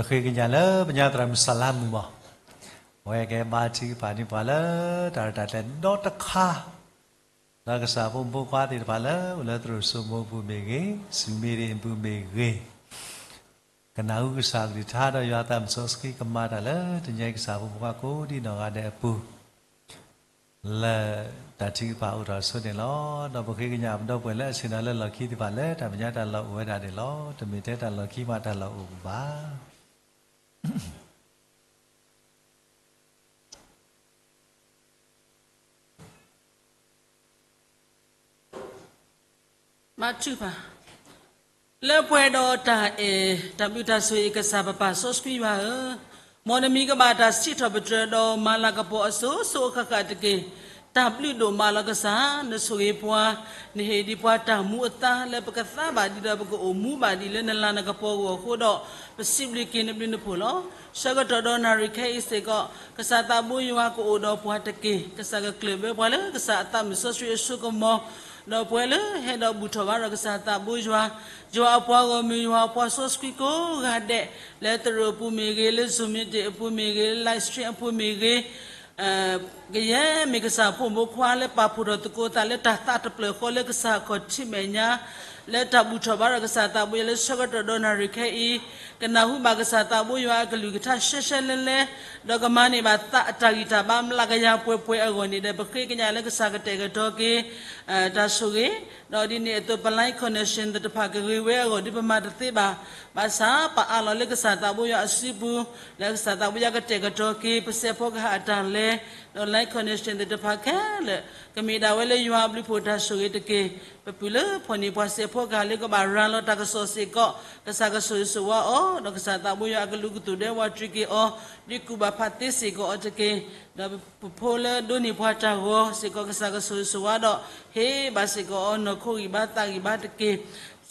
ပဃ့ကညးလၢပညါသရၣ်မုၣ်စလါမုၣ်မး, အဝဲကဲဘါထုကဖၣ်န့ၢ်ပှၤလၢတၢ်ရဲၣ်တၢ်ကျဲၤဒီတခါ, ဒီးကစၢ်ဖိမုၣ်ဖိခွါသ့ၣ်တဖၣ်လၢအိၣ်လၢသရိာ်စိမိၢ်ပူၤမ့ၢ်ဂ့ၤ, စုမ့ၢ်ဒ့ၣ်အပူၤမ့ၢ်ဂ့ၤ, ကနၢ်ဟူကစၢ်ကလုၢ်ကထါဒီးယွၤအသးစီဆှံကမၤတၢ်လၢတနံၤအံၤ ကစၢ်ဖိမုၣ်ဖိခွါကိးဒံနီၢ်ဂၤဒဲးအပူၤ လၢတၢ်ထုကဖၣ်အိၣ်ထီၣ်အဆိန့ၣ်လီၤ. ဒီးပဃ့ကညးပဒီပုၢ်ဝဲၢ်လၢအဆ့ၣ်နီၤလၢလီၢ်ခံသ့ၣ်တဖၣ်လၢတၢ်မဲာ်ညါတၢ်လီၢ်အိၣ်ဝဲဒၣ်န့ၣ်လီၤ. တမ့ၢ်ထဲတၢ်လီၢ်ခံမးတၢ်လီၢ်အိၣ်ဘၣ်. ဘါထုကဖၣ်, လၢပှဲၤဒီးတၢ်အဲၣ်တၢ်ဘျုးတၢ်ဆိၣ်ဂ့ၤ ကစၢ်ပပၢ်စီဆှံယွၤဧၢ, မ်နမံၤကဘၣ်တၢ်စံးထီၣ်ပတြၢၤဒီးမၤလၤကပီၤအစိၤစိၤအဃၣ်ဃၣ်တက့ၢ်. တၢ်ဘျုးဒိၣ်မးလီၤကစၢ်, နဆိၣ်ဂ့ၤပှၤ, နဟ့ၣ်ဒံးပှၤတၢ်မူအသါလၢပကသါဘၣ်ဒံးဒီးပကအိၣ်မူဘၣ်ဒံးလၢနလၤနကပီၤအဂီၢ်အဃိဒီး, ပစံးဘျုးက့ၤနဘျုးနဖှိၣ်လီၤ. ဆၢကတီၢ်ဒီးနၣ်ရံၣ်ခဲအံၤစ့ၢ်ကီး, ကစၢ်သးဘိယွၤကအိၣ်ဒီးပှၤတက့ၢ်. ကစၢ်ကကျၢၢ်ဘၢပှၤလၢကစၢ်အသးမုၢ်စီဆှံအစိကမီၤ, ဒီးပှၤလၢဟဲဒီးဘူၣ်ထီၣ်ဘါထီၣ်ကစၢ်သးဘိယွၤ, ယွၤအပှၤဂီၢ်မုၢ် ယွၤအပှၤစီဆှံကိးဂၤဒဲး, လၢသရိာ်အပူၤမ့ၢ်ဂ့ၤ, လၢစိၤမ့ၢ်ဒ့ၣ်အပူၤမ့ၢ်ဂ့ၤ, လၢ live stream အပူၤမ့ၢ်ဂ့ၤ, ကယဲၢ်မ့ၢ်ကစၢ်ဖိမုၣ်ဖိခွါလၢပာ်ဖှိၣ်ထီၣ်သကိးသးလၢတၢ်သးတဖျၢၣ်ဃီလၢကစၢ်အခီၣ်ထံးမဲာ်ညါ, လၢတၢ်ဘူၣ်ထီၣ်ဘါထီၣ်ကစၢ်သးဘိယွၤလၢဆၢကတီၢ်ဒီးနၣ်ရံၣ်ခဲအံၤ, ကနၢ်ဟူဘၣ်ကစၢ်သးဘိယွၤအကလုၢ်ကထါရှဲရှဲလဲလဲ, ဒီးကမၤန့ၢ်ဘၣ်သးအတၢ်ဂံၢ်တၢ်ဘါမျးကယၤပှဲၤပှဲၤအဂီၢ်န့ၣ်ဒီး ပဃ့ကညးလၢကစၢ်ကတဲာ်ကတီၤက့ၤ တၢ်ဆိၣ်ဂ့ၤ, ဒီးဒ်န့ၣ်အသိးပ live connection သ့ၣ်တဖၣ်ကဂ့ၤဝဲအဂီၢ်ဒီးပမၤတသ့ဘၣ်, ဘၣ်ဆၣ်ပအးလီၤလၢကစၢ်သးဘိယွၤအစုပူၤ, လၢကစၢ်သးဘိယွၤကတဲာ်ကတီၤက့ၤ ပစဲးဖီကဟၣ်အတၢ်လဲၤ, ဒီး live connection သ့ၣ်တဖၣ်ခဲလၢာ်, ကမ့ၢ်ဒၣ်ဝဲလၢယွၤအဘျုးဖှိၣ်တၢ်ဆိၣ်ဂ့ၤတက့ၢ်. ပပုၢ်လၢဖီၣ်န့ၢ်ပှၤစဲးဖီကဟၣ်လၢကဘၣ်ရၤလီၤတၢ်ကစီၣ်စ့ၢ်ကီး, ကစၢ်ကဆိၣ်ဂ့ၤဆိၣ်ဝါအီၤ, ဒီးကစၢ်သးဘိယွၤအကလုာ်ကသူၣ်ဒဲဝးတြံၤက့ၤအီၤ, ဒုးကူၣ်ဘၣ်ဖးသ့စ့ၢ်ကီးအီၤတက့ၢ်. ဒီးပဖိလၢဒိးန့ၢ်ပှၤတၢ်ဂီၤစ့ၢ်ကီး ကစၢ်ကဆိၣ်ဂ့ၤဆိၣ်ဝါဒီး ဟ့ၣ်ဘၣ်စ့ၢ်ကီးအီၤ နီၢ်ခိဂံၢ်ဘါသးဂံၢ်ဘါတက့ၢ်.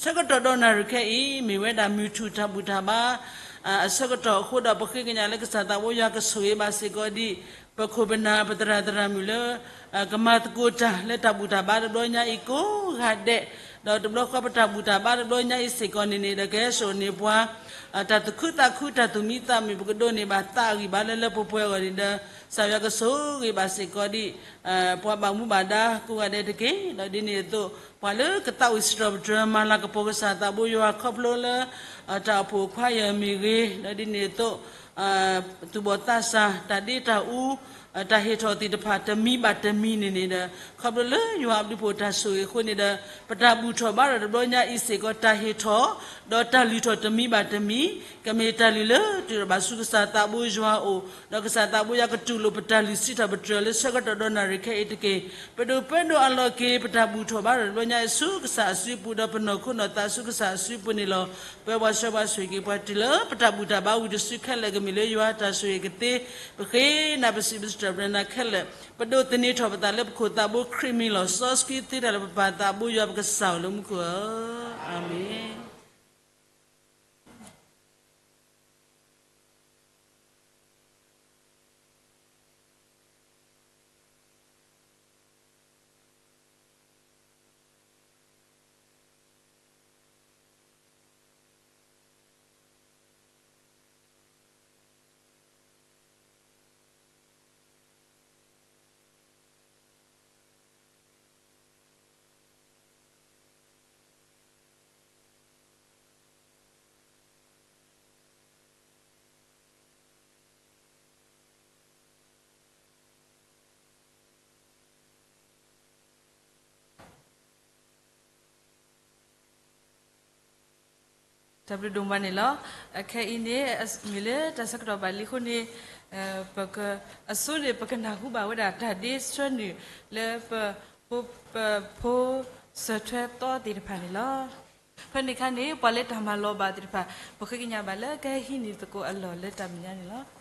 ဆၢကတီၢ်ဒီးနၣ်ရံၣ်ခဲအံၤ မ့ၢ်ဝဲဒၣ်မုၢ်ထူၣ်တၢ်ဘူၣ်တၢ်ဘါ အဆၢကတီၢ်အဃိဒီး ပဃ့ကညးလၢကစၢ်သးဘိယွၤကဆိၣ်ဂ့ၤဘၣ်စ့ၢ်ကီးဒံး ပခိၣ်ပနၢ် ပသရၣ်သရၣ်မုၣ်လၢ ကမၤသကိးတၢ်လၢတၢ်ဘူၣ်တၢ်ဘါတဘျီညါအံၤကိးဂၤဒဲး, ဒီးတဘျီဃီပတၢ်ဘူၣ်တၢ်ဘါတဘျီညါအံၤစ့ၢ်ကီးန့ၣ်န့ၣ်ဒီး ကဟဲစိာ်န့ၢ်ပှၤ တၢ်သူၣ်ခုသးခု တၢ်သူၣ်မံသးမုာ် ပကဒိးန့ၢ်ဘၣ်သးအဂံၢ်ဘါလၢလၢပှဲၤပှဲၤအဂီၢ်န့ၣ်ဒီး ကစၢ်ယွၤကဆိၣ်ဂ့ၤဘၣ်စ့ၢ်ကီးဒံး ပှၤဘၣ်မူဘၣ်ဒါကိးဂၤဒဲးတက့ၢ်. ဒီးဒ်န့ၣ်အသိး ပှၤလၢကသးဝံၣ်စံးထီၣ်ပတြၢၤမၤလၤကပီၤကစၢ်သးဘိယွၤခီဖျိလၢ တၢ်အိၣ်ဖှိၣ်အခွါယၢၢ်မ့ၢ်ဂ့ၤ, ဒီးဒ်န့ၣ်အသိး သူၣ်ဘီၣ်သးစၢ် တၢ်ဒ့တၢ်အူ တၢ်ဟ့ၣ်ထီၣ်သ့ၣ်တဖၣ်တမံၤဘၣ်တမံၤန့ၣ်န့ၣ်ဒီး ခီဖျိလၢယွၤအဘျုးဖှိၣ်တၢ်ဆိၣ်ဂ့ၤအဃိန့ၣ်ဒီး ပတၢ်ဘူၣ်ထီၣ်ဘါထီၣ်တဘျီညါအံၤစ့ၢ်ကီး တၢ်ဟ့ၣ်ထီၣ် ဒီးတၢ်လုၢ်ထီၣ်တမံၤဘၣ်တမံၤ ကမ့ၢ်တၢ်လုၢ်လၢတုၤဘၣ်ဆူကစၢ်သးဘိယွၤအအိၣ်, ဒီးကစၢ်သးဘိယွၤကတူၢ်လိာ်ပတၢ်လုၢ်စံးထီၣ်ပတြၢၤလၢဆၢကတီၢ်ဒီးနၣ်ရံၣ်ခဲအံၤတက့ၢ်. ပဒိၣ်ပၢဒိၣ်အလီၢ်က့ၤ ပတၢ်ဘူၣ်ထီၣ်ဘါထီၣ်တဘျီညါအံၤဆူကစၢ်အစုပူၤ ဒီးပနီၢ်ခိနီၢ်သးဆူကစၢ်အစုပူၤန့ၣ်လီၤ. ပၢၤပှၤဆှၢပှၤဆိၣ်ဂ့ၤက့ၤပှၤတုၤလၢ ပတၢ်ဘူၣ်တၢ်ဘါဝံၤတစုခဲလၢာ် ကမ့ၢ်လၢယွၤတၢ်ဆိၣ်ဂ့ၤကသ့, ပဃ့နၤပစံးပစံးထီၣ်ပတြၢၤနၤခဲလၢာ်, ပဒိးသန့ၤထီၣ်ပသးလၢပခိၣ်သးဘိခရံာ်မံၤလီၤ. စီဆှံသ့တၢ်လၢပပၢ်သးဘိယွၤပကစၢ်ဧၢ လၢမူခိၣ်ဧၢ, အၤမ့ၣ်. တၢ်ဘျုးဒိၣ်မးန့ၣ်လီၤ. အခဲအံၤန့ၣ် မ့ၢ်လၢတၢ်ဆၢကတီၢ်ဘၣ်လံအဃိန့ၣ် ပက အဆိန့ၣ် ပကနၢ်ဟူဘၣ်ဝဲဒၣ်တၢ်ဒ့ဆှၢနုာ်လၢပ ပဖိစၢၤထွဲသီသ့ၣ်တဖၣ်န့ၣ်လီၤ. ဖဲန့ၣ်အခါန့ၣ် ပှၤလၢတၢ်မၤလီၤဘၣ်သ့ၣ်တဖၣ် ပဃ့ကညးဘၣ်လၢကဟဲဟံးန့ၢ်သကိးအလီၢ်လၢတၢ်မဲာ်ညါန့ၣ်လီၤ.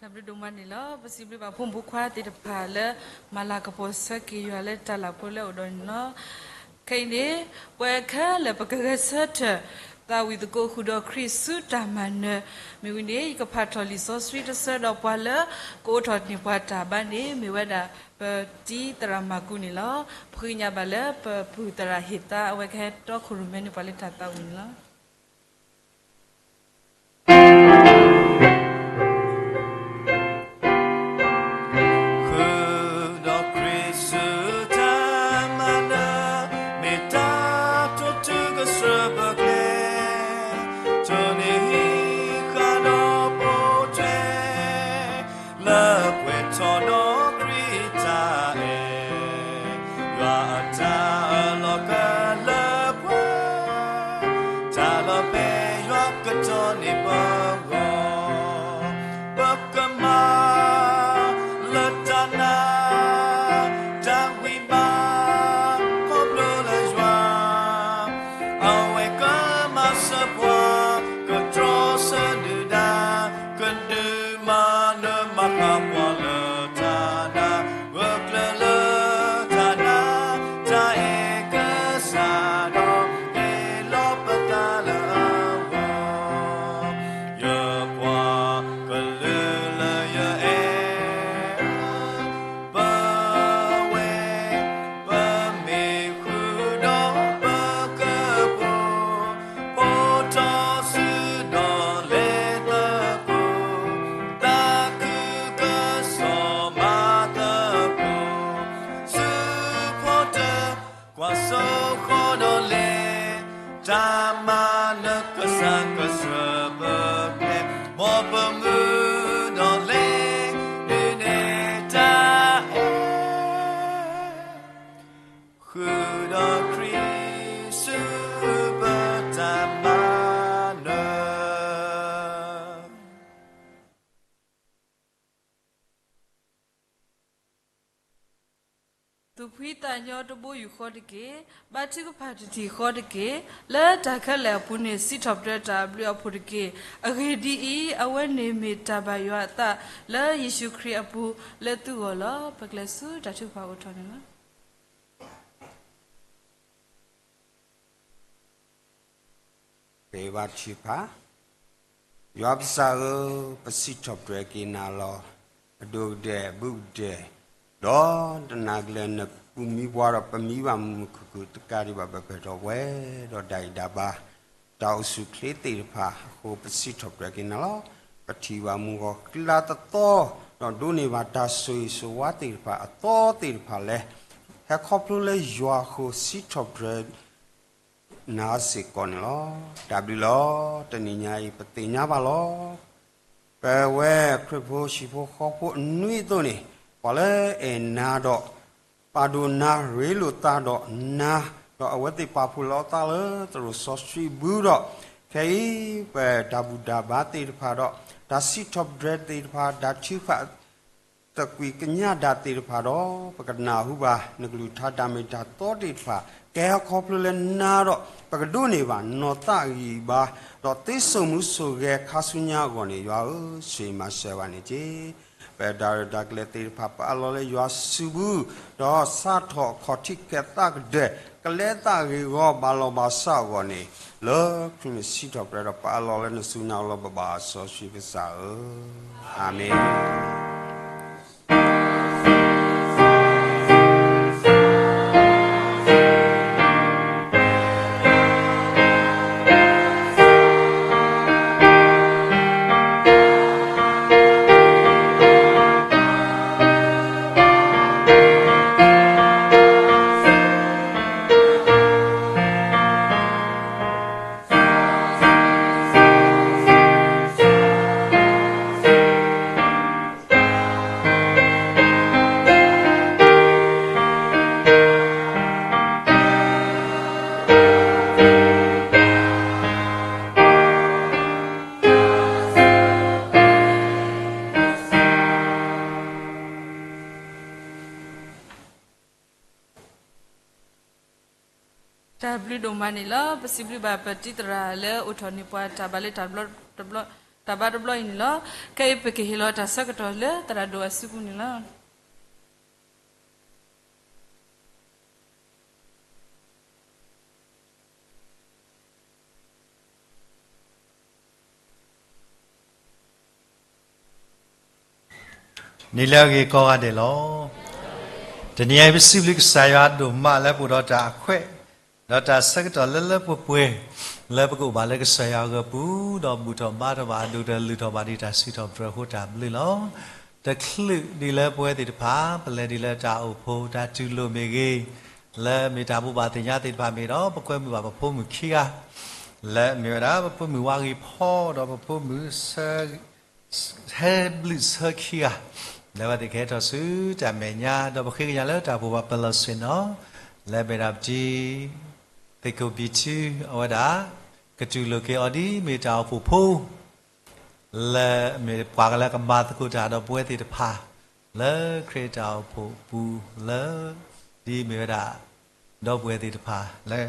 တၢ်ဘျုးဒိၣ်မးန့ၣ်လီၤ. ပစံးဘျုးဘၣ်ဖိမုၣ်ဖိခွါသ့ၣ်တဖၣ်လၢ မၤလၤကပီၤဆၢက့ၤယွၤလၢတၢ်လၤဖိလၢအအိၣ်ဒီးန့ၣ်လီၤ. ခဲအံၤန့ၣ် ပဝဲခဲလၢာ်ပကဂဲၤဆၢထၢၣ် သးဝံၣ်သကိးဃုာ်ဒီးခရံာ်ဆူတၢ်မၤနၢၤ, မ့ၢ်ဝံၤန့ၣ် ယကဖးထီၣ်လံာ်စီဆှံတဆၢဒီးပှၤလၢ ကအိးထီၣ်န့ၢ်ပှၤတၢ်ဘါန့ၣ် မ့ၢ်ဝဲဒၣ်ပတံၤသရၣ်မၤကူန့ၣ်လီၤ. ပဃ့ကညးဘၣ်လၢပပုၢ်သရၣ်ဟ့ၣ်သါ အဝဲကဟဲတီခိၣ်ရိၣ်မဲန့ၢ်ပှၤလၢတၢ်သးဝံၣ်န့ၣ်လီၤ. ဃုာ်ဒီးခရံာ်ဆူတၢ်မၤနၢၤ မ့ၢ်တၢ်တိာ်တုၤကစၢၢ်ပကျဲ, တိၢ်န့ၢ်ဟံးဃာ်ဒီးပိာ်ထွဲ လၢပှဲၤထီၣ်ဒီးခရံာ်တၢ်အဲၣ်, ယွၤအတၢ်အၢၣ်လီၤကလၢပှဲၤ, တၢ်လီၤဖဲယွၤကတီၤန့ၢ်ပဂီၢ်, ပကမၤလၢတၢ်နာ်, တၢ်ဝံၣ်ဘၣ်ခီဖျိလၢယွၤ, အဝဲကမၤစၢၤပှၤ, ကတြီဆၢဒုၣ်ဒါ, ကဒုးမၤနၢၤမၤဃၣ်ပှၤလၢတၢ်နာ်, ဂၢၢ်ကျၢၤလၢတၢ်နာ်, တၢ်အဲၣ်ကစၢ်ဒီး ဟ့ၣ်လီၤပသးလၢအဂီၢ်, ယပှၤကလုာ်လၢယအဲၣ် ပဝဲ ပမ့ၢ်ဃုာ်ဒီးပကပူၤ, ပိာ်ထီၣ်စုဒီးလဲၤသကိး, သးခုကစီၣ်မၤသကိး, စုဖီတၢၣ် ကွၢ်စိဃီဒီးလဲၤ, တၢ်မၤနၢၤကစၢ်ကစၢၢ်ပကျဲ, မ်ပမုာ်ဒီးလဲၤဒုးနဲၣ်တၢ်အဲၣ်, ဃုာ်ဒီးခရံာ်ဆူပတၢ်မၤနၢၤ သူၣ်ဖှံသးညီတဘိယူၢ်ဃီတက့ၢ်. ဘါထုကဖၣ်တထံၣ်ဃီတက့ၢ်. လၢတၢ်ခဲလၢာ်အပူၤန့ၣ် စံးထီၣ်ပတြၢၤတၢ်အဘျုးအဖှိၣ်တက့ၢ်. အဂ့ၢ်ဒ်အံၤ, အဝဲန့ၣ်မ့ၢ်တၢ်ဘၣ်ယွၤအသးလၢယ့ၣ်ၡူးခရံာ်အပူၤလၢသုဂီၢ်လီၤ. ပကျဲၤဆူတၢ်ထုကဖၣ်အိၣ်ထီၣ်န့ၣ်လီၤ. ပဘါထုကဖၣ်, ယွၤပကစၢ်ဧၢ, ပစံးထီၣ်ပတြၢၤက့ၤနၤလီၤ. အဒိၣ်ကဒဲး အဘုကဒဲး, ဒီးတနၤကျၢၤ နပူၤမံပှၤဒီး ပမံဘၣ်မုာ်မုာ်ခုၣ်ခုၣ် တကးဒံးဘၣ် ပပၢၢ်ထီၣ်ပှဲၤဒီးတၢ်အံၤတၢ်ဘါ တၢ်အိၣ်ဆူၣ်အိၣ်ချ့သ့ၣ်တဖၣ်အဃိ ပစံးထီၣ်ပတြၢၤက့ၤနၤလီၤ. ပထံၣ်ဘၣ်မုၢ်ဂီၤကျါတသီ, ဒီးဒိးန့ၢ်ဘၣ်တၢ်ဆိၣ်ဂ့ၤဆိၣ်ဝါသ့ၣ်တဖၣ်အသီသ့ၣ်တဖၣ်လၢ ဟဲခီဖျိလၢယွၤအဃိ စံးထီၣ်ပတြၢၤ နၤစ့ၢ်ကီးန့ၣ်လီၤ. တၢ်ဘျုးလီၤ. တနံၤညါအံၤ ပသ့ၣ်ညါဘၣ်လီၤ. ပဝဲခရံာ်ဖိဟံၣ်ဖိဃီဖိအနွံအသိးန့ၣ်, ပှၤလၢအဲၣ်နၤဒီး ပာ်ဒိၣ်နၤ ရ့လိာ်သးဒီးနၤ, ဒီးအဝဲသ့ၣ်ပာ်ဖှိၣ်လီၤအသးလၢသရိာ်စီဆှံဘုဒီး, ခဲအံၤ ပတၢ်ဘူၣ်တၢ်ဘါသ့ၣ်တဖၣ်ဒီး တၢ်စံးထီၣ်ပတြၢၤသ့ၣ်တဖၣ်, တၢ်ထုကဖၣ် သကွံာ်ကညးတၢ်သ့ၣ်တဖၣ်ဒီး ပကနၢ်ဟူဘၣ်နကလုၢ်ကထါတၢ်မ့ၢ်တၢ်တီသ့ၣ်တဖၣ် ကဟဲခီဖျိလၢနၤဒီး ပကဒိးန့ၢ်ဘၣ်နီၢ်သးဂံၢ်ဘါ, ဒီးသ့စိာ်မူစိာ်ဂဲၤခါဆူညါအဂီၢ်န့ၣ် ယွၤဧၢ, ဆိၣ်ဂ့ၤမၤစၢၤဘၣ်န့ၣ်တက့ၢ်. ပတၢ်ရဲၣ်တၢ်ကျဲၤသ့ၣ်တဖၣ် ပအးလီၤလၢယွၤစုပူၤ, ဒီးစးထီၣ်အခီၣ်ထံးကဲၤသးကဒၢး, ကလဲၤသးဂ့ၢ်ဂီၤဘၣ်လီၤဘၣ်စးအဂီၢ်န့ၣ်, လၢခရံာ်မ့ၢ်စံးထီၣ်ပတြၢၤဒီး ပအးလီၤလၢနစုညါအလီၢ် ပဘါစီဆှံကစၢ်ဧၢ, အၤမ့ၣ်. တၢ်ဘျုးဒိၣ်မးန့ၣ်လီၤ. ပစံးဘျုးဘၣ်ပတံၤသရၣ်လၢအိၣ်ထီၣ်န့ၢ်ပှၤတၢ်ဘါလၢတၢ်တဘျီတဘျီ တၢ်ဘါတဘျီအံၤန့ၣ်လီၤ. ခဲအံၤပကဟ့ၣ်လီၤတၢ်ဆၢကတီၢ်လၢသရၣ်ဒိၣ်အစုပူၤန့ၣ်လီၤ. နံၤလၢအဂ့ၤကိးဂၤဒဲးလီၤ. တနံၤအံၤ ပစံးဘျုးကစၢ်ယွၤဒိၣ်မးလၢပအိၣ်ဒီးတၢ်အခွဲး, ဒီးတၢ်ဆၢကတီၢ်လၢလၢပှဲၤပှဲၤ, လၢပကအိၣ်ဘၣ်လၢကစၢ်ယွၤအဂီၢ်ပူၤ, ဒီးဘူၣ်ထီၣ်ဘါထီၣ်ဘၣ်အဒိၣ်ကတၢၢ် လုၢ်ထီၣ်ဘၣ်ဒံးတၢ်စံးထီၣ်ပတြၢၤအဃိတၢ်ဘျုးလီၤ. တချုးဒံးလၢပဝဲသ့ၣ်တဖၣ် ပလဲၤဒံးလၢတၢ်အိၣ်ဖှိၣ်တၢ်တူၢ်လိာ်မ့ၢ်ဂ့ၤ, လၢမ့ၢ်တၢ်ဘိးဘၣ်သ့ၣ်ညါသ့ၣ်တဖၣ်မ့ၢ်ဒီး ပကွဲမုာ်ဘၣ်ပဖိမုၣ်ခံဂၤ, လၢမ့ၢ်ဝဲဒၣ် ပဖိမုၣ်ဝါဂ့ၤဖီ ဒီးပဖိမုၣ် ဟဲဘျုးဆၢခံဂၤ, လၢပှၤသ့ၣ်ကဟဲထီၣ်ဆူတၢ်မဲာ်ညါ, ဒီးပဃ့ကညးလၢတၢ်အိၣ်ဖှိၣ်ပှၤ fellowship နီၤ, လၢမ့ၢ်ဒၣ်ပတံၤ သ့ၣ်ကိၣ်ဘံၣ်ထူ အဝဲဒၣ် ကတူၢ်လိာ်က့ၤအီၤဒ်မ့ၢ်တၢ်အိၣ်ဖှိၣ်ဖိ လၢမ့ၢ်ပှၤလၢကမၤသကိးတၢ်ဒီးပဝဲသ့ၣ်တဖၣ် လၢခရံာ်တၢ်အိၣ်ဖှိၣ်ပူၤလၢ ဒ်မ့ၢ်ဝဲဒၣ် ဒီပုၢ်ဝဲၢ်သ့ၣ်တဖၣ်လၢ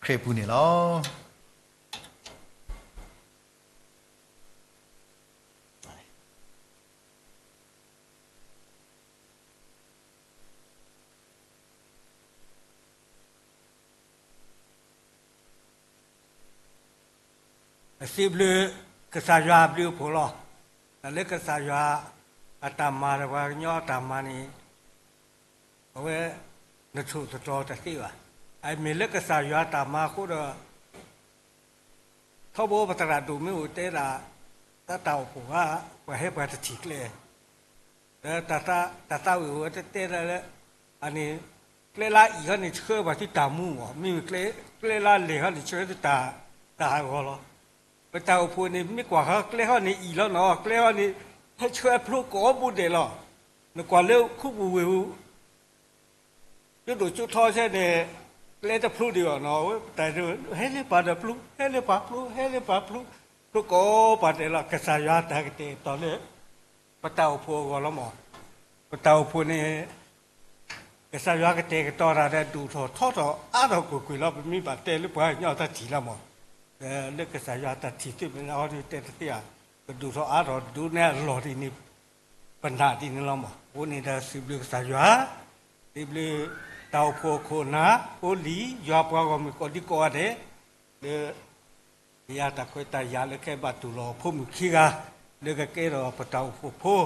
ခရံာ်အပူၤန့ၣ်လီၤ. အစံးဘျုးကစၢ်ယွၤအဘျုးအဖှိၣ်လီၤ. တၢ်လၢကစၢ်ယွၤအတၢ်မၤဒီးပှၤကညီအတၢ်မၤန့ၣ် အဝဲ နထိၣ်သတြီၤတသ့ဘၣ်. အမ့ၢ်လၢကစၢ်ယွၤအတၢ်မၤအဃိဒီး ထီဘိပသရၣ်ဒိၣ်မ့ၢ်အိၣ်တဲဒၣ် တၢ်တၢ်အိၣ်ဖှိၣ်ဧါ, ပှၤဟဲပှၤတထံၣ်ကျဲ, ဒီးတၢ်သးဝံၣ်အိၣ်ဝဲတတဲဒၣ်လၢ အန့ၣ် ကျဲလၢအံၣ်ဟီန့ၣ် ဆှၢပှၤသုတၢ်မူမး, မ့မ့ၢ်ကျဲလၢအလဲၢ်ဟီန့ၣ် ဆှၢသုတၢ် တၢ်ဟးဂီၤလီၤ. ပတၢ်အိၣ်ဖှိၣ်န့ၣ် မ့ၢ်ကွၢ်ဃီကျဲဟီန့ၣ်အံၣ်လီၤနီၤ, ကျဲဟီန့ၣ် ဟဲဆှၢဖျိကိးဘိဒဲးလီၤ. နကွၢ်လၢခူပူၤဝ့ၢ်ပူၤ ကၠိဒိၣ်ကၠိထီဆဲန့ၣ် ကျဲတဖျိဒံးဘၣ်နီၤ, ပတၢ်ဟဲလၢပှၤဒီးဖျိ, ဟဲလၢပှၤဖျိ, ဟဲလၢပှၤဖျိ, ဖျိကိးပှၤဒဲးလီၤ. ကစၢ်ယွၤတၢ်ကတဲာ်ကတီၤလၢ ပတၢ်အိၣ်ဖှိၣ်အဂီၢ်လီၤမး. ပတၢ်အိၣ်ဖှိၣ်န့ၣ် ကစၢ်ယွၤကတဲာ်ကတီၤတၢ်ဒီး ဒိၣ်ထီၣ်ထီထီၣ်အါထီၣ်ကွ့ၢ်ကွ့ၢ်လီၤ. ပမ့ၢ်ဘၣ်တဲလၢပှၤကညီတၢ်ထံၣ်လီၤမး, လၢကစၢ်ယွၤတၢ်ထံၣ်သုးမ့ၢ်အါဒီးတဲတသ့ဧါ, ကဒိၣ်ထီၣ်အါထီၣ်ဒိၣ်န့ၢ်အလီၢ်ဒ်န့ၣ် ပနာ်ဒ်န့ၣ်လီၤမး. အဃိန့ၣ်ဒီးစံးဘျုးကစၢ်ယွၤ, စံးဘျုးတၢ်အိၣ်ဖှိၣ်ခိၣ်နၢ်ဖိလံၤ ယွၤပှၤဂီၢ်မုၢ်ကိးဒံကိးဂၤဒဲး, လၢ ကယၤတၢ်ခွဲးတၢ်ယာ်လၢကဲဘၣ်တူၢ်လိာ်ဖိမုၣ်ခံဂၤ, လၢကကဲထီၣ်ပတၢ်အိၣ်ဖှိၣ်ဖိ,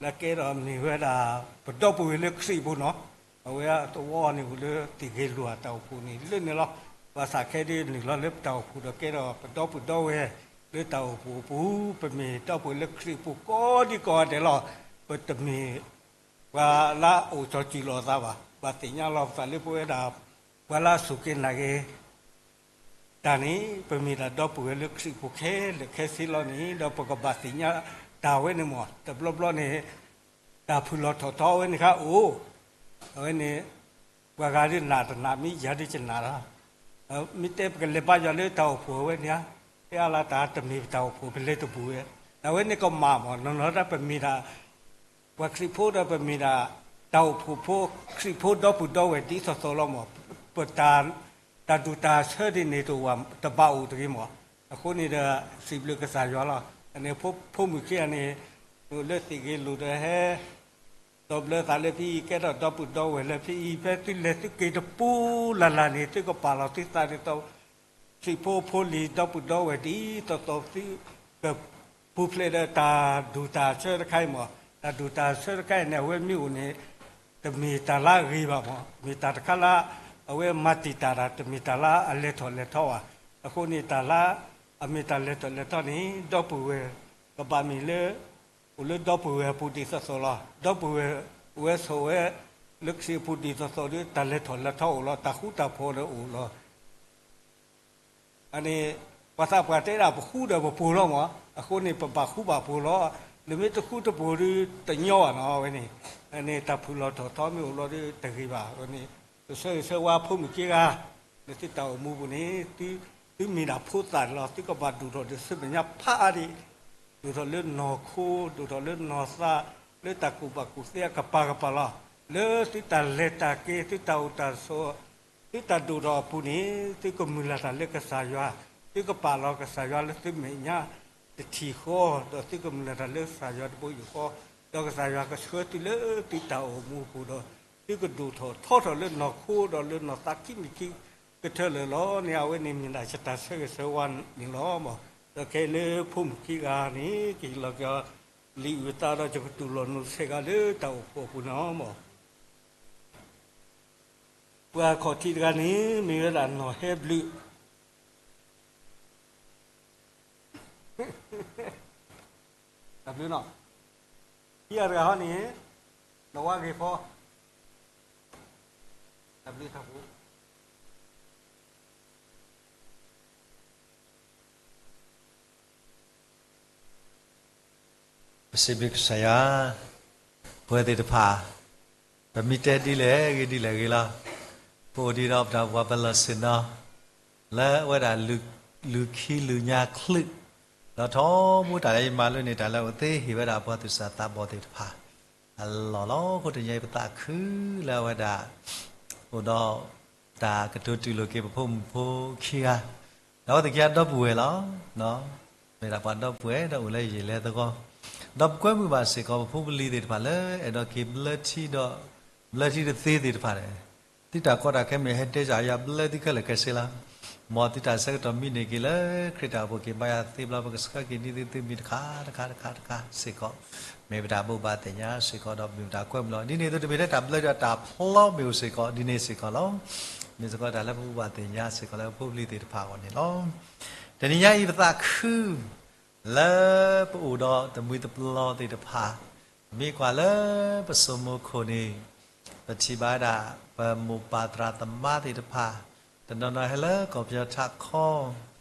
လၢကဲထီၣ်မ့ၢ်ဝဲဒၣ် ပဒီပုၢ်ဝဲၢ်လၢခရံာ်အပူၤနီၤ, အဝဲအသဝီန့ၣ်အိၣ်လၢသ့ၣ်ဂ့ၤလိာ်အတၢ်အိၣ်ဖှိၣ်န့ၣ်လၢန့ၣ်လီၤ. ဘၣ်ဆၣ်ခဲဒ်နုာ်လီၤလၢပတၢ်အိၣ်ဖှိၣ်ဒီးကဲထီၣ်ပဒီပုၢ်ဒီဝဲၢ် လၢတၢ်အိၣ်ဖှိၣ်အပူၤ, ပမ့ၢ်ဒီပုၢ်ဝဲၢ်လၢခရံာ်အပူၤကိးဒံကိးဂၤဒဲးလီၤ. ပတမ့ၢ် ပှၤလၢအအိၣ်စီၤစုၤလိာ်အသးဘၣ်, ဘၣ်သ့ၣ်ညါလီၤပသးလၢပဝဲဒၣ် ပှၤလၢအစူၢ်က့ၤနာ်က့ၤ တၢ်န့ၣ် ပမ့ၢ်ဒၣ်ဒီပုၢ်ဝဲၢ်လၢခရံာ်ဖိခဲလၢာ်ခဲဆ့လီၤန့ၣ် ဒီးပကဘၣ်သ့ၣ်ညါတၢ်ဝဲန့ၣ်မး, တဘျီဘျီန့ၣ် တၢ်ဖုၣ်လီၤထီၣ်ထီဝဲန့ၣ်ခါအိၣ်, အဝဲန့ၣ် ပှၤဂၤဒုးနာ်တနာ် မ့ၢ်ယၤဒုးကနာ်လီၤ. မ့ၢ်တဲပကလဲၤဘါယွၤလၢတၢ်အိၣ်ဖှိၣ်အဝဲန့ၣ်ဧါ, ဖဲအါလၢတၢ်တမ့ၢ်ပတၢ်အိၣ်ဖှိၣ် ပလဲၤတပူၤဝဲ, အဝဲန့ၣ်ကမၣ်မး, နီၢ်နီၢ်ဒၣ်ပမ့ၢ်ဒၣ် ပှၤခရံာ်ဖိဒီးပမ့ၢ်ဒၣ် တၢ်အိၣ်ဖှိၣ်ဖိ ခရံာ်ဖိဒီပုၢ်ဒီဝဲၢ်ဒ်သိးသိးလီၤမး, ပတၢ် တၢ်ဒူၣ်တၢ်ဆၢဒ်န့ၣ်တအိၣ် တဘၣ်အိၣ်တဂ့ၤမး, အဃိန့ၣ်ဒီး စံးဘျုးကစၢ်ယွၤလီၤ. အန့ၣ်ဖိမုၣ်ခံဂၤန့ၣ် အိၣ်လၢသ့ၣ်ဂ့ၤလိာ်ဒီးဟဲ ဒီးဘျၢသးလၢဖဲအံၤ ကဲထီၣ်ဒီပုၢ်ဒီဝဲၢ်လၢဖဲအံၤ ဖဲသုလဲၤသုက့ၤတပူၤလၢ်လၢ်န့ၣ် သုကပာ်လီၤသုသးဒ်သိး ခရံာ်ဖိဖိလံၤဒီပုၢ်ဒီဝဲၢ်ဒ်သိးသိး သုကပူၤဖျဲးဒီးတၢ်ဒူၣ်တၢ်ဆၢတခါအံၤမး, တၢ်ဒူၣ်တၢ်ဆၢတခါအံၤန့ၣ် အဝဲမ့ၢ်အိၣ်န့ၣ် တမ့ၢ်တၢ်လၢအဂ့ၤဘၣ်မး, မ့ၢ်တၢ်တခါလၢ အဝဲမၤတံာ်တာ်တၢ် တမ့ၢ်တၢ်လၢအလဲၤထီၣ်လဲၤထီဘၣ်. အဃိန့ၣ်တၢ်လၢ အမ့ၢ်တၢ်လဲၤထီၣ်လဲၤထီန့ၣ် ဒီပုၢ်ဝဲၢ် ကဘၣ်မ့ၢ်လၢ အိၣ်လၢဒီပုၢ်ဝဲၢ်အပူၤဒ်သိးသိးလီၤ. ဒီပုၢ်ဝဲၢ် အိၣ်ဝဲဆိးဝဲ လၢခရံာ်အပူၤဒ်သိးသိးဒီး တၢ်လဲၤထီၣ်လဲၤထီအိၣ်လီၤ, တၢ်ဃူတၢ်ဖိးဒီးအိၣ်လီၤ. အန့ၣ် ပှၤသးပှၢ်တဲဒၣ်ပဃူဒီးပဖိးလီၤမး, အဃိန့ၣ် ပဘၣ်ဃူဘၣ်ဖိးလီၤ. နမ့ၢ်တဃူတဖိးဒီးတညီဘၣ်နီၤ အဝဲန့ၣ်, အန့ၣ်တၢ်ဖုၣ်လီၤထီၣ်ထီမ့ၢ်အိၣ်လီၤဒီးတဂ့ၤဘၣ်. အဝဲန့ၣ် ပဆၢဂ့ၤဆၢဝါဖိမုၣ်ခံဂၤ လၢသုတၢ်အိၣ်မူပူၤန့ၣ် သုမ့ၢ်ဒၣ်ဖိသၣ်န့ၣ်လီၤ. သုကဘၣ်ဒိၣ်ထီၣ်ဒီးဆူမဲာ်ညါဖးဒိၣ်, ဒိၣ်ထီၣ်လၢနီၢ်ခိ, ဒိၣ်ထီၣ်လၢနီၢ်သး, လၢတၢ်ကူၣ်ဘၣ်ကူၣ်သ့အကပၤကပၤလီၤ. လၢသုတၢ်လဲၤတၢ်က့ၤ သုတၢ်အိၣ်တၢ်ဆိး သုတၢ်ဒိၣ်ထီၣ်အပူၤန့ၣ် သုကမုၢ်လၢ်တၢ်လၢကစၢ်ယွၤ, သုကပာ်လီၤကစၢ်ယွၤလၢသုမဲာ်ညါ, တထံၣ်ဃီ, ဒီးသုကမျၢၢ်တၢ်လၢကစၢ်ယွၤတဘိယူၢ်ဃီ, ဒီးကစၢ်ယွၤကဆှၢသုလၢသုတၢ်အိၣ်မူအပူၤဒီး, သုကဒိၣ်ထီၣ်ထီထီၣ်လၢနီၢ်ခိ ဒီးလၢနီၢ်သးခံမံၤခံကတၢၢ်လၢာ်လီၤန့ၣ်, အဝဲန့ၣ်မ့ၢ်ဒၣ်ယတၢ်ဆၢဂ့ၤဆၢဝါန့ၣ်လီၤ. ဒီးခဲအံၤလၢဖိမုၣ်ခံဂၤန့ၣ် ကဟ့ၣ်လီၤက့ၤအီၤ လံာ်အုၣ်သးဒီး ယကတူၢ်လိာ်နုာ်ဆဲးဂၤလၢတၢ်အိၣ်ဖှိၣ်အပူၤန့ၣ်လီၤ. ပှၤခီၣ်ထံးတဂၤန့ၣ် မ့ၢ်ဝဲဒၣ်နီၢ်ဟဲဘျုး တၢ်ဘျုးနီၤ, ခံဂၤတဂၤဟီန့ၣ် နီၢ်ဝါဂ့ၤဖီ, တၢ်ဘျုးထီၣ်ပူၤ ပစံးဘျုးကစၢ်ယွၤ, ပဝဲသ့ၣ်တဖၣ် ပမ့ၢ်တဲဒ်လဲၣ်ဂ့ၤဒ်လဲၣ်ဂ့ၤလီၤ, ပအိၣ်ဒံးဒီးပတၢ်အိၣ်ဖှိၣ်ပလီၢ်ဆ့ၣ်နီၤ လၢအဝဲဒၣ် လူၤခံလူၤညါချုး, ဒီးထီဘိတၢ်လၢယမၤလိန့ၢ်တၢ်လၢအဝဲသ့ၣ်ဟ့ၣ်ဝဲဒၣ်ပှၤသူၣ်စၢ်သးဘီၣ်သ့ၣ်တဖၣ် အလီၢ်လီၤ. အဃိတနံၤအံၤပသးခုလၢအဝဲဒၣ် အိၣ်ဒီး တၢ်ကတိၤတူၢ်လိာ်က့ၤပဖိမုၣ်ဖိခံဂၤ, ဒီးအဝဲသ့ၣ်ခံဂၤဒီပုၢ်ဝဲၢ်လီၤ. မ့ၢ်ဒၣ်ပှၤဒီပုၢ်ဝဲၢ်ဒီးအိၣ်လၢယံၤလၢသဝီ, ဒီးပကွဲမုာ်ဘၣ်စ့ၢ်ကီး ပဖိပလံၤသ့ၣ်တဖၣ်လၢအဲၣ်ဒိးက့ၤဘျၢထံဒီး ဘျၢထံတသ့သ့ၣ်တဖၣ်န့ၣ်, သုတၢ်ကီတၢ်ခဲမ့ၢ်ဟဲတဲစ့ၢ်ကီးယၤ ဘျၢသုခဲလၢာ်ခဲဆ့လီၤ. မ်သုတၢ်ဆၢကတီၢ်မံန့ၢ်က့ၤလၢခရံာ်တၢ်အိၣ်ဖှိၣ်က့ၤဘါယွၤသ့ဘျီ ပကဆှၢက့ၤန့ၢ်သုသုမံၤတခါတခါတခါတခါစ့ၢ်ကီး, မ့ၢ်ပတၢ်ဘိးဘၣ်သ့ၣ်ညါစ့ၢ်ကီးဒီးမ့ၢ်ပတၢ်ကွဲမုာ်လီၤ. ဒ်န့ၣ်အသိးတမ့ၢ်ထဲတၢ်ဘျၢဒီးတၢ်ဖျီမ့ၢ်အိၣ်စ့ၢ်ကီး ဒ်န့ၣ်စ့ၢ်ကီးလီၤ. မ့ၢ်စ့ၢ်ကီးတၢ်လၢပဘိးဘၣ်သ့ၣ်ညါစ့ၢ်ကီးလၢပဖိပလံၤသ့ၣ်တဖၣ်အဂီၢ်န့ၣ်လီၤ. တနံၤညါအံၤပသးခု လၢပအိၣ်ဒီးတမှံၤတပလီၢ်သ့ၣ်တဖၣ်, မ့ၢ်ကွၢ်လၢပစိာ်မူခိၣ်န့ၣ်, ပထံၣ်ဘၣ်ဝဲဒၣ် ပမိၢ်ပၢ်သရၣ်သမါသ့ၣ်တဖၣ်, တနီၤနီၤဟဲလၢကီၢ်ပယီၤထးခီ, ဒီးတနီၤ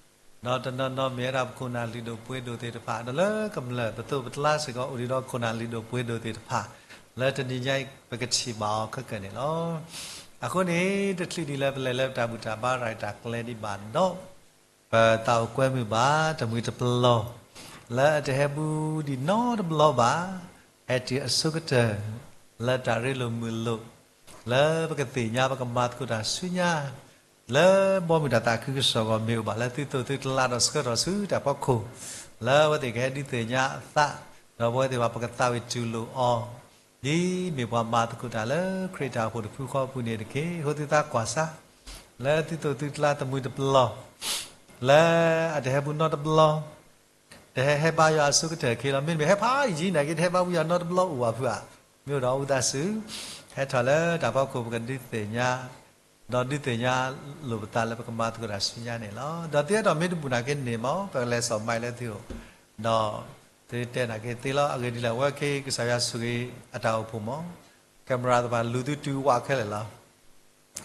နီၤမ့ၢ်ဝဲဒၣ်ပခိၣ်နၢ်လုၢ်ဒိၣ်ပှ့ၤဒိၣ်သ့ၣ်တဖၣ်, ဒီးလၢကမျၢၢ်ပသိးပတလါစ့ၢ်ကီး အိၣ်ဒံးဒီးခိၣ်နၢ်လုၢ်ဒိၣ်ပှ့ၤဒိၣ်သ့ၣ်တဖၣ်, လၢတနံၤညါအံၤပကထံၣ်ဘၣ်အီၤခဲကနံၣ်န့ၣ်လီၤ. အဃိန့ၣ် တချုးဒ်လၢပလဲၤလၢပတၢ်ဘူၣ်တၢ်ဘါရၤတၢ်ကျဲဒံးဘၣ်ဒီး ပသးအိၣ်ကွဲမုာ်ဘၣ်တမှံၤတပလီၢ်, လၢအတဟဲဘူးဒံးနီတဘျီဘၣ်, ဟဲတုၤအဆိကတၢၢ် လၢတၢ်ရ့လိာ်မုာ်လိာ်, လၢပကသ့ၣ်ညါပကမၤသကိးတၢ်ဆူညါ, လၢဘီမုၢ်တၢ်သးခုကစီၣ်အဂီၢ် မ့ၢ်အိၣ်ဘၣ်လၢသုသိးသုတလါဒီးဆှၢထီၣ်ဆူတၢ်ဖီခိၣ်, လၢအဝဲသ့ၣ်ကဟဲဒုးသ့ၣ်ညါအသး, ဒီးပဝဲသ့ၣ်တဖၣ်ပကသးဝံၣ်တူၢ်လိာ်အီၤ ဒ်မ့ၢ်ပှၤမၤသကိးတၢ်လၢခရံာ်တၢ်အိၣ်ဖှိၣ်တဖုဃီအပူၤန့ၣ်တက့ၢ်. အဃိသုသးကွၢ်စၢ် လၢသုသိးသုတလါတမှံၤတပလီၢ်, လၢအတဟဲဘူးနီတဘျီ, တဟဲဟဲဘါယွၤအဆိကတၢၢ်ခဲလီၤ. မ့တမ့ၢ်ဟဲဖးယံာ်နာ်က့ တဟဲဘါဘူးယွၤနီတဘျီအိၣ်ဘၣ်ဖုဧါ. မ့ၢ်အိၣ်ဒီးအဝံသးစူၤ ဟဲထီၣ်လၢတၢ်ဖီခိၣ် ပကဒုးသ့ၣ်ညါ ဒီးဒုးသ့ၣ်ညါလိာ်ပသးလၢပကမၤသကိးတၢ်ဆူညါန့ၣ်လီၤ. ဒီးသုဟဲထီၣ်မ့ၢ်တဘူၣ်နာ်က့န့ၣ်မ့ၢ် ပကလဲၤစီၤမးလၢသုအိၣ်, ဒီးသုတဲနာ်က့သ့လီၤ. အဂ့ၢ်ဒ်လဲၣ် အဝဲက့ၤကစၢ်ယွၤဆိၣ်ဂ့ၤအတၢ်အိၣ်ဖှိၣ်မ့ၢ် camera သ့ၣ်တဖၣ်လူၤသုတုၤဝးခဲလၢာ်လီၤ.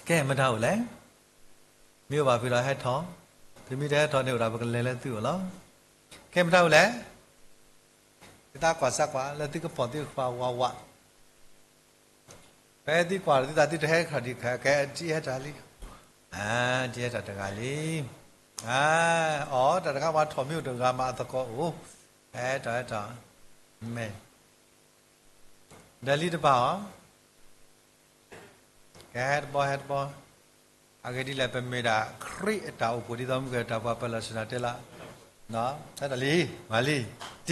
ကဲ မတၤအိၣ်လဲၣ်. မ့ၢ်အိၣ်ဘၣ်ဖုဒီးဟဲထီၣ်, သုမ့ၢ်တဟဲထီၣ်န့ၣ်အိၣ်ဒီးပကလဲၤလၢသုအိၣ်လီၤ. ကဲ မတၤအိၣ်လဲၣ်. သုသးကွၢ်စၢ်ကွၢ် လၢသုကဖီၣ်သုကဃာ်ဝးဝး ဖဲသုကွၢ်သုသးသုတဟဲထီၣ်ဒံးခဲ ကဲ တံၤဟဲထီၣ်လံ, တံၤဟဲထီၣ်တဂၤလံ. အီ တၢ်တဂၤဝဲထီၣ်မ့ၢ်အိၣ်တဂၤမး အသကိးအိၣ်, ဟဲထီၣ်ဟဲထီၣ်, မ့ၢ် ဒီးလံတဘၣ်အီၤ, ကဲ ဟဲတဘီ ဟဲတဘီ, အဂ့ၢ်ဒ်လဲၣ် ပမ့ၢ်ဒၣ်ခရံာ်အတၢ်အိၣ်ဖှိၣ် ဒ်သိးမုၢ်ကတၢၢ်ပှၤပၢၤလီၢ်ဆ့ၣ်နီၤတဲလီၤ, ဟဲ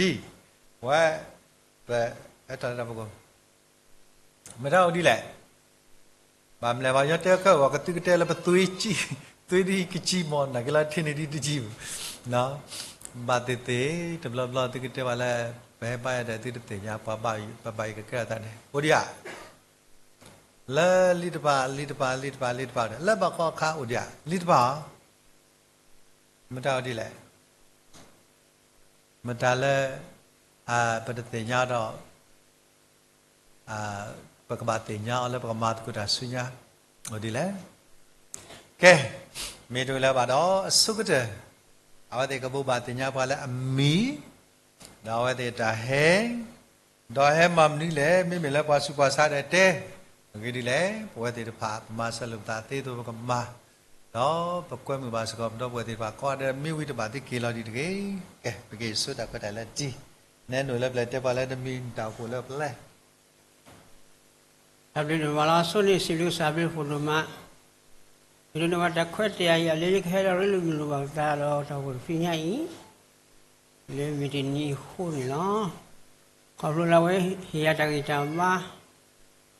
ထီၣ်လံ, မၤလံ, တံၤ, ဝဲ, ပဟဲထီၣ်လၢတၢ်ဖီခိၣ် မတၤအိၣ်ဒ်လဲၣ်. ဘၣ်မနုၤလဲၣ် ပှၤကညီတဲခဲအံၤ ကသုကတဲလၢပသွံၣ်, သွံၣ်ဒ်ကစံမီၢ် နာ်က့လီၤထံၣ်န့ၢ်ဒ်တစံပူၤ, ဘၣ်သ့ၣ်သ့ၣ် တဘျီဘျီသုကတဲပှၤလၢ ပဟဲဘါယွၤဒီးသုတသ့ၣ်ညါ ပှၤဘၣ်ယွၤ ပဘၣ်ယွၤကကဲထီၣ်သးန့ၣ် အိၣ်ဒံးဧါ. လၢလံတပၤ လံတပၤ လံတပၤ လံတပၤဒီး လၢဘၣ်ဃီအခါအိၣ်ဒံးဧါ လံတပၤဧါ. မတၤအိၣ်ဒ်လဲၣ်. မတၤလၢ ပတသ့ၣ်ညါဒီး ပကဘၣ်သ့ၣ်ညါအီၤလၢပကမၤသကိးတၢ်ဆူညါ အိၣ်ဒ်လဲၣ်. ကဲ, မ့ၢ်တအိၣ်လၢၤဘၣ်ဒီး အဆိကတၢၢ် အဝဲသ့ၣ်ကဘိးဘၣ်သ့ၣ်ညါပှၤလၢအမံၤ, ဒီးအဝဲသ့ၣ်တၢ်ဟဲ, ဒီးဟဲမၤမနုၤလဲၣ်, မ့မ့ၢ်လၢပှၤဆူးပှၤဆါဒီးတဲ, အဂ့ၢ်ဒ်လဲၣ်, ပဝဲသ့ၣ်တဖၣ် ပမၤစၢၤလိာ်ပသးသ့သိးပကမၤ, ဒီးပကွဲမုာ်ဘၣ်စ့ၢ်ကီး ပဒီပုၢ်ဝဲၢ်သ့ၣ်တဖၣ်ကိးဂၤဒဲး မ့ၢ်ဝံၤတဘၣ်သုက့ၤလီၤဒံးတဂ့ၤ. ကဲ, ပက့ၤဆူတၢ်ခွဲးတၢ်ယာ်လၢတံၤ, နဲနုာ်လၢပျဲၢ်တဲပှၤလၢနမံၤနတၢ်အိၣ်ဖှိၣ်လၢပျဲၢ် တၢ်ဘျုးဒိၣ်မးလီၤ. ဆိၣ်ဂ့ၤစံးဘျုးကစၢ်အဘျုးအဖှိၣ်ဒိၣ်မး, ယဒိးန့ၢ်ဘၣ်တၢ်ခွဲးတၢ်ယာ်အံၤ လၢယကဟဲဒီးရ့လိာ်မုာ်လိာ်ဘၣ်ပသးဒီးတၢ်အိၣ်ဖှိၣ်တသ့ၣ်ညါအံၤ, လၢမုၢ်တနံၤအဃိန့ၣ်လီၤ. ခီဖျိလၢအဝဲဟ့ၣ်ယၤတၢ်ဂံၢ်တၢ်ဘါ,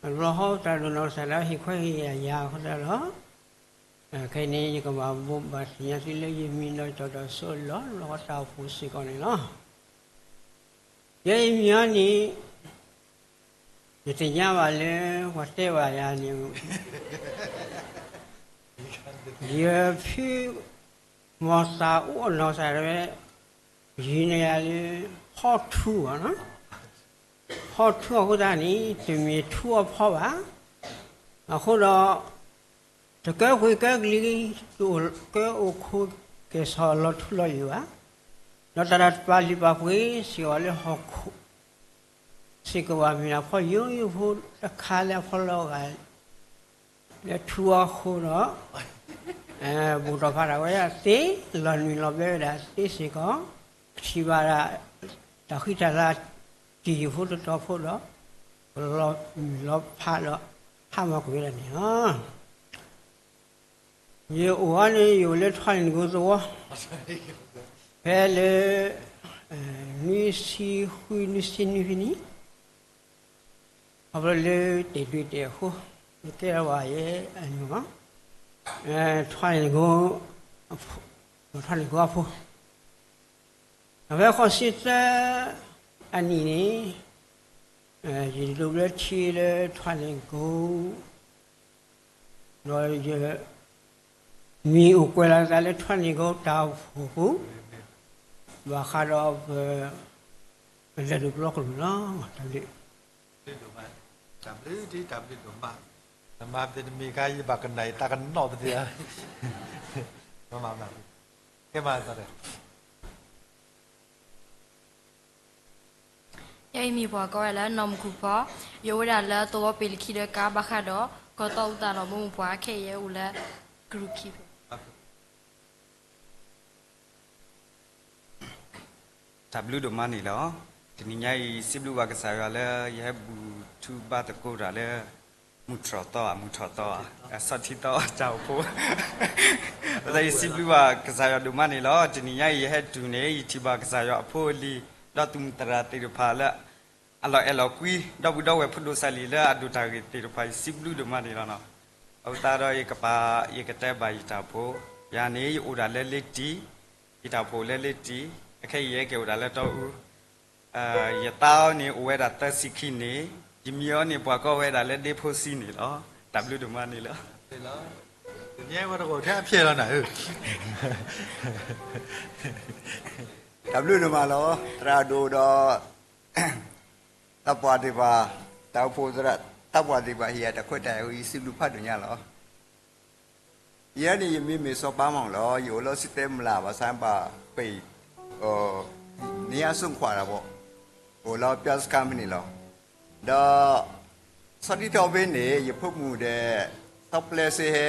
အဘျီဃီသရၣ်ဒိၣ်နီၢ်ကစၢ်ဒၣ်ဝဲဟ့ၣ်ခွဲးဟ့ၣ်ယာ်ယၤအဃိသတးဒီး, ခဲအံၤန့ၣ် ယကဘၣ်ဘိးဘၣ်သ့ၣ်ညါသုလၢယမံၤဒီးယတီၢ်ဒီးဆိးလီၤ လီၤတၢ်အိၣ်ဖှိၣ်စ့ၢ်ကီးန့ၣ်လီၤ. ယဲယမံၤအံၤန့ၣ် ယသ့ၣ်ညါဘၣ်လၢ ပှၤတဲဘၣ်ယၤန့ၣ်, ယဖု မီၤသးအိၣ်အနီၢ်ကစၢ်ဒၣ်ဝဲ ယုၢ်န့ၢ်ယၤလၢ ဟီၣ်ထူအီၤ, ဟီၣ်ထူအီၤအဃိသတးန့ၣ် တမ့ၢ်ထူအီၤဖီဘၣ်. အဃိဒီး တကဲပှ့ၤကဲကလံၤ တအိၣ်ကဲအိၣ်ခိးကဲၤဆီၣ်လီၤထူလီၤယိာ်ဘၣ်. ဒီးတၢ်တပာ်လုၢ်ပာ်ပှ့ၤစ့ၢ်ကီးလၢဟီၣ်ခိၣ် စ့ၢ်ကီးဘၣ်မ့ၢ်ဒၣ်ဖီယိာ်ယိာ်ဖိတခါလၢအဖီလီၤဂာ် လၢထူအီၤအဃိဒီး ဘူးထီၣ်ဖးထီၣ်ဝဲဒၣ်သ့, လီၤနုာ်လီၤဘျၢဝဲဒၣ်သ့စ့ၢ်ကီး, ထံၣ်ဘၣ်ဒၣ် တၢ်ဃံတၢ်လၤတံၢ်ယိာ်ဖိတတီၤဖိဒီး ကလီၤမုၢ်လီၤဖးဒီး ဟးမၤကွံာ်ဝဲဒၣ်န့ၣ်လီၤ. ယအိၣ်အီၤန့ၣ် ယအိၣ်လၢထွးန့ၢ်နကိသဝီ, ဖဲလၢ နွံဆံဃု နွံဆံနွံဖဲန့ၣ် ခီဖျိလၢတဲာ်ဒုးတဲာ်အဃိ, ယကဲထီၣ်ဘၣ်ယဲအညီ, ထွးန့ၢ်နကိ, ထွးန့ၢ်နကိအဖိ, အဖဲဃိးဆံသၢအနံၣ်န့ၣ်, ယဒိးဘျၢထံလၢထွးန့ၢ်နကိ, ဒီးယ မံၤအိၣ်ကွဲးလီၤသးလၢထွးန့ၢ်နကိတၢ်အိၣ်ဖှိၣ်အပူၤ, ဘၣ်ဃးဒီးပ ပလဲၤဒိးပျီကလူးလီၤ. တၢ်ဘျုး, တၢ်ဘျုးဒ်တၢ်ဘျုးဒိၣ်မး, နမၤပတမံၤခါ ယဘၣ်ကနၣ်ယတၢ်ကနီၣ်ပတ့ၢ်, မၤမၤ, ကဲမၤသးဒီး ယဲအံၤမ့ၢ်ပှၤကိးဝဲလၢနီၢ်မူခိၣ်ဖီ, ယအိၣ်ဝဲဒၣ်လၢသဝီပ့ၤလခံဒီးကါဘၣ်ဃးဒီး ကီၢ်သီအူသးဒီးမိၢ်မိၢ်ပှၢ် ခဲအံၤယအိၣ်လၢကရူၢ်ခံဖဲ တၢ်ဘျုးဒိၣ်မးန့ၣ်လီၤ. တနံၤညါအံၤ စံးဘျုးဘၣ်ကစၢ်ယွၤလၢ ယဟဲဘူၣ်ထူဘါသကိးတၢ်လၢ မုၢ်တြီၢ်သီဧါ မုၢ်တြီၢ်သီဧါ ဆီၣ်ထံသီတၢ်အိၣ်ဖှိၣ်, အဃိသတးယစံးဘျုးဘၣ်ကစၢ်ယွၤဒိၣ်မးန့ၣ်လီၤ. တနံၤညါအံၤ ယဟဲတုၤန့ၣ် ယထံၣ်ဘၣ်ကစၢ်ယွၤအဖိအလံၤ ဒီးသုးမုၢ်သရၣ်သ့ၣ်တဖၣ်လၢ အလီၤအဲၣ်လီၤကွံ ဒီပုၢ်ဒီဝဲၢ်ဖိဒိၣ်စၢ်လံၤလၢအဒိၣ်တၢ်ဂ့ၢ်သ့ၣ်တဖၣ် ယစံးဘျုးဒိၣ်မးန့ၣ်လီၤ. အဃိသတးဒီးယကပာ် ယကတဲဘၣ်ယတၢ်အိၣ်ဖှိၣ်, ယၤန့ၣ် ယအိၣ်ဒၣ်လၢလ့တံၢ်, ယတၢ်အိၣ်ဖှိၣ်လၢလ့တံၢ်, အခဲအံၤယဟဲက့ၤအိၣ်ဒၣ်လၢတီအူ, ယသးအီၤန့ၣ် အိၣ်ဝဲဒၣ်သၢဆံခံနံၣ်, ယမံၤအီၤန့ၣ် ပှၤကိးဝဲဒၣ်လၢဒ့ဖိစံန့ၣ်လီၤ. တၢ်ဘျုးဒိၣ်မးန့ၣ်လီၤ. တနံၤညါဝဲတဂီၤထဲအဖျဲၣ်လီၤနၤဧၢ, တၢ်ဘျုးဒိၣ်မးလီၤ. သရၣ်ဒိၣ်ဒီး သးပှၢ်သ့ၣ်တဖၣ်, တၢ်အိၣ်ဖှိၣ်သရၣ်, သးပှၢ်သ့ၣ်တဖၣ်ဟ့ၣ်ယၤတၢ်ခွဲးတၢ်ယာ်အဃိ ယစံးဘျုးဖးဒိၣ်ညါလီၤ. ယဲန့ၣ် ယမံၤမ့ၢ်စီၤပၤမီၢ်လီၤ. ယအိၣ်လၢစံၣ်တဲမုၢ်လၢ် ဘၣ်ဆၣ်ဘၣ်ပှ့ၤ န့ၢ်အစိခွါတၢ်ဘၣ်, အိၣ်လၢပျီစခါဖဲန့ၣ်လီၤ. ဒီး ဆီဒံၣ်ထီၣ်ဖဲန့ၣ် ယဖိမုၣ်ဒီး ဆီပျဲစ့ဟဲ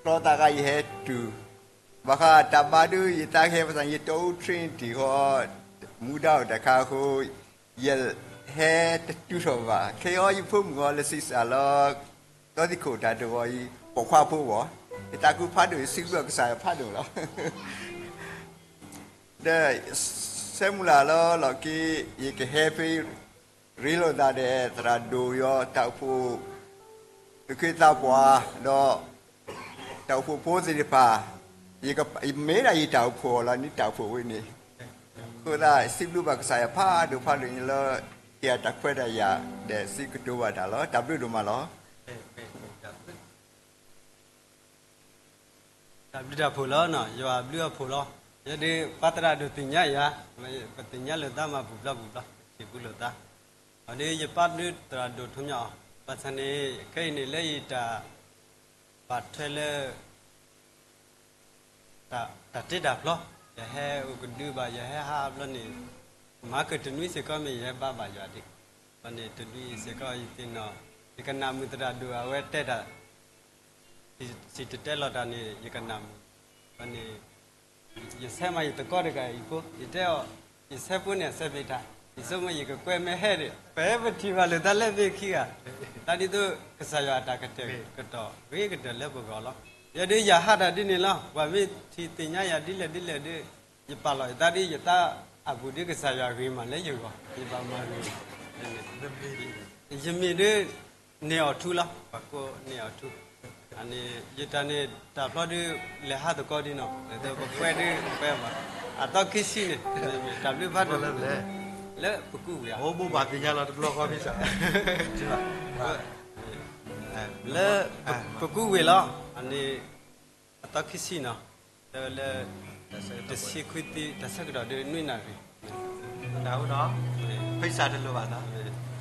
ကျီသးဂၤ ယဟဲတုၤ, ဘၣ်ဃးတၢ်ဘါဒုး ယသးကဟဲ ဘၣ်ဆၣ်ယတီအူ Trinity ဃီ မူဒါအိၣ်တၢ်ခါအဃိ ယဟဲတတုၤထီၣ်ဘၣ်. ခဲအံၤ ယဖိမုၣ်အီၤလၢစံးစၢ်လီၤ တီသံၣ်ခိၣ်တၢ်ဒိၣ်အီၤအံၤ ပိာ်ခွါဖိဘၣ်, ယသးခုဖးဒိၣ် ယစံးဘျုးကစၢ်ယွၤဖးဒိၣ်လီၤ. ဒီး ဆဲမုၢ်လၢ်လီၤလီၢ်ခံ ယကဟဲဖဲ ရ့လိာ်သးဒီးသရၣ်ဒိၣ်ယီၤ တၢ်အိၣ်ဖှိၣ် သူၣ်က့သးပှၢ် ဒီး တၢ်အိၣ်ဖှိၣ်ဖိသ့ၣ်တဖၣ်, ယမ့ၢ်ဒၣ်ယတၢ်အိၣ်ဖှိၣ်အီၤလီၤ နံၣ်တၢ်အိၣ်ဖှိၣ်ဝဲန့ၣ်, အဃိသတး စံးဘျုးဘၣ်ကစၢ်ယွၤဖးဒိၣ်ဖးဒိၣ်န့ၣ်လီၤ. ဟ့ၣ်ယၤတၢ်ခွဲးတၢ်ယာ် ဒီးစံးကတိၤဘၣ်တၢ်လီၤ. တၢ်ဘျုးဒိၣ်မးလီၤ. တၢ်ဘျုးတၢ်ဖှိၣ်လီၤ, ယွၤဘျုးအဖှိၣ်လီၤ. ယဲဒၣ်ပၢ်သရၣ်ဒိၣ်သ့ၣ်ညါယၤ, ပသ့ၣ်ညါလိာ်သးမၤပူၤဘျီပူၤဘျီ, ထံၣ်ပူၤလိာ်သး, အဒ်ယပၢ်ဒုးသရၣ်ဒိၣ်ထီၣ်ညီအီၤ, ဘၣ်ဆၣ်န့ၣ် ခဲအံၤန့ၣ်လၢယတၢ် ဘၣ်ထွဲလၢ တၢ်တ့တၢ်ဖျီ, ယဟဲအိၣ်ကဒုဘၣ် ယဟဲဟးဘျီန့ၣ်, မၤကတနွံစ့ၢ်ကီးမ့ၢ်ယဟဲဘါဘၣ်ယွၤဒံး, ဘၣ်န့ၣ်တနွံစ့ၢ်ကီးယသ့ၣ်နီၣ်, ယကနၣ်မုာ်သရၣ်ဒိၣ်အဝဲတဲတၢ်, စံၣ်တဲၤတဲလီၤတၢ်န့ၣ် ယကနၣ်မုာ်, ဘၣ်န့ၣ် ယဆဲးမၤယသကိးတဂၤအံၤဖိ, ယတဲအီၤ, ယဆဲးဖိန့ၣ်အဆဲးဘ့ၣ်တၢ်, ယဆိကမိၣ်ယကကွဲးမ့ၢ်ဟဲဒံး, ပဟဲပထံၣ်ဘၣ်လိာ်သးလၢဘ့ၣ်ခံဂၤ, တၢ်ဒ်သိးကစၢ်ယွၤအတၢ်ကတဲာ်ကတီၤဂ့ၤကတၢၢ်လၢပဂီၢ်လီၤ. ယဲဒၣ်ယၤဟးတၢ်ဒ်န့ၣ်လီၤ, ပှၤမ့ၢ်ထံၣ်သ့ၣ်ညါယၤဒ်လဲၣ်ဒ်လဲၣ်ဒီး, ယပာ်လီၤယသးဒ်ယသး အဘူးဒုးကစၢ်ယွၤဂ့ၤမးလၢယဂီၢ်, ယဘၣ်မၤဂ့ၤ, ယမံၤဒုး န့ၢ်အီၤထူလီၤ, ပှၤကိးန့ၢ်အီၤထူ, န့ၣ် ယတၢ်န့ၣ်တၢ်ဖျီဒုး လဲၤဟးသကိးဒ်နီၤ, ပကွဲဒုးကွဲမး, အသီခံဆံန့ၣ်, တၢ်ဘျုးဖးဒိၣ် လၢပကူးဝံၤဧါ, ဘၣ်သ့ၣ်ညါလီၤတဘျီဃီဖဲစး, လၢပကူးဝံၤလီၤ, န့ၣ် အသီခံဆံနီၤ, လၢ တဆံခွံသီ တၢ်ဆၢကတီၢ်ဒုးနွံနၣ်ရံၣ်, တၢ်အိၣ်ဒီး ဖဲစးတလိၣ်ဘၣ်နီၤ,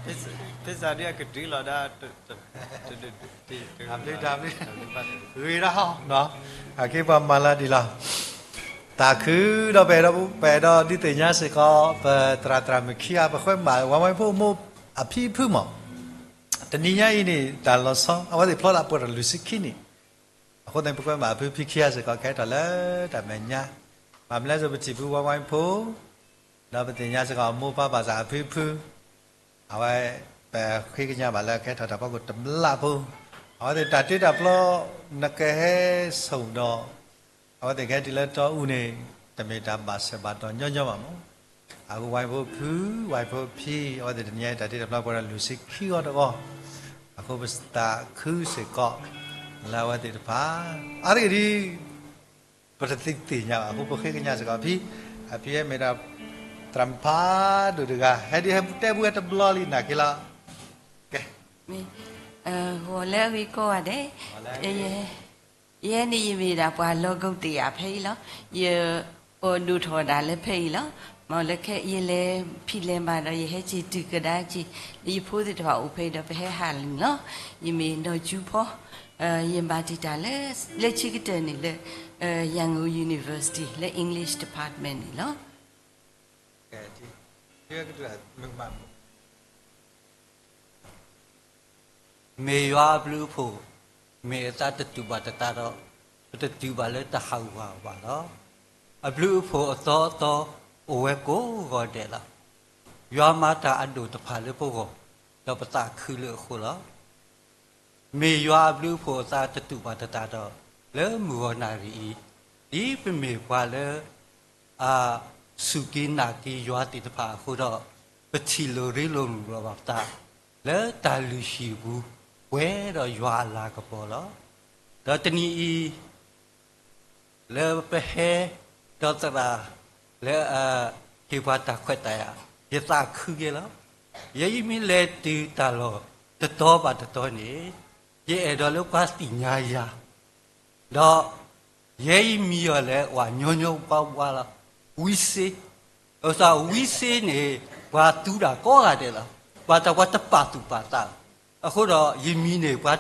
ဖဲစးဒုးအကတုၤလီၤဒၣ်, တဘျုးတဘျုး, ဂ့ၤဒၣ်, အက့ၢ်ပှၤမၤလၢဒ်လီၤ, သးခုဒီးပအဲၣ်ဒိး ပအဲၣ်ဒိးဒုးသ့ၣ်ညါစ့ၢ်ကီး ပသရၣ်သရၣ်မုၣ်ခံဂၤ ပဃ့မၤဝါဝဲဖိမုၣ်အဖံအဖုမး, တနံၤညါအံၤန့ၣ် တၢ်လီၤဆီ အဝဲသ့ၣ်ဖျီလၢအပှဲၤဒီးလွံၢ်ဆံခံနံၣ် အဃိသတး ပဃ့မၤအဖံဖုခံဂၤစ့ၢ်ကီး ကဟဲထီၣ်လၢတၢ်မဲာ်ညါ, ဘၣ်မနုၤလဲၣ် ပထံၣ်ဖုဝါဝါဖိ, ဒီးပသ့ၣ်ညါစ့ၢ်ကီးအမိၢ်ပၢ်ဘၣ်ဆၣ်အဖံဖု, အဝဲ ပဃ့ကညးဘၣ်လၢကဟဲထီၣ်တၢ်ဖီခိၣ်တမျၢ်ဖိ, အဝဲသ့ၣ်တၢ်တ့တၢ်ဖျီ နကဟဲဆိၣ်ဒီး အဝဲသ့ၣ်ကဟဲတုၤလၢတီအူန့ၣ် တမ့ၢ်တၢ်ဘၣ်ဆၢဘၣ်တီၢ်ညီညီဘၣ်မး, အဃိဝါဖိဖု, ဝါဖိဖံ, အဝဲသ့ၣ်တနံၤညါအံၤ တၢ်တ့တၢ်ဖျီပှဲၤဒီးလွံၢ်ဆံခံဂီၤတဂီၤ, အဃိပသးခုစ့ၢ်ကီး လၢအဝဲသ့ၣ်တဖၣ်, အါတက့ၢ်ဒ် ပတသ့ၣ်ညါဘၣ် အဃိပဃ့ကညးစ့ၢ်ကီး အဖံ, အဖံဟဲမ့ၢ်ဒၣ် သရၣ်မုၣ်ဖးဒိၣ်တဂၤ ဟဲဒ်ဟဲတဲဘူးဝဲတဘျီလံနာ်က့လီၤ, ကဲ, ဂီၤလၢအဂ့ၤကိးဂၤဒဲး, ယဲန့ၣ်ယမ့ၢ်ဒၣ်ပှၤလီၤကီၢ်တ့ၢ်ယၤဖဲအံၤလီၤ, ယ အိၣ်ဒိၣ်ထီၣ်ဒၣ်လၢဖဲအံၤလီၤ, မ့ၢ်လၢခဲအံၤယလဲၤဖံးလဲၤမၤဒီး ယဟဲက့ၤတုၤကဒါက့ၤ လၢယဖိသ့ၣ်တဖၣ်အိၣ်ဖဲအံၤဒီး ပဟဲဟးလံလီၤ, ယမ့ၢ်နီၢ်ကၠူဖီ, ယမၤတံာ်တာ်လၢ လၢခံကတၢၢ်န့ၣ်လၢ Yangon University လၢ English Department န့ၣ်လီၤ. မ့ၢ်ယွၤအဘျုးအဖှိၣ်, မ့ၢ်အသးတတူာ်ဘၣ်တသးဒီး, ပတတုၤဘၣ်လၢတၢ်ဟးဂူာ်ဟးဂီၤဘၣ်လီၤ. အဘျုးအဖှိၣ်အသီအသီ အိၣ်ဝဲကိးဂီၤဒဲးလီၤ. ယွၤမၤတၢ်အဒိၣ်တဖၣ်လၢပဂီၢ်, ဒီးပသးခုလၢအဃိလီၤ. မ့ၢ်ယွၤအဘျုးအဖှိၣ်အသးတတူာ်ဘၣ်တသးဒီး, လၢမုၢ်ဂီၤနၣ်ရံၣ်အံၤ, ဒ်ပမ့ၢ်ပှၤလၢ အ စူၢ်က့ၤနာ်က့ၤယွၤသ့ၣ်တဖၣ်အဃိဒီး, ပထံၣ်လိာ်ရ့လိာ်မုာ်လိာ်ဘၣ်ပသး လၢတၢ်လုၢ်ဟံၣ်အပူၤ, ပှဲၤဒီးယွၤအလၤကပီၤလီၤ. ဒီးတနံၤအံၤ လၢပဟဲဒီးသရၣ်လၢအဟ့ၣ်ပှၤတၢ်ခွဲးတၢ်ယာ်, ယသးခုက့ၤလီၤ. ယဲယမ့ၢ်လဲၤတုၤတၢ်လီၢ်တတီၤဘၣ်တတီၤန့ၣ်, ယအဲၣ်ဒိးလၢပှၤသ့ၣ်ညါယၤ, ဒီး ယဲယမံၤအီၤလဲၤဝဲညီညီဘှါဘှါလီၤ. ဝံစ့, ဝံစ့န့ၣ် ပှၤသူတၢ်ကိးဂၤဒဲးလီၤ. ဘၣ်ဆၣ်ပှၤတပာ်သူၣ်ပာ်သး, အဃိဒီးယမံၤန့ၣ် ပှၤ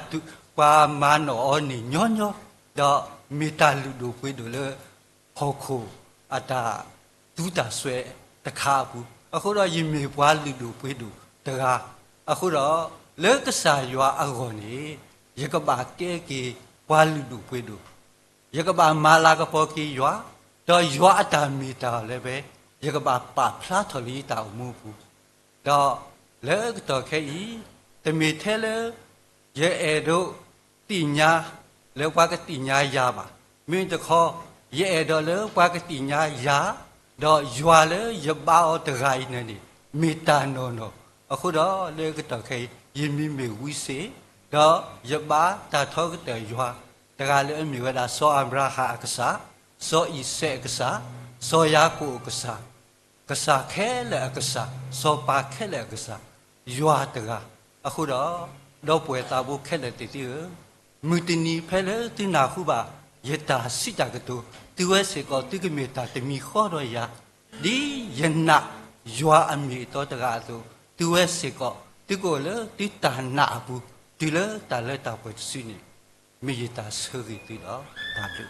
မၤနီၣ်အီၤန့ၣ်ညီညီ, ဒီးမ့ၢ်တၢ်လုၢ်ဒိၣ်ပှ့ၤဒိၣ်လၢ ဟီၣ်ခိၣ်အတၢ်သူတၢ်စွဲတခါအပူၤ, အဃိဒီးယမ့ၢ်ပှၤလုၢ်ဒိၣ်ပှ့ၤဒိၣ်တဂၤ, အဃိဒီး လၢကစၢ်ယွၤအဂီၢ်န့ၣ် ယကဘၣ်ကဲက့ၤပှၤလုၢ်ဒိၣ်ပှ့ၤဒိၣ်, ယကဘၣ်မၤလၤကပီၤက့ၤယွၤ, ဒီးယွၤအတၢ်မ့ၢ်တၢ်လၢဖဲ ယကဘၣ်ပာ်ဖျါထီၣ်လၢယတၢ်အိၣ်မူအပူၤ, ဒီးလၢကတီၢ်ခဲအံၤ တမ့ၢ်ထဲလၢ ယအဲၣ်ဒိးသ့ၣ်ညါ လၢပှၤကသ့ၣ်ညါယၤဘၣ်. မ့ၢ်တခီ ယအဲၣ်ဒိးလၢပှၤကသ့ၣ်ညါယၤ, ဒီးယွၤလၢယဘါအီၤတဂၤအံၤန့ၣ်န့ၣ် မ့ၢ်တၢ်နီၢ်နီၢ်. အဃိဒီးလၢကတီၢ်ခဲအံၤ ယမံၤမ့ၢ်ဝံစ့, ဒီးယဘါတၢ်ထီကတၢၢ်ယွၤ တဂၤလၢအမ့ၢ်ဝဲဒၣ် စီၤအၤဘြၤဟၣ်အကစၢ်, စီၤအံၤစဲးအကစၢ်, စီၤယၤကိာ်အကစၢ်, ကစၢ်ခဲလၢာ်အကစၢ်, စီၤပၤခဲလၢာ်အကစၢ်, ယွၤတဂၤ. အဃိဒီး ဒီပုၢ်ဝဲၢ်သးဘိခဲလၢာ်သ့ၣ်သုဧၢ, မုၢ်တနံၤဖဲလၢသုနၢ်ဟူဘၣ် ယတၢ်စံးတၢ်ကတိၤ, သုဝဲစ့ၢ်ကီး သုကမ့ၢ်တၢ်တမံၤဃီဒီးယၤ, ဒ်ယနာ်ယွၤအမ့ၢ်အတီတဂၤအသိး, သုဝဲစ့ၢ်ကီး သုကအိၣ်လၢသုတၢ်နာ်အပူၤ, တုၤလၢတၢ်လၢတၢ်ပှဲၤတစုန့ၣ်, မ့ၢ်ယတၢ်ဆၢဂ့ၤသုဒီးတၢ်ဘျုး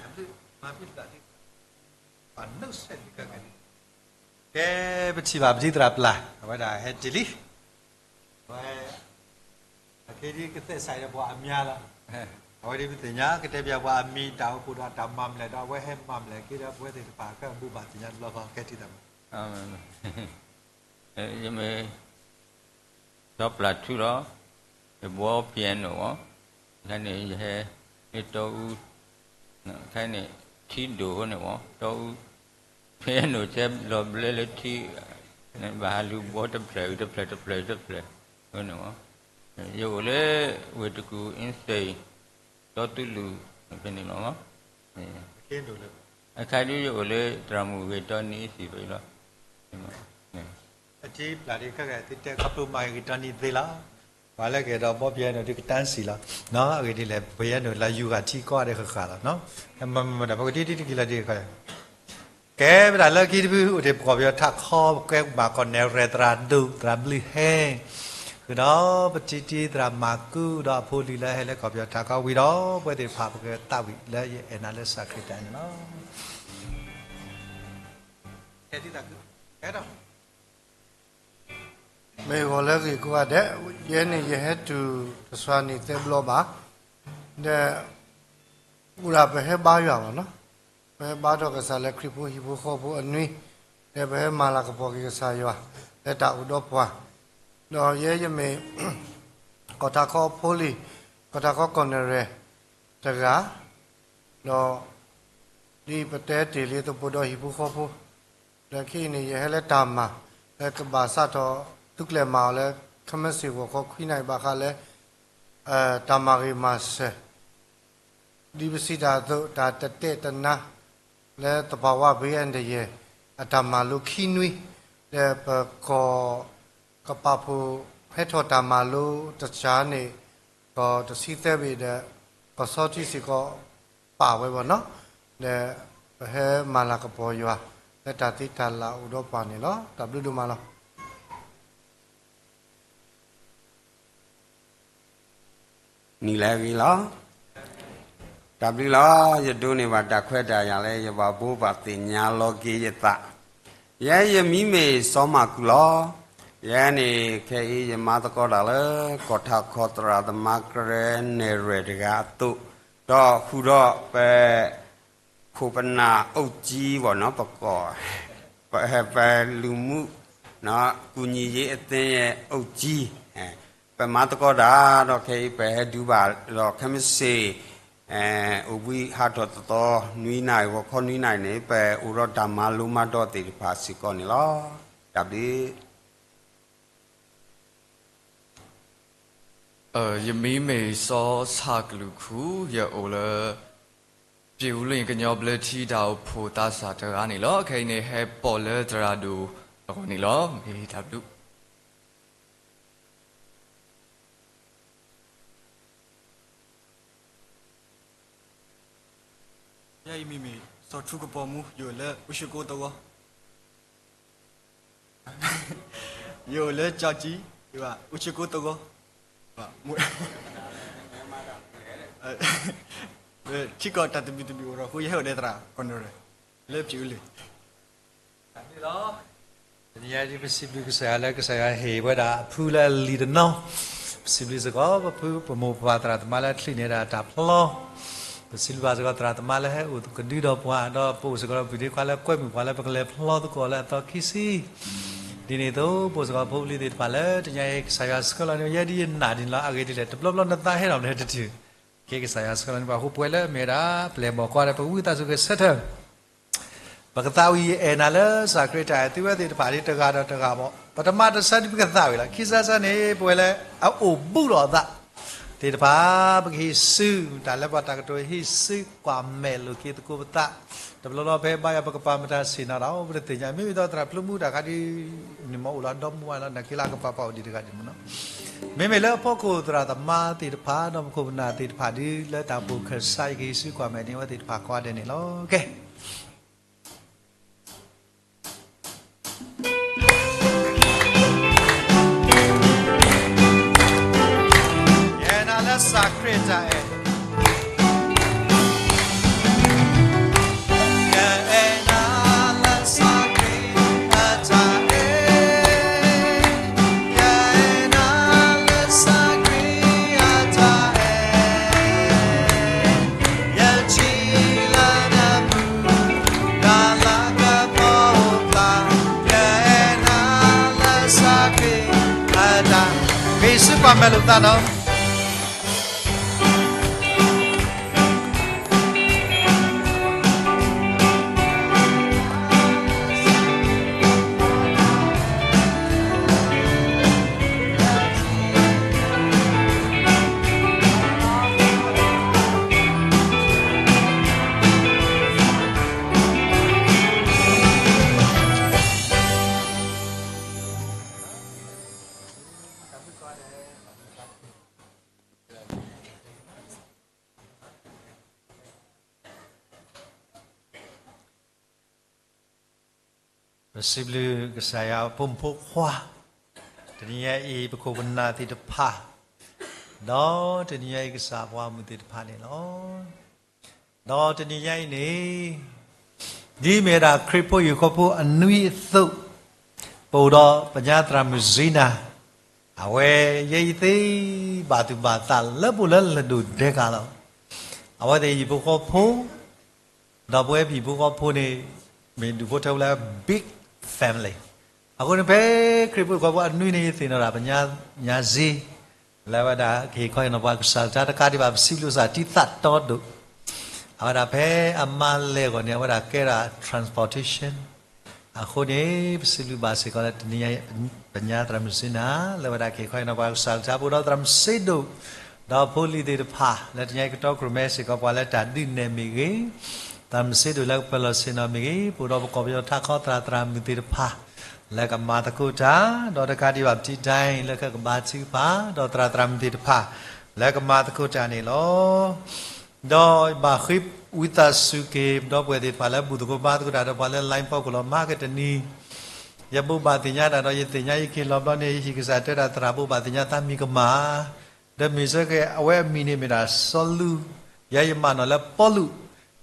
ကဲ ပထံၣ်ဘၣ်ပဒံသရၣ်ပျၢ် အဝဲဒၣ်ဟဲတ့ၢ်လံ, အဝဲ အခဲဒ်ကသဲးစးဒီးပှၤအမံၤလီၤ, အဝဲဒ်ပသ့ၣ်ညါ ကတဲဘၣ်ပှၤအမံၤ တၢ်အိၣ်ဖှိၣ်ဒီးတၢ်မၤမလဲၣ်ဒီး အဝဲဟဲမၤမလဲၣ်က့ဒီး ပဝဲသ့ၣ်တဖၣ်ကဘူၣ်ဘၣ်သ့ၣ်ညါတဘျီဃီ ကဲထံၣ်တၢ်မၤ ယမ့ၢ် စီၤပျၢ်ထူဒီး ယဘှီ piano အီၤ, ခဲန့ၣ် ယဟဲ လၢတီအူ, ခဲန့ၣ် ထံဒိၣ်အဃိန့ၣ် တီအူ, ဖဲအံၤန့ၣ် ဆဲးလီၤဘျဲလၢထံ, ဘၣ်ဟးလူၤဘီတဖျၢၣ်အံၤတဖျၢၣ်တဖျၢၣ်တဖျၢၣ်န့ၣ်မး, ယအိၣ်လၢ ဝ့ၢ်တကူၣ် အ့စ့ၣ် တီတူၢ်လူၢ် ဖဲန့ၣ်လီၤ. အခါဒုးယအိၣ်လၢသရၣ်မုၣ်ဂ့ၤတီနံၤအ့စ့ၣ်ဖဲအံၤလီၤ. အထံပျၢ်ဒ်ခဲကဲသုတဲခီဖျိမၤဂ့ၤတီနံၤသ့လီၤ. ပှၤလၢကအဲၣ်ဒိးဘီပယဲၢ်န့ၣ် ဒ်ကတၢၢ်စံၣ်လီၤ. အဂ့ၢ်ဒ်လဲၣ် ပယဲၢ်န့ၣ် လၢယူၤဂၤထံကီၢ်ဒဲးဃၣ်ဃၣ်လီၤ. မ့ၢ်မ့ၢ်ဒီး ပကဒ်ဒ်တက့ၤလီၤဒ် ကဲဝဲဒၣ်လၢခံတဖုအိၣ်တ့ၢ်ပကီၢ်ပယီၤထးခီ ပကဲမၤကီၢ်နဲၣ်ရဲၣ်သရၣ်ဒိၣ် သရၣ်ဘျုးဟဲ, ဃုာ်ဒီးပတံတံသရၣ်မၤကူဒီးအဖိလံၤလၢဟဲလၢကီၢ်ပယီၤထးခီဝံၤဒီး ပဝဲသ့ၣ်တဖၣ်ပကသးဝံၣ်လၢယအဲၣ်နၤလၢစးခရံာ်တၢ်န့ၣ်လီၤ. မ့ၢ်ဂီၤလၢအဂ့ၤကိးဂၤဒဲး, ယဲန့ၣ်ယဟဲတုၤတစှၤနံၣ်သၢဘျီဘၣ်, ဒီး အိၣ်ဒၣ်ပဟဲဘါယွၤဘၣ်နီၤ, ပဟဲဘါထီၣ်ကစၢ်လၢခရံာ်ဖိဟံၣ်ဖိဃီဖိအနွံ, ဒီးပဟဲမၤလၤကပီၤက့ၤကစၢ်ယွၤ လၢတၢ်အိၣ်ဒီးပှၤ, ဒီးယဲယမ့ၢ် ကီၢ်ထးခီဖိလံၤ, ကီၢ်ထးခီကီၢ်နဲၣ်ရဲၣ်တဂၤ, ဒီး ဒ်ပတဲတ့ၢ်လံသပှၢ်ဒီးဟံၣ်ဖိဃီဖိ, ဒီးခဲအံၤန့ၣ် ယဟဲလၢတၢ်မၤ လၢကဘၣ်စးထီၣ် သုးကျဲၤမၤအီၤလၢ ခဲမုၢ်ဆ့ၣ်ဂီၤခီခွံနၣ်ရံၣ်ဘၣ်ဃးလၢ တၢ်မၤဂ့ၤမၤစၢၤ ဒ်ပစံးတၢ်အသိး တၢ်တတဲာ်တနါ လၢသဘာဝဘၣ်ယဲၢ်အတယဲၢ် အတၢ်မၤလိခံနွံ, ဒီးပကီၢ်ကပာ်ဖှိၣ်ဟဲထီၣ်တၢ်မၤလိတစှၤန့ၣ် ကီၢ်တဆံသၢဘ့ၣ်ဒီး ကီၢ်ဆီထံစ့ၢ်ကီးပာ်ဝဲဘၣ်နီၤ, ဒီးပဟဲမၤလၤကပီၤယွၤ လၢတၢ်သ့တၢ်လၢ်အိၣ်ဒီးပှၤန့ၣ်လီၤ. တၢ်ဘျုးဒိၣ်မးလီၤ. နံၤလၢအဂ့ၤလီၤ. တၢ်ဘျုးလီၤ. ယဒိးန့ၢ်ဘၣ်တၢ်ခွဲးတၢ်ယာ်လၢ ယဘၣ်ဘိးဘၣ်သ့ၣ်ညါလီၤက့ၤယသး, ယဲယမံၤမ့ၢ်စီၤမၢ်ကူလီၤ. ယဲန့ၣ်ခဲအံၤယမၤသကိးတၢ်လၢ ကီၢ်ထးခီသရၣ်သမါကရၢနဲၣ်ရွဲၣ်တဂၤအသိး, ဒီးဃုာ်ဒီးပ ခိၣ်ပနၢ်အုပ်ကြီးပေါ့နော် ပကိး, ပ ပလူမှု ကူညီရေးအသင်းရဲ့ အုပ်ကြီး, ပမၤသကိးတၢ်ဒီးခဲအံၤ ပဟဲဒုးဘၣ်ဒီးခဲမုၢ်ဆ့ၣ် အိၣ်ဘှံးဟးထီၣ်သီသီ နွံနၣ်ရံၣ် ဂီၤခီနွံနၣ်ရံၣ်န့ၣ် ပအိၣ်ဒီးတၢ်မၤလိမၤဒိးသ့ၣ်တဖၣ်စ့ၢ်ကီးန့ၣ်လီၤ. တၢ်ဘျုး ယမံၤမ့ၢ်စီၤဆၣ်ကလုာ်ခူ, ယအိၣ်လၢ ပၠ့ၣ်အူလ့ၣ်ကညီဘျၢထံတၢ်အိၣ်ဖှိၣ်သးစၢ်တဂၤန့ၣ်လီၤ. ခဲအံၤန့ၣ် ဟဲပိာ်လၢသရၣ်ဒိၣ်အဂီၢ်န့ၣ်လီၤ. မ့ၢ်တၢ်ဘျုး ယဲအံၤမံၤမ့ၢ် စီၤထူကပီၤမူ ယအိၣ်လၢအိၣ်ဆူၣ်ကိသဝီ, ယအိၣ်လၢကၠီကၠံ, အိၣ်ဆူၣ်ကိသဝီ, ထံကီၢ်တၢ်သဘံၣ်သဘုၣ်အိၣ်ထီၣ်အဃိ ယဟဲအိၣ်ဒီးသရၣ်ကီၢ်နဲၣ်ရွဲၣ် လၢပၠ့ၣ်အူလ့ၣ် တနံၤအံၤ ပစံးဘျုးကစၢ်ယွၤလၢကစၢ်ယွၤဟ့ၣ်ဝဲဒၣ်အဖုလၢအလံၤတနီၤ, ပစံးဘျုးစ့ၢ်ကီး ပဖုပမိၢ်ပပၢ်သရၣ်သမါလၢအချုးန့ၢ်ဒၣ်တၢ်ဖျီ, ပစံးဘျုးဘၣ်စ့ၢ်ကီးသရၣ်သမါလၢဟဲအိၣ်ကဒုဒီးပှၤ ဒီးပအိၣ်စ့ၢ်ကီးဒီးပျုၢ်ဒ့ခွါလၢကွဲမုာ်ပှၤလၢပကလဲၤဖျီသကိးလၢအသီခံဆံ, ဒ်န့ၣ်အသိး ပအိၣ်စ့ၢ်ကီးဖိပလံၤသ့ၣ်တဖၣ်လၢတနံၤအံၤ ကစၢ်ယွၤဆှၢလီၤန့ၢ် ယဲဒ်ယနာ်ဒ်န့ၣ်လီၤ. အဂ့ၢ်ဒ်လဲၣ် တဘျီဘျီနသးဟဲထီၣ်မနုၤတတုၤ, ကဲကစၢ်ယွၤဆှၢလီၤန့ၢ်ပှၤအဃိ ပဝဲလၢအမ့ၢ်ဝဲဒၣ် ပျဲၢ်ဘီၣ်ကွၢ်ဒီး ပဝံသးစူၤကဆၢထၢၣ် ပကသးဝံၣ်ယအဲၣ်နၤလၢစးခရံာ်တၢ်အဲၣ်သုဝဲသ့ၣ်တဖၣ်ဒ်တဂၤဒီးတဂၤဘၣ်, ပတမၤတဆၢဒ်ပကသးဝံၣ်လီၤ. ခံစးစၢ်န့ၣ် ပဝဲလၢအအိၣ်ဘူးလိာ်အသးသ့ၣ်တဖၣ် ပကဟံးစု တၢ်လၢပှၤတၢ်ကတိၤဟံးစုကွၢ်မဲာ်လိာ်က့ၤသကိးပသး, တဘျီဘျီဖဲဘါယွၤပကပာ်မတၤဆ့ၣ်နီၤဒီး ပတသ့ၣ်ညါ မ့မ့ၢ်ဒီးသရၣ်ဖျိမူတၢ်ခါဒ် နမ့ၢ်အိၣ်လီၤဒီမူဝဲလီၤ နာ်က့လၢအကပာ်ပာ်အိၣ်ဒံးတဂၤဒံးမ့ၢ်နီၤ မ့မ့ၢ်လၢအဖီခိၣ်သရၣ်သမါသ့ၣ်တဖၣ် ဒီးပခိၣ်ပနၢ်သ့ၣ်တဖၣ်ဒ် လၢတၢ်အိၣ်ဖှိၣ်ခၢၣ်စး ယကဟံးစုကွၢ်မဲာ်န့ၢ်အဝဲသ့ၣ်တဖၣ်ကိးဂၤဒဲးန့ၣ်လီၤ. ကဲ ယအဲၣ်နၤလၢစးခရံာ်တၢ်အဲၣ် ယအဲၣ်နၤလၢစးခရံာ်အတၢ်အဲၣ် ယအဲၣ်နၤလၢစးခရံာ်အတၢ်အဲၣ် ယထံၣ်လၢနပူၤ တၢ်လၤကပီၤအိၣ်ဖျါ ယအဲၣ်နၤလၢစးခရံာ်အတၢ် ကဟံးစုကွၢ်မဲာ်လိာ်သးနီၤ. ပစံးဘျုးကစၢ်ယွၤ ဖိမုၣ်ဖိခွါ, တနံၤညါအံၤ ပခိၣ်ပနၢ်သ့ၣ်တဖၣ်, ဒီးတနံၤညါအံၤ ကစၢ်ပှၤမုၣ်သ့ၣ်တဖၣ်န့ၣ်လီၤ. ဒီးတနံၤညါအံၤန့ၣ် ဒ်မ့ၢ်ဝဲဒၣ်ခရံာ်ဖိဟံၣ်ဖိဃီဖိအနွံအသိး, ပအိၣ်ဒီးပညါသရၣ်မုၣ်စံနၤ, အဝဲယဲယသ့ဘၣ်သူၣ်ဘၣ်သးလၢပအိၣ်လၢလၢၢ်ဒိၣ်ဒဲးကၤလီၤ. အဝဲသ့ၣ်ဟံၣ်ဖိဃီဖိ ဒီးပဝဲပဟံၣ်ဖိဃီဖိန့ၣ် မ့ၢ်ဒူၣ်ဖိထၢဖိလၢ big family. အဃိန့ၣ် ဖဲခရံာ်ဖိဟံၣ်ဖိဃီဖိအနွံန့ၣ် ယသ့ၣ်နီၣ်ဒၣ်ပညါစ့ လၢအဝဲဒၣ်ကဟ့ၣ်ခီဟ့ၣ်နီၤပှၤကစၢ်တၢ်တကးဒံးဘၣ် ပစံးဘျုးကစၢ်တံၤသးတီဒိၣ်, အဝဲဒၣ်ဖဲအမါလဲၤအဂီၢ်န့ၣ် အဝဲဒၣ်ကဲဒၣ် transportation. အဃိန့ၣ် ပစံးဘျုးဘၣ်စ့ၢ်ကီးလၢတနံၤညါ ပညါသရၣ်မုၣ်စံနၤ လၢအဝဲဒၣ်ကဟ့ၣ်ခီဟ့ၣ်နီၤပှၤကစၢ်တၢ် ပအိၣ်ဒီးသရၣ်မုၣ်စ့ဒိၣ် ဒီးဖိလံၤသ့ၣ်တဖၣ် လၢတနံၤညါအံၤကတီၢ် ကြိၣ်မဲစ့ၢ်ကီးပှၤလၢတၢ်ဒုးနဲၣ်မ့ၢ်ဂ့ၤ, သရၣ်မုၣ်စ့ဒိၣ်လၢကပၢၤလီၢ်ဆ့ၣ်နီၤမ့ၢ်ဂ့ၤ, ပအိၣ်ဒီးပကီၢ်ပယီၤထးခီသရၣ်သရၣ်မုၣ်သ့ၣ်တဖၣ် လၢကမၤသကိးတၢ်, ဒီးတကးဒံးဘၣ်ပထံၣ်တၢ်အံၤ လၢကကဘါထုကဖၣ် ဒီးသရၣ်သရၣ်မုၣ်သ့ၣ်တဖၣ် လၢကမၤသကိးတၢ်န့ၣ်လီၤ. ဒီးဘၣ်ဃ့ဝံသးစူၤက့ၤ ဒီပုၢ်ဝဲၢ်သ့ၣ်တဖၣ်လၢဘူၣ်သကိးဘါသကိးတၢ်ဒီးပှၤလၢ line ဖီခိၣ်လီၤ. မဟါကတနံၤ ယဘိးဘၣ်သ့ၣ်ညါတၢ်ဒီး ယသ့ၣ်ညါယက့ၤလီၤဘျီန့ၣ် ယဟံၣ်ကစၢ်တဲဒၣ်သရၣ်ဘိးဘၣ်သ့ၣ်ညါသးမံၤကမၣ်, ဒီးမ့ၢ်စ့ၢ်ကီး အဝဲအမံၤန့ၣ်မ့ၢ်ဒၣ်စီၤလူး, ယဲယမၤနီၣ်လၢပီလူး,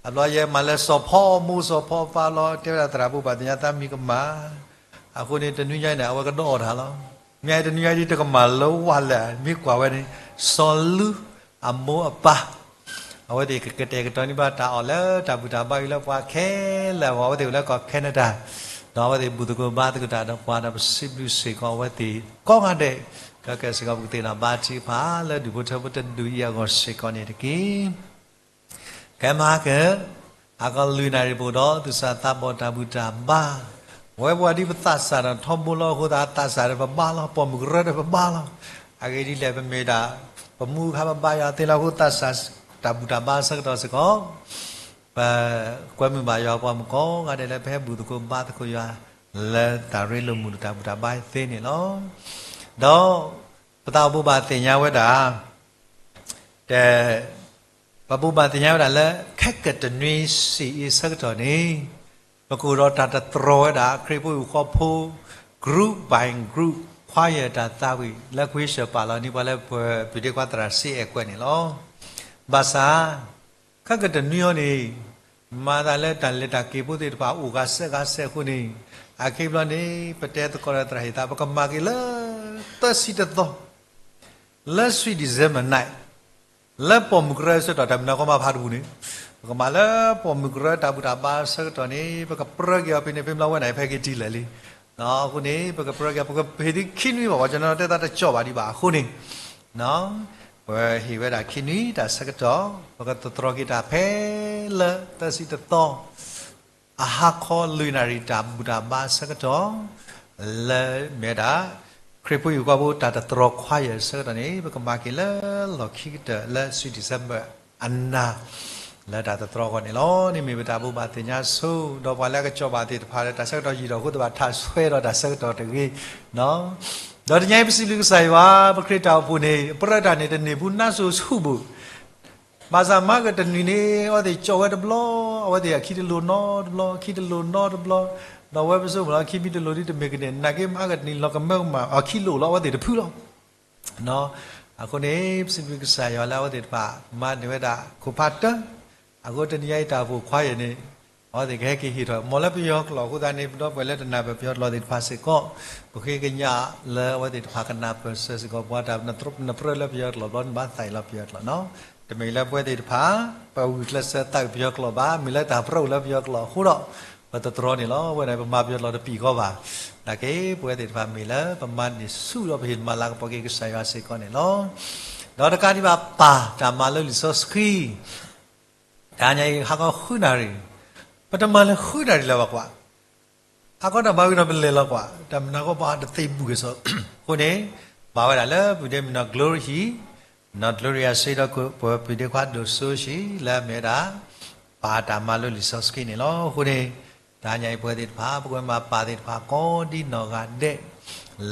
အဘျီယဲမၤလၢစီၤဖီမိၢ်စီၤဖီပၢ်လီၤ တဲဝဲဒၣ်သရၣ်ဘိးဘၣ်သ့ၣ်ညါသးမံၤကမၣ်. အဃိန့ၣ် တနွံညါအံၤန့ၣ် အဝဲကဒီးအီၣ်တၢ်လီၤ. မ့ၢ်တနွံညါအံၤ တကမၣ်လၢဝဲလဲၣ် မ့ၢ်ကွၢ်ဝဲန့ၣ် စီၤလူးအမိၢ်အပၢ် အဝဲသ့ၣ်ကကတဲာ်ကတီၤန့ၢ်ဘၣ်တၢ်အီၣ်လၢတၢ်ဘူၣ်တၢ်ဘါအံၤလၢပှၤခဲလၢာ်အဂီၢ် အဝဲသ့ၣ်အိၣ်လၢကီၢ် Canada, ဒီးအဝဲသ့ၣ်ဘူၣ်သကိးဘါသကိးတၢ်ဒီးပှၤဒီးပစံးဘျုးစ့ၢ်ကီးအဝဲသ့ၣ်ကိးဂၤဒဲး, ဒီးကဲစ့ၢ်ကီးပကသ့ၣ်နီၣ်ဘါထုကဖၣ်လၢဒူၣ်ဖိထၢဖိတဒူၣ်အံၤအဂီၢ်စ့ၢ်ကီးန့ၣ်တက့ၢ်. ကဲမဟါက ဟါခီလွံၢ်နၣ်ရံၣ်ပအိၣ်ဒီးသူၣ်စၢ်သးဘီၣ်တၢ်ဘူၣ်တၢ်ဘါ, ပဝဲပှၤဒ်ပသးစၢ်ဒီးထီဘိလီၤအဃိသတး သးစၢ်ဒီးပဘါလီၤ ပိာ်မုၣ်ကရၢဒီးပဘါလီၤ. အဂ့ၢ်ဒ်လဲၣ် ပမ့ၢ်ဒၣ် ပမူခါပဘါယွၤသ့လီၤအဃိ သးစၢ်တၢ်ဘူၣ်တၢ်ဘါအဆၢကတီၢ်စ့ၢ်ကီး ပကွဲမုာ်ဘၣ်ယွၤပှၤမုၣ်ကိးဂၤဒဲးလၢပဟဲဘူၣ်သကိးဘါသကိးယွၤ လၢတၢ်ရ့လိာ်မုာ်လိာ်တၢ်ဘူၣ်တၢ်ဘါသ့န့ၣ်လီၤ. ဒီးပသးအိၣ်ဘိးဘၣ်သ့ၣ်ညါဝဲဒၣ် တဲ ပဘိးဘၣ်သ့ၣ်ညါဝဲဒၣ်လၢ ခဲကတနွံစံးအ့ဆၢကတီၢ်န့ၣ် ပကအိၣ်ဒီးတၢ်တတြီၤဝဲဒၣ် ခရံာ်ဖိဟံၣ်ဖိဃီဖိ group by group choir တၢ်သးဝံၣ် လၢခွံဆၢၣ်ပာ်လီၤန့ၢ်ပှၤလၢပှၤပျုၤဒ့ခွါသရၣ်စ့အဲၣ်ကွဲးန့ၣ်လီၤ. ဘၣ်ဆၣ် ခဲကတနွံအံၤန့ၣ် မၤသးလၢတၢ်လဲၤတၢ်က့ၤဖိသ့ၣ်တဖၣ်အိၣ်ဂၤစဲးဂၤစဲးအဃိန့ၣ် အခဲအံၤဘျီန့ၣ် ပတဲသကိးဒီးသရၣ်ဟ့ၣ်သး ပကမၤက့ၤလၢ သၢဆံတသီ လၢ Sweet December night လၢပိာ်မုၣ်ကရၢအဆၢကတီၢ် တၢ်မုၢ်နၤကီမၤဖးတပူၤန့ၣ် ပကမၤလၢပိာ်မုၣ်ကရၢတၢ်ဘူၣ်တၢ်ဘါအဆၢကတီၢ်န့ၣ် ပကပြၢက့ၤအီၤဖဲန့ၣ် ဖဲမ့ၢ်လီၤဝဲန့ၣ်ဖဲက့ၤတံၢ်လၢာ်လံ. အဃိန့ၣ် ပကပြၢက့ၤ ပကဟ့ၣ်ဒ်ခံနွံဘၣ် ပှၤကညီတဲသးတကၠီၣ်ဘၣ်ဒံးဘၣ်အဃိန့ၣ် ပဟ့ၣ်ဝဲဒၣ်ခံနွံတၢ်ဆၢကတီၢ် ပကတတြီၤက့ၤတၢ်ဖဲလၢသၢဆံတသီ အဟါခီလွံၢ်နၣ်ရံၣ်တၢ်ဘူၣ်တၢ်ဘါဆၢကတီၢ် လၢမ့ၢ်ဝဲဒၣ် ခရံာ်ဖိဟံၣ်ဖိဃီဖိတၢ်တတြီၤ choir ဆၢကတီၢ်န့ၣ် ပကမၤက့ၤလၢလီၢ်ခံကတၢၢ်လၢ Sweet December အနၤ လၢတၢ်တတြီၤအဂီၢ်န့ၣ်လီၤ. န့ၣ်မ့ၢ်ပတၢ်ဘိးဘၣ်သ့ၣ်ညါဆိ ဒီးပှၤလၢအကကၠီၣ်ဘၣ်သ့ၣ်တဖၣ်လၢ တၢ်ဆၢကတီၢ်ယံာ်ဒီးအဃိသတး ထးဆွဲဒီးတၢ်ဆၢကတီၢ်တဂ့ၤ ဒီးတနံၤအံၤပစံးဘျုးကစၢ်ယွၤ ပခရံာ်တၢ်အိၣ်ဖှိၣ်န့ၣ် ပရၢတၢ်န့ၣ် တန့ၢ်ဘူးနါစိၤဆူၣ်ဘိၣ် ဘၣ်ဆၣ်မဟါကတနွံန့ၣ် အဝဲသ့ၣ်ကၠီၣ်ဝဲတဘျီ အဝဲသ့ၣ်အခံတလိၤနီတဘျီ အခံတလိၤနီတဘျီ ဒီးဝဲပစိမုၣ်လီၤ အခံမ့ၢ်တလိၤဒ်တမ့ၢ်ကန့ၣ် နာ်က့မဟါကတနွံလီၤကမၢကမၣ် အခံလိၤလီၤ အဝဲသ့ၣ်တဖုလီၤ. အဃိန့ၣ် ပစံးဘျုးကစၢ်ယွၤလၢအဝဲသ့ၣ်တဖၣ် မၤန့ၢ်ဝဲဒၣ်ခိၣ်ဖးတၢၢ် အဃိတနံၤအံၤတၢ်အိၣ်ဖှိၣ် choir န့ၣ် အဝဲသ့ၣ်ကဟဲက့ၤဟ့ၣ်ထီၣ် မ်လၢပယီၤကျိာ်အဃိသတးန့ၣ် ပဒီပုၢ်ဝဲၢ်လၢတနၢ်ပၢၢ်ပယီၤကျိာ်သ့ၣ်တဖၣ်စ့ၢ်ကီး ပဃ့ကညးလၢအဝဲသ့ၣ်တဖၣ်ကနၢ်ပၢၢ်စၢၤစ့ၢ်ကီး ပှၤတၢ်နပြၢလၢပယီၤကျိာ်ဘျီ နဘၣ်သးအံၤလၢပယီၤကျိာ်နီၤ တမ့ၢ်လၢပဝဲသ့ၣ်တဖၣ် ပဂုာ်ကျဲးစၢးသးဝံၣ်ပယီၤကျိာ်ဘၣ် မ့ၢ်လၢတၢ်ပြၢအိၣ်လၢပယီၤကျိာ်အဃိဒီး ပတတြီၤန့ၣ်လီၤ. အဝဲန့ၣ် ပမၤပယီၤကျိာ်တပံၤဃီဘၣ် နာ်က့ ပဝဲသ့ၣ်တဖၣ်မ့ၢ်လၢ ပမၤန့ၢ်ဆူၣ်ဒီးပဟ့ၣ်မၤလၤကပီၤက့ၤကစၢ်ယွၤစ့ၢ်ကီးန့ၣ်လီၤ. ဒီးတကးဒံးဘၣ်ပၢ်တၢ်မၤလိလံာ်စီဆှံ တနံၤအံၤ ဟါခီဃုနၣ်ရံၣ် ပတမၤလၢဃုနၣ်ရံၣ်လၢၤဘၣ်ကွၢ် ဟါခီတၢ်မၤဝံၤဒီးပလဲၤလီၤကွၢ် တၢ်မုၢ်နၤကီၢ်ပှၤတသ့ဘူးက့ၤစီၤ အဃိန့ၣ် ပာ်ဝဲဒၣ်လၢပျုၤဒ့မုၢ်နီၢ် Gloria နီၢ် Gloria စ့ဒီး ပှၤပျုၤဒ့ခွါဒိၣ်စိဆံး လၢအမ့ၢ်ဝဲဒၣ် ပၢ်တၢ်မၤလိလံာ်စီဆှံန့ၣ်လီၤ. အဃိန့ၣ် တနံၤအံၤပဝဲသ့ၣ်တဖၣ် ပကမၤပၢ်သ့ၣ်တဖၣ်ကိးဒ်နီၢ်ဂၤဒဲး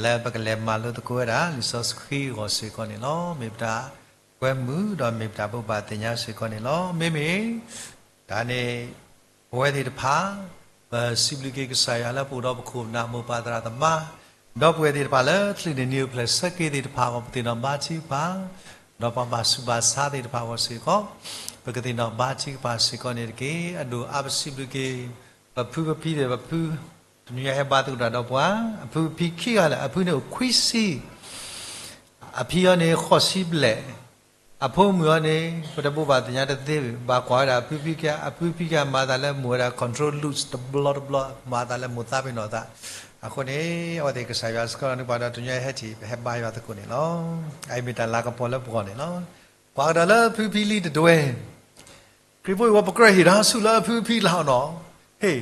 လၢပကလဲၤမၤလိသကိးဝဲဒၣ် လံာ်စီဆှံအဂီၢ်စ့ၢ်ကီးန့ၣ်လီၤ. မ့ၢ်ပတၢ်ကွဲမုာ်ဒီးမ့ၢ်ပတၢ်ဘိးဘၣ်သ့ၣ်ညါစ့ၢ်ကီးန့ၣ်လီၤ. မ့မ့ၢ် တၢ်န့ၣ် ပဝဲသ့ၣ်တဖၣ် ပစံးဘျုးက့ၤကစၢ်ယွၤလၢပအိၣ်ဒီးပခိၣ်ပနၢ်မိၢ်ပၢ်သရၣ်သမါ, ဒီပုၢ်ဝဲၢ်သ့ၣ်တဖၣ်လၢ ချုးန့ၣ်နံၤအိၣ်ဖျဲၣ်ဆၢက့ၤသ့ၣ်တဖၣ်အဂီၢ် ပသ့ၣ်နီၣ်ဘါထုကဖၣ်, ဒီးပှၤဘၣ်ဆူးဘၣ်ဆါသ့ၣ်တဖၣ်အဂီၢ်စ့ၢ်ကီး, ပကသ့ၣ်နီၣ်ဘါထုကဖၣ်စ့ၢ်ကီးန့ၣ်တက့ၢ်. အဒိၣ်အါပစံးဘျုးက့ၤ ပဖုပဖံသ့ၣ် ပဖု တနွံညါဟဲဘါသကိးတၢ်ဒီးပှၤ, အဖုဖံခံဂၤလၢာ်, အဖုန့ၣ် အိၣ်ခွံဆံ, အဖံအီၤန့ၣ် ဃိးဆံဘျဲၣ်, အဖိမုၣ်အီၤန့ၣ် ပတဘိးဘၣ်သ့ၣ်ညါတသ့, ဘၣ်ကွၢ်ဝဲဒၣ်အဖုဖံခံ, အဖုဖံခံမၤသးလၢမိၢ်ဝဲဒၣ် control looks တဘျီတဘျီ, မၤသးလၢမိၢ်သးပ့ၤနီၣ်သး, အဃိန့ၣ် အဝဲသ့ၣ်ကစၢ်ယွၤစ့ၢ်ကီးန့ၣ် ပှၤဒီးတနွံညါဟဲထံၣ် ပဟဲဘါယွၤသကိးန့ၣ်လီၤ. အအံၤမ့ၢ်တၢ်လၤကပီၤလၢပဂီၢ်န့ၣ်လီၤ. ကွၢ်ကဒီးလၢအဖုဖံလံတဒွဲ, ခရံာ်ဖိအံၤဝဲပကြၢးဟ့ၣ်ဒီးဆူၣ်လၢအဖုဖံလၢ်နီၤ, ဟ့ၣ်,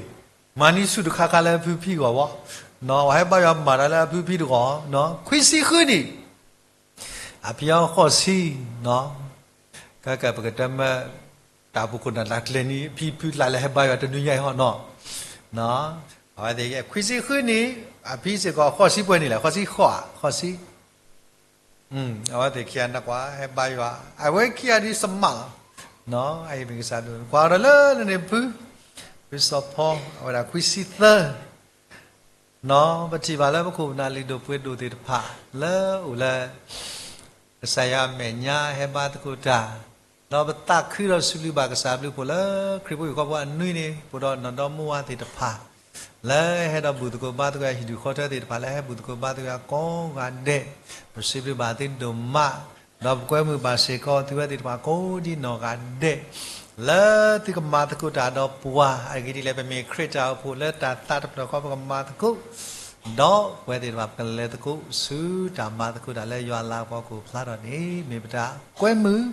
မၤန့ၢ်ဆူၣ်တခါခါလၢအဖုဖံဂီၢ်ဝဲ, နီၤ ပှၤဟဲဘါယွၤမၤတၢ်လၢအဖုဖံတဂီၢ်, ခွံဆံဃုနံၣ်, အဖံအီၤဃိးဆံ, နီၤ, ကဲကဲ ပကတဲမ့ၢ် တၢ်အိၣ်ဖှိၣ်ခိၣ်နၢ်တၢ်ကျဲၤန့ၣ် အဖံဖုလၢ်လၢဟဲဘါယွၤတနွံညါအံၤဟီနီၤ, နီၤ, အဝဲသ့ၣ်ခွံဆံဃုနံၣ်, အဖံစ့ၢ်ကီးဃိးဆံပှဲၤနံၣ်လဲၣ်, ဃိးဆံဃိးဧါ, ဃိးဆံ အဝဲသ့ၣ်ခံဂၤန့ၣ်ကွၢ် ဟဲဘါယွၤ, အဝဲခံဂၤဒ်စမးလီၤ, နီၤ, အအံၤမ့ၢ်ကစၢ်ဒိၣ်, ကွၢ်ဒီးလၢန့ၣ်ဖု, ဖုစီၤဖီ, အဝဲဒၣ်ခွံဆံသၢ, နီၤ, ပထံၣ်ဘၣ်လၢပခိၣ်ပနၢ်လုၢ်ဒိၣ်ပှ့ၤဒိၣ်သ့ၣ်တဖၣ် လၢအိၣ်လၢ ကစၢ်ယွၤအမဲာ်ညါဟဲဘါသကိးတၢ်, ဒီးပသးခုဒီးစံးဘျုးဘၣ်ကစၢ်ဘျုးဖှိၣ်လၢ ခရံာ်ဖိဟံၣ်ဖိဃီဖိအနွံန့ၣ် ပအိၣ်ဒီးနီၢ်ဒီမါဝၤသ့ၣ်တဖၣ် လၢဟဲဒီးဘူၣ်သကိးဘါသကိးယၤ ဟံၣ်ဒူၣ်ဃီထၢသ့ၣ်တဖၣ် လၢဟဲဘူၣ်သကိးဘါသကိးယၤကိးဂၤဒဲး, ပစံးဘျုးဘၣ်သုဒိၣ်မး, ဒီးပကွဲမုာ်ဘၣ်စ့ၢ်ကီး သုဝဲသ့ၣ်တဖၣ်ကိးဒ်နီၢ်ဂၤဒဲး, လၢသုကမၤသကိးတၢ်ဒီးပှၤ, အဂ့ၢ်ဒ်လဲၣ် ပမ့ၢ်ခရံာ်တၢ်အိၣ်ဖှိၣ်လၢတၢ်သးတဖျၢၣ်ဃီ ပကမၤသကိး, ဒီးပဝဲသ့ၣ်တဖၣ် ပကလဲၤသကိးဆူတၢ်မၤသကိးတၢ်လၢယွၤအလၤကပီၤကအိၣ်ဖျါထီၣ်န့ၣ် မ့ၢ်ပတၢ်ကွဲမုာ်,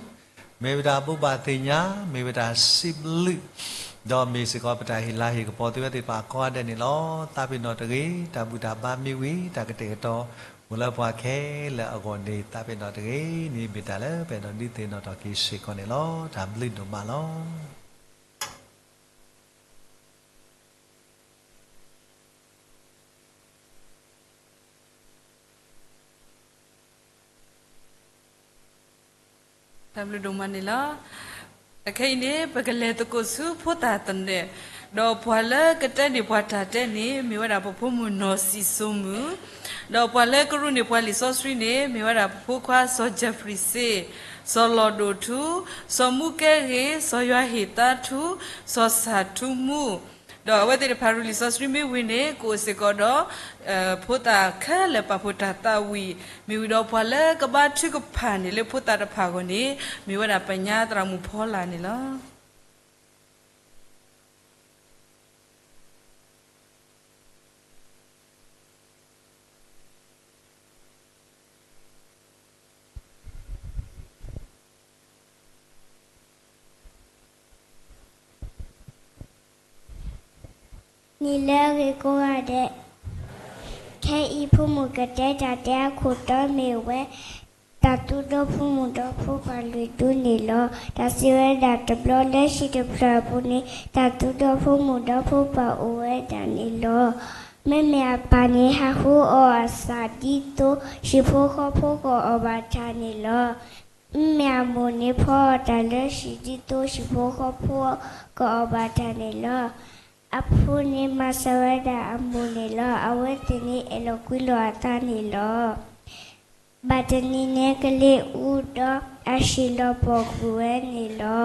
မ့ၢ်ပတၢ်ဘိးဘၣ်သ့ၣ်ညါ, မ့ၢ်ပတၢ်စံးဘျုး, ဒီးမ့ၢ်စ့ၢ်ကီးပတၢ်ဟ့ၣ်လၤဟ့ၣ်ကပီၤသုဝဲသ့ၣ်တဖၣ်ကိးဂၤဒဲးန့ၣ်လီၤ. သးပ့ၤနီၣ်တဂ့ၤ, တၢ်ဘူၣ်တၢ်ဘါမ့ၢ်ဝံၤ တၢ်ကတဲာ်ကတီၤအိၣ်လၢပှၤခဲလၢာ်အဂီၢ်န့ၣ် သးပ့ၤနီၣ်တဂ့ၤ, န့ၣ်မ့ၢ်တၢ်လၢပအဲၣ်ဒိးဒုးသ့ၣ်နီၣ်ထီၣ်က့ၤစ့ၢ်ကီးန့ၣ်လီၤ. တၢ်ဘျုးဒိၣ်မးလီၤ. တၢ်ဘျုးဒိၣ်မးန့ၣ်လီၤ. အခဲအံၤန့ၣ် ပကလဲၤသကိးဆူဖိသၣ်သနၢၣ်, ဒီးပှၤလၢကတဲန့ၢ်ပှၤတၢ်တဲန့ၣ် မ့ၢ်ဝဲဒၣ်ပဖိမုၣ်နီၢ်စံၣ်စိၤမုၣ်, ဒီးပှၤလၢကရူၢ်န့ၢ်ပှၤလံာ်စီဆှံန့ၣ် မ့ၢ်ဝဲဒၣ်ပဖိခွါစီၤယၢၣ်ဖရံးစ့, စီၤလီၤဒိၣ်ထူ, စီၤမူကဲဂ့ၤ, စီၤယွၤဟ့ၣ်သါထူ, စီၤစၢ်ထူမူ, ဒီးအဝဲသ့ၣ်တဖၣ်ရူၢ်လံာ်စီဆှံမ့ၢ်ဝံၤန့ၣ် ကအိၣ်စ့ၢ်ကီးဒီး ဖိသၣ်ခဲလၢာ်ပာ်ဖှိၣ်တၢ်သးဝံၣ်, မ့ၢ်ဝံၤဒီးပှၤလၢကဘါထုကဖၣ်န့ၣ်လၢဖိသၣ်တဖၣ်အဂီၢ်န့ၣ် မ့ၢ်ဝဲဒၣ်ပညါသရၣ်မုၣ်ဖီလာ်န့ၣ်လီၤ. နံၤလၢအဂ့ၤကိးဂၤဒဲး, ခဲအံၤဖိမုၣ်ကတဲတၢ်တဲအခိၣ်တီမ့ၢ်ဝဲ တၢ်သူဒီဖိမုၣ်ဒီဖိပၢ်လွံၢ်ဒူန့ၣ်လီၤ. တၢ်စံးဝဲဒၣ်တဘျီလၢဟံၣ်တဖျၢၣ်အပူၤန့ၣ် တၢ်သူဒီဖိမုၣ်ဒီဖိပၢ်အိၣ်ဝဲဒၣ်န့ၣ်လီၤ. မ့မ့ၢ်အပၢ်န့ၣ် ဟးဃုအီၣ်အသးဒ်သိး ဟံၣ်ဖိဃီဖိကအီၣ်ဘၣ်တၢ်န့ၣ်လီၤ. မ့မ့ၢ်အမိၢ်န့ၣ် ဖီအီၣ်တၢ်လၢဟံၣ်ဒ်သိးဟံၣ်ဖိဃီဖိကအီၣ်ဘၣ်တၢ်န့ၣ်လီၤ. အဖိန့ၣ်မၤစၢၤဝဲဒၣ်အမိၢ်န့ၣ်လီၤ. အဝဲသ့ၣ်န့ၣ်အဲၣ်လီၤကွံလီၤအသးန့ၣ်လီၤ. ဘၣ်တနံၤန့ၣ် ကလ့ၤအူဒီးအဟံၣ်လီၤပှီၢ်ကွံာ်ဝဲန့ၣ်လီၤ.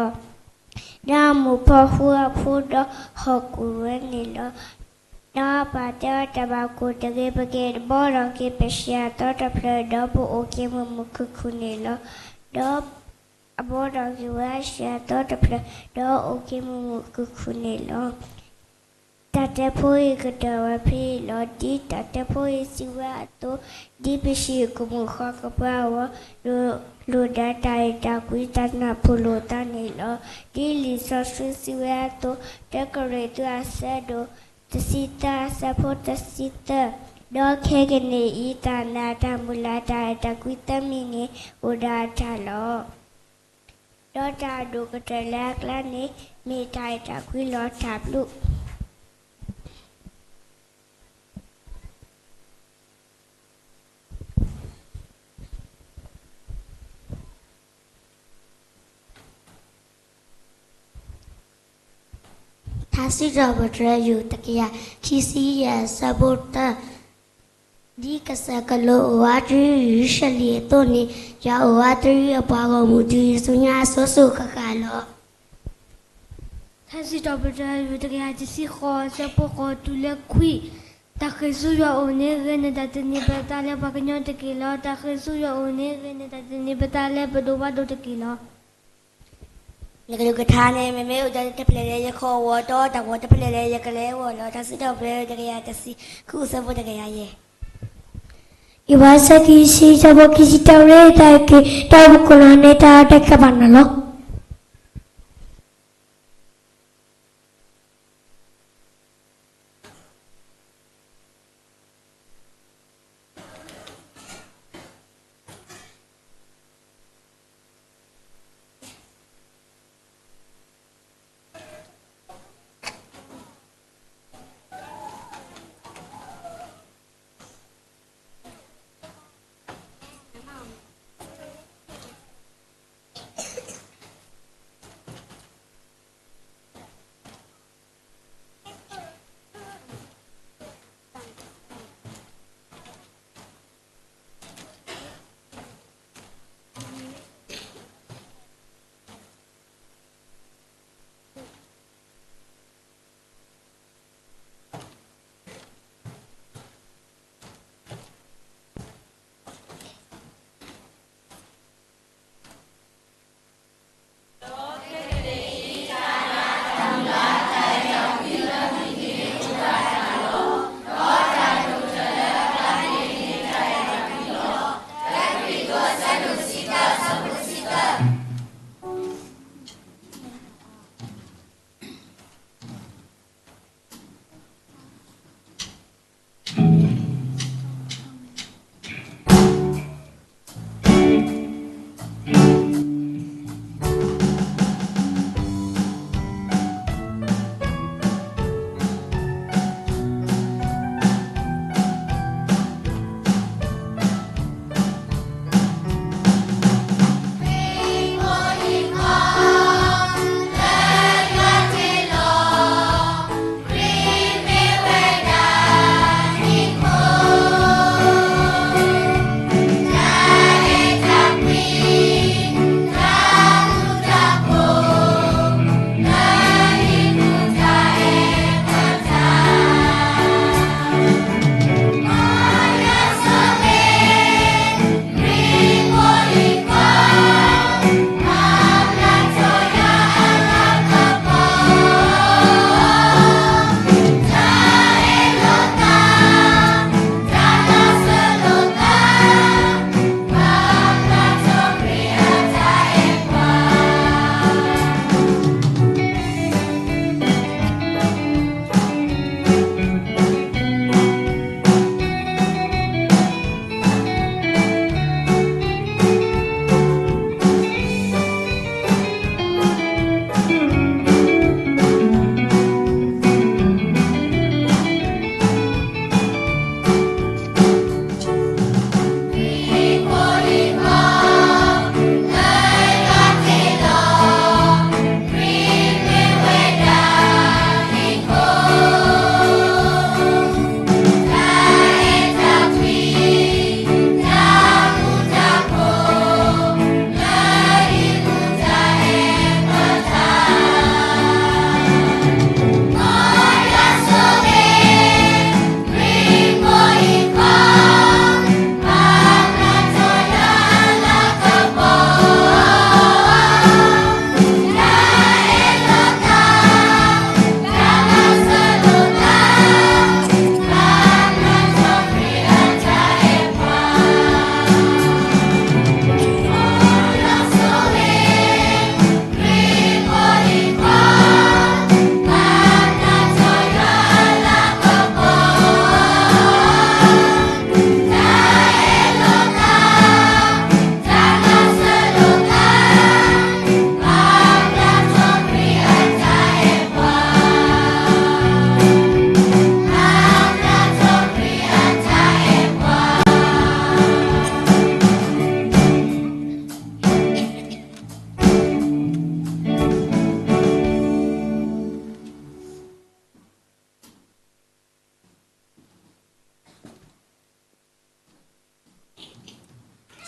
ဒီးအမိၢ်ဖီဃုအဖိဒီးဟီၣ်ကွံာ်ဝဲန့ၣ်လီၤ. ဒီးအပၢ်တဲအီၤ တၢ်ဘၣ်ကိၢ်တဂ့ၤ, ပကဘှီထီၣ်က့ၤပဟံၣ်အသီတဖျၢၣ်ဒီးပအိၣ်က့ၤမုာ်မုာ်ခုၣ်ခုၣ်န့ၣ်လီၤ. ဒီးအဘှီထီၣ်က့ၤဝဲအဟံၣ်အသီတဖျၢၣ် ဒီးအိၣ်က့ၤမုာ်မုာ်ခုၣ်ခုၣ်န့ၣ်လီၤ. တၢ်တဲဖိအံၤကတၢၢ်ဝဲဖဲအံၤလီၤ. ဒ်တၢ်တဲဖိအံၤစံးဝဲအသိး, ဒ်ပဟံၣ်ကမူၣ်ဃီကပှၢ်အဂီၢ်, လိၣ်ဒၣ်တၢ်အဲၣ်တၢ်ကွံတၢ်နၢ်ပၢၢ်လိာ်သးန့ၣ်လီၤ. ဒ်လံာ်စီဆှံစံးဝဲအသိး, တကရံၣ်သူးအဆၢဒိၣ်တဆံသၢအဆၢဖိတဆံသၢ, ဒီးခဲကနံၣ်အံၤ တၢ်နာ်တၢ်မုၢ်လၢ်တၢ်အဲၣ်တၢ်ကွံသၢမံၤန့ၣ် အိၣ်ဒၣ်တၢ်လီၤ. ဒီးတၢ်အဒိၣ်ကတၢၢ်လၢအကျါန့ၣ် မ့ၢ်တၢ်အဲၣ်တၢ်ကွံလီၤ. တၢ်ဘျုး ထါစံးထီၣ်ပတြၢၤ ယူၢ်တကယၤခံဆံယဲၢ် အဆၢဖိတၢ, ဒ်ကစၢ်ကလူးအိၣ်အါတရံးယရူၤၡလ့ၣ်အသိးန့ၣ်, ယွၤအိၣ်အါတရံးအပှၤဂီၢ်မုၢ် တုၤဆူညါအစိၤစိၤဃၣ်ဃၣ်လီၤ. ထါစံးထီၣ်ပတြၢၤ ယူၢ်တကယၤတဆံဃိး အဆၢဖိဃိးတုၤလၢခွံ, တၢ်ဃ့ၢ်ဆူယွၤအအိၣ်န့ၣ် ဂ့ၤန့ၢ်တၢ်သန့ၤပသးလၢပှၤကညီတက့ၢ်လီၤ. တၢ်ဃ့ၢ်ဆူယွၤအအိၣ်န့ၣ် ဂ့ၤန့ၢ်တၢ်သန့ၤပသးလၢပဒိၣ်ဘၣ်ဒိတက့ၢ်လီၤ. နကလုၢ်ကထါန့ၣ် မ့မ့ၢ်အိၣ်ဒီးတဖျၢၣ်လၢယခီၣ်အဂီၢ်, တၢ်ဂီၤတဖျၢၣ်လၢယကလဲၤအဂီၢ်လီၤ. ထါစံးထီၣ်ပတြၢၤ တကယၤတဆံဃု အဆၢဖိတကယၤယဲၢ်. ယဘးဆၢခံဆံ အဆၢဖိခံဆံတၢ ရ့သးက့ၤ တၢ်အိၣ်ဖှိၣ်ခိၣ်လီၤန့ၣ် တၢ်အီၣ်တၢ်ကဲဘၣ်နၤလီၤ.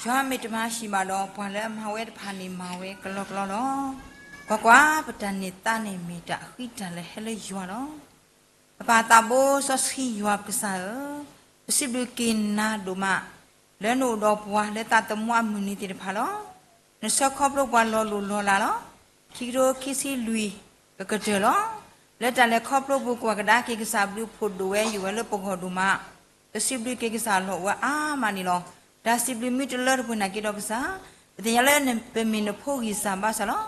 ယွၤမ့ၢ်တမၤဟံၣ်ဘၣ်ဒီး ပှၤလၢအမၤဝဲတဖၣ်န့ၣ် မၤဝဲကလီကလီလီၤ. ကွၢ်ကွၢ်, ပတၢ်န့ၢ်သါန့ၣ်မ့ၢ်တၢ်အဃံတၢ်လၢာ်ဟဲလၢယွၤလီၤ. ပပၢ်သးဘိစီဆှံယွၤပကစၢ်ဧၢ, ပစံးဘျုးက့ၤနၤဒိၣ်မး လၢနအိၣ်ဒီးပှၤလၢသးသမူအမုၢ်နံၤသ့ၣ်တဖၣ်လီၤ. နဆှၢခီဖျိပှၤလီၤလိၢ်လီၤလးလီၤ. ခံကထိခံဆံလွံၢ် ကကတၢၢ်လီၤ. လၢတၢ်လဲၤခီဖျိပူၤ ကွၢ်ကဒါက့ၤကစၢ်ဘျုးဖှိၣ်ဒိၣ်ဝဲ ယိာ်ဝဲလၢပဂီၢ်ဒိၣ်မး ပစံးဘျုးက့ၤကစၢ်လီၤအိၣ်ဝဲအါမးန့ၣ်လီၤ. တၢ်စံးဘျုးမ့ၢ်တလၢတပှဲၤနာ်က့ဒီးကစၢ်, ပသ့ၣ်ညါလၢပမ့ၢ်နဖိဂံၢ်စၢ်ဘါစၢ်လီၤ.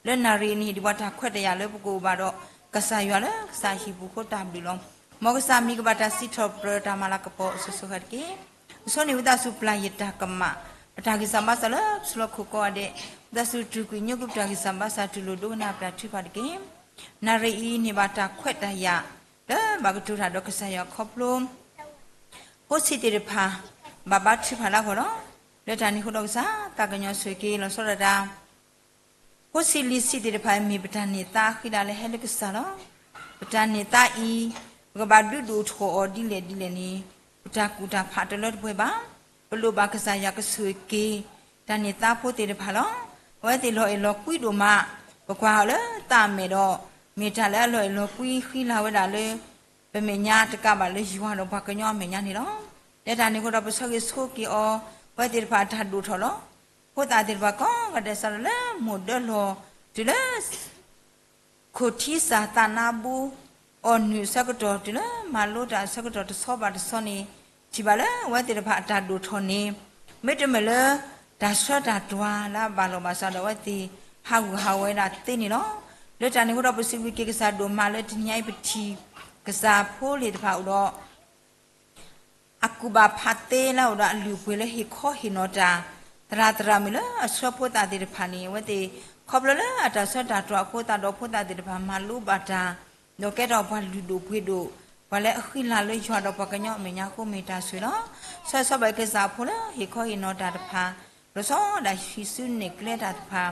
လၢနၣ်ရံၣ်အံၤန့ၣ် ဒ်ပှၤတၢ်ခွဲးတၢ်ယာ်လၢပကအိၣ်ဘၣ်ဒီး ကစၢ်ယွၤလၢကစၢ်ဟံၣ်ပူၤဃိတၢ်ဘျုးလီၤ. မ်ကစၢ်မံၤကဘၣ်တၢ်စံးထီၣ်ပတြၢၤတၢ်မၤလၤကပီၤအစိၤစိၤဃၣ်တက့ၢ်. အဆိန့ၣ် ဝံသးစူၤပျၢ်ယတၢ်ကမၣ် ပတၢ်ဂံၢ်စၢ်ဘါစၢ်လၢပဆူလီၢ်ခိၣ်ကိးဂၤဒဲး, ဝံသးစူၤတြူာ်ကွံာ်ညိကွံာ်ပတၢ်ဂံၢ်စၢ်ဘါစၢ် တူၢ်လိာ်ဒိကနၣ်ပတၢ်ထုကဖၣ်တက့ၢ်. နၣ်ရံၣ်အံၤန့ၣ်ဘၣ်တၢ်ခွဲးတၢ်ယာ် လၢဘၣ်ကတိၤတၢ်ဒီးကစၢ်ယွၤခီဖျိ ဖိဆံးသ့ၣ်တဖၣ် ဘၣ်ဘါထုကဖၣ်လၢအဂီၢ်လီၤ. လၢတၢ်န့ၣ်အဃိဒီးကစၢ် သးကညီၤဆိၣ်ဂ့ၤက့ၤလီၤဆီဒၣ်တၢ် ဖိဆံးလံၤဆံးသ့ၣ်တဖၣ် မ့ၢ်ပတၢ်န့ၢ်သါအဃံတၢ်လၢာ်ဟဲလၢကစၢ်လီၤ. ပတၢ်န့ၢ်သါအံၤ ပကဘၣ်ဒုးဒိၣ်ထီၣ်အီၤဒ်လဲၣ်ဒ်လဲၣ်န့ၣ် ပတၢ်ကူၣ်တၢ်ဖးတလၢတပှဲၤဘၣ်. ပလိၣ်ဘၣ်ကစၢ်ယွၤကဆိၣ်ဂ့ၤက့ၤ တၢ်န့ၢ်သါဖိသ့ၣ်တဖၣ်လီၤ. အဝဲသ့ၣ်လီၤအဲၣ်လီၤကွံဒိၣ်မး, ပကွၢ်အီၤလၢသးအမဲာ်ဒီး မ့ၢ်တၢ်လၢအလီၤအဲၣ်လီၤကွံဃံလၤဝဲဒၣ်လၢ ပမဲာ်ညါတကးဘၣ်လၢယွၤဒီးပှၤကညီအမဲာ်ညါန့ၣ်လီၤ. လၢတၢ်န့ၣ်အဃိဒီး ပဆၢဂ့ၤဆိက့ၤအီၤ အဝဲသ့ၣ်တဖၣ်အတၢ်ဒိၣ်ထီၣ်လီၤ. ဖိသၣ်သ့ၣ်တဖၣ်ကိးဂၤဒဲးစးထီၣ်လၢမိၢ်ဒၢလီၤ တုၤလၢ ခိၣ်ထံစၢ်သးနါဘိ အီၣ်နုာ်အဆၢကတီၢ် တုၤလၢမၤလိတၢ်အဆၢကတီၢ်တဆီဘၣ်တဆီန့ၣ် ထံၣ်ဘၣ်လၢအဝဲသ့ၣ်တဖၣ်အတၢ်ဒိၣ်ထီၣ်န့ၣ် မ့တမ့ၢ်လၢ တၢ်ဆှၢတၢ်တွၤလၢအဘၣ်လီၤဘၣ်စးဒီး အဝဲသ့ၣ်ဟးဂူာ်ဟးဂီၤဝဲဒၣ်သ့န့ၣ်လီၤ. လၢတၢ်န့ၣ်အဃိဒီး ပစံးဘျုးက့ၤကစၢ်ဒိၣ်မးလၢတနံၤအံၤပထံၣ် ကစၢ်ဖိလ့ၣ်တဖၣ်အိၣ်ဒီး အကူၣ်ဘၣ်ဖးသ့လၢအအိၣ်ဒီးအလုၢ်အပှ့ၤလၢ ဟ့ၣ်ခီဟ့ၣ်နီၤတၢ် သရၣ်သရၣ်မုၣ်လၢအဆှၢဖိသၣ်သ့ၣ်တဖၣ်န့ၣ် အဝဲသ့ၣ် ခီဖျိလၢအတၢ်ဆှၢတၢ်တွၤအဃိသတးဒီး ဖိသၣ်သ့ၣ်တဖၣ်မၤလိဘၣ်တၢ် ဒီးကဲထီၣ်ပှၤလုၢ်ဒိၣ်ပှ့ၤဒိၣ် ပှၤလၢအဃံလၤလၢယွၤဒီးပှၤကညီအမဲာ်ညါအဃိ မ့ၢ်တၢ်ဆိၣ်ဂ့ၤလီၤ. ဆၢဂ့ၤဆၢဝါဘၣ်ကစၢ်အဖိလၢဟ့ၣ်ခီဟ့ၣ်နီၤတၢ်တဖၣ် လီၤဆီဒၣ်တၢ်ဟံးစုနဲၣ်ကျဲတၢ်တဖၣ်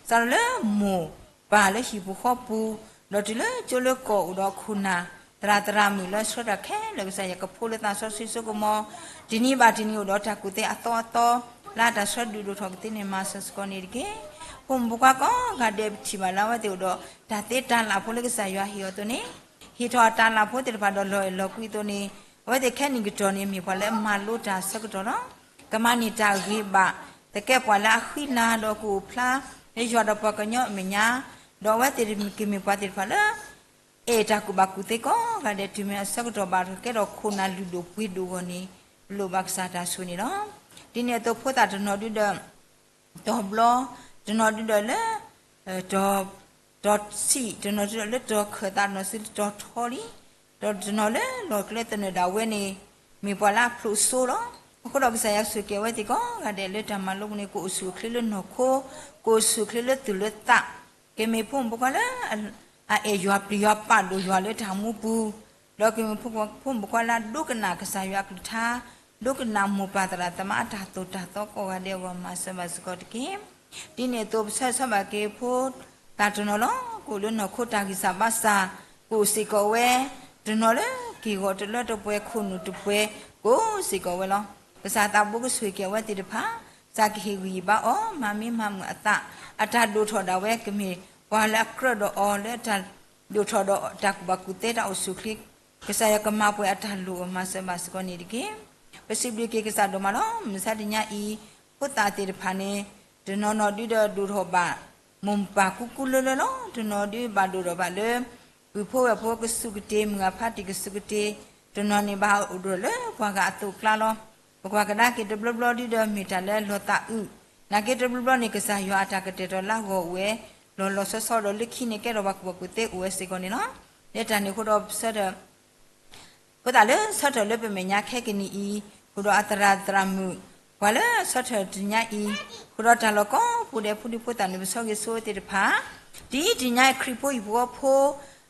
စးထီၣ်လၢမိၢ်ပၢ်လၢဟံၣ်ပူၤဃီပူၤ ဒီးတုၤလၢကၠိလၢကီၢ်အိၣ်ဒီးခိၣ်နၢ် သရၣ်သရၣ်မုၣ်လၢဆှၢတၢ်ခဲလၢာ် ကစၢ်ယွၤကဖိလၢသးစီဆှံစိကမီၤ တနံၤဘၣ်တနံၤအိၣ်ဒီးတၢ်ကူၣ်သ့အသီအသီ လၢတၢ်ဆှၢဒုးဒိၣ်ထီၣ်ကသ့န့ၣ် မၤစၢၤစ့ၢ်ကီးန့ၣ်တက့ၢ်. ဖိမုၣ်ဖိခွါကိးဂၤဒဲး ပထံၣ်ဘၣ်လၢအဝဲသ့ၣ်အိၣ်ဒီး တၢ်သ့တၢ်လၢ်ဖိလၢကစၢ်ယွၤဟ့ၣ်အီၤအသိးန့ၣ် ဟ့ၣ်ထီၣ်အတၢ်လၢ်ဖိသ့ၣ်တဖၣ်ဒီးလီၤအဲၣ်လီၤကွံအသိးန့ၣ် အဝဲသ့ၣ်ခဲနံၣ်ကတီၢ်န့ၣ် မ့ၢ်ပှၤလၢအမၤလိတၢ်အဆၢကတီၢ်လီၤ. ကမၤန့ၢ်တၢ်ဂ့ၤဘၣ် သကဲးပှၤလၢအဃံလၤဒီးကအိၣ်ဖျါ လၢယွၤဒီးပှၤကညီအမဲာ်ညါ ဒီးအဝဲသ့ၣ်ကမ့ၢ်ပှၤသ့ၣ်တဖၣ်လၢ အဲၣ်တၢ်ကူၣ်ဘၣ်ကူၣ်သ့ကိးဂၤဒဲး တုၤမ့ၢ်အဆၢကတီၢ်ဘၣ်ကဲထီၣ်ခိၣ်နၢ်လုၢ်ဒိၣ်ပှ့ၤဒိၣ်အဂီၢ်န့ၣ် လိၣ်ဘၣ်ကစၢ်တၢ်ဆိၣ်ဂ့ၤန့ၣ်လီၤ. ဒ်န့ၣ်အသိး ဖိသၣ်တနီၤဒုဒီး တီၤဘျီ, တနီၤဒုဒီးလၢ တီၤဆံး, တနီၤဒုဒီးလၢတီၤခၢၣ်သး, တနီၤစုလၢတီၤထီလံ, ဒီးတနီၤလၢလီၢ်ကျဲသနၢၣ်ဒၣ်ဝဲန့ၣ် မ့ၢ်ပှၤလၢအဖျိးစိလီၤ. အဃိဒီးကစၢ်ယွၤဆိၣ်ဂ့ၤအဝဲသ့ၣ်ကိးဂၤဒဲးလၢတၢ်မၤလိပူၤန့ၣ် ကအိၣ်ဆူၣ်အိၣ်ချ့လၢနီၢ်ခိ, ကအိၣ်ဆူၣ်အိၣ်ချ့လၢသူၣ်လၢသး, ကမ့ၢ်ဖိမုၣ်ဖိခွါလၢ အအဲၣ်ယွၤပျံၤယွၤပာ်ဒိၣ်ယွၤလၢတၢ်မူပူၤ, ဒီးကမ့ၢ်ဖိမုၣ်ဖိခွါလၢအဒိကနၣ်ကစၢ်ယွၤအကလုၢ်ကထါ, ဒိကနၣ်မိၢ်ပၢ်သရၣ်သမါအတၢ်သိၣ်တၢ်သီကိးဂၤဒဲးအဂီၢ် မၤစၢၤဘၣ်စ့ၢ်ကီးတက့ၢ်. ဒ်န့ၣ်အသိး ပဆၢဂ့ၤဆၢဝါဘၣ်က့ၤဖိသၣ်တနီၤလီၤ. ကအိၣ်လၢနီၢ်ခိတၢ်ဂံၢ်စၢ်ဘါစၢ်, ကအိၣ်စ့ၢ်ကီးဝဲ, တနီၤလၢက့ၢ်ဂီၤတလၢတပှဲၤ ခိၣ်နူာ်တပှဲၤ ကအိၣ်စ့ၢ်ကီးဝဲလီၤ. ကစၢ်သးဘိကဆိၣ်ဂ့ၤက့ၤအဝဲသ့ၣ်တဖၣ်, ကစၢ်ကဟ့ၣ်ဂံၢ်ဘါအီၤ မၤမံမၤမုာ်အသး, အတၢ်ဒိၣ်ထီၣ်ဒၣ်ဝဲကမ့ၢ်ပှၤလၢအကြၢးဒီးအီၤလၢအတၢ်ဒိၣ်ထီၣ်ဒီးတၢ်ကူၣ်ဘၣ်ကူၣ်သ့တၢ်အိၣ်ဆူၣ်အိၣ်ချ့ ကစၢ်ယွၤကမၤပှဲၤအတၢ်လိၣ်အမၤစၢၤဘၣ်စ့ၢ်ကီးန့ၣ်တက့ၢ်. ပစံးဘျုးက့ၤကစၢ်ဒိၣ်မးလီၤ. မုၢ်မဆါတနံၤအံၤ ဖိသၣ်သ့ၣ်တဖၣ်န့ၣ် တနီၤနီၤဒုဒီးဒိၣ်ထီၣ်ဘၣ် မိၢ်ပၢ်ကူကူလၢလၢလီၤ. တနီၤဒုဘၣ်ဒိၣ်ထီၣ်ဘၣ်လၢ ပုၢ်ဖိဝဲၢ်ဖိကစူးကတ့ၢ်, မုၢ်အဖါတံၢ်ကစူးကတ့ၢ်, တနီၤန့ၣ်ဘၣ်အိၣ်ဒီးလၢပှၤဂၤအသိးအကျါလီၤ. ပကွၢ်ကဒါက့ၤတဘျီဘျီဒုဒီးမ့ၢ်တၢ်လၢလီၤသးအုး, နာ်က့တဘျီဘျီန့ၣ် ကစၢ်ယွၤအတၢ်ကတဲာ်ကတီၤလၢအဂီၢ်အိၣ်ဝဲ လီၤလီၤဆီဆီဒီးလၢခံန့ၣ်ကဲထီၣ်ပှၤကူၣ်ဘၣ်ကူၣ်သ့အိၣ်ဝဲစ့ၢ်ကီးန့ၣ်လီၤ. လၢတၢ်န့ၣ်အဃိဒီး ပဆၢထၢၣ် ဖိသၣ်လၢဆၢထၢၣ်လၢပမဲာ်ညါခဲကနံၣ်အံၤ, အိၣ်ဒီးအသရၣ်သရၣ်မုၣ်, ပှၤလၢဆၢထၢၣ်တနံၤအံၤ, အိၣ်ဒီးတၢ်လီၢ်ကိးပူၤဒဲး ဖိဒံဖိသၣ်န့ၣ် ပဆၢဂ့ၤဆိသ့ၣ်တဖၣ်, ဒ်တနံၤအံၤခရံာ်ဖိဟံၣ်ဖိဃီဖိ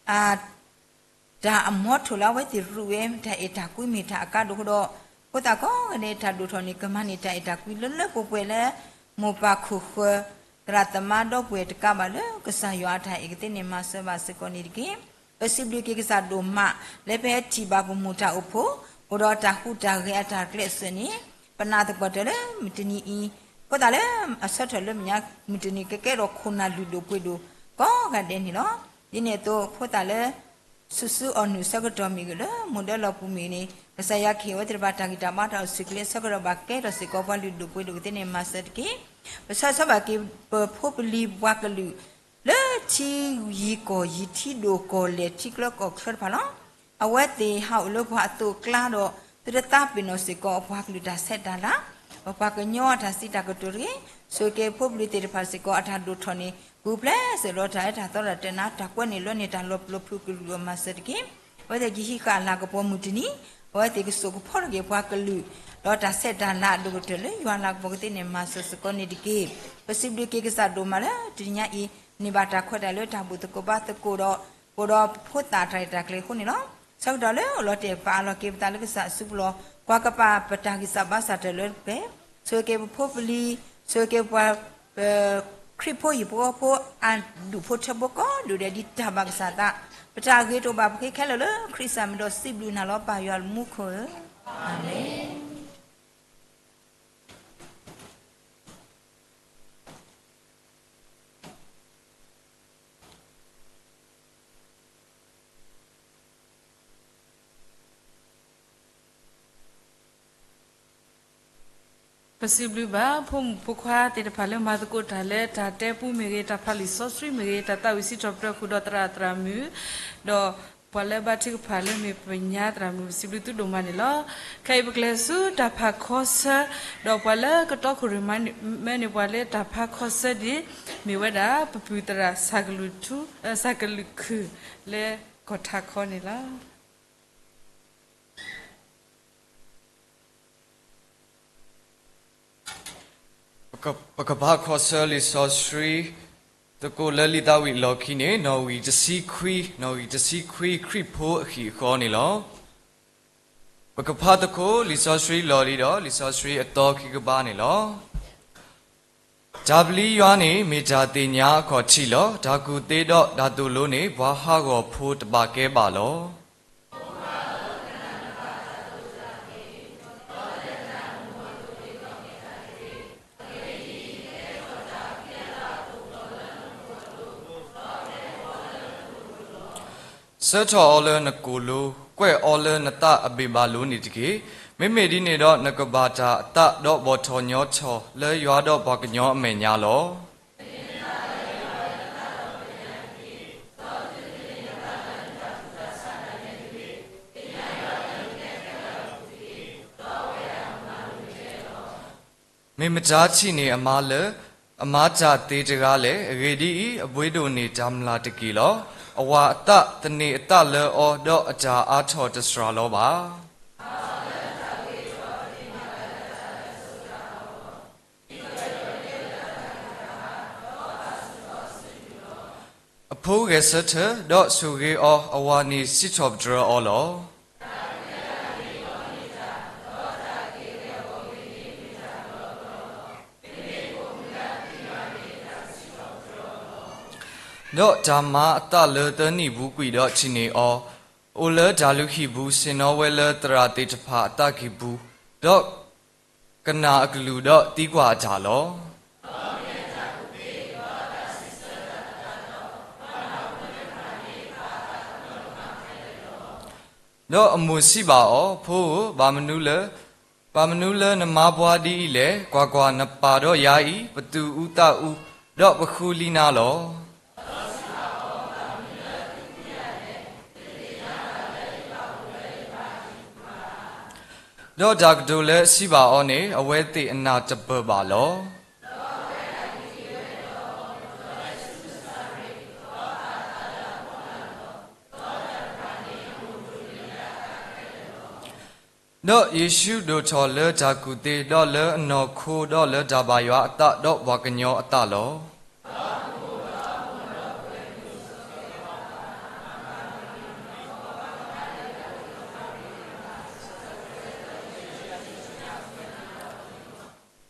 အ တၢ်အမီထိၣ်လၢအဝဲသ့ၣ်ရူးဝဲ တၢ်အဲၣ်တၢ်ကွံမ့ၢ်တၢ်အကါဒိၣ်အဃိဒီး, ဖိသၣ်ကိးဂၤဒဲးတၢ်ဒိၣ်ထီၣ်န့ၣ် ကမၤန့ၢ်တၢ်အဲၣ်တၢ်ကွံလၢလၢပှဲၤပှဲၤလၢ မိၢ်ပၢ်ခိၣ်ဃၢၤ သရၣ်သမါဒီပုၢ်ဝဲၢ်တကးဘၣ်လၢ ကစၢ်ယွၤအတၢ်အဲၣ်ကသ့န့ၣ် မၤစၢၤဘၣ်စ့ၢ်ကီးန့ၣ်တက့ၢ်. ပစံးဘျုးက့ၤကစၢ်ဒိၣ်မး လၢပဟဲထံၣ်ဘၣ်ပမိၢ်တၢ်အိၣ်ဖှိၣ်, အိၣ်ဒီးတၢ်ဟူးတၢ်ဂဲၤအတၢ်ကျဲးစၢးန့ၣ် ပနာ်သပှၢ်တၢၢ်လၢမုၢ်တနံၤအံၤ, ဖိသၣ်လၢအဆၢထၢၣ်လၢမဲာ်ညါမုၢ်တနံၤ ကကဲထီၣ်ခိၣ်နၢ်လုၢ်ဒိၣ်ပှ့ၤဒိၣ်ကိးဂၤဒဲးန့ၣ်လီၤ. ဒ်န့ၣ်အသိး ဖိသၣ်လၢ စူးစုအီၣ်နုၢ်အဆၢကတီၢ်မ့ၢ်ဂ့ၤ, လၢမိၢ်ဒၢလီၢ်ပူၤမ့ၢ်ဂ့ၤန့ၣ်, ကစၢ်ယွၤကဟ့ၣ်ဝဲသ့ၣ်တဖၣ်တၢ်ဂံၢ်တၢ်ဘါတၢ်အိၣ်ဆူၣ်အိၣ်ချ့အဆၢကတီၢ် ဘၣ်ကဲထီၣ်စ့ၢ်ကီးပှၤလုၢ်ဒိၣ်ပှ့ၤဒိၣ်ကသ့န့ၣ် မၤစၢၤတက့ၢ်. ပဆၢဂ့ၤဆၢဝါက့ၤပဖိပလံၤပှၤကလုာ် လၢထံယံၤကီၢ်ယံၤ ထံဒိၣ်ကီၢ်လဲၢ် ထံချၢကီၢ်ချၢတဖၣ်လီၤ. အဝဲသ့ၣ်ဟးအိၣ်လၢပှၤအသိးအကျါဒီး သုတသးပ့ၤနီၣ်စ့ၢ်ကီးပှၤကလုာ်တၢ်ဆဲးတၢ်လၤ, ပပှၤကညီအတၢ်စံးတၢ်ကတိၤတဂ့ၤ, ဆိၣ်ဂ့ၤက့ၤဖိပလံၤသ့ၣ်တဖၣ်စ့ၢ်ကီး အတၢ်ဒိၣ်ထီၣ်န့ၣ် ဂုာ်ကျဲးစၢးလီၤတၢ်လၢတၢ်သီတၢ်တၢၢ်နါတၢ်ကွဲန့ၣ်လၢန့ၢ်တၢ်လီၤပျီဖုးကလုာ်အမၤစၢၤတက့ၢ်. အဝဲသ့ၣ်ကဟံးဃာ်အလၤကပီၤမုၢ်တနံၤ, အဝဲသ့ၣ်ကစိာ်ကဖီထီၣ်က့ၤပှၤကလုာ် ဒီးတၢ်ဆဲးတၢ်လၤအဒိၣ်ကတၢၢ်လၢယွၤလၤကပီၤကသ့န့ၣ် မၤစၢၤစ့ၢ်ကီးန့ၣ်တက့ၢ်. ပစံးဘျုးက့ၤကစၢ်ဒိၣ်မးလၢတနံၤညါအံၤ န့ၢ်ဘၣ်တၢ်ခွဲးတၢ်ယာ်လၢတၢ်ဘူၣ်သကိးဘါသကိးဒီး ပအိၣ်ဒီးဖိသၣ်အတၢ်ရဲၣ်တၢ်ကျဲၤအဃိန့ၣ်လီၤ. ဆၢကတီၢ်လၢအိၣ်လီၤတဲာ် ပာ်အလီၢ်က့ၤပသးလၢကစၢ်အစုပူၤလီၤ. ကွၢ်ကပာ်ပတၢ်ဂံၢ်စၢ်ဘါစၢ်တၢၢ်လၢပျဲၢ်, ဆိၣ်ဂ့ၤက့ၤပဖိပလံၤ, ဆိၣ်ဂ့ၤက့ၤပှၤ ပခရံာ်ဖိဟံၣ်ဖိဃီဖိအဒူၣ်ဖိထၢဖိကိးဒူၣ်ဒဲး ဒ်တၢ်ဘၣ်ကစၢ်သး, ပတၢ်ဂ့ၤတအိၣ်ဘၣ်ပဃ့ခဲလၢာ်လၢခရံာ်စၢ်မံၤဒီး စံးဘျုးနၤလီၤ ပၢ်ယွၤလၢမူခိၣ်ဧၢ, အၤမ့ၣ်. ပစံးဘျုးဘၣ် ဖိမုၣ်ဖိခွါသ့ၣ်တဖၣ်လၢမၤသကိးတၢ်လၢတၢ်တဲပူမ့ၢ်ဂ့ၤ, တၢ်ဖးလံာ်စီဆှံမ့ၢ်ဂ့ၤ, တၢ်သးဝံၣ်စံးထီၣ်ပတြၢၤဃုာ်ဒီးသရၣ်သရၣ်မုၣ်, ဒီးပှၤလၢဘါထုကဖၣ်လၢမ့ၢ်ပညါသရၣ်မုၣ် ပစံးဘျုးသုဒိၣ်မးန့ၣ်လီၤ. ခဲအံၤပကလဲၤဆူတၢ်ဖးခီဆၢ, ဒီးပှၤလၢကတီခိၣ်ရိၣ်မဲန့ၣ် ပှၤလၢတၢ်ဖးခီဆၢဒ် မ့ၢ်ဝဲဒၣ် ပပုၢ်သရၣ် စၢ်ကလုာ်ခုၣ် လၢကီၢ်ထးခီန့ၣ်လီၤ. ပကဖးခီဆၢလံာ်စီဆှံသကိးလၢလံာ်သးဝံၣ်အလီၢ်ခံန့ၣ် နီၣ်ဂံၢ်တဆံခွံ, နီၣ်ဂံၢ်တဆံခွံ ခရံာ်ဖိအဟံၣ်အဃီန့ၣ်လီၤ. ပကဖးသကိးလံာ်စီဆှံလီၢ်လံၤဒီး လံာ်စီဆှံအသီခံကဘါန့ၣ်လီၤ. တၢ်ပျံၤယွၤန့ၣ် မ့ၢ်တၢ်သ့ၣ်ညါအခီၣ်ထံးလီၤ. တၢ်ကူၣ်သ့ဒီးတၢ်သိၣ်လိန့ၣ် ပှၤဟးဂီၤဖိတဘၣ်ကဲဘၣ်လီၤ. ဆှၢထီၣ်အီၤလၢနကိာ်လိၤ, ကွဲၢ်အီၤလၢနသးအဘ့ၣ်ဘၣ်လိၤန့ၣ်တက့ၢ်. မ့မ့ၢ်ဒ်န့ၣ်ဒီး နကဘၣ်တၢ်အသးဒီးဘီၣ်ထီၣ်ညီထီၣ်လၢယွၤဒီးပှၤကညီအမဲာ်ညါလီၤ. မ့ၢ်မတၤထံၣ်န့ၢ်အမါလၢ အမၤတၢ်သ့တဂၤလဲၣ်. အဂ့ၢ်ဒ်အံၤ, အဘှ့ဒိၣ်န့ၢ်တၢ်မျၢ်တက့ၢ်လီၤ. အဝၤအသး, သန့ၤအသးလၢအီၤ, ဒီးအတၢ်အါထီၣ်တစှၤလီၤဘၣ်. အဖိဂဲၤဆၢထၢၣ်, ဒီးဆိၣ်ဂ့ၤအီၤ, အဝၤန့ၣ်စံးထီၣ်ပတြၢၤအီၤလီၤ. ဒီးတၢ်မၤအသးလၢသၢနံၣ်ပူၤကွံာ်ဒီးထံၣ်န့ၢ်အီၤ, အိၣ်လၢတၢ်လုၢ်ဟံၣ်ပူၤ, ဆ့ၣ်နီၤဝဲလၢသရၣ်သ့ၣ်တဖၣ်အသးကံၢ်ပူၤ, ဒီးကနၣ်အကလုၢ်ဒီးသံကွၢ်အတၢ်လီၤ. ဒီးအမိၢ်စံးဘၣ်အီၤ, ဖိဧၢ, ဘၣ်မနုၤလၢ, ဘၣ်မနုၤလၢနမၤပှၤဒ်အံၤလဲၣ်. ကွၢ်ကွၢ်, နပၢ်ဒီးယၤအံၤ ပသူၣ်အူသးအူ, ဒီးပဃုလံနၤလီၤ. ဒီးတၢ်ကတိၤလၢအစံးဘၣ်အီၤန့ၣ် အဝဲသ့ၣ်အနၢ်တပၢၢ်ဘၣ်လီၤ. ဒီးယ့ၣ်ၡူးဒိၣ်ထီၣ်လၢတၢ်ကူၣ်သ့ဒီးလၢအနီၢ်ခိဒီးလၢတၢ်ဘၣ်ယွၤအသးဒီးပှၤကညီအသးလီၤ.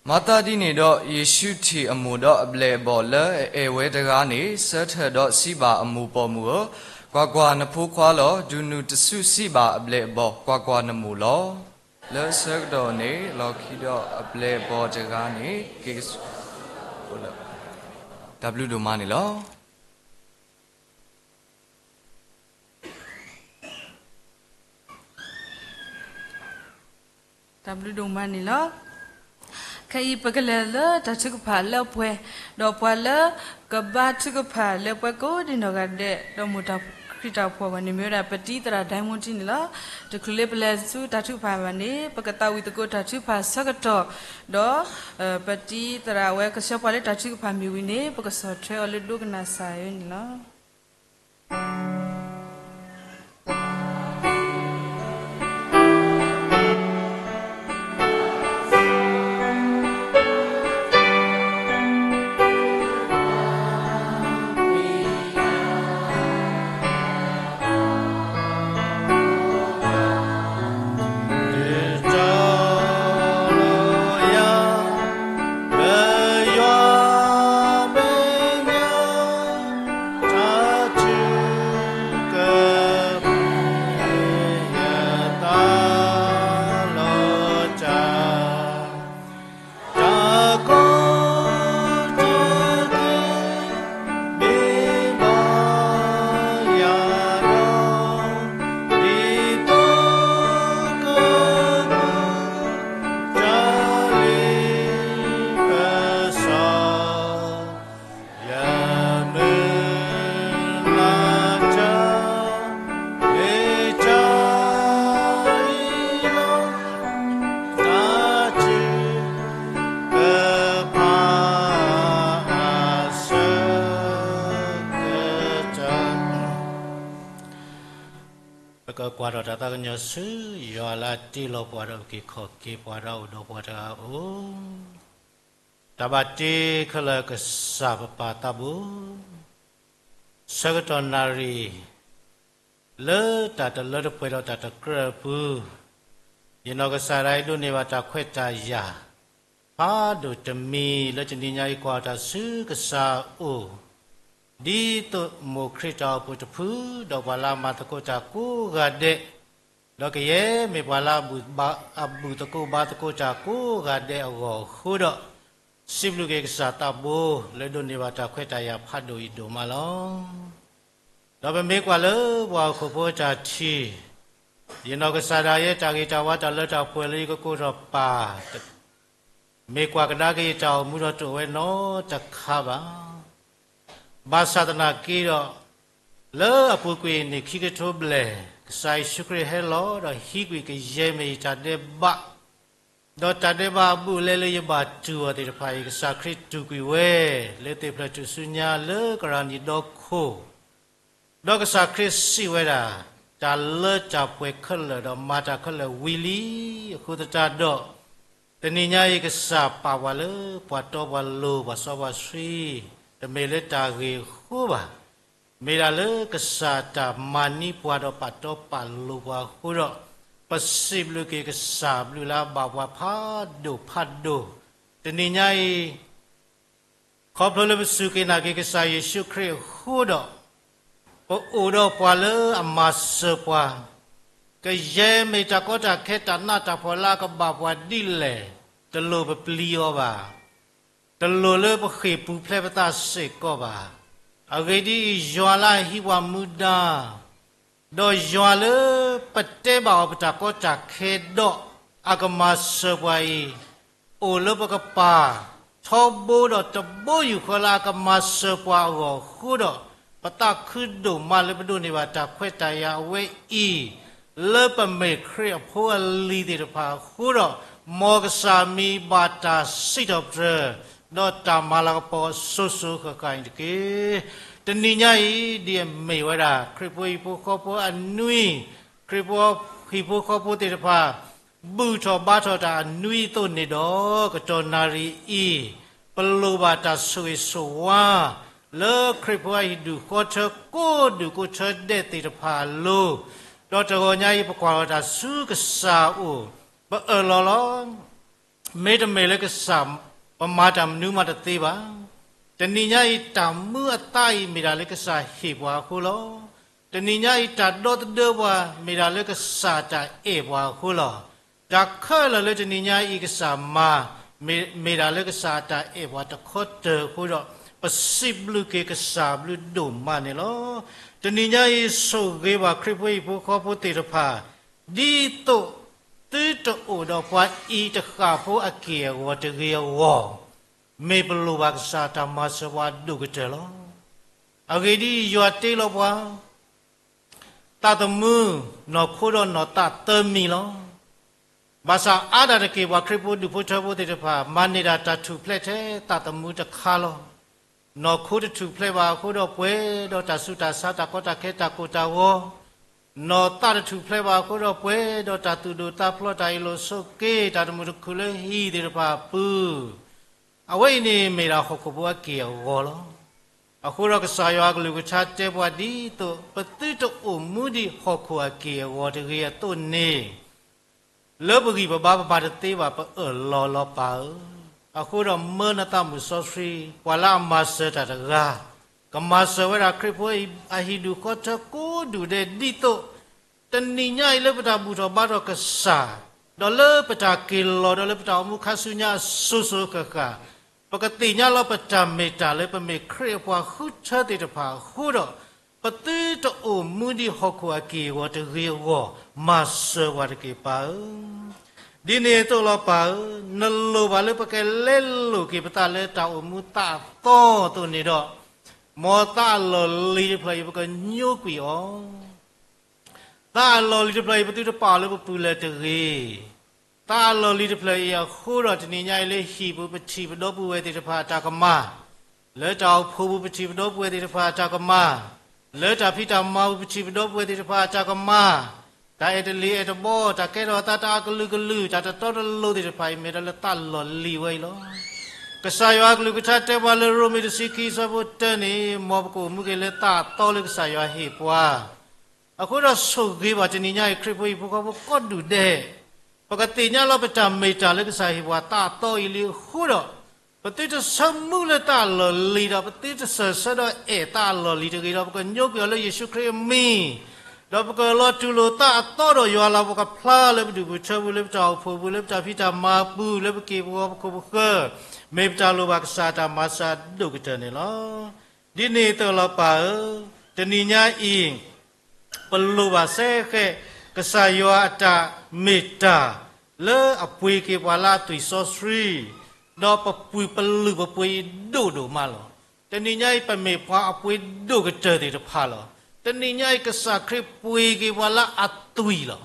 မၤသးဒ်န့ၣ်ဒီး ယ့ၣ်ၡူးထံၣ်အမိၢ်ဒီးအဘျဲၣ်အဘီၣ်လၢအအဲၣ်ဝဲတဂၤန့ၣ် ဆၢထၢၣ်ဒီးစံးဘၣ်အမိၢ်ပိာ်မုၣ်ဧၢ, ကွၢ်ကွၢ်, နဖိခွါလီၤ. ဒုးနုာ်တဆူစံးဘၣ်အဘျဲၣ်အဘီၣ်, ကွၢ်ကွၢ်, နမိၢ်လီၤ. လၢဆၢကတီၢ်န့ၣ် လီၢ်ခံဒီးအပျဲၢ်အဘီၣ်တဂၤန့ၣ် က့ၤဆူ တၢ်ဘျုးဒိၣ်မးန့ၣ်လီၤ. တၢ်ဘျုးဒိၣ်မးန့ၣ်လီၤ. ခဲအံၤ ပကလဲၤလၢတၢ်ထုကဖၣ်လၢအပှဲၤ, ဒီးပှၤလၢကဘါထုကဖၣ်လၢပှဲၤကိးဒံနီၢ်ဂၤဒဲး ဒီးမိၢ်တၢ်ခရံာ်တၢ်အိၣ်ဖှိၣ်အဂီၢ်န့ၣ် မ့ၢ်ဝဲဒၣ် ပတံၤသရၣ်ဒိၣ်မူထံန့ၣ်လီၤ. တချုးလၢပလဲၤဆူတၢ်ထုကဖၣ်ဘၣ်န့ၣ် ပကသးဝံၣ်သကိးတၢ်ထုကဖၣ်ဆၢကတီၢ်, ဒီး ပတံၤသရၣ်ဝဲကဆှၢပှၤလၢတၢ်ထုကဖၣ်မ့ၢ်ဝံၤန့ၣ် ပကဆီၣ်ထွဲအီၤလၢဒိကနၣ်စၢ်အံၤန့ၣ်လီၤ. ပကကွၢ်ထီၣ်တၢ်သးကညီၤဆူ ယွၤလၢအတ့လီၤပှၤဒီး ပက့ၤခီၣ်က့ၤပှၤဒီး အိၣ်ဒီးပှၤတဂၤအအိၣ်, တၢ်ဘၣ်တ့ခဲလၢာ်ကစၢ်ပပၢ်သးဘိ, ဆၢကတီၢ်နၣ်ရံၣ် လၢတၢ်တလၢတပှဲၤဒီးတၢ်တကြၢးအပူၤ, ယနီၢ်ကစၢ်ဒၣ်အံၤဒိးန့ၢ်ဘၣ်တၢ်ခွဲးတၢ်ယာ် ဖးဒိၣ်တမံၤလၢတနံၤညါအံၤကွၢ်အီၤတၢ်ဆူကစၢ်အအိၣ်, ဒ်သိးမိၢ်ခရံာ်တၢ်အိၣ်ဖှိၣ်တဖု ဒီးပှၤလၢအမၤသကိးတၢ်ကိးဂၤဒဲး, ဒီးကယဲၢ်မ့ၢ်ပှၤလၢအဘူၣ်သကိးဘါသကိးတၢ်ကိးဂၤဒဲးအဂီၢ်အဃိဒီး, စံးဘျုးက့ၤကစၢ်သးဘိ လၢဒိးန့ၢ်ဘၣ်တၢ်ခွဲးတၢ်ယာ်ဖးဒိၣ်အံၤဒိၣ်မးလီၤ. ဒီးပမ့ၢ်ကွၢ်လၢပှၤဟီၣ်ခိၣ်ဖိအတၢ်ထံၣ်, ယနီၢ်ကစၢ်ဒၣ်ယဲ တၢ်ဂ့ၤတၢ်ဝါတၢ်လၢတၢ်ပှဲၤလၢယကကိးထီၣ်ပာ် မ့ၢ်ကွၢ်ကဒါက့ၤယတၢ်အိၣ်မူဒီးတအိၣ်ဝဲနီတခါဘၣ်. ဘၣ်ဆၣ်သနာ်က့ဒီး, လၢအပူၤကွံာ်အနံၣ်ခံကထိဘျဲၣ်, ကစၢ်ယ့ၣ်ၡူးခရံာ်ဟဲလီၤဒီးဟံးကွံာ်ကယဲၢ်မ့ၢ်ယတၢ်ဒဲးဘး, ဒီးတၢ်ဒဲးဘးအဘူးအလဲလၢယဘၣ်တူၢ်အီၤသ့ၣ်တဖၣ်အံၤ ကစၢ်ခရံာ်တူၢ်ကွံာ်ဝဲ လၢသ့ၣ်ဖျၢၣ်ထူၣ်စုညါလၢကရၣ်နံၣ်ဒီခိၣ် ဒီးကစၢ်ခရံာ်စံးဝဲဒၣ်, တၢ်လၢတၢ်ပှဲၤခဲလၢာ်ဒီးမၤတၢ်ခဲလၢာ်ဝံၤလံ, အဃိသတးဒီး, တနံၤညါအံၤကစၢ်ပာ်ပှၤလၢ ပှၤတီပှၤလိၤပှၤစီပှၤဆှံ, တမ့ၢ်လၢတၢ်ဂ့ၤအဃိဘၣ်. မ့ၢ်ဒၣ်လၢကစၢ်တၢ်မၤန့ၢ်ပှၤဒီးပာ်တီပာ်လိၤပှၤအဃိဒီး, ပစံးဘျုးက့ၤကစၢ်ဘျုးလၢအဘၣ်ပှၤဖးဒိၣ်ဖးဒိၣ်, တနံၤညါအံၤ ခီဖျိလၢပစူၢ်က့ၤနာ်က့ၤကစၢ်ယ့ၣ်ၡူးခရံာ်အဃိဒီး, ပအိၣ်ဒီးပှၤလၢအမၤစၢၤပှၤ, ကယဲၢ်မ့ၢ်တၢ်ကီတၢ်ခဲတၢ်နးတၢ်ဖှီၣ်လၢအကဘၣ်ပှၤဒ်လဲၣ်, တလိၣ်ပပျံၤအီၤဘၣ်, တလိၣ်လၢပဃ့ၢ်ပူၤဖျဲးပသးစ့ၢ်ကီးဘၣ်. အဂ့ၢ်ဒ်အံၤ, ယွၤလၢအဟံးပှၤမူဒါ ဒီးယွၤလၢပတဲဘၣ်အီၤပတၢ်ကီတၢ်ခဲဒီး, အကမၤစၢၤပှၤအံၤ, အိၣ်လၢပကပၤ, ထီဘိဒီးတဘိယူၢ်ဃီလၢအကမၤစၢၤပှၤအဂီၢ်အဃိဒီး, ပသးခုဒိၣ်မးလၢပဒိးန့ၢ်ဘၣ်တၢ်ခွဲးတၢ်ယာ်အဝဲအံၤ, လၢပမ့ၢ်ခရံာ်အဖိအလံၤသ့ၣ်တဖၣ်အဃိဒီး, မ်ကစၢ်မံၤဘၣ်တၢ်စံးထီၣ်ပတြၢၤ, ဒီးတၢ်မၤလၤကပီၤစိၤစိၤဃၣ်ဃၣ်အံၤတက့ၢ်. တနံၤညါအံၤ ဒ်အမ့ၢ်ဝဲဒၣ် ခရံာ်ဖိဟံၣ်ဖိဃီဖိအနွံ, ခရံာ်ဖိဟံၣ်ဖိဃီဖိသ့ၣ်တဖၣ် ဘူၣ်ထီၣ်ဘါထီၣ်တၢ်အနွံအသိးန့ၣ်ဒီး, ကတီၢ်နၣ်ရံၣ်အံၤ, ပလိၣ်ဘၣ်တၢ်ဆိၣ်ဂ့ၤဆိၣ်ဝါ လၢခရံာ်ဖိအဟံၣ်ဒူၣ်ဃီထၢကိးဒူၣ်ကိးထၢဒဲးသ့ၣ်တဖၣ်အလိၤ, ဒီးတဂီၤညါအံၤပကွၢ်လီၤတၢ်ဆူကစၢ်အအိၣ်, ပအၢၣ်လီၤလီၤ မ့တမ့ၢ်လၢကစၢ် ပမၤတၢ်မနုၤမးတသ့ဘၣ်. တနံၤညါအံၤတၢ်မူအသါအံၤမ့ၢ်ဒၣ်လၢကစၢ်ဟ့ၣ်ပှၤအဃိလီၤ. တနံၤညါအံၤတၢ်ဒီသဒၢပှၤမ့ၢ်ဒၣ်လၢကစၢ်တၢ်အဲၣ်ပှၤအဃိလီၤ. တၢ်ခဲလၢာ်လၢတနံၤညါအံၤကစၢ်မၤ မ့ၢ်ဒၣ်လၢကစၢ်အတၢ်အဲၣ်ပှၤတခီတၢၤအဃိဒီး ပစံးဘျုးက့ၤကစၢ်ဘျုးဒိၣ်မးန့ၣ်လီၤ. တနံၤညါအံၤဆိၣ်ဂ့ၤဘၣ်ခရံာ်ဖိဟံၣ်ဖိဃီဖိသ့ၣ်တဖၣ် ဒ်သိးသုတအိၣ်ဒီးပှၤအံၤတဃၣ်ဖိအက့ၢ်အဂီၤတဂ့ၤအဂီၢ်, မ့ၢ်ပလိၣ်ဘၣ်ကစၢ်တၢ်မၤစၢၤပှၤဒိၣ်ကတၢၢ်လီၤ. အဂ့ၢ်ဒ်အံၤ, ယွၤတ့လီၤပှၤ သးသမူ နီၢ်ခိဒီးနီၢ်သးသၢမံၤလီၤ. ဘၣ်ဆၣ်အါဒၣ်တက့ၢ် ပှၤခရံာ်ဖိဒူၣ်ဖိထၢဖိသ့ၣ်တဖၣ် မၤန့ၢ်ဒၣ်တၢ်ထူၣ်ဖျဲးထဲသးသမူတခါလီၤ. နီၢ်ခိတထူၣ်ဖျဲးဘၣ်အဃိဒီးပှဲၤဒီးတၢ်ဆူးတၢ်ဆါ တၢ်ကီတၢ်ခဲ တၢ်ကိၢ်တၢ်ဂီၤ, နီၢ်သးတထူၣ်ဖျဲးဘၣ်အဃိဒီးပှဲၤဒီးတၢ်သူၣ်ဒိၣ်သးဖျိး တၢ်အ့ၣ်လိာ်ဆိးက့ တၢ်တမုာ်တခုၣ်လၢဟံၣ်သ့ၣ်တဖၣ်အပူၤ အဝဲအံၤန့ၣ်မ့ၢ်ဒၣ်ဟီၣ်ခိၣ်ဖိအက့ၢ်အဂီၤလီၤ. အဃိဒီးကစၢ်ယွၤအကလုၢ်ကထါတဲပှၤဒ်သိး ပသုတအိၣ်မူဒ်ဟီၣ်ခိၣ်အက့ၢ်အဂီၤတဂ့ၤအသိးန့ၣ်, လၢပဂံၢ်ပဘါပမၤတသ့ဘၣ် ပအၢၣ်လီၤလီၤပၢ်ဧၢ. အဃိဒီးမၢနသးမုၢ်စီဆှံ ပှၤလၢအမၤစၢၤတၢ်တဂၤ, ကမၤစၢၤဝဲဒၣ်ခရံာ်ဖိအဟံၣ်ဒူၣ်ဃီထၢကိးဒူၣ်ဒဲးဒ်သိး တနံၤညါအံၤလၢပတၢ်ဘူၣ်ထီၣ်ဘါထီၣ်ကစၢ်, ဒီးလၢပတၢ်က့ၤလီၤဒီးလၢပတၢ်အိၣ်မူခါဆူညါအစိၤစိၤဃၣ်ဃၣ်, ပကသ့ၣ်ညါလီၤပတၢ်မ့ၢ်တၢ်လၢပမ့ၢ်ခရံာ်အပှၤဃုထၢသ့ၣ်တဖၣ်အဃိဒီး, ပသုတအိၣ်မူဒ်ဟီၣ်ခိၣ်အက့ၢ်အဂီၤတဂ့ၤအဂီၢ်, မၤစၢၤပှၤတက့ၢ်ပၢ်ဧၢ. ဒ်န့ၣ်အသိးလီၤပၢ်ဧၢ, နလိၣ်ဘၣ်လၢပကလဲလိာ်က့ၤပသးလၢတၢ်အိၣ်မူသးအသီအသိးန့ၣ်ဒီး, မ်သးအလီၢ်လံၤတဖျၢၣ်အံၤပကညိကွံာ်အီၤ သးအလီၢ်လံၤတဖျၢၣ်အံၤ ပသုတပာ်အီၤလၢပပူၤလၢၤတဂ့ၤ. သးအလီၢ်လံၤတဖျၢၣ်အံၤအဃိဒီး တနံၤညါအံၤလၢဟံၣ်ပူၤ ပထံၣ်ပဒီပုၢ်ဝဲၢ်သ့ၣ်တဖၣ်အတၢ်ကမၣ်, လၢတၢ်အိၣ်ဖှိၣ်ပူၤ ပထံၣ်ပဒီပုၢ်ဝဲၢ်သ့ၣ်တဖၣ်အတၢ်ကမၣ်, လၢတၢ်ဖံးတၢ်မၤပူၤ ပထံၣ်ပဒီပုၢ်ဝဲၢ်သ့ၣ်တဖၣ်အတၢ်ကမၣ်, တၢ်အဲၣ်တလံၤအဲၣ်တဘီ တၢ်ကဲထီၣ်သးတၢ်အကလုာ်ကလုာ် တၢ်တတီတလိၤသ့ၣ်တဖၣ်အံၤ မ့ၢ်ဒၣ်လၢသးလီၢ်လံၤဝဲအံၤလီၤ. ကစၢ်ယွၤအကလုၢ်ကထါတဲပှၤလၢရိမ့ၤတဆံခံအဆၢဖိတၢန့ၣ်, မ်ပကအိၣ်မူက့ၤလၢသးအသီလၢကစၢ်ယွၤဟ့ၣ်ပှၤ အဃိဒီးဆိၣ်ဂ့ၤဘၣ်တနံၤညါအံၤ ခရံာ်ဖိဟံၣ်ဖိဃီဖိကိးဒူၣ်ဒဲး, ပကသ့ၣ်ညါလီၤပတၢ်မ့ၢ်တၢ်လၢကစၢ်ဟ့ၣ်ပှၤသးအသီအံၤလံအဃိဒီး, ပသုတဆၢမုၢ်လၢသးအလီၢ်လံၤဒီး ပသုတစၢၢ်ဆၢဒီးအဲၣ်သးအလီၢ်လံၤတဂ့ၤဒီး ပကညိကွံာ်အီၤလၢယ့ၣ်ၡူးခရံာ်အမံၤ, ဒီးပကအၢၣ်လီၤတူၢ်လိာ်သးအသီဒီးယွၤလၤကပီၤကဖျါလၢပဒူၣ်ပထၢပူၤ လၢပတၢ်အိၣ်ဖှိၣ်ပူၤ လၢပတၢ်ဖံးတၢ်မၤပူၤ လၢပက့ၢ်ပဂီၤပခိၣ်ပဃၢၤ, မ့ၢ်ပတၢ်လိၣ်ဘၣ်ကစၢ်တၢ်မၤစၢၤဒိၣ်ကတၢၢ်န့ၣ်လီၤ. ဒ်န့ၣ်အသိးလီၤပၢ်ဧၢ, တနံၤညါအံၤ ပလိၣ်ဘၣ်စဲဃဲး ကစၢ်ယွၤအတၢ်မ့ၢ်တၢ် လၢအပှ့ၤက့ၤပှၤလၢအသွံၣ်စီဆှံ, ဒီးပပုၢ်ပလုၢ်ပပှ့ၤအံၤဒိၣ်ဒိၣ်မးလီၤ. တနံၤညါအံၤ ပမ့ၢ်ပှၤအပှ့ၤဒိၣ်ကတၢၢ်သ့ၣ်တဖၣ်လီၤ. တနံၤညါအံၤ ကစၢ်ခရံာ်ပှ့ၤက့ၤပှၤလၢအသွံၣ်လီၤ.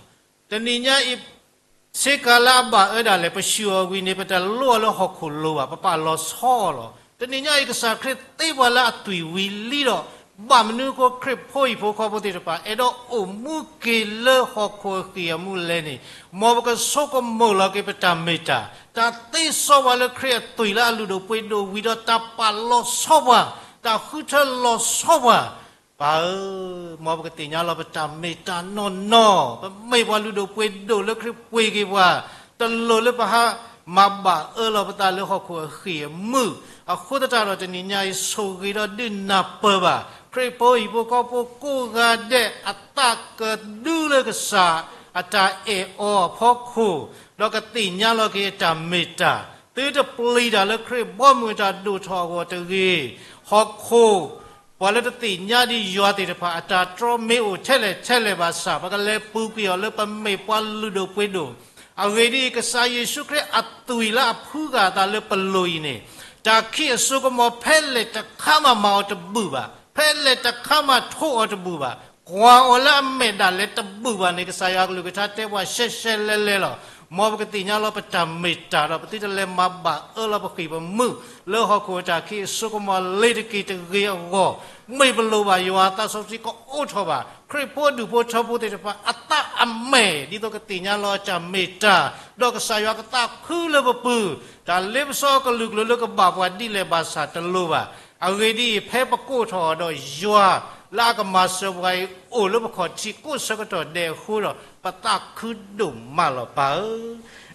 တနံၤညါအံၤ ဆ့ကၤလၢအဘၣ်အၢဒၣ်လဲာ် ပဆူၣ်အီၤဝံၤန့ၣ် ပတလိၣ်အီၤလၢဟီၣ်ခိၣ်လိၤဘၣ်, ပပာ်လီၤဆီအီၤလီၤ. တနံၤညါအံၤ ကစၢ်ခရံာ်သ့ပှၤလၢအသွံၣ်ဝံၤလံဒီး, ဘၣ်မနုၤအဃိခရံာ်ဖိဟံၣ်ဖိဃီဖိသ့ၣ်တဖၣ် အဲၣ်ဒိးအိၣ်မူက့ၤလၢဟီၣ်ခိၣ်အဃံၢ်အမူလဲၣ်န့ၣ်, မ်ပကဆိကမိၣ်လီၤက့ၤပတၢ်မ့ၢ်တၢ်, တၢ်သ့စီပှၤလၢခရံာ်အသွံၣ်လၢအလုၢ်ဒိၣ်ပှ့ၤဒိၣ်ဝံၤဒီး တၢ်ပာ်လီၤဆီပှၤ, တၢ်ဃုထၢလီၤဆီပှၤ ပၢ်ဧၢ, မ်ပကသ့ၣ်ညါလီၤပတၢ်မ့ၢ်တၢ်နီၢ်နီၢ်, ပမ့ၢ်ပှၤလုၢ်ဒိၣ်ပှ့ၤဒိၣ်လၢခရံာ်ပှ့ၤက့ၤပှၤ, တလိၣ်လၢပဟးမၤဘၣ်အၢလီၤပသးလၢဟီၣ်ခိၣ်အဃံၢ်အမူ, အဃိသတးဒီးတနံၤညါအံၤ ဆိၣ်ဂ့ၤဒီးဒုးနၢ်ပၢၢ်ဘၣ် ခရံာ်ဖိဟံၣ်ဖိဃီဖိကိးဂၤဒဲး အသးကဒုလၢကစၢ်အတၢ်အဲၣ်အီၤအဖီခိၣ်, ဒီးကသ့ၣ်ညါလီၤက့ၤအတၢ်မ့ၢ်တၢ်, သုတပျံၤတၢ်လၢခရံာ်ဘီမုၢ်အတၢ်ဒိၣ်ထီၣ်အဂီၢ်တဂ့ၤ, ဟီၣ်ခိၣ် ပှၤလၢတသ့ၣ်ညါဒံးယွၤသ့ၣ်တဖၣ် အတၢ်တြီမ့ၢ်အိၣ်ထဲလဲၣ်ထဲလဲၣ်ဘၣ်ဆၣ် ပကလဲၤပူၤကွံာ်အီၤလၢပမ့ၢ်ပှၤလုၢ်ဒိၣ်ပှ့ၤဒိၣ်, အဂ့ၢ်ဒ်အံၤ, ကစၢ်ယ့ၣ်ၡူးခရံာ်အသွံၣ်လၢအဖုဂၢ်အသးလၢပလိၤအံၤန့ၣ်, တၢ်ခံးအစိကမီၤ ဖဲလဲၣ်တခါမးမၤအီၤတဘူၣ်ဘၣ်, ဖဲလဲၣ်တခါမးထိးအီၤတဘူၣ်ဘၣ်, ကွၢ်အီၤလၢအမဲာ်ဒၣ်လဲာ်တဘူၣ်ဘၣ်န့ၣ် ကစၢ်ယွၤအကလုၢ်ကထါတဲပှၤရှဲရှဲလဲလဲလီၤ. မ်ပကသ့ၣ်ညါလီၤပတၢ်မ့ၢ်တၢ်ဒီး ပသုတလဲၤမၤဘၣ်အၢလီၤပဃံၢ်ပမူ လၢဟီၣ်ခိၣ်အတၢ်ခံးအစိကမီၤလ့ၤတက့ၤတဂ့ၤအဂီၢ်, မ့ၢ်ပလိၣ်ဘၣ်ယွၤအသးစီဆှံကအိးထီၣ်ဘၣ် ခရံာ်ဖိဒူၣ်ဖိထၢဖိသ့ၣ်တဖၣ်အသးအမဲာ် ဒ်သိးကသ့ၣ်ညါလီၤအတၢ်မ့ၢ်တၢ်, ဒီးကစၢ်ယွၤကသးခုလၢပပူၤ, တၢ်လ့ပစီအကလုာ်ကလုာ်လၢကဘၣ်ပှၤဒ်လဲၣ်ဘၣ်ဆၣ်တလိၣ်ဘၣ်. အဂ့ၢ်ဒ်အံၤ, ဖဲပကိးထီၣ်အီၤဒီးယွၤလၢအကမၤစၢၤပှၤအံၤ အိၣ်လၢပခီၣ်ထံးကိးဆၢကတီၢ်ဒဲးအဃိဒီး ပသးခုဒိၣ်မးလီၤပၢ်ဧ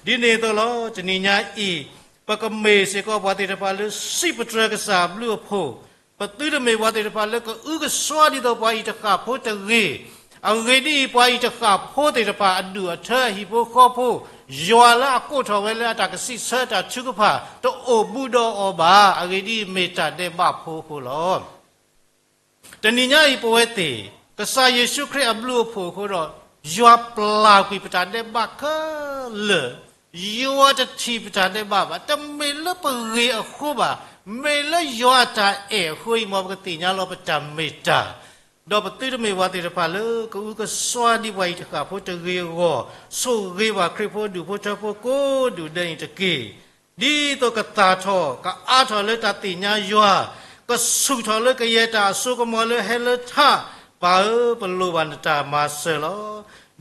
ၢ. ဒ်န့ၣ်အသိးလီၤ, တနံၤညါအံၤ ပကမ့ၢ်စ့ၢ်ကီးပှၤသ့ၣ်တဖၣ်လၢစံးပတြၢၤကစၢ်အဘျုးအဖှိၣ်, ပသုတမ့ၢ်ပှၤသ့ၣ်တဖၣ်လၢကအုကစွါဒ်သိးပှၤအံၤတဃၣ်ဖိတဂ့ၤ, အဂ့ၢ်ဒ်အံၤ, ပှၤအံၤတဃၣ်ဖိသ့ၣ်တဖၣ်အဒူၣ်အထၢအဟံၣ်ဖိဃီဖိ, ယွၤလၢအကိးထီၣ်ဝဲလၢအတၢ်ကစံးဆၢတၢ်ထုကဖၣ် တအိၣ်ဘူးဒီးအီၤဘၣ်. အဂ့ၢ်ဒ်အံၤ, မ့ၢ်တၢ်ဒဲးဘးဖိအဃိလီၤ. တနံၤညါအံၤပဝဲသ့ၣ်, ကစၢ်ယ့ၣ်ၡူးခရံာ်အဘျုးအဖှိၣ်အဃိဒီး, ယွၤပျၢ်ကွံာ်ပတၢ်ဒဲးဘးခဲလၢာ်, ယွၤတထံၣ်ပတၢ်ဒဲးဘးဘၣ်, တမ့ၢ်လၢပဂ့ၤအဃိဘၣ်, မ့ၢ်လၢယွၤအတၢ်အဲၣ်အဃိအံၤ မ်ပကသ့ၣ်ညါလီၤပတၢ်မ့ၢ်တၢ် ဒီးပသုတမ့ၢ်ပှၤသ့ၣ်တဖၣ်လၢကအုကစွါဒ်ပှၤအံၤတဃၣ်ဖိတဂ့ၤအဂီၢ်, ဆိၣ်ဂ့ၤဘၣ်ခရံာ်ဖိဒူၣ်ဖိထၢဖိကိးဒူၣ်ဒဲးန့ၣ်တက့ၢ်. ဒ်သိးကသၣ်ထီၣ် ကအါထီၣ်လၢတၢ်သ့ၣ်ညါယွၤ, ကဆူၣ်ထီၣ်လၢကယဲၢ်တၢ်အစိကမီၤလၢဟဲလၢထး, ပၢ်ဧၢ, ပလိၣ်ဘၣ်နတၢ်မၤစၢၤ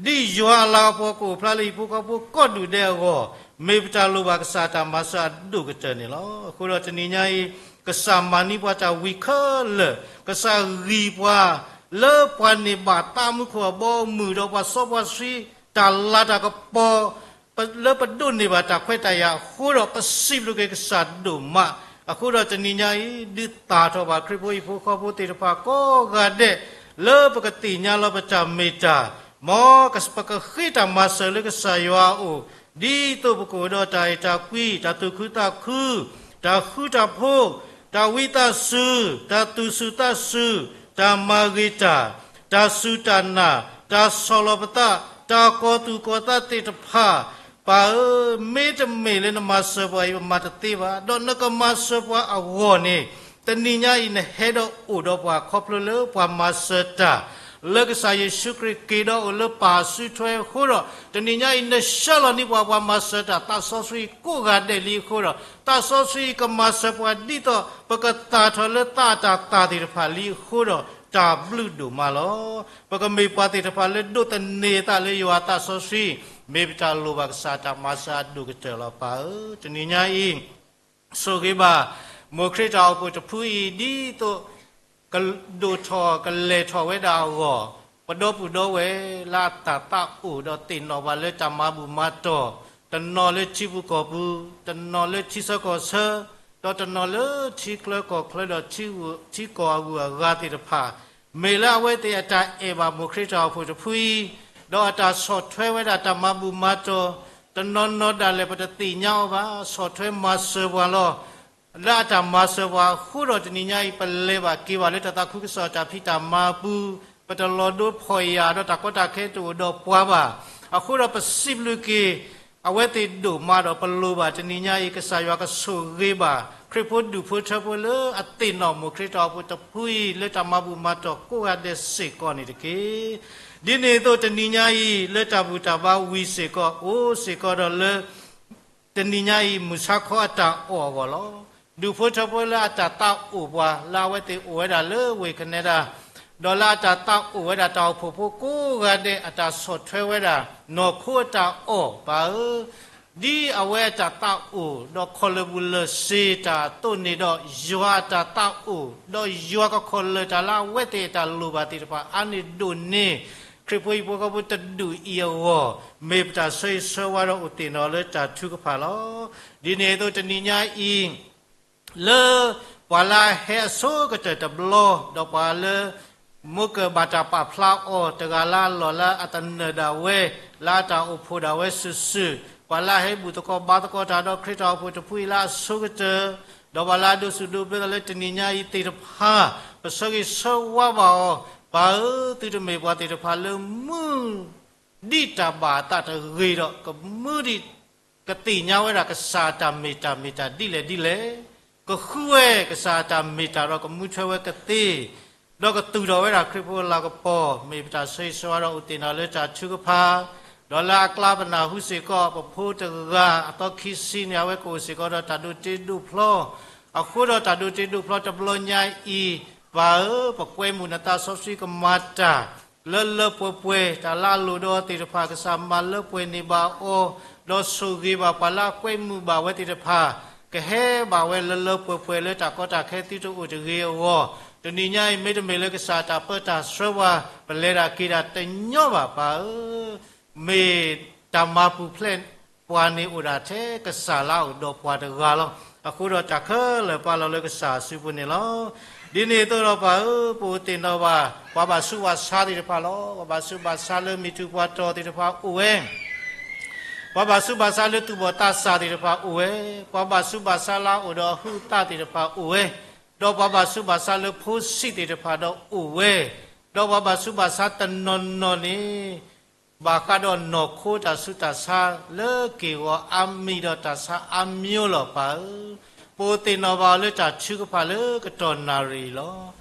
လီၤ. ဒ်ယွၤအလၤကပီၤကအိၣ်ဖျါလၢဟံၣ်ဖိဃီဖိကိးဒူၣ်ဒဲးအဂီၢ်, မ့ၢ်ပတၢ်လိၣ်ဘၣ်ကစၢ်အတၢ်မၤစၢၤအဒိၣ်ကတၢၢ်န့ၣ်လီၤ. အဃိဒီးတနံၤညါအံၤ, ကစၢ်မၤန့ၢ်ပှၤတၢ်ဝံၤခဲလၢာ်, ကစၢ်ဂံၢ်ပှၤလၢပှၤန့ၢ်ဘၣ်သးမူခိၣ်အဘီအမုၢ်ဒီးပှၤစီပှၤဆှံ, တၢ်လၤတၢ်ကပီၤ လၢပဒိးန့ၢ်ဘၣ်တၢ်ခွဲးတၢ်ယာ်အဃိဒီး ပစံးဘျုးက့ၤကစၢ်ဒိၣ်မး. အဃိဒီးတနံၤညါအံၤ, ဒုးသၣ်ထီၣ်ဘၣ်ခရံာ်ဖိဟံၣ်ဖိဃီဖိသ့ၣ်တဖၣ်ကိးဂၤဒဲး, လၢပကသ့ၣ်ညါလီၤပတၢ်မ့ၢ်တၢ်, မ်ပကဃ့တၢ်မၤစၢၤလၢကစၢ်ယွၤအအိၣ်, ဒ်သိးပကအိၣ်ဒီးတၢ်အဲၣ်တၢ်ကွံ, တၢ်သူၣ်ခုသးခု, တၢ်ဃူတၢ်ဖိး, တၢ်ဝံသးစူၤ, တၢ်သူၣ်စူၤသးစူၤ, တၢ်မၤဂ့ၤတၢ်, တၢ်စူၢ်တၢ်နာ်, တၢ်ဆီၣ်လီၤပသး, တၢ်ကီၤသူၣ်ကီၤသးသ့ၣ်တဖၣ်, ပၢ်ဧၢ, မ့တမ့ၢ်လၢနမၤစၢၤပှၤအံၤ ပမၤတသ့ဘၣ်. ဒီးနကမၤစၢၤပှၤအဂီၢ်န့ၣ်, တနံၤညါအံၤနဟဲဒီးအိၣ်ဒီးပှၤခီဖျိလၢပှၤမၤစၢၤတၢ်, လၢကစၢ်ယ့ၣ်ၡူးခရံာ်က့ၤဒီးအိၣ်လၢပၢ်အစုထွဲအဃိဒီး, တနံၤညါအံၤနဆှၢလီၤန့ၢ်ပှၤ ပှၤမၤစၢၤတၢ်သးစီဆှံကိးဂၤဒဲးလံအဃိဒီး, သးစီဆှံအံၤကမၤစၢၤပှၤဒ်သိး ပကသၣ်ထီၣ်လၢသးအတၢ်သၣ်သ့ၣ်တဖၣ်လံအဃိဒီး, တၢ်ဘျုးဒိၣ်မးလီၤ. ပကမ့ၢ်ပှၤသ့ၣ်တဖၣ်လၢဒိးသန့ၤအသးလၢယွၤအသးစီဆှံ, မ့ၢ်ပတၢ်လိၣ်ဘၣ်ကစၢ်အတၢ်မၤစၢၤအဒိၣ်ကတၢၢ်လီၤ ပၢ်ဧၢ. တနံၤညါအံၤ, ဆိၣ်ဂ့ၤဘၣ်, မိၢ်ခရံာ်တၢ်အိၣ်ဖှိၣ်တဖုအံၤ ဒ်သိး ကဒိၣ်ထီၣ်ကလဲၤထီၣ်ဝဲဒၣ်အဂီၢ်, ပဒီပုၢ်ဒီဝဲၢ်လၢအတၢ်သးအိၣ်ဒီးသ့ၣ်နီၣ်ဘၣ်လၢတၢ်မၤဘူၣ်မၤတီၢ်, တနီၤလၢထံပူၤကီၢ်ပူၤ, တနီၤလၢထံဆၢကီၢ်ဆၢ, ဒီးတနီၤလၢထံချၢကီၢ်ချၢဒီးထံဂုၤ, ထံကီၢ်အဂုၤအဂၤသ့ၣ်တဖၣ်, မ့ၢ်လၢအဝဲသ့ၣ်အတၢ်အဲၣ်ဘၣ်မိၢ်ခရံာ်တၢ်အိၣ်ဖှိၣ်တဖုအံၤ, ဒီးအတၢ်ဆီၣ်ထွဲဝဲဒၣ်တၢ်မၤဘူၣ်မၤတီၢ်, တနီၤနီၤဒၣ်လဲာ်ပတသ့ၣ်ညါအီၤဘၣ်, ဆီၣ်ထွဲမၤစၢၤပှၤလီၤ. လၢအတၢ်မၤစၢၤပှၤအဃိဒီးတနံၤညါအံၤ ပလဲၤဘၣ်က့ၤဘၣ်လၢတၢ်သးခုကစီၣ်တၢ်ဖံးတၢ်မၤအပူၤ, ပတလီၤဒိဖီၣ်ယာ်ဒီးတၢ်ကီတၢ်ခဲတအိၣ်ဒီးပှၤဘၣ်. အဃိဒီးပစံးဘျုးက့ၤ အဝဲသ့ၣ်ဒိၣ်မးဒီးပလိၣ်ဘၣ်တနံၤညါအံၤ ကစၢ်ယွၤကဆိၣ်ဂ့ၤဘၣ် ခရံာ်ဖိဒူၣ်ဖိထၢဖိလၢအသ့ၣ်နီၣ်မိၢ်ခရံာ်တၢ်အိၣ်ဖှိၣ်တဖုအံၤ လၢတၢ်မၤဘူၣ်မၤတီၢ်ကိးဂၤဒဲးစ့ၢ်ကီးန့ၣ်တက့ၢ်. ဒ်န့ၣ်အသိးတနံၤညါအံၤ လၢတၢ်ဘူၣ်တၢ်ဘါဝံၤစ့ၢ်ကီး အိၣ်စ့ၢ်ကီးဒီးလၢ တနံၤညါအံၤ မုၢ်ဆါခီအတၢ်အီၣ်အဂီၢ်လီၤ. ဒူၣ်ဖိထၢဖိလၢအတၢ်သးအိၣ်ပှၤ လၢအဝဲသ့ၣ်အိၣ်ဝဲဒၣ်လၢဝ့ၢ်ကနဲဒါ, ဒီးလၢအတၢ်သးအိၣ်ဝဲဒၣ်တၢ်အိၣ်ဖှိၣ်ဖိကိးဂၤဒဲး အတၢ်ဆီၣ်ထွဲဝဲဒၣ် နီၢ်ခိအတၢ်အီၣ်ပၢ်ဧၢ, ဒ်အဝဲအတၢ်သးအိၣ် ဒီးခီၣ်လၢာ်ဘူၣ်လၢာ်စ့ၤတၢ်အသိးန့ၣ်ဒီး ယွၤအတၢ်သးအိၣ် ဒီးယွၤကခီၣ်လၢာ်တၢ်လၢအဝဲသ့ၣ်အတၢ်လိၣ်ဘၣ်သ့ၣ်တဖၣ်အါန့ၢ်ဒိၣ်န့ၢ် ခရံာ်ဖိဟံၣ်ဖိဃီဖိတဒူၣ်အံၤအဂီၢ် မ့ၢ်ပတၢ်ဆၢဂ့ၤဆၢဝါဒီးအိၣ်သ့ၣ်နီၣ်လၢတၢ်ထုကဖၣ်လီၤ. ဒ်န့ၣ်အသိးတနံၤညါအံၤ လၢပှၤလၢအဟဲအဆိကတၢၢ်တဘျီ ဒီးပှၤလၢ မိၢ်ကၢၢ်ဘၣ်တၢ်ပာ်ဖျါအီၤ တဂၤလၢအလီၢ်လၢအသနၢၣ်ဒၣ်ဝဲ လၢအတၢ်အိၣ်ဖှိၣ်ဒၣ်ဝဲစုာ်စုာ်, ပှၤလၢအဟဲဘူၣ်သကိးဘါသကိးတၢ်ဒီးခရံာ်တၢ်အိၣ်ဖှိၣ်တဖုအံၤလၢအဆိကတၢၢ်, ဒီးပှၤလၢအဒိးစူၣ်ဒိးဘျၢသးလၢတနံၤညါအံၤသ့ၣ်တဖၣ်, ပဆၢဂ့ၤဆၢဝါဘၣ်အီၤ, ပၢ်ဧၢ, သုတမ့ၢ်ပှၤသ့ၣ်တဖၣ်လၢမုၢ် ဒံးတၢ်ဘၣ်အသးတဂ့ၤဒီး ကမူဒံး ကသ့ၣ်ညါဝဲဒၣ်ကစၢ်အတၢ်မ့ၢ်တၢ်မ့ၢ်တၢ်ဒ်လဲၣ်ဒ်လဲၣ်, ကဃုဝဲကစၢ်အတၢ်မ့ၢ်တၢ်ဒီးကမူထွဲဝဲကသ့, ဒီးကသူၣ်ထီၣ်ဝဲဒၣ်ခရံာ်ဖိအလၤကပီၤ, မ့ၢ်ပတၢ်ဆၢဂ့ၤဆၢဝါဒီးအိၣ်သ့ၣ်နီၣ်လၢတၢ်ထုကဖၣ်, ဒီးလၢအကျါပနၢ်ဟူစ့ၢ်ကီး ပဖိတဂၤအသီခံဆံန့ၣ် အဝဲကအိၣ်စ့ၢ်ကီးဒီးတၢ်ဒိးတ့ဒိးဖျီ, အဃိဒီးတၢ်ဒိးတ့ဒိးဖျီတဘျီညါအံၤ, ပၢ်ဧၢ, ပကွဲမုာ်နသးစီဆှံကမၤတၢ် လၢလၢပှဲၤပှဲၤ တၢ်လၢအလိၣ်ဒီးအီၤသ့ၣ်တဖၣ် ကစၢ်မၤလၢပှဲၤန့ၢ်ဘၣ်အီၤ, ဒီးဆိၣ်ဂ့ၤဘၣ်ပှၤလၢအကွဲမုာ်ဘၣ်ဝဲသ့ၣ်တဖၣ်, ကဟဲဘၣ်ဝဲလၢလၢပှဲၤပှဲၤလၢတၢ်ကီတၢ်ခဲသုတအိၣ်တဂ့ၤအဂီၢ်, တနံၤညါအံၤ မ့တမ့ၢ်လၢကစၢ်တၢ်ပၢတၢ်ဆှၢပှၤ ပလဲၤဒၣ်က့ၤဒၣ်တညီဘၣ်ပၢ်ဧၢ, မ့ၢ်တၢ်မၤပူၤဖျဲးပှၤန့ၣ်အိၣ်ဒၣ်ထဲကစၢ်လၢအအိၣ်ဒီးပှၤတဂၤလီၤ. အဃိဒီးတၢ်ခဲလၢာ်ပာ်လီၤလၢကစၢ်အစုပူၤန့ၣ်လီၤ. ဒ်န့ၣ်အသိးဒီးပၢ်ဧၢ, ပအိၣ်သ့ၣ်နီၣ်ဘၣ် ပှၤဘၣ်ဆူးဘၣ်ဆါသ့ၣ်တဖၣ်လီၤ. ပှၤဘၣ်ဆူးဘၣ်ဆါလၢမ့ၢ်ထူၣ်ပှၤတီၢ်သ့ၣ်တဖၣ်အိၣ်ဝဲ, ပှၤဘၣ်ဆူးဘၣ်ဆါလၢသူၣ်ဘီၣ်သးစၢ်သ့ၣ်တဖၣ်အိၣ်ဝဲ, ပှၤဘၣ်ဆူးဘၣ်ဆါလၢအအိၣ်ဒီးအဟုးအသးသ့ၣ်တဖၣ်အိၣ်ဝဲ, ဒီးပှၤဘၣ်ဆူးဘၣ်ဆါလၢဖိဆံးသ့ၣ်တဖၣ်ဒီးအိၣ်ဝဲ, ဒီးပှၤဘၣ်ဆူးဘၣ်ဆါတနီၤနီၤန့ၣ် ဘၣ်ဃးဒီးနီၢ်ခိတၢ်ဆူးတၢ်ဆါလၢက့ၢ်ဂီၤအါမံၤဒီးတၢ်ဆါအါမံၤလီၤပၢ်ဧၢ, ပအိၣ်သ့ၣ်နီၣ်ဘၣ်အီၤလၢတၢ်ထုကဖၣ်လၢကတီၢ်နၣ်ရံၣ်လီၤ.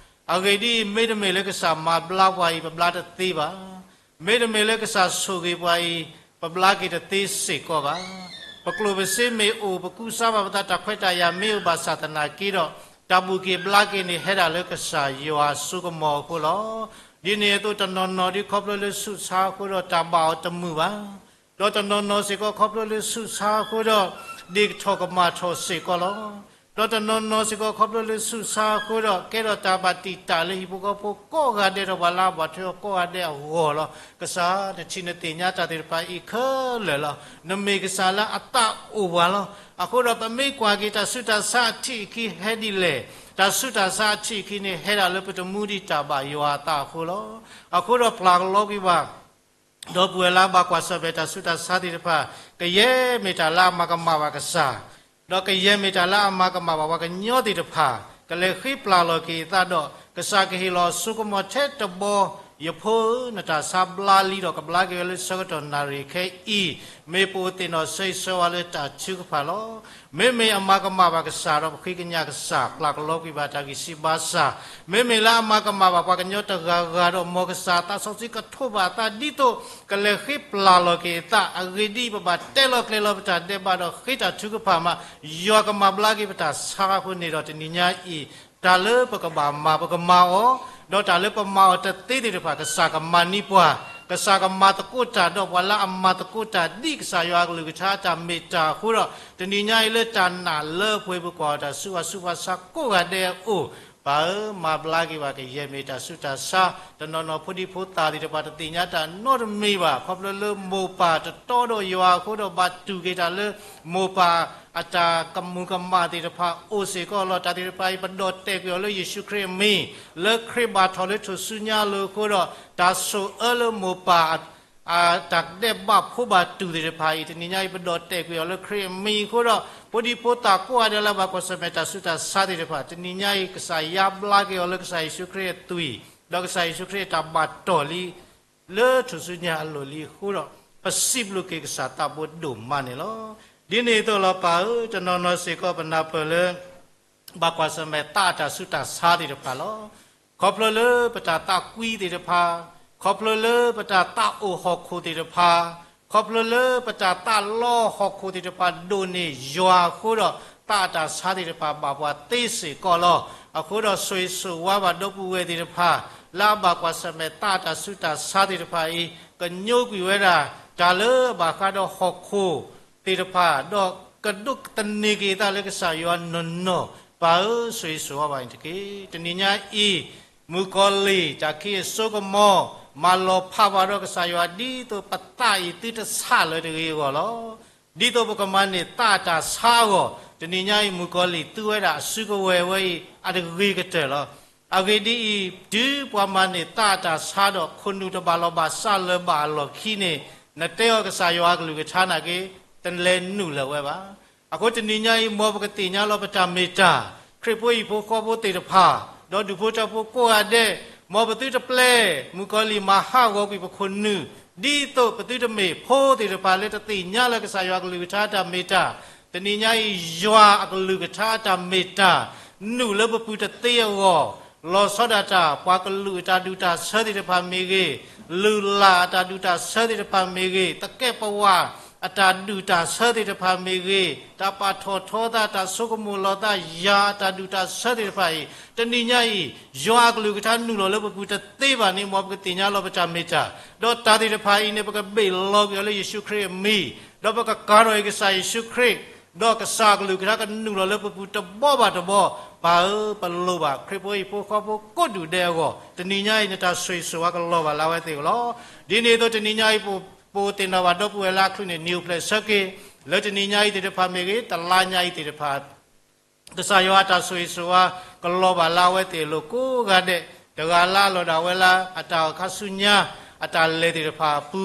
အဂ့ၢ်ဒ်အံၤ, မ့တမ့ၢ်လၢကစၢ်မၤဘျါပှၤအံၤ ပဘျါတသ့ဘၣ်. မ့တမ့ၢ်လၢကစၢ်ဆိၣ်ဂ့ၤပှၤအံၤ ပဘျါက့ၤတသ့စ့ၢ်ကီးဘၣ်. ပကျိၣ်ပစ့မ့ၢ်အိၣ် ပကူစါဘၣ်ပသး တၢ်ခွဲးတၢ်ယာ်မ့ၢ်အိၣ်ဘၣ်ဆၣ်သနာ်က့ဒီး, တၢ်ဘူၣ်က့ၤဘျါက့ၤန့ၣ် ဟဲဒၣ်လၢကစၢ်ယွၤအစိကမီၤအဃိလီၤ. ဒ်န့ၣ်အသိးတနီၤနီၤဒ်ခီဖျိလၢဆူးဆါအဃိဒီးတၢ်ဘၣ်အီၤတမုာ်ဘၣ်. ဒီးတနီၤနီၤစ့ၢ်ကီးခီဖျိလၢဆူးဆါအဃိဒီး ဒ့ၣ်ကထီၣ်ကမၣ်ထီၣ်စ့ၢ်ကီးလီၤ. ဒီးတနီၤနီၤစ့ၢ်ကီးခီဖျိလၢဆူးဆါအဃိဒီး ကဲထီၣ်တၢ်ဘၣ်တံာ်တာ်လၢဟံၣ်ဖိဃီဖိကိးဂၤဒဲးဒီးပှၤလၢအဘၣ်ထွဲအီၤကိးဂၤဒဲးအဂီၢ်လီၤ. ကစၢ်နထံၣ်နသ့ၣ်ညါတၢ်သ့ၣ်တဖၣ်အံၤခဲလၢာ်လီၤ. နမ့ၢ်ကစၢ်လၢအသးအိၣ်ပှၤလီၤ. အဃိဒီးပမ့ၢ်ကွၢ်က့ၤတၢ်ဆူးတၢ်ဆါအထံးအခံဟဲဒ်လဲၣ်, တၢ်ဆူးတၢ်ဆါအထံးအခံန့ၣ် ဟဲဒၣ်လၢပတမူဒံးတၢ်ဘၣ်ယွၤအသးအဃိလီၤ. အဃိဒီးပျၢ်ကလီကွံာ်ဘၣ် ဒီပုၢ်ဝဲၢ်လၢအဘၣ်ကွၢ်ဆၢၣ်မဲာ်တၢ်ဆူးတၢ်ဆါသ့ၣ်တဖၣ်, ကယဲၢ်မ့ၢ်တၢ်လၢအမၤကမၣ်ဘၣ်ကစၢ်, ဒီးကယဲၢ်မ့ၢ်တၢ်လၢအမၤကမၣ်ဘၣ်ပှၤကညီသ့ၣ်တဖၣ်, ကလဲၤဃ့ပျၢ်လီၤက့ၤအသးဒီး ကစၢ်ကဟ့ၣ်လီၤအစိကမီၤထဲတဘီ, ယဖိဧၢ, နတၢ်ဆါဘျါလံဒီးကဘျါက့ၤဝဲလၢဆၢကတီၢ်နၣ်ရံၣ်ခဲအံၤ, မ့ၢ်ပအိၣ်သ့ၣ်နီၣ်ဆၢဂ့ၤဆၢဝါလၢတၢ်ထုကဖၣ်လီၤ. မ့မ့ၢ်အမၤကမၣ်ဘၣ်ကစၢ်ဒီးပဃ့ကညးကစၢ်, ပျၢ်ကလီကွံာ်ဘၣ်တၢ်ဂံၢ်စၢ်ဘါစၢ်, မ့မ့ၢ်လၢအမၤကမၣ်ဘၣ်ပှၤကညီတဂၤဂၤဒီး မ်ကစၢ်သးစီဆှံကထိးဘၣ်အသးဒ်သိး ကလဲၤဃ့ပျၢ်လီၤက့ၤအသး, အဂ့ၢ်ဒ်အံၤ, ပဘၣ်တဲလီၤကျဲၤလီၤပတၢ်ဒဲးဘးဒီးဃ့တၢ်ထုကဖၣ်မး, ယွၤကမၤဘျါက့ၤပတၢ်ဆါအဃိန့ၣ်ဒီး တနံၤညါအံၤ တၢ်လၢပကဘၣ်မၤပကမၤအီၤ, ဒီးတၢ်လၢပမၤအီၤတသ့သ့ၣ်တဖၣ် ကစၢ်ကမၤန့ၢ်ပှၤ, ကစၢ်ကမၤသကိးတၢ်ဒီးပှၤလၢအမၤသကိးတၢ် ဒ်ကစၢ်ယွၤအကလုၢ်ကထါတၢ်မ့ၢ်တၢ်အဃိဒီး, တနံၤညါအံၤလၢတၢ်နာ်လၢပှဲၤပူၤကွၢ်အီၤတၢ်ဆူးဝါဆူးဖါဆါကိးဂၤဒဲးအအိၣ်, ပၢ်ဧၢ, မၤဘျါက့ၤဘၣ်ကယဲၢ်မ့ၢ်တၢ်ဆူးတၢ်ဆါ, တနီၤနီၤဖိဒံဖိသၣ်သ့ၣ်တဖၣ်တသ့ၣ်ညါတၢ်နီတမံၤဘၣ်, ခီဖျိလၢမိၢ်ပၢ်တတီဒီးယွၤအဃိဒီး ဘၣ်တူၢ်က့ၤတၢ်လၢ မိၢ်ပၢ်အတၢ်ကမူၤကမၣ်သ့ၣ်တဖၣ်အိၣ်စ့ၢ်ကီးလီၤ. တၢ်သ့ၣ်တဖၣ်အံၤ ပဒီၣ်တဲာ်ကွံာ်အီၤလၢယ့ၣ်ၡူးခရံာ်အမံၤ, လၢခရံာ်ဘၣ်ထီၣ်လၢထူၣ်စုညါအလိၤအဃိဒီး, တၢ်ဆိၣ်အၢလၢမိၢ်ပၢ် အတၢ်ဒဲးဘးဖိဘၣ်တူၢ်သ့ၣ်တဖၣ်အံၤ တနံၤညါအံၤ ပဒီၣ်တဲာ်ကွံာ်အီၤလၢခရံာ်အမံၤအဃိဒီး, ဖိဒံဖိသၣ်ကိးဂၤဒဲးလၢအဘၣ်ကွၢ်ဆၢၣ်မဲာ်တၢ်ဆူးတၢ်ဆါသ့ၣ်တဖၣ် တနံၤညါအံၤ ကစၢ်ယါဘျါက့ၤအီၤလၢကစၢ်ယ့ၣ်ၡူးခရံာ်အသွံၣ်, ဒီးကစၢ်ယ့ၣ်ၡူးခရံာ်အတၢ်ဘၣ်တီၢ်လံ လၢထူၣ်စုညါအလိၤလံအဃိဒီး, ပစံးဘျုးက့ၤကစၢ်သးဘိဒိၣ်မးန့ၣ်လီၤ. ဒ်န့ၣ်အသိးလီၤပၢ်ဧၢ, တနီၤနီၤစ့ၢ်ကီးပနၢ်ပၢၢ်လၢ ဘၣ်ကွၢ်ဆၢၣ်မဲာ်သးအတၢ်ဆူးတၢ်ဆါသ့ၣ်တဖၣ်လီၤ. ခီဖျိလၢပတၢ်သးကွံသ့ၣ်တဖၣ်, ခီဖျိလၢပတၢ်သးအိၣ်ဟီၣ်ခိၣ်သ့ၣ်တဖၣ်, ခီဖျိလၢပတၢ်သးလီဟီၣ်ခိၣ်သ့ၣ်တဖၣ်ဒိၣ်န့ၢ်ယွၤအဃိဒီး, သးအတၢ်ဆါသ့ၣ်တဖၣ်ဘၣ်ပှၤသ့စ့ၢ်ကီးလီၤ. အဃိဒီးဆိၣ်ဂ့ၤဆိၣ်ဝါဘၣ်ဒီပုၢ်ဝဲၢ်သ့ၣ်တဖၣ် လၢအဘၣ်ကွၢ်ဆၢၣ်မဲာ်သးအတၢ်ဆူးတၢ်ဆါသ့ၣ်တဖၣ်အံၤ, ကညိကွံာ်ဝဲဒၣ် တၢ်လၢအဘၣ်ဃးဒီးဟီၣ်ခိၣ်သ့ၣ်တဖၣ်, ဒီးကဒိးသန့ၤက့ၤအသးလၢကစၢ်ယွၤနီၢ်နီၢ်, ပၢ်ဧၢ, ဆိၣ်ဂ့ၤဆိၣ်ဝါဘၣ်န့ၣ်တက့ၢ်. တနံၤညါအံၤ, မုၣ်ကီၤလံၢ်တၢ်ခံးအစိကမီၤ, မၤလီၤဖးဘၣ်ဒီးကစၢ်ယွၤ ဒ်သိးပသးအံၤသုတဆးလၢၤတဂ့ၤအဂီၢ်လီၤ. ဒ်သိးပကမၤန့ၢ်သးအတၢ်ဆါအဂီၢ်, တနံၤညါအံၤ မုၣ်ကီၤလံၢ်သူဝဲဒၣ်အစုကဝဲၤဝဲအံၤ အတဂ့ၤကတၢၢ်လီၤ. အဂ့ၢ်ဒ်အံၤ, တုၤပှၤမၤန့ၢ်သးအတၢ်ဆါဒီး ခိၣ်နူာ်တဘၣ်လီၤဘၣ်စးလၢၤဘၣ်အလီၢ်ခံန့ၣ်, နတဲအီၤကစၢ်ယွၤအကလုၢ်ကထါနာ်က့, တလဲၤနုာ်လၢၤဝဲဘၣ်. အဃိတနံၤညါအံၤ မ်ပကသ့ၣ်ညါလီၤပတၢ်မ့ၢ်တၢ်, ခရံာ်ဖိဟံၣ်ဖိဃီဖိသ့ၣ်တဖၣ်, ဒီးဒူၣ်ဖိထၢဖိကိးဂၤဒဲး, မ်ပသုတပျဲ မုၣ်ကီၤလံၢ်မၤဟးဂီၤကွံာ်ပခိၣ်နူာ်, ဒ်သိးပသုတမ့ၢ်ဖိသ့ၣ်တဖၣ်လၢတသ့ၣ်ညါလၢကစၢ်ယွၤကလုၢ်ကထါတၢ်မ့ၢ်တၢ်, တနံၤညါအံၤ ယွၤအကလုၢ်ကထါတၢ်မ့ၢ်တၢ်, နုာ်လၢပပူၤတသ့အဂီၢ်, လီၤဆီဒၣ်တၢ် ပှၤကလုာ်အတၢ်ဒူၣ်တၢ်ဆၢသ့ၣ်တဖၣ်မ့ၢ်ဂ့ၤ, လုၢ်လၢ်အတၢ်ဒူၣ်တၢ်ဆၢသ့ၣ်တဖၣ်မ့ၢ်ဂ့ၤ, သကဲးပဝးအတၢ်ဒူၣ်တၢ်ဆၢသ့ၣ်တဖၣ်မ့ၢ်ဂ့ၤ, တၢ်ပာ်ထီၣ်ထီသး တၢ်ဆိကမိၣ်လီၤသး ယၤအတၢ်ဒူၣ်တၢ်ဆၢသ့ၣ်တဖၣ်အံၤ, တနံၤညါအံၤ ယွၤအကလုၢ်ကထါနုာ်လီၤလၢပပူၤတသ့ဘၣ်န့ၣ် မ်ပကသ့ၣ်ညါလီၤပတၢ်မ့ၢ်တၢ်, ဒီးတၢ်သ့ၣ်တဖၣ်အံၤန့ၣ် ပကဘ့ၣ်လီၤကွံာ်အီၤလၢယ့ၣ်ၡူးခရံာ်အမံၤ, ဒီးပကကၤထီၣ်အံၤကစၢ်ယ့ၣ်ၡူးခရံာ်, ဒီးကစၢ်အကလုၢ်ကထါကနုာ်လီၤလၢပပူၤတဘီဘၣ်တဘီ, ပၢ်ဧၢ, ပလိၣ်ဘၣ်ခရံာ်ဖိဟံၣ်ဖိဃီဖိကိးဒူၣ်ဒဲးအဂီၢ်, တနံၤညါအံၤ နတၢ်ဆိၣ်ဂ့ၤဆိၣ်ဝါကလီၤဘၣ်လၢအဝဲသ့ၣ်အဂီၢ်လီၤ. ဒ်န့ၣ်အသိးတနံၤညါအံၤ ပအိၣ်သ့ၣ်နီၣ်ဘၣ်ဒီပုၢ်ဝဲၢ်လၢအချုးန့ၣ် နံၤအိၣ်ဖျဲၣ်ဆၢက့ၤ, လၢတနံၤညါအံၤသ့ၣ်တဖၣ်မ့ၢ်ဂ့ၤ, တလါညါအံၤသ့ၣ်တဖၣ် ကစၢ်ယွၤအတၢ်ဆိၣ်ဂ့ၤဆိၣ်ဝါ ကလီၤဘၣ်လၢအဝဲသ့ၣ်အလိၤကိးဂၤဒဲး, တဂၤလၢအလီၢ်ဒၣ်ဝဲလၢအတၢ်ခါဆူညါ အတၢ်လဲၤသ့ၣ်တဖၣ်အပူ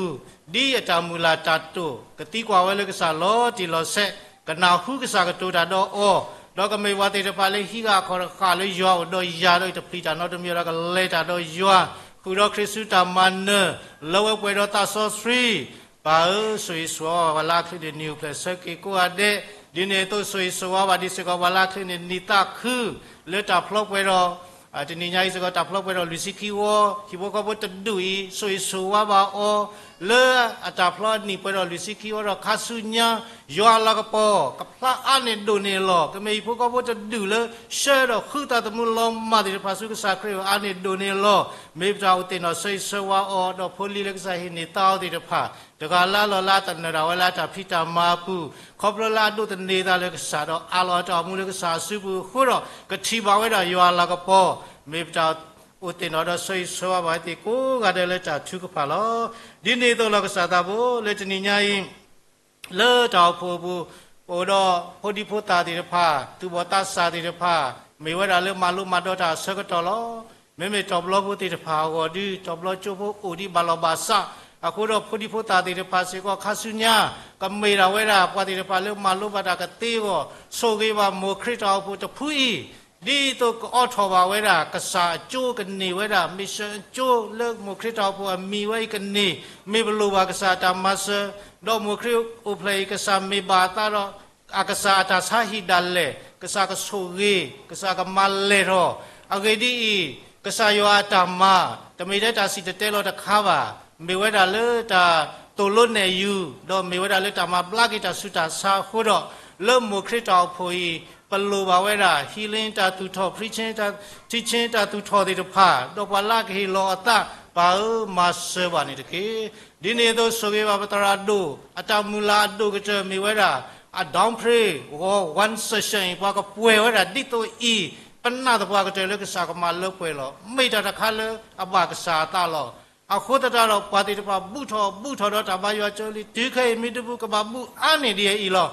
ၤ, ဒ်အတၢ်မုၢ်လၢ်တၢ်တိာ် ကသံကွၢ်ဝဲလၢကစၢ်လီၤတံၢ်လီၤဆဲး, ကနၢ်ဟူကစၢ်ကတိၤတၢ်ဒီးအီၤ, ဒီးကမ့ၢ်ပှၤသ့ၣ်တဖၣ်လၢဟံးဃာ်အခီၣ်တဃာ်လၢယွၤအိၣ်ဒီးယၤဒီး တပျံၤတၢ်နီတမံၤဒီး ကလဲၤတၢ်ဒီးယွၤ, ဃုာ်ဒီးခရံာ်ဆူတၢ်မၤနၢၤ လၢဝဲပှဲၤဒီးသးစီဆှံ, ပၢ်ဧၢ, ဆိၣ်ဂ့ၤဆိၣ်ဝါပှၤလၢအချ့န့ၣ် နံၣ်အိၣ်ဖျဲၣ်ဆၢက့ၤကိးဂၤဒဲး, ဒ်န့ၣ်အသိးဆိၣ်ဂ့ၤဆိၣ်ဝါဘၣ်ဒံးစ့ၢ်ကီးပှၤလၢအချ့န့ၣ် နံၣ်သးခု လၢတၢ်ဖျီပှဲၤဒီး တနံၤညါအံၤစ့ၢ်ကီး တၢ်ဖျီပှဲၤဒီးလွံၢ်ဆံခံဝီ, ဟံၣ်ဖိဃီဖိတဒူၣ်အံၤ ဆိၣ်ဂ့ၤဆိၣ်ဝါဘၣ်အီၤ လၢအတၢ်ဖျီအနံၣ်ပှဲၤဒီးလွံၢ်ဆံခံဝီဒီး ခါဆူညါ ယွၤအလၤကပီၤ ကဖျါအါန့ၢ်ဒိၣ်န့ၢ်အလီၢ်, ကမ့ၢ်ဟံၣ်ဖိဃီဖိတဒူၣ်လၢ ဆှၢဒီးဃုသးသမူလီၤမၢ်သ့ၣ်တဖၣ်ဆူကစၢ်ခရံာ်အအိၣ်အါန့ၢ်ဒိၣ်န့ၢ်အလီၢ်, မ့ၢ်ပတၢ်အိၣ်သ့ၣ်နီၣ်ဆိၣ်ဂ့ၤဆိၣ်ဝါအီၤ ဒီးဖိလံၤလၢကစၢ်ဟ့ၣ်န့ၢ်သါအီၤသ့ၣ်တဖၣ်, တဂၤလၢအလီၢ်လၢအသနၢၣ်ဒၣ်ဝဲလၢအတၢ်ဖံးတၢ်မၤအပူၤ, ခီဖျိလၢအဒိးသန့ၤသးလၢကစၢ်ဒီးအးလီၤအတၢ်အိၣ်မူလၢကစၢ်အစုပူၤအဃိဒီး ကထံၣ်ဘၣ်ဝဲဒၣ်ယွၤအလၤကပီၤ, မ့ၢ်ပတၢ်အိၣ်သ့ၣ်နီၣ်ဒီးဆိၣ်ဂ့ၤဆိၣ်ဝါဘၣ်သ့ၣ်ကိးဂၤဒဲးလၢတၢ်ထုကဖၣ်လီၤ. ဒ်န့ၣ်အသိးလီၤကစၢ်သးဘိ လၢတနံၤညါအံၤ လၢတၢ်အိၣ်ဖှိၣ်အပူၤ ပအိၣ်ဒီးဖိဒံဖိသၣ်သ့ၣ်တဖၣ်, သူၣ်ဘီၣ်သးစၢ်သ့ၣ်တဖၣ်, မ့ၢ်ဝဲဒၣ်လၢမၤလိမၤဒိးတၢ်အဆၢကတီၢ်လီၤ. မ့မ့ၢ်တီၤပျီဖိသ့ၣ်တဖၣ်အဂီၢ်ဒီး တီၤပျီကၠိဖိအိၣ်ဒံးဘၣ်လီၤဘၣ်စး, အဃိဒီးဖိဒံဖိသၣ်သ့ၣ်တဖၣ်စ့ၢ်ကီး ခါဆူညါ ကမ့ၢ်ဒၣ်ဝဲဒၣ်ပှၤသ့ၣ်တဖၣ်လၢမၤလိဘၣ်တၢ်ကသ့အဂီၢ်, ဆိၣ်ဂ့ၤဘၣ်မိၢ်ခရံာ်တၢ်အိၣ်ဖှိၣ်တဖုအံၤ, ဒ်သိးကအိးထီၣ်ဘၣ်ဝဲဒၣ် ကစၢ်အကၠိကန့ၢ်ဝဲဒၣ် mission အကၠိလၢမိၢ်ခရံာ်တၢ်အိၣ်ဖှိၣ်အမံၤဝဲအံၤကန့ၢ်, မ့ၢ်ပလိၣ်ဘၣ်ကစၢ်အတၢ်မၤစၢၤ, ဒီးမိၢ်ခရံာ်အိၣ်ဖျဲၣ်အံၤ ကစၢ်မ့ၢ်ဘၣ်အသးဒီး အကစၢ်အတၢ်ဆါဟံၣ်ဒၣ်လဲာ်, ကစၢ်ကဆိၣ်ဂ့ၤ, ကစၢ်ကမၤလဲၢ်ထီၣ်, အဂ့ၢ်ဒ်အံၤ, ကစၢ်ယွၤအတၢ်မၤ, တမ့ၢ်ထဲတၢ်စံၣ်တဲၤတဲလီၤတခါဘၣ်, မ့ၢ်ဝဲဒၣ်လၢတၢ်သိၣ်လိနဲၣ်ယူၤ, ဒီးမ့ၢ်ဝဲဒၣ်လၢတၢ်မၤဘျါက့ၤတၢ်ဆူးတၢ်ဆါအဃိဒီး, လၢမိၢ်ခရံာ်တၢ်အိၣ်ဖှိၣ်အံၤ, ပလိၣ်ဘၣ်ဝဲဒၣ် healing တၢ်သူၣ်ထီၣ် preaching တၢ် teaching တၢ်သူၣ်ထီၣ်သ့ၣ်တဖၣ်, ဒီးပှၤလၢအကဟ့ၣ်လီၤအသး, ပၢ်ဧၢ, မၤစၢၤဘၣ်န့ၣ်တက့ၢ်. ဒ်န့ၣ်အသိးဆိၣ်ဂ့ၤဘၣ်ပသရၣ်ဒိၣ်, အတၢ်မုၢ်လၢ်အဒိၣ်ကတၢၢ်မ့ၢ်ဝဲဒၣ် အ down prayer ဂီၤ one session အံၤ ပှၤကပှဲၤဝဲဒၣ်ဒ်သိးအံၤ, ပနာ်သပှၢ်ကတၢၢ်လၢကစၢ်ကမၤလၢပှဲၤလီၤ. မ့ၢ်တၢ်တခါလၢအဘၣ်ကစၢ်အသးလီၤ. အဃိသတးဒီးပှၤသ့ၣ်တဖၣ် ဘူၣ်ထီၣ်ဘူၣ်ထီၣ်ဒီးတၢ်ဘါယွၤကၠိလံ, တုၤခဲအံၤမ့ၢ်တဘူၣ် ကဘၣ်ဘူၣ်အါန့ၢ်ဒ်အံၤလီၤ.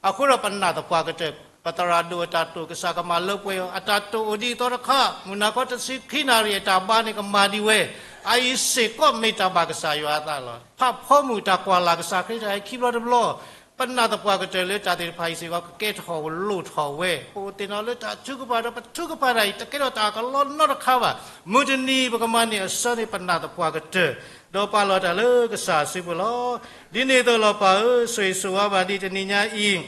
အဃိဒီးပနာ်သပှၢ်ကတၢၢ် ပသရၣ်ဒိၣ်အတၢ်တိာ် ကစၢ်ကမၤလၢပှဲၤအီၤ, အတၢ်တိာ်အိၣ်ဒ်သိးတခါ, မုၢ်နၤခီတဆံခံနၣ်ရံၣ်အတၢ်ဘါန့ၣ်ကမၤဒံးဝဲ, အအံၤစ့ၢ်ကီးမ့ၢ်တၢ်ဘၣ်ကစၢ်ယွၤအသးလီၤ. ဖးဖီမုၢ်တၢ်ကွၢ်လၢ်ကစၢ်ခရံာ်တၢ်ဟဲခံဘျီတဘျီ, ပနာ်သပှၢ်ကတၢၢ်လၢတၢ်သ့ၣ်တဖၣ်အံၤစ့ၢ်ကီး ကကဲထီၣ်လိၣ်ထီၣ်ဝဲ, ပအိၣ်သ့ၣ်နီၣ်လၢတၢ်ထုကဖၣ်ဒီးပထုကဖၣ်တၢ်အံၤ တကဲထီၣ်တၢ်ကလီနီတခါဘၣ်. မုၢ်တနံၤပကမၤန့ၢ်အဆၢန့ၣ် ပနာ်သပှၢ်ကတၢၢ်, ဒီးပာ်လီၤတၢ်လၢကစၢ်အစုပူၤလီၤ. ဒ်န့ၣ်အသိးလီၤပၢ်ဧၢ, ဆိၣ်ဂ့ၤဆိၣ်ဝါဘၣ်ဒံးတနံၤညါအံၤ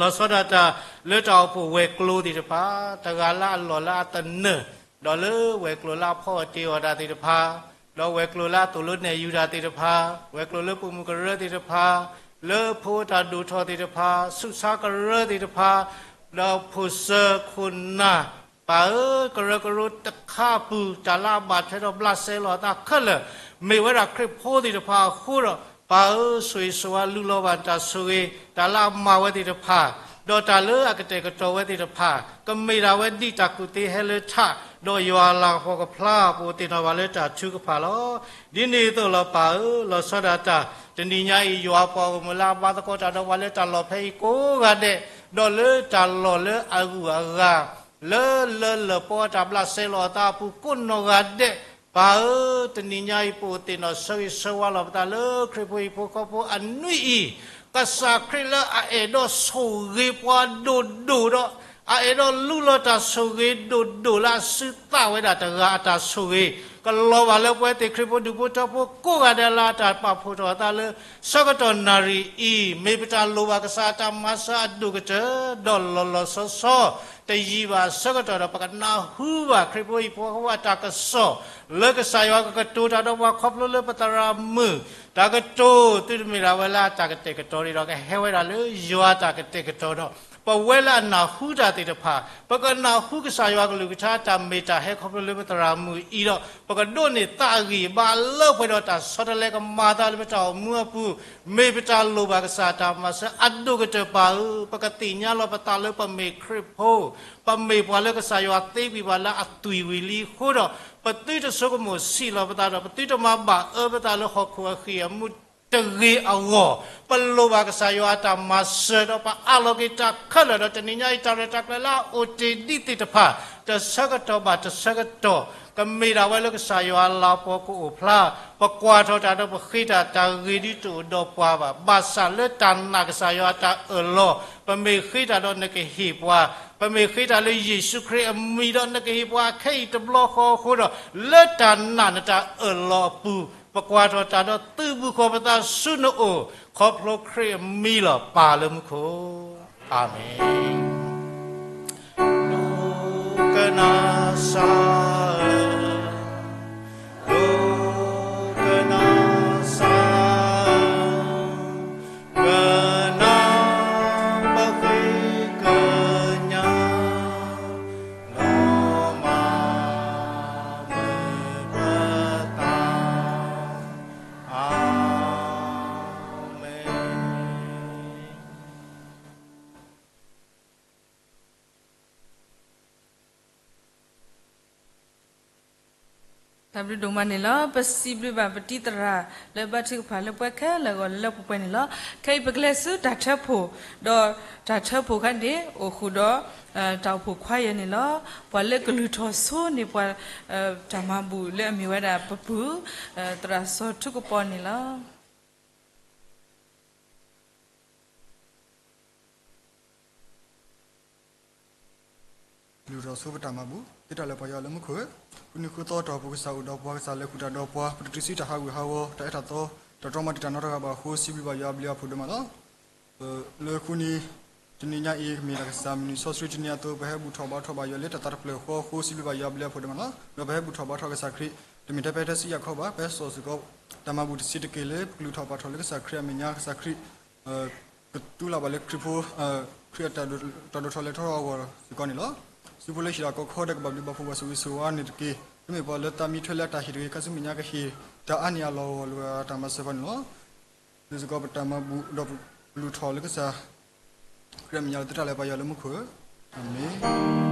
လီၤဆီဒၣ်တၢ်လၢတၢ်အိၣ်ဖှိၣ်ဝဲၤကျိၤသ့ၣ်တဖၣ်, တဂၤလၢအလီၢ်လၢအသနၢၣ်, ဒီးလၢဝဲၤကျိၤလၢအဖီအီၣ်တ့ၢ်အီၣ်တၢ်သ့ၣ်တဖၣ်, ဒီးဝဲၤကျိၤလၢအသိၣ်လိနဲၣ်ယူၤတၢ်သ့ၣ်တဖၣ်, ဝဲၤကျိၤလၢပိာ်မုၣ်ကရၢသ့ၣ်တဖၣ်, လၢဖိတၢ်ဒိၣ်ထီၣ်သ့ၣ်တဖၣ်, ဆူးဆါကရၢသ့ၣ်တဖၣ်, ဒီးဖိၣ်စၢၤခိၣ်နၢ်, ပၢ်ဧၢ, ကရၢကရိတခါအပူၤ တၢ်လၢအဘၣ်ထွဲဒီးဘျးစဲလီၤအသးခဲလၢာ်, မ့ၢ်ဝဲဒၣ်ခရံာ်ဖိသ့ၣ်တဖၣ်အဃိဒီး, ပၢ်ဧၢ, ဆိၣ်ဂ့ၤဆိၣ်ဝါလူလီၤဘၣ်တၢ်ဆိၣ်ဂ့ၤ, တၢ်လၢအမၤဝဲသ့ၣ်တဖၣ်, ဒီးတၢ်လၢအကတဲာ်ကတီၤဝဲသ့ၣ်တဖၣ်, ကမ့ၢ်ဒၣ်ဝဲဒ်တၢ်ကူၣ်သ့ဟဲလၢထး, ဒီးယွၤအလၤကပီၤကဖျါ ပအိၣ်သ့ၣ်နီၣ်ဘၣ်လၢတၢ်ထုကဖၣ်လီၤ. ဒ်န့ၣ်အသိးလီၤပၢ်ဧၢ, လီၤဆီဒၣ်တၢ်, တနံၤညါအံၤ ယွၤပှၤဂီၢ်မုၢ်လၢအဘါသကိးတၢ်ဒီးပှၤလၢတၢ်လီၢ်ဖဲအံၤကိးဂၤဒဲး, ဒီးလၢတၢ်လီၢ်လၢအဂုၤအဂၤ လၢလၢလၢပှဲၤအတၢ်ဘျးစဲလီၤအသးအပူၤကိးနီၢ်ဂၤဒဲး, ပၢ်ဧၢ, တနံၤညါအံၤ ပအိၣ်သ့ၣ်နီၣ်ဆၢဂ့ၤဆၢဝါလီၤပသးလၢခရံာ်ဖိဟံၣ်ဖိဃီဖိအနွံအံၤ, ကစၢ်ခရံာ်လၢအအဲၣ်ဒိးဆိၣ်ဂ့ၤပှၤဒိၣ်ဒိၣ်ဒီး, အအဲၣ်ဒိးလူလီၤတၢ်ဆိၣ်ဂ့ၤဒိၣ်ဒိၣ်လၢအစုသးဝဲဒၣ်တဂၤအတၢ်ဆိၣ်ဂ့ၤ, ကလီၤဘၣ်လၢပဝဲသ့ၣ်ခရံာ်ဖိဒူၣ်ဖိထၢဖိကိးဂၤဒဲးလၢအတၢ်ပာ်ဖှိၣ်ထီၣ်အသးလၢ ဆၢကတီၢ်နၣ်ရံၣ်အံၤ, မ့ၢ်ပတၢ်လိၣ်ဘၣ်ကစၢ်အတၢ်မၤစၢၤအဒိၣ်ကတၢၢ်, ဒီးလီၤလီၤဆီဆီ, တယံာ်ဘၣ်အဆၢကတီၢ်ဒီး ပကနၢ်ဟူဘၣ်ခရံာ်ဖိဟံၣ်ဖိဃီဖိအတၢ်ကစီၣ်, လၢကစၢ်ယွၤကကတိၤတၢ်ဒီးပှၤခီဖျိလၢပသရၣ်မုၣ်, တၢ်ကတိၤသုတမ့ၢ်ဒၣ်ဝဲလၢအတၢ်ကတဲာ်ကတီၤန့ၣ်ဒီး ကဟဲဝဲဒၣ်လၢယွၤအတၢ်ကတဲာ်ကတီၤဒီး, ပဝဲလၢအနၢ်ဟူတၢ်သ့ၣ်တဖၣ်, ပကနၢ်ဟူကစၢ်ယွၤကလုၢ်ကထါတၢ်မ့ၢ်တၢ်ဟဲခီဖျိလၢပသရၣ်မုၣ်အံၤဒီး, ပကဒိးန့ၢ်သးအဂံၢ်ဘါလၢပှဲၤဒီးတၢ်ဆီတလဲကမၤအသးလၢပတၢ်အိၣ်မူအပူၤ, မ့ၢ်ပတၢ်လိၣ်ဘၣ်ကစၢ်အတၢ်မၤစၢၤအဒိၣ်ကတၢၢ်ပၢ်ဧၢ, ပကသ့ၣ်ညါလီၤပသးလၢပမ့ၢ်ခရံာ်ဖိ, ပမ့ၢ်ပှၤလၢကစၢ်ယွၤသ့ကွံာ်ပှၤလၢအသွံၣ်ဝံၤလံအဃိဒီး, ပသုတဆိကမိၣ်ဆံးလီၤပသးဒီး ပသုတမၤဘၣ်အၢပသးလၢဟီၣ်ခိၣ်အဃံၢ်အမူး တဂ့ၤအဂီၢ်, ပလိၣ်ဘၣ်ကစၢ်ယွၤအတၢ်မၤစၢၤဒီး ပအးလီၤက့ၤတၢ်ခဲလၢာ်ဒီး တနံၤညါအံၤ တၢ်ရဲၣ်တၢ်ကျဲၤလၢအအိၣ်တ့ၢ်ဒံးသ့ၣ်တဖၣ် တဆၢကတီၢ်ဘၣ်တဆၢကတီၢ် ကမ့ၢ်ဒၣ်ဝဲလၢကစၢ်ယွၤအလၤကပီၤကအိၣ်ဖျါ, ပကွၢ်ထီၣ်တၢ်ဒီးပဃ့တၢ် တၢ်ဂ့ၤဒ်တအိၣ်ဒီးပှၤဘၣ်. ဘၣ်ဆၣ်လၢတၢ်နာ်ကစၢ်ယွၤအတၢ်အၢၣ်လီၤ ပမ့ၢ်ဃ့တၢ်ဒီးနကဟ့ၣ်ပှၤ, ပမ့ၢ်ဃ့တၢ်လၢယ့ၣ်ၡူးခရံာ်အမံၤဒီးနကဟ့ၣ်ပှၤခဲအံၤတဘျီဃီအဃိဒီး လၢတၢ်နာ်နတၢ်အၢၣ်လီၤအပူၤ ပကွၢ်ထီၣ်တၢ်ဒီးသုးဘူးဃီၤပသးဆူနအိၣ် ခီဖျိခရံာ်အမံၤလီၤ. ပၢ်လၢမူခိၣ်, အၤမ့ၣ်. ဒိကနၣ်စၢ်ဧၢ, ဒိကနၣ်စၢ်ဧၢ, ကနၣ်ပဃ့ကညး ဒီးမၤမုာ်ပသး, အၤမ့ၣ်. တၢ်ဘျုးဒိၣ်မးန့ၣ်လီၤ. ပစံးဘျုးဘၣ်ပတံၤသရၣ်လၢဘါထုကဖၣ်လၢပှၤခဲလၢာ်အဂီၢ်လၢလၢပှဲၤပှဲၤန့ၣ်လီၤ. ခဲအံၤပကလဲၤဆူတၢ်ထၢဖှိၣ်, ဒီးတၢ်ထၢဖှိၣ်ခါန့ၣ် အိၣ်ဃုာ်ဒီး တၢ်အိၣ်ဖှိၣ်ခွါယဲၢ်န့ၣ်လီၤ. ပှၤလၢကလုၢ်ထီၣ်ဆိန့ၣ် ပှၤ တၢ်မၤဘူၣ်လၢအမ့ၢ်ဝဲဒၣ်ပပုၢ် သရၣ်စီၤထူကပီၤန့ၣ်လီၤ. ကလုၢ်ထီၣ်ဆိပတၢ်မၤဘူၣ် သုတၢ်လၢပှၤယွၤလၢမူခိၣ်ဧၢ, ဃုနံၤဃုသီတၢ်အိၣ်ဖှိၣ်ကစၢ်အိၣ်ဒီးပှၤ ကစၢ်လဲၤဃုာ်တၢ်ဒီးပှၤ ပတတုၤဆူတၢ်ဟးဂူာ်ဟးဂီၤ တၢ်အဲၣ်တၢ်သီ တၢ်တြီမၤတံာ်တာ်နီတဂၤဘၣ်အဃိ စံးဘျုးဘၣ်ယွၤအဘျုးအဖှိၣ်ဒိၣ်မးလီၤ. လၢဃုနံၤ တနံၤညါအံၤ ကမ့ၢ်ဒၣ်ကစၢ်မုၢ်နံၤစီဆှံတနံၤအသိး ပဟဲဘူၣ်ထီၣ်ဘါထီၣ်ဘၣ်ယွၤလၢတၢ်သးတဖျၢၣ်ဃီအဃိ စံးဘျုးဘၣ်ယွၤအဘျုးအဖှိၣ်ဒိၣ်မးလီၤ. ဒီးပဟဲဘူၣ်ထီၣ်ဘါထီၣ်ကစၢ်ခရံာ် တမ့ၢ်ထဲပဟဲထၢဆူယၤခီဘၣ် ပဟဲစိာ်စ့ၢ်ကီး တၢ်မၤဘူၣ်တဆံးတက့ၢ်လၢ ပကလုၢ်ထီၣ်ဘါထီၣ်လၢကစၢ်ခရံာ်အမဲာ်ညါ ကစၢ်ခရံာ် ကတူၢ်လိာ်ဘၣ်လၢခရံာ်ဖိ ခရံာ်အတၢ်ဒိၣ်ထီၣ်လဲၤထီၣ်အဂီၢ်စ့ၢ်ကီးန့ၣ်လီၤ. စုဖိလၢဟံၣ်ဒီးကီၢ်ခီဒီးကဘၣ်ဘျုးဘၣ်ဖှိၣ်ဘၣ်ဆိၣ်ဂ့ၤဆိၣ်ဝါန့ၣ်တက့ၢ်. တမ့ၢ်ပှၤလၢတၢ်မံထွဲလၢအတၢ်ဟ့ၣ်တဂ့ၤ ခါဆူမဲာ်ညါကဟ့ၣ် တၢ်အါန့ၢ်အလီၢ်အဂီၢ်လၢအတၢ်မၤစၢၤပှၤန့ၣ်လီၤ. ဒ်စ့ၢ်ကီးပတၢ်မၤဘူၣ်ဒီးပကလုၢ်ထီၣ်လၢကစၢ် ခရံာ်အမဲာ်ညါလီၤ. သုတၢ်လၢပှၤယွၤလၢမူခိၣ်ဧၢ, အၤမ့ၣ်.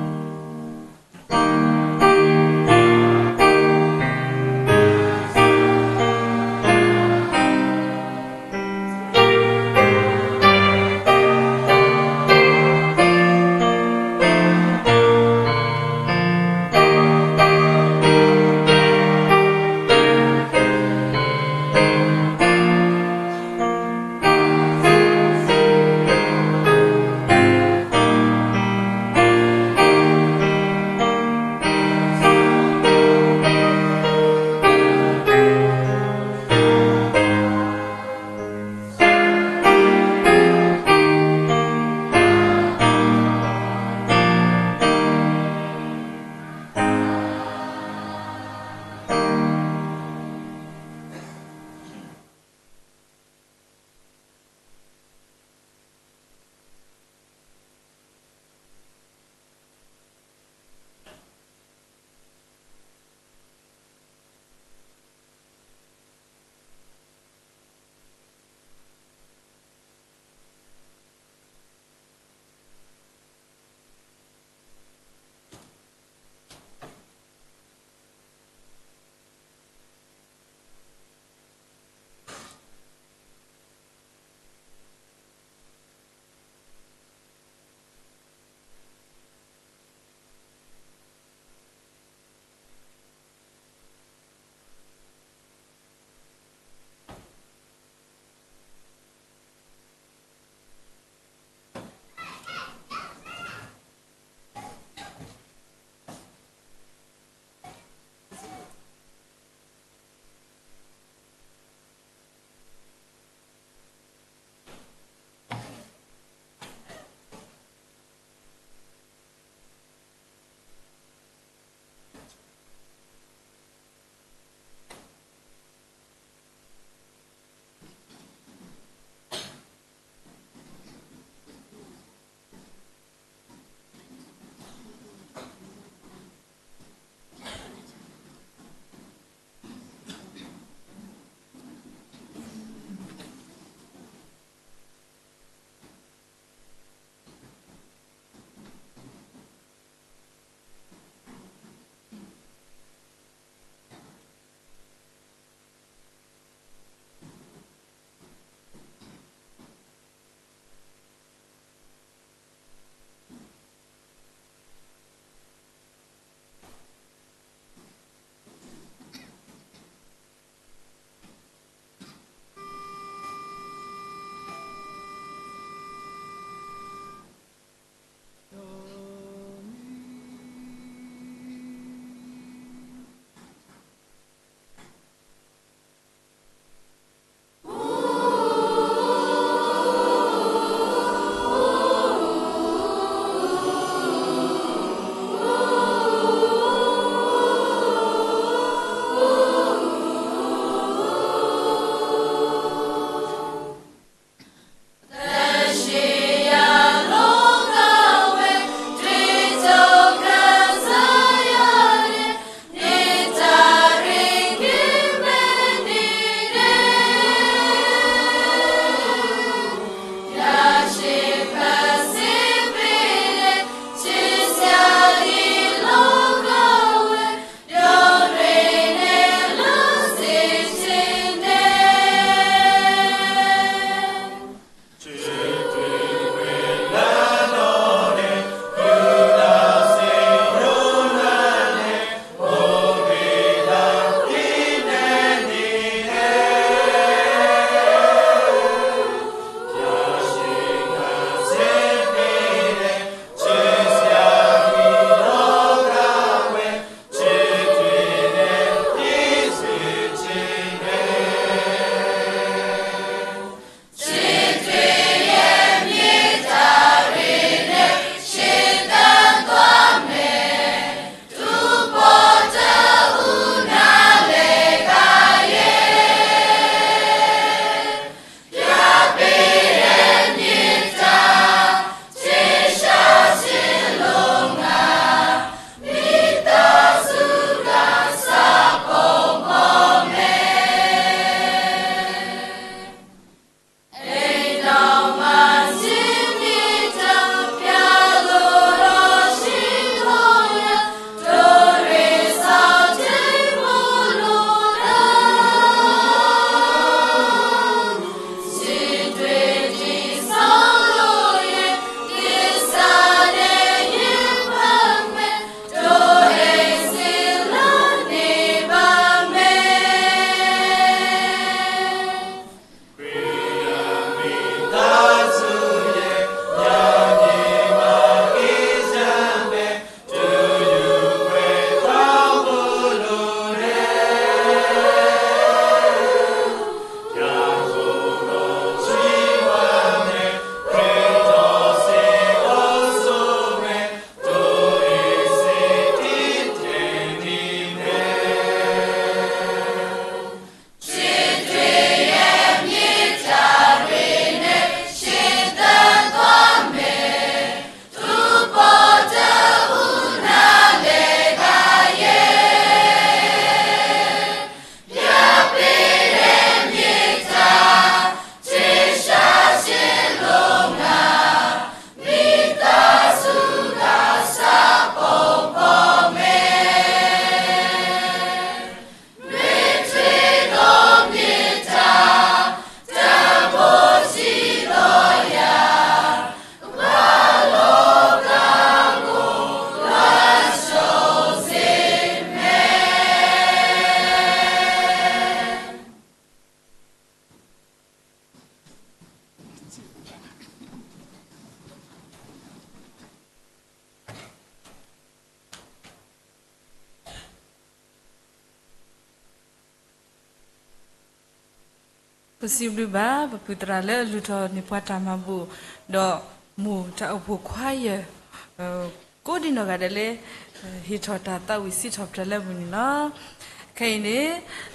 ပစံးဘျုးဘၣ် ပပုၢ်သရၣ်လၢအလုၢ်ထီၣ်န့ၢ်ပှၤတၢ်မၤဘူၣ်, ဒီးမိၢ်တၢ်အိၣ်ဖှိၣ်ခွါယဲၢ် ကိးဒံနီၢ်ဂၤဒဲးလၢ ဟ့ၣ်ထီၣ်တၢ်သးဝံၣ်စံးထီၣ်ပတြၢၤလၢအပူၤန့ၣ်လီၤ. ခဲအံၤန့ၣ်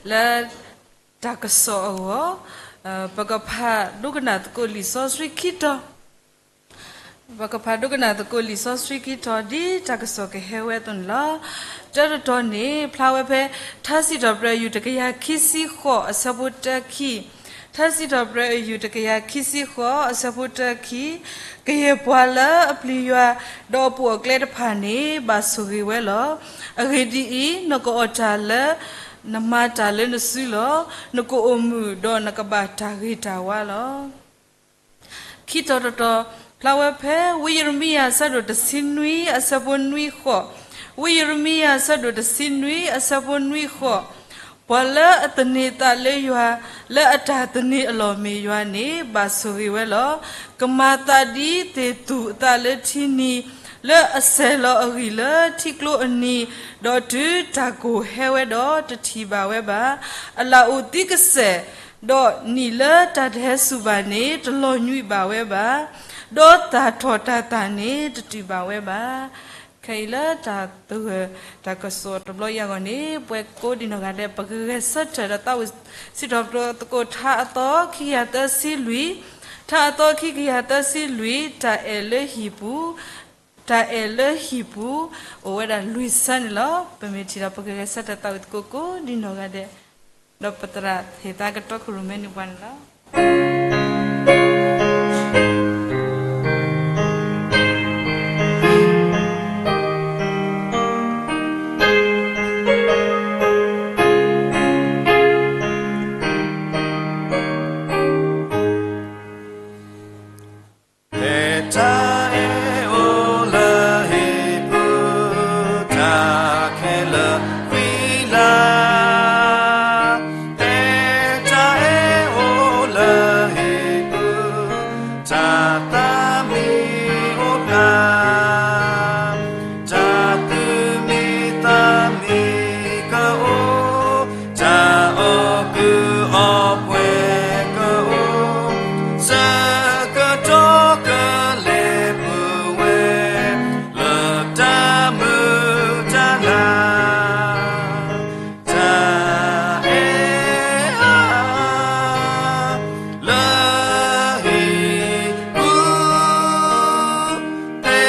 လၢတၢ်ကစီၣ်အဂီၢ် ပကဖးဒိကနၣ်သကိးလံာ်စီဆှံခံတီၤ ပကဖးဒိကနၣ်သကိးလံာ်စီဆှံခံတီၤ ဒ်တၢ်ကစီၣ်ကဟဲဝဲအသိးန့ၣ်လီၤ. တၢတတီၤန့ၣ် ဖျါဝဲဖဲ ထါစံးထီၣ်ပတြၢၤ ယူၢ်တကယၤခံဆံဃိး အဆၢဖိတၢခံ, ထါစံးထီၣ်ပတြၢၤ ယူၢ်တကယၤခံဆံဃိး အဆၢဖိတၢခံ, ကယဲၢ်ပှၤလၢအပျံၤယွၤ ဒီးအပိာ်အကျဲတဖၣ်န့ၣ် ဘၣ်ဆိၣ်ဂ့ၤဝဲလီၤ. အဂ့ၢ်ဒ်အံၤ, နကအီၣ်တၢ်လၢ နမၤတၢ်လၢနစုလီၤ. နကအိၣ်မုာ် ဒီးနကဘၣ်တၢ်ဂ့ၤတၢ်ဝါလီၤ. ခံတီၤတတီၤ ဖျါဝဲဖဲ ဝံယံးရမံယၤ အဆၢဒိၣ်တဆံနွံ အဆၢဖိနွံဃိး, ဝံယံးရမံယၤ အဆၢဒိၣ်တဆံနွံ အဆၢဖိနွံဃိး, ပှၤလၢအသန့ၤသးလၢယွၤ လၢအတၢ်သန့ၤအလီၢ်မ့ၢ်ယွၤန့ၣ် ဘၣ်ဆိၣ်ဂ့ၤဝဲလီၤ. ကမၤသးဒ်သ့ၣ်သူၣ်အသးလၢထံနံၤ, လၢအဆဲးလီၤအဂံၢ်လၢထံကျိအနံၤ, ဒီးတုၤတၢ်ကိၢ်ဟဲဝဲဒီး တထံၣ်ဘၣ်ဝဲဘၣ်. အလၣ်အိၣ်သံကစဲာ်, ဒီးနံၣ်လၢတၢ်တဟဲစူၤဘၣ်န့ၣ် တလီၤညွံးဘၣ်ဝဲဘၣ်. ဒီးတၢ်ထီၣ်တၢ်သၣ်န့ၣ် တတုၤဘၣ်ဝဲဘၣ်. ခဲအံၤလၢတၢ်သဂၢၢ်တၢ်ကစီၣ်တဘျီအံၤအဂီၢ်န့ၣ် ပဝဲကိးဒံနီၢ်ဂၤဒဲး ပကဂဲၤဆၢထၢၣ်ဒီးသးဝံၣ်စံးထီၣ်ပတြၢၤသကိး ထါအသီခံကယၤသၢဆံလွံၢ်, ထါအသီခံကယၤသၢဆံလွံၢ်, တၢ်အဲၣ်လၢဟံၣ်ပူၤ, တၢ်အဲၣ်လၢဟံၣ်ပူၤ အိၣ်ဝဲဒၣ်လွံၢ်ဆၢန့ၣ်လီၤ. ပမ့ၢ်ထံၣ်ဒီး ပကဂဲၤဆၢထၢၣ်သးဝံၣ်သကိးကိးဒံနီၢ်ဂၤဒဲး, ဒီးပသရၣ်ဟ့ၣ်သါကတီခိၣ်ရိၣ်မဲန့ၢ်ပှၤန့ၣ်လီၤ. ဖဲတၢ်အဲၣ်အိၣ်လၢဟံၣ်ပူၤ, တၢ်ခဲလၢာ်ဃံလၤ, ဖဲတၢ်အဲၣ်အိၣ်လၢဟံၣ်ပူၤ, တၢ်သးမံအိၣ်ဖျါ, တၢ်သူၣ်မံသးမံကအိၣ်, တၢ်အီၣ်ကုၢ်အီပှဲၤကအိၣ်, ဆၢကတီၢ်ကလဲၤပူၤဝဲ လၢတၢ်မုာ်တၢ်လၤ, တၢ်အဲၣ်အါ လၢဟံၣ်ပူၤ, ဖဲ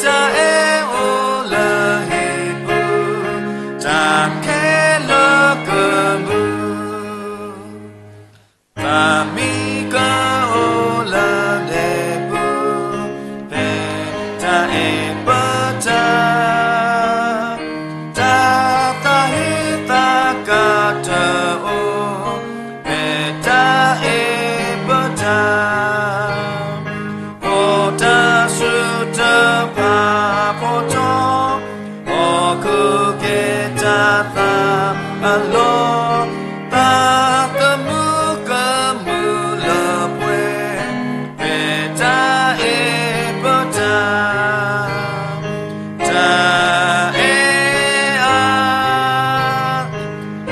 တၢ်အဲၣ်အိၣ်လၢဟံၣ်ပူၤ, တၢ်ခဲလၢာ်ကမုာ် သးမံကအိၣ်လၢဒဲပူၤ, ဖဲတၢ်အဲၣ်ပတၢ်, တၢ်သးဟ့သးကါတအိၣ်, ဖဲတၢ်အဲၣ်ပတၢ်, အိၣ်တၢ်ဆူၣ်တဖၣ်ဖီထီ, ဟီၣ်ခိၣ်ကဲတၢ်သးအလီၢ်, သးသမူကမုာ်လၢပှဲၤ, ဖဲတၢ်အဲၣ်ပတၢ်, တၢ်အဲၣ်အါ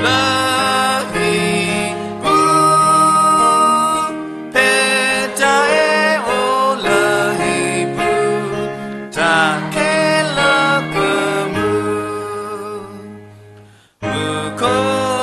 လၢဟံၣ်ပူၤ, ဖဲတၢ်အဲၣ်အိၣ်လၢဟံၣ်ပူၤ, တၢ်ခဲလၢာ်ကမုာ်, မူခိၣ်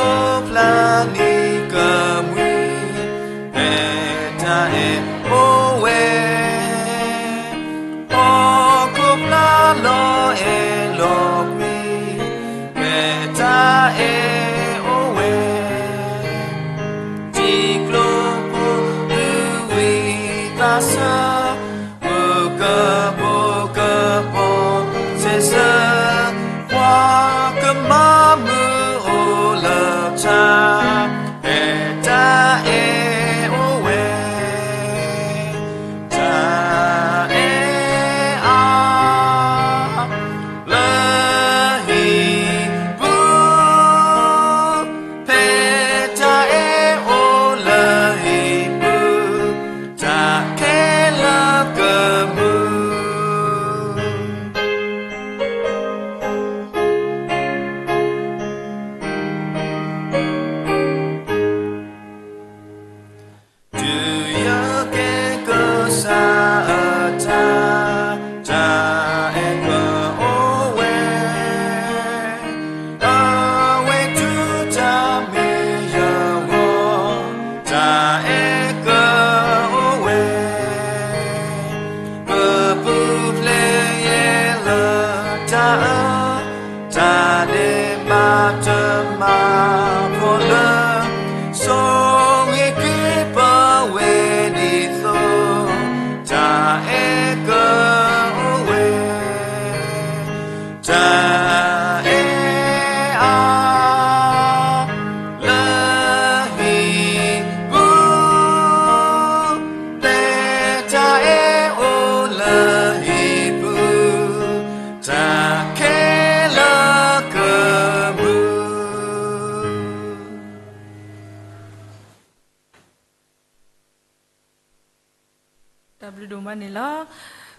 ဒိၣ်မးန့ၣ်လီၤ.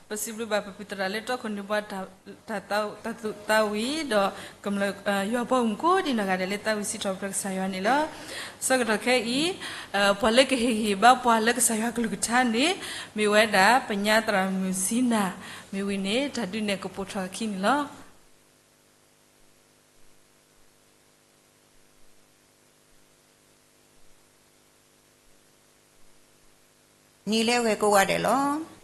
ပစံးဘျုးဘၣ်ပပုၢ်သရၣ်လၢတီခိၣ်န့ၢ်ပှၤ တၢ်သူၣ်တၢ်ဝံၤ ဒီးကမျၢၢ်ယွၤပှၤမုၣ်ကိးဒံနီၢ်ဂၤဒဲးလၢတၢ်ဝံၣ်စံးထီၣ်ပတြၢၤကစၢ်ယွၤန့ၣ်လီၤ. ဆၢကတီၢ်ခဲအံၤ ပှၤလၢကဟ့ၣ်ဂံၢ်ဘါပှၤလၢကစၢ်ယွၤကလုၢ်ကထါန့ၣ် မ့ၢ်ဝဲဒၣ်ပညါသရၣ်မုၣ်စံနၤ မ့ၢ်ဝံၤန့ၣ် တၢ်ဒုးနဲၣ်ကပိာ်ထီၣ်အခံန့ၣ်လီၤ. နံၤလၢအဂ့ၤကိးဂၤဒဲးလီၤ.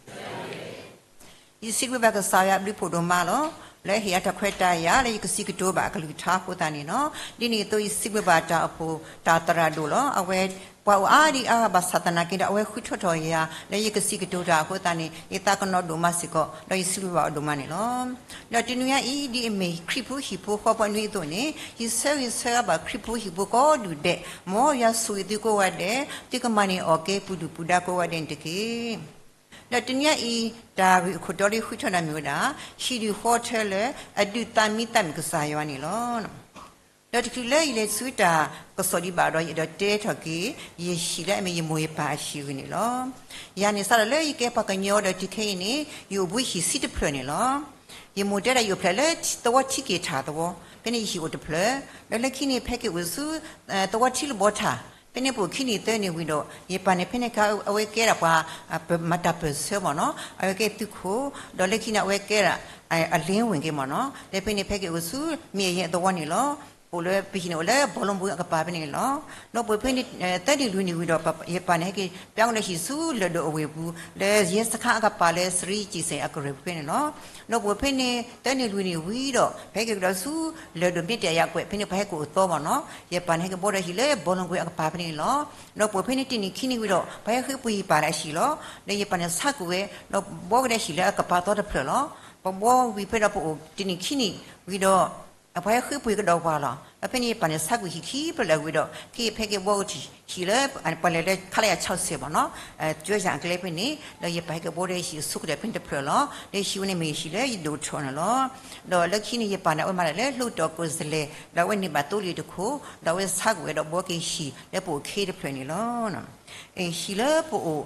ယစံးဘျုးဘၣ်ကစၢ်ယွၤအဘျုးဖးဒိၣ်မးလီၤ. လၢဟ့ၣ်အတၢ်ခွဲးတၢ်ယာ်လၢယကစံးကတိၤဘၣ်အကလုၢ်ကထါအဃိသတးန့ၣ်လီၤ. ဒ်န့ၣ်အသိးယစံးဘျုးဘၣ်တၢ်အိၣ်ဖှိၣ် တၢ်သရၣ်ဒိၣ်လီၤ. အဝဲ ပှၤအိၣ်အါဒံအါဂၤဘၣ်ဆၣ်သနာ်က့ဒီး အဝဲဃုထၢထီၣ်ယၤ လၢယကစံးကတိၤတၢ်အဃိသတးန့ၣ် ယသးကနီၤဒိၣ်မးစ့ၢ်ကီး ဒီးယစံးဘျုးဘၣ်အီၤဒိၣ်မးန့ၣ်လီၤ. ဒီးတနွံအံၤ ဒ်အမ့ၢ်ခရံာ်ဖိဟံၣ်ဖိဃီဖိအနွံအသိးန့ၣ် ယဆၢဂ့ၤဆၢဝါဘၣ်ခရံာ်ဖိဟံၣ်ဖိကိးဒူၣ်ဒဲး, မ်ယွၤဆိၣ်ဂ့ၤသုကိးဂၤဒဲး, သုကမၤန့ၢ်အီၣ်ကဲပှၤဒုၣ်ပှၤဒါကိးဂၤဒဲးန့ၣ်တက့ၢ်. ဒီးတနွံအံၤ တၢ်ဂ့ၢ်အခိၣ်တီလၢယဃုထၢနၤမ့ၢ်ဝဲဒၣ် ဟံၣ်ဒုၣ်ဃီထၢလၢ အဒုးသးမံသးမုာ်ကစၢ်ယွၤန့ၣ်လီၤ. ဒီးတချုးလၢယလဲၤဆူတၢ်ကစီၣ်ဒံးဘၣ်ဒီး ယအဲၣ်ဒိးတဲထီၣ်က့ၤ ယဟံၣ်လၢအမ့ၢ်ယမိၢ်ယပၢ်အဟံၣ်အဂ့ၢ်န့ၣ်လီၤ. ယၤန့ၣ်စးထီၣ်လၢယကဲပှၤကညီဒီးတုၤခဲအံၤန့ၣ် ယအိၣ်ဘှံးဟံၣ်ဆံတဖျၢၣ်န့ၣ်လီၤ. ယမိၢ်တဲဒၣ်ယအိၣ်ဖျဲၣ်လၢသဝီထံက့ၤထၣ်သဝီ, ဖဲန့ၣ်ယဟံၣ်အိၣ်တဖျၢၣ်, ဒီးလၢခံန့ၣ် ဖဲက့ၤအိၣ်ဆူ သဝီထံလၢဘီထၣ်, ဖဲန့ၣ်ပအိၣ်ခံနံၣ်သၢနံၣ်ဝံၤဒီး ယပၢ်န့ၣ် ဖဲန့ၣ်အခါ အဝဲကဲဒၣ်ပှၤ မၤတၢ်ပၢၢ်ဆၢမ့ၢ်နီၤ, အဝဲကဲသုးခိၣ်, ဒီးလၢခံန့ၣ် အဝဲကဲဒၣ် အလ့ဝ့ၢ်က့မ့ၢ်နီၤ, ဒီးဖဲန့ၣ် ဖဲက့ၤအိၣ်ဆူ မ့ၢ်အယဲၢ်သဝီန့ၣ်လီၤ. အိၣ်လၢပဟံၣ်န့ၣ်အိၣ်လၢ ဘောလုံးကွင်း အကပၤဖဲန့ၣ်လီၤ. ဒီးပအိၣ်ဖဲန့ၣ် သၢနံၣ်လွံၢ်နံၣ်ဝံၤဒီး ယပၢ်န့ၣ် ဟဲက့ၤပျၢ်ကဒီးဟံၣ်ဆူလၢၢ်ဒိၣ်အဝ့ၢ်ပူၤ လၢရဲစခန်းအကပၤလၢ စရံကံၣ်စဲၣ်အကရၢၢ်ပူၤဖဲန့ၣ်လီၤ. ဒီးပအိၣ်ဖဲန့ၣ် သၢနံၣ်လွံၢ်နံၣ်ဝံၤဒီး ဖဲက့ၤကဒီးဆူ လၢၢ်ဒိၣ်မ့ၢ်တၢ်ယၤကွဲး ဖဲန့ၣ် ပှၤဟဲက့ၤအိၣ်သီမ့ၢ်နီၤ, ယပၢ်န့ၣ် ဟဲက့ၤဘှီဒီးဟံၣ်လၢ ဘောလုံးကွင်း အကပၤဖဲန့ၣ်လီၤ. ဒီးပအိၣ်ဖဲန့ၣ် တနံၣ်ခံနံၣ်ဝံၤဒီး ပှၤဟဲဃ့ပှ့ၤယပၢ်လၢအဟံၣ်လီၤ. ဒီးယပၢ်န့ၣ်ဆါကွံာ်ဝဲ ဒီးဘှီကဒီးဟံၣ်လၢအကပၤသီတဖျၢၣ်လီၤ. ပဘှီဝံၤဖဲဒီးပအိၣ်တနံၣ်ခံနံၣ်ဝံၤဒီး ပှၤဟဲဃ့ပှ့ၤကဒီးပှၤလီၤ. ဒီးဖဲန့ၣ်ယပၢ်န့ၣ်ဆါကွံာ်ဟံၣ်ခံဖျၢၣ်လၢအဝံၤဒီး ခဲအံၤဖဲက့ၤဘှီကဒီးဟံၣ်လၢ ပှၤလဲၤလၢ ခလရ ဆၢစဲးမ့ၢ်နီၤ, ကၠီယၣ်အကျဲဖဲန့ၣ် ဒီးယပၢ်ဟဲက့ၤဘှီဒီးဟံၣ်အဆိကတၢၢ်ဖဲန့ၣ်တဖျၢၣ်လီၤ. ဒီးဟံၣ်ဝဲန့ၣ်မ့ၢ်ဟံၣ်လၢယဒိၣ်ထီၣ်န့ၣ်လီၤ. ဒီးလၢခံန့ၣ် ယပၢ်န့ၣ် အဝဲမၤတၢ်လၢ လွှတ်တော်ကိုယ်စားလှယ် ဒီးအဝဲန့ၢ်ဘၣ်သိလ့ၣ်တခိၣ် ဒီးအဝဲဆါကွံာ်ဝဲဒီးဘှီက့ၤဟံၣ်လၢပအိၣ်ခဲတဖျၢၣ်န့ၣ်လီၤ. ဟံၣ်လၢပအိၣ်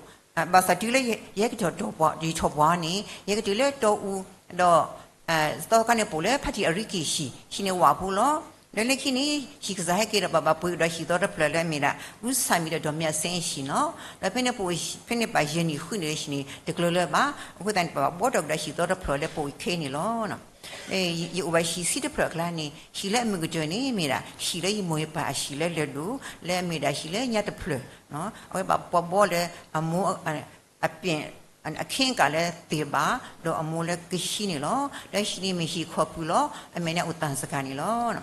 ဘၣ်ဆၣ်တုၤလၢယ ယဟဲက့ၤထီၣ်တီၢ်ပှၤ ယထီၣ်ပှၤန့ၣ် ယဟဲက့ၤတုၤလၢတီအူ ဒီး သီခါန့ၣ်ပအိၣ်လၢဖါတံၣ်အရံက့ၤဟံၣ် ဟံၣ်န့ၣ်ဝၣ်ဖိလီၤ. ဒီးလၢခံန့ၣ် ဟံၣ်ကစၢ်ဟဲက့ၤဒီးဘၣ်ဘၣ်ပှ့ၤကဒီးဟံၣ်သီတဖျၢၣ် လၢအမ့ၢ်ဒၣ် ဦးစံမီဒီး ဒေါ်မြတ်ဆန်း အဟံၣ်နီၤ. ဒီးဖဲန့ၣ်ပအိၣ်ဖဲန့ၣ်ဘၣ်ယဲၢ်နံၣ်ဃုနံၣ်ဒီးဟံၣ်န့ၣ် တကျၢၤလၢၤဘၣ်. အဃိသတးန့ၣ် ပဘၣ်ဘှီထီၣ်ကဒီးဟံၣ်သီတဖျၢၣ်လၢပအိၣ်ခဲအံၤန့ၣ်လီၤ. ယအိၣ်ဘၣ်ဟံၣ်ဆံတဖျၢၣ်အကျါန့ၣ် ဟံၣ်လၢအမုာ်ကတၢၢ်န့ၣ် မ့ၢ်ဒၣ် ဟံၣ်လၢယမိၢ်ယပၢ်အဟံၣ်လၢလၢၢ်ဒိၣ် လၢအမ့ၢ်ဒၣ်ဟံၣ်လၢညါတဖျၢၣ်, အဝဲဘၣ်ပှၤဘှီလၢအမိၢ် အပ့ၢ် အခ့အကၤလၢသ့ၣ်ဘၣ် ဒီးအမိၢ်လၢကဟံးန့ၣ်လီၤ. ဒီးဟံၣ်န့ၣ်မ့ၢ်ဟံၣ်ခီၣ်ဖုၣ်လီၤ. အမဲာ်ညါအိၣ်သၣ်စကၤန့ၣ်လီၤ.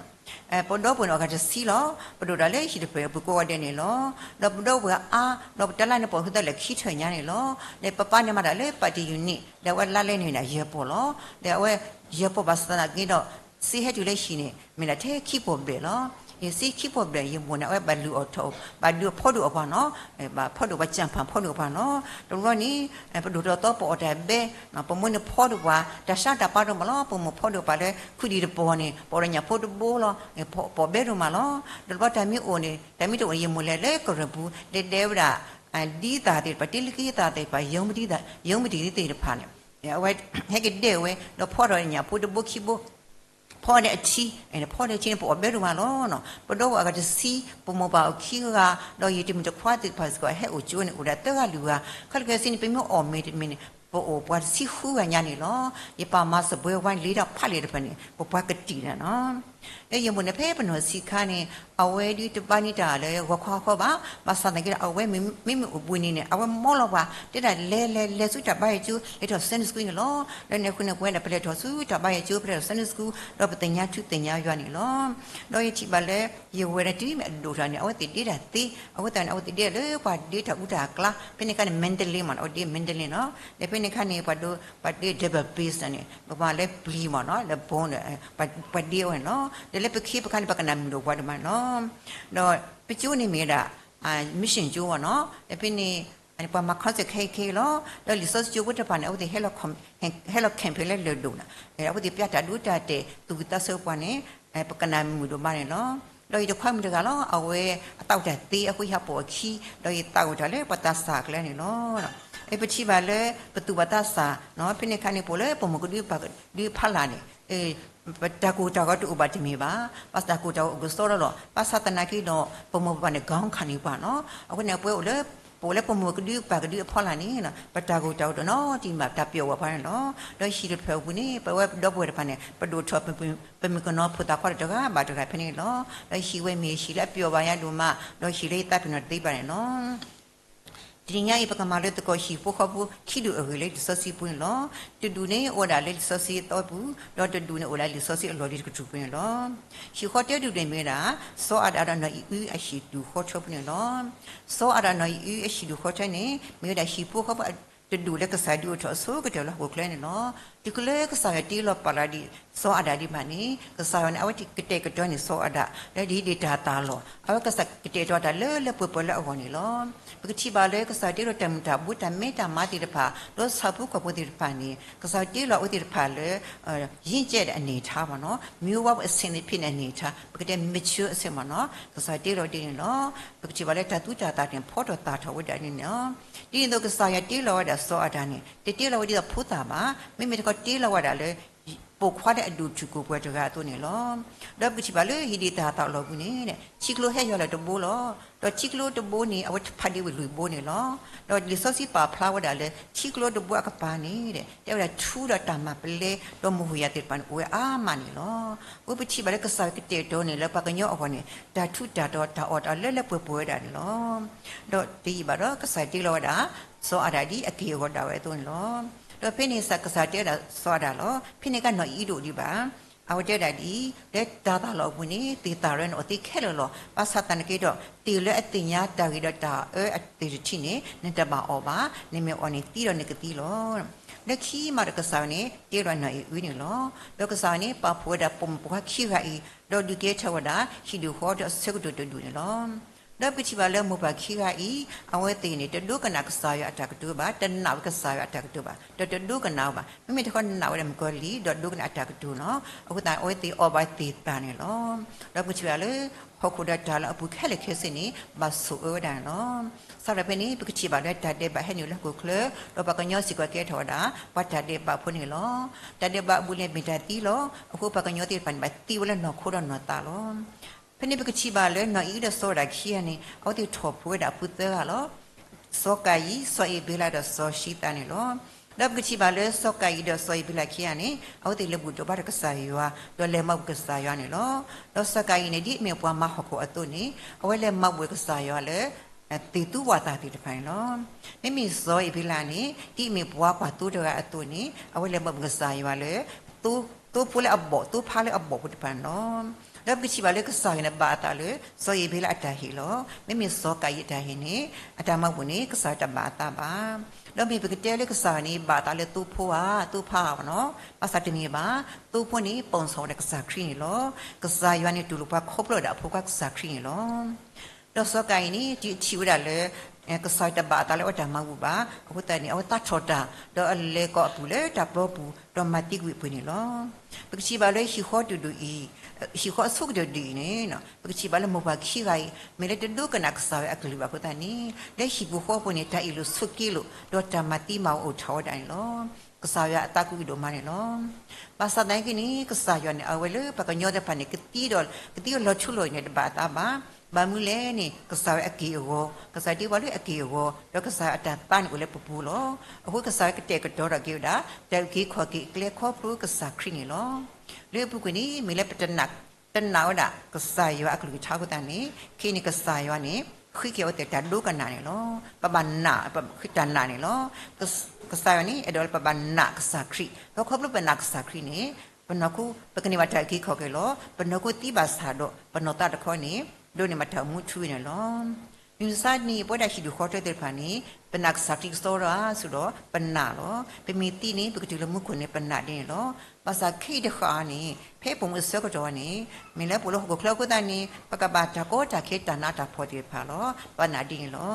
ပဒီပုၢ်ဝဲၢ်န့ၣ်အဂၤတဆံလီၤ. ပဒိၣ်တၢ်လၢဟံၣ်တဖျၢၣ်အပူၤကိးဂၤဒဲးန့ၣ်လီၤ. ဒီးပဒီပုၢ်ဝဲၢ်အါ ဒီးပတလါန့ၣ်ပှၤဟုသးလၢခံထၢၣ်ညါန့ၣ်လီၤ. ဒီးပပၢ်န့ၣ်မၤတၢ်လၢပၣ်တံၣ်ယူၤနံၣ် ဒီးအဝဲလါလဲန့ၣ်ဒၣ်ယဲၢ်ပီၢ်လီၤ. ဒီးအဝဲယဲၢ်ပီၢ်ဘၣ်ဆၣ်သနာ်က့ဒီး စ့ဟဲတုၤလၢဟံၣ်န့ၣ် မ့ၢ်ဒၣ်ထဲခံပီၢ်ဘျဲၣ်လီၤ. ယစ့ခံပီၢ်ဘျဲၣ် ယမိၢ်န့ၣ် အဝဲဘၣ်လုၢ်အီၣ်ထီၣ် ဘၣ်ဒုးအဖီဒိၣ်အပှၤနီၤ, ဘၣ်ဖီဒိၣ်ပှၤ ကၠၣ်ဖၣ်ဖီဒိၣ်အပှၤနီၤ. တဘျီန့ၣ် ပဒိၣ်ထီၣ်သီပအီၣ်တၢ်ဘဲ, ပမိၢ်န့ၣ်ဖီဒိၣ်ပှၤ တၢ်ဆါတၢ်ပၤဒိၣ်မးလီၤ. ပမိၢ်ဖီဒိၣ်ပှၤလၢခုၣ်ဒံၣ်တပီၢ်န့ၣ် ပအီၣ်ဒီးညၣ်ဖိတဘိလီၤ. ပအီၣ်ဘဲဒိၣ်မးလီၤ. တဘျီတၢ်မ့ၢ်အိၣ်န့ၣ် တၢ်မ့ၢ်တအိၣ်န့ၣ် ယမိၢ်လဲၤလၢကရၢၢ်ပူၤ လဲၤဒဲးဝဲဒၣ် ဒ်သၣ်သ့ၣ်တဖၣ် တ့လၢက့သၣ်သ့ၣ်တဖၣ် ယိမတံၤသ့ၣ်တဖၣ်န့ၣ် အဝဲဟဲက့ၤဒဲးဝဲ ဒီးဖီထီၣ်ညၣ်ဖိတဘိခံဘိ ဖီဒဲးအထံ, ဖီဒဲးအထံန့ၣ် ပအီၣ်ဘဲဒိၣ်မးလီၤ. ပဒီပုၢ်ဝဲၢ်အဂၤတဆံ, ပမိၢ်ပၢ်အိၣ်ခံဂၤ, ဒီးယတံၤမုၣ်တခွါသ့ၣ်တဖၣ်စ့ၢ်ကီး ဟဲအိၣ်ကၠိန့ၣ် အိၣ်ဒၣ်သၢဂၤလွံၢ်ဂၤ, ခဲလၢာ်ခဲဆ့န့ၣ် ပမ့ၢ်အီၣ်မ့ၤတမ့ၢ်န့ၣ် ပအိၣ်ပှၤတဆံဃုဂၤညါန့ၣ်လီၤ. ယပၢ်မၤစပွဲဝါလ့ဒီးဖးလ့ၣ်တဖၣ်န့ၣ် ပပှၤကတံာ်န့ၣ်လီၤ. လၢယမိၢ်န့ၣ် ဖဲပနီၢ်ဆံးခါန့ၣ် အဝဲဒုးတဘါန့ၢ်တၢ်လၢဂီၤခီဂီၤခီဘၣ်, ဘၣ်ဆၣ်သနာ်က့ဒီး အဝဲမ့မ့ၢ်အိၣ်ဘှံးနံၤန့ၣ် အဝဲမၢလီၤပှၤ တဲဒၣ်လဲၤလဲၤလဲၤဆူတၢ်ဘါယွၤကၠိ လဲၤထီၣ် Sunday school န့ၣ်လီၤ. ဒီးန့ၣ်အဃိန့ၣ် ပဝဲဒၣ်ပလဲၤထီၣ်ဆူတၢ်ဘါယွၤကၠိ ပလဲၤထီၣ် Sunday school ဒီးပသ့ၣ်ညါထူသ့ၣ်ညါယွၤန့ၣ်လီၤ. ဒီးယထံၣ်ဘၣ်လၢ ယဝဲၢ်ဒၣ်တုၤမ့ၢ်အဒိၣ်ထီၣ်န့ၣ် အဝဲသ့ၣ်ဒ့တၢ်သ့, အဃိသတးန့ၣ် အဝဲသ့ၣ်ဒ့လၢပှၤဒ့တၢ်အူတၢ်အကျါ, ဖဲန့ၣ်အခါန့ၣ် Mandalay မ့ၢ်နီၤ, အဝဲဒ့ Mandalay နီၤ, ဒီးဖဲန့ၣ်အခါန့ၣ် ပှၤဒ့ double bass န့ၣ် ပမၤလၢပျံၤမ့ၢ်နီၤ, လၢ bone ဒီး ပှၤဒ့အဝဲန့ၣ်လီၤ. ဒီးလၢပခ့ပခါန့ၣ် ပကနၣ်မုာ်ဒီးပှၤဒိၣ်မးန့ၣ်လီၤ. ဒီးပကၠိန့ၣ်မ့ၢ်ဝဲဒၣ် mission ကၠိမ့ၢ်နီၤ, ဒီးဖဲန့ၣ် ပှၤမၤ concert ခဲအံၤခဲအံၤလီၤ. ဒီးလံာ်စီဆှံကၠိဖိတဖၣ်န့ၣ် အဝဲသ့ၣ်ဟဲလီၤ camping လၢလၢၢ်ဒိၣ်န့ၣ်, အဝဲသ့ၣ်ပျၢ်တၢ်ဒိတၢ်တဲာ် သူၣ်ဝံၣ်သးဆၢပှၤန့ၣ် ပကနၣ်မုာ်ဒိၣ်မးန့ၣ်လီၤ. ဒီးယတခွါမုၣ်တဂၤလီၤ, အဝဲအသးအိၣ်တၢ်သ့အဃိ ယဟးပိာ်အခံ, ဒီးယသးအိၣ်တၢ်လၢပှၤသးစၢ်ကျဲန့ၣ်လီၤ. ပထံၣ်ဘၣ်လၢ ပသူၣ်ဘၣ်သးစၢ်, ဖဲန့ၣ်အခါန့ၣ် ပအိၣ်လၢပမိၢ်ကဒု ပၢ်ကဒုအဖီလာ်န့ၣ်, ပတၢ်ကိၢ်တၢ်ဂီၤတအိၣ်ဘၣ်တမ့ၢ်ဘၣ်, ဘၣ်ဆၣ်တၢ်ကိၢ်တၢ်ဂီၤအိၣ်ကစီဒီလီၤ. ဘၣ်ဆၣ်သနာ်က့ဒီး ပမိၢ်ပပၢ်န့ၣ် ခေါင်းခံနေပှၤနီၤ. အဃိန့ၣ် ပဝဲအိၣ်လၢ ပအိၣ်လၢပမိၢ်ကဒု ပၢ်ကဒုအဖီလာ်န့ၣ် ပတၢ်ကိၢ်တၢ်ဂီၤတအိၣ်နီတမံၤဘၣ်, တၢ်ပျီၢ်ဝဲပှၤန့ၣ်လီၤ. ဒီးဟံၣ်တဖျၢၣ်အပူၤန့ၣ် ပဝဲဒီပုၢ်ဝဲၢ်တဖၣ်န့ၣ် ပဒိၣ်ထီၣ် ပမုၣ်ကနီၤဖိသၣ်ခွါတဂၤဘၣ်တဂၤဖဲန့ၣ်လီၤ. ဒီးဟံၣ်ဝဲမ့ၢ်ဟံၣ်လၢအပျီၢ်ဘၣ်ယၤဒိၣ်မး, ဒီးဟံၣ်လၢယသးပ့ၤနီၣ်တသ့ဘၣ်န့ၣ်လီၤ. တနံၤညါအံၤ ပကမၤလိသကိးဟံၣ်ဖိဃီဖိခံဒူၣ်အဂ့ၢ်လၢလံာ်စီဆှံပူၤန့ၣ်လီၤ. တဒူၣ်န့ၣ်အိၣ်ဝဲဒၣ်လၢလံာ်စီဆှံအသီပူၤ, ဒီးတဒူၣ်န့ၣ်အိၣ်ဝဲဒၣ်လံာ်စီဆှံအလီၢ်လံၤတကတြူၢ်ပူၤန့ၣ်လီၤ. ဟံၣ်ဃီတၢတဒူၣ်န့ၣ်မ့ၢ်ဝဲဒၣ် စီၤအၤဒၣ်ဒီးနီၢ်အံၤအုအဟံၣ်ဒူၣ်ဃီထၢပူၤန့ၣ်လီၤ. စီၤအၤဒၣ်နီၢ်အံၤအုအဟံၣ်ဒူၣ်ဃီထၢန့ၣ် မ့ၢ်ဝဲဒၣ်ဟံၣ်ဖိဃီဖိတဒူၣ်လၢကစၢ်ဒုးအိၣ်ထီၣ်အဆိကတၢၢ်လၢဟီၣ်ခိၣ်ချၢန့ၣ်လီၤ. တုၤကလၢကစၢ်ယွၤတ့လီၤပာ်လီၤဒံးစီၤအၤဒၣ်ဒံးဘၣ်န့ၣ် ကစၢ်ယွၤန့ၣ် အဝဲကတဲာ်ကတီၤန့ၢ်စီၤအၤဒၣ် လၢဒ်တၢ်သးလီၢ်, အဝဲကတဲာ်ကတီၤတၢ်လၢလၢပှဲၤပှဲၤလၢအဂီၢ်န့ၣ်လီၤ. ပကထံၣ်ဘၣ်လၢကစၢ်ယွၤတ့လီၤတၢ်မုၢ်တၢ်ဘိတၢ်မဲတၢ်မါသ့ၣ်တဖၣ်, ဒီးဆၣ်ဖိကီၢ်ဖိသ့ၣ်တဖၣ်န့ၣ် ကစၢ်ယွၤတ့လီၤအဝဲသ့ၣ်တဖၣ်လၢ ရင့်ကျက်တဲ့အနေအထားပေါ့နော်, မျိုးဝါအဆင့်သ့ၣ်တဖၣ်န့ၣ် အနေအထား, ပကတဲ mature အဆင့်ပေါ့နော်, ကစၢ်ယွၤတ့လီၤဒ်န့ၣ်လီၤ. ပကထံၣ်ဘၣ်လၢတၢ်သူတၢ်သၣ်န့ၣ် ဖီထီၣ်သၣ်ထီၣ်ဝဲဒၣ်န့ၣ်လီၤ. ဒ်န့ၣ်အသိး ကစၢ်ယွၤတ့လီၤဝဲဒၣ်စီၤအၤဒၣ်န့ၣ် တတ့လီၤဝဲဒ်သိးဖိသၣ်ဘၣ်, မ့မ့ၢ်တခီတ့လီၤဝဲဒၣ်လၢ ပိာ်ခွါလၢအဒိၣ်တုာ်ခိၣ်ပှဲၤတဂၤအသိးန့ၣ်လီၤ. ဒီးပကထံၣ်ဘၣ်လၢဟံၣ်ဒံးတၢ်သၣ်အလီၢ်ပူၤန့ၣ် ထံကျိဟဲယွၤလၢတဘိလီၤ. ဒီးထံကျိတဘိန့ၣ် အဝဲဖးဒံးဝဲလွံၢ်ဘိန့ၣ်လီၤ. ဒီးလံာ်စီဆှံပာ်ဖျါဝဲဒၣ်လၢ ထံကျိတဘိအကပၤန့ၣ် တဲဝဲဒၣ်ထူဒီးတၢ်မၤပလဲ ဒီးမုၢ်ဟူးယၤသ့ၣ်တဖၣ်န့ၣ် အိၣ်ဝဲအါမးန့ၣ်လီၤ. အဃိပထံၣ်ဘၣ်လၢကစၢ်ယွၤကတဲာ်ကတီၤန့ၢ်လၢပှၤကညီအဂီၢ်န့ၣ် တၢ်ထူးတၢ်တီၤတၢ်အီၣ်တၢ်အီလၢလၢပှဲၤပှဲၤဝဲဒၣ်န့ၣ်လီၤ. ဒီးတယံာ်ဘၣ်ဒီး ကစၢ်ယွၤတ့လီၤဝဲဒၣ် စီၤအၤဒၣ်ဒ်အက့ၢ်အဂီၤဒၣ်ဝဲအသိးန့ၣ်လီၤ. ဒီးဖဲန့ၣ် ကစၢ်ယွၤတဲဝဲဒၣ်စီၤအၤဒၣ်လီၤ, ဖဲန့ၣ်ကနီၢ်အံၤဒိၣ်ဒံးဘၣ်. အဝဲတဲဝဲဒၣ်ဒ်အံၤ, လၢတၢ်သၣ်လီၢ်အပူၤန့ၣ် သ့ၣ်သၣ်ရၢန့ၣ်အိၣ်သ့ခဲလၢာ်လီၤ. ဘၣ်ဆၣ်သနာ်က့ဒီး သ့ၣ်လၢအသ့ၣ်ညါတၢ်ဂ့ၤဒီးတၢ်အၢအသ့ၣ်တထံၣ်န့ၣ် နတဘၣ်အီၣ်ဘၣ်, နမ့ၢ်အီၣ်န့ၣ်သံဒီးနကသံလီၤ. လၢခံမးဒီးကစၢ်ယွၤန့ၣ် တ့လီၤနီၢ်အံၤအုန့ၣ်လီၤ. ဒီးကစၢ်ယွၤန့ၣ် ပာ်ဖှိၣ်ဝဲဒၣ်ပိာ်မုၣ်ပိာ်ခွါခံဂၤအံၤ, ဒီးဒုးကဲထီၣ်ဝဲဒၣ် ဟံၣ်ဒူၣ်ဃီဒီးအဆၢကတီၢ်တဒူၣ်န့ၣ်လီၤ. ဒီးပကထံၣ်ဘၣ်လၢမိၢ်ပၢ်ခံဂၤအံၤ အဝဲသ့ၣ်န့ၣ် တဒိကနၣ်ကစၢ်ယွၤအတၢ်ကတိၤဘၣ်, တနာ်ဝဲကစၢ်ယွၤအတၢ်ကတိၤဘၣ်, ဒီးတဒိကနၣ်ဝဲဘၣ်. မ့မ့ၢ်တခီနာ်ဝဲဒၣ်မုၣ်ကီၤလံၢ် ဒီးဒိကနၣ်အတၢ်ကတိၤလီၤ. အဃိသတး အဝဲသ့ၣ်အီၣ်ဘၣ်သ့ၣ်သၣ်န့ၣ်လီၤ. ဒီးပကထံၣ်ဘၣ်လၢ ဟီၣ်ခိၣ်ဒီးတၢ်လၢအပူၤခဲလၢာ်ခဲဆ့န့ၣ် ဘၣ်ဆိၣ်အၢဝဲဒၣ်န့ၣ်လီၤ. စးထီၣ်ဖဲန့ၣ် ပကထံၣ်ဘၣ်လၢတၢ်ဒဲးဘးဟဲနုာ်လၢဟီၣ်ခိၣ်ချၢ, ဒီးပှၤကညီစ့ၢ်ကီးကဲထီၣ်ဝဲဒၣ် ပှၤတၢ်ဒဲးဘးဖိန့ၣ်လီၤ. တၢ်ဒဲးဘးအဘူးအလဲမ့ၢ်တၢ်သံလီၤ. အဃိပှၤကညီသ့ၣ်တဖၣ်န့ၣ် ဘၣ်သံဝဲလၢနီၢ်ခိဒီးနီၢ်သးလီၤ. ဖဲန့ၣ်ပကထံၣ်ဘၣ်လၢနီၢ်အံၤဒီးစီၤအၤဒၣ်ခံဂၤန့ၣ် အဝဲသ့ၣ်ထီၣ်ဖိဝဲဒၣ်အဖိသၢဂၤလီၤ. စီၤကၤယံၣ်, စီၤအ့ၤဘ့လး ဒီးစီၤၡံသးန့ၣ်လီၤ. ဒီးပကထံၣ်ဘၣ်လၢစီၤကၤယံၣ်ဒီးစီၤအ့ၤဘ့လးခံဂၤန့ၣ် အဝဲသ့ၣ်လဲၤဘူၣ်ထီၣ်ဘါထီၣ်ကစၢ်ယွၤ, ဒီးလဲၤမၤဘူၣ်ကစၢ်ယွၤန့ၣ်လီၤ. ဒီးစီၤကၤယံၣ်န့ၣ် ဒ်အမ့ၢ်ပှၤမၤဟီၣ်ခိၣ်အသိးန့ၣ် အဝဲလဲၤမၤဘူၣ်ကစၢ်ယွၤလၢ သ့ၣ်သူဝၣ်သၣ်သ့ၣ်တဖၣ်န့ၣ်လီၤ. မ့မ့ၢ်စီၤအ့ၤဘ့လးန့ၣ် ဒ်အမ့ၢ်ပှၤကွၢ်သိတဂၤအသိးန့ၣ် အဝဲလဲၤမၤဘူၣ်ကစၢ်ယွၤလၢ သိဖိလၢအဘီၣ်, သိဖါလၢအဘီၣ်ဖိတဖၣ်န့ၣ်လီၤ. ဒီးပကထံၣ်ဘၣ်လၢကစၢ်ယွၤန့ၣ်ဘၣ်အသးလၢ စီၤအ့ၤဘ့လးအတၢ်ဟ့ၣ်လီၤ. မ့မ့ၢ်စီၤကၤယံၣ်အတၢ်ဟ့ၣ်န့ၣ် အတၢ်မၤဘူၣ်န့ၣ် ကစၢ်ယွၤတဘၣ်အသးဘၣ်. ဒီးမ့ၢ်ပကတဲလၢကစၢ်ယွၤန့ၣ် ဘၣ်အသးလၢသိဖိဧါ, သိဖါဧါနီၤ, ဘၣ်ဆၣ်တမ့ၢ်ဘၣ်. သိဖိန့ၣ် ပိၣ်စီၣ်ဝဲဒၣ်ကစၢ်ခရံာ်န့ၣ်လီၤ. ကစၢ်ယွၤန့ၣ်တူၢ်လိာ်ပှၤခီဖျိဝဲဒၣ်အဖိခွါကစၢ်ခရံာ်န့ၣ်လီၤ. ဒီးစီၤကၤယံၣ်န့ၣ် ဒ်အထံၣ်ဝဲဒၣ်လၢ ကစၢ်ယွၤတဘၣ်အသးလၢအဝဲတၢ်မၤဘူၣ်ဘၣ်. အဃိသတးန့ၣ် အဝဲသးထီၣ်တၢ် ဒီးအလဲၤကိးအပုၢ်လၢတၢ်ပျီပူၤ ဒီးမၤသံကွံာ်အပှ့ၤန့ၣ်လီၤ. ပကထံၣ်ဘၣ်လၢဟံၣ်ဃီတဒူၣ်အံၤ, ဟံၣ်ဃီအဆိကတၢၢ်ဒ်အံၤန့ၣ် ပကထံၣ်ဘၣ်လၢမိၢ်ပၢ်ခံဂၤအံၤ မ့ၢ်လၢတဒိကနၣ်ကစၢ်ယွၤအကလုၢ်ဘၣ်အဃိသတးန့ၣ် လၢဟံၣ်ပူၤဃီပူၤန့ၣ် တၢ်အ့ၣ်လိာ်ဆိးက့လိာ် ဒီးတၢ်မၤသံမၤဝီအိၣ်ထီၣ်ဝဲဒၣ်န့ၣ်လီၤ. ကစၢ်ယွၤအသးကွံဒိၣ်မးန့ၣ်လီၤ. ဘၣ်ဆၣ်သနာ်က့န့ၣ် ကစၢ်ယွၤန့ၣ် အဝဲလၢပှၤကညီသ့ၣ်တဖၣ်န့ၣ် ကသံဒီး ကသံလီၤထူလီၤယိာ်န့ၣ် တဘၣ်အသးဘၣ်. ဘၣ်မနုၤလဲၣ်န့ၣ် ကစၢ်ယွၤအက့ၢ်အဂီၤ, ကစၢ်ယွၤတ့ဝဲလၢအက့ၢ်အဂီၤ, ဒီးကစၢ်ယွၤအတၢ်သါန့ၣ်အိၣ်လၢပပူၤလီၤ. အဃိကစၢ်ယွၤကတဲာ်ကတီၤထီၣ်က့ၤဝဲဒၣ် တၢ်အုၣ်က့ၤခီၣ်က့ၤအကျဲခီဖျိကစၢ်ခရံာ်န့ၣ်လီၤ. လၢအပူၤကွံာ်န့ၣ် မ့ၢ်လၢပတနာ် တနာ်ဝဲဒၣ် ကစၢ်ယွၤအကလုၢ်ကထါအဃိသတးန့ၣ် ခဲအံၤန့ၣ် ကစၢ်ယွၤန့ၣ် ဃ့က့ၤအဝဲသ့ၣ်တၢ်ဒိကနၣ်န့ၣ်လီၤ. ပဘၣ်နာ် တၢ်နာ်န့ၣ်လီၤ. ကစၢ်ယွၤန့ၣ် အဲၣ်ဒိးလၢပဘၣ်နာ်ကစၢ်ခရံာ်, ဒီးခီဖျိပနာ်ကစၢ်ခရံာ်န့ၣ် ပနီၢ်ခိ ပကန့ၢ်ဘၣ်တၢ်အုၣ်က့ၤခီၣ်က့ၤလီၤ. ပနီၢ်ခိသံဘၣ်ဆၣ်ဒီး ပနီၢ်သးတခီန့ၣ် ဒိးန့ၢ်ဘၣ်တၢ်အိၣ်မူထူဝ့န့ၣ်လီၤ. မုၢ်မဆါတနံၤအံၤ ပဝဲဒၣ်ဟံၣ်ဒူၣ်ဃီထၢသ့ၣ်တဖၣ်န့ၣ် ပနာ်ကစၢ်ခရံာ်ကစီဒီဧါ စ့ၢ်ဒီး ပနာ်လီၤ. ပမ့ၢ်သံန့ၣ် ပကတုၤလၢမူခိၣ်န့ၣ် ပနာ်ဒ်န့ၣ်လီၤ. ဘၣ်ဆၣ်ခဲအံၤတဃၣ်န့ၣ် ဖဲပိာ်မုၣ်အဆၢကတီၢ်န့ၣ် မ့ၢ်လၢပအိၣ်လၢဟီၣ်ခိၣ်ချၢအဃိသတးန့ၣ် ပကဘၣ်တၢ်ကီတၢ်ခဲတၢ်နးတၢ်ဖှီၣ်သ့ၣ်တဖၣ်လီၤ. ပနာ်ဒ်န့ၣ်လီၤ.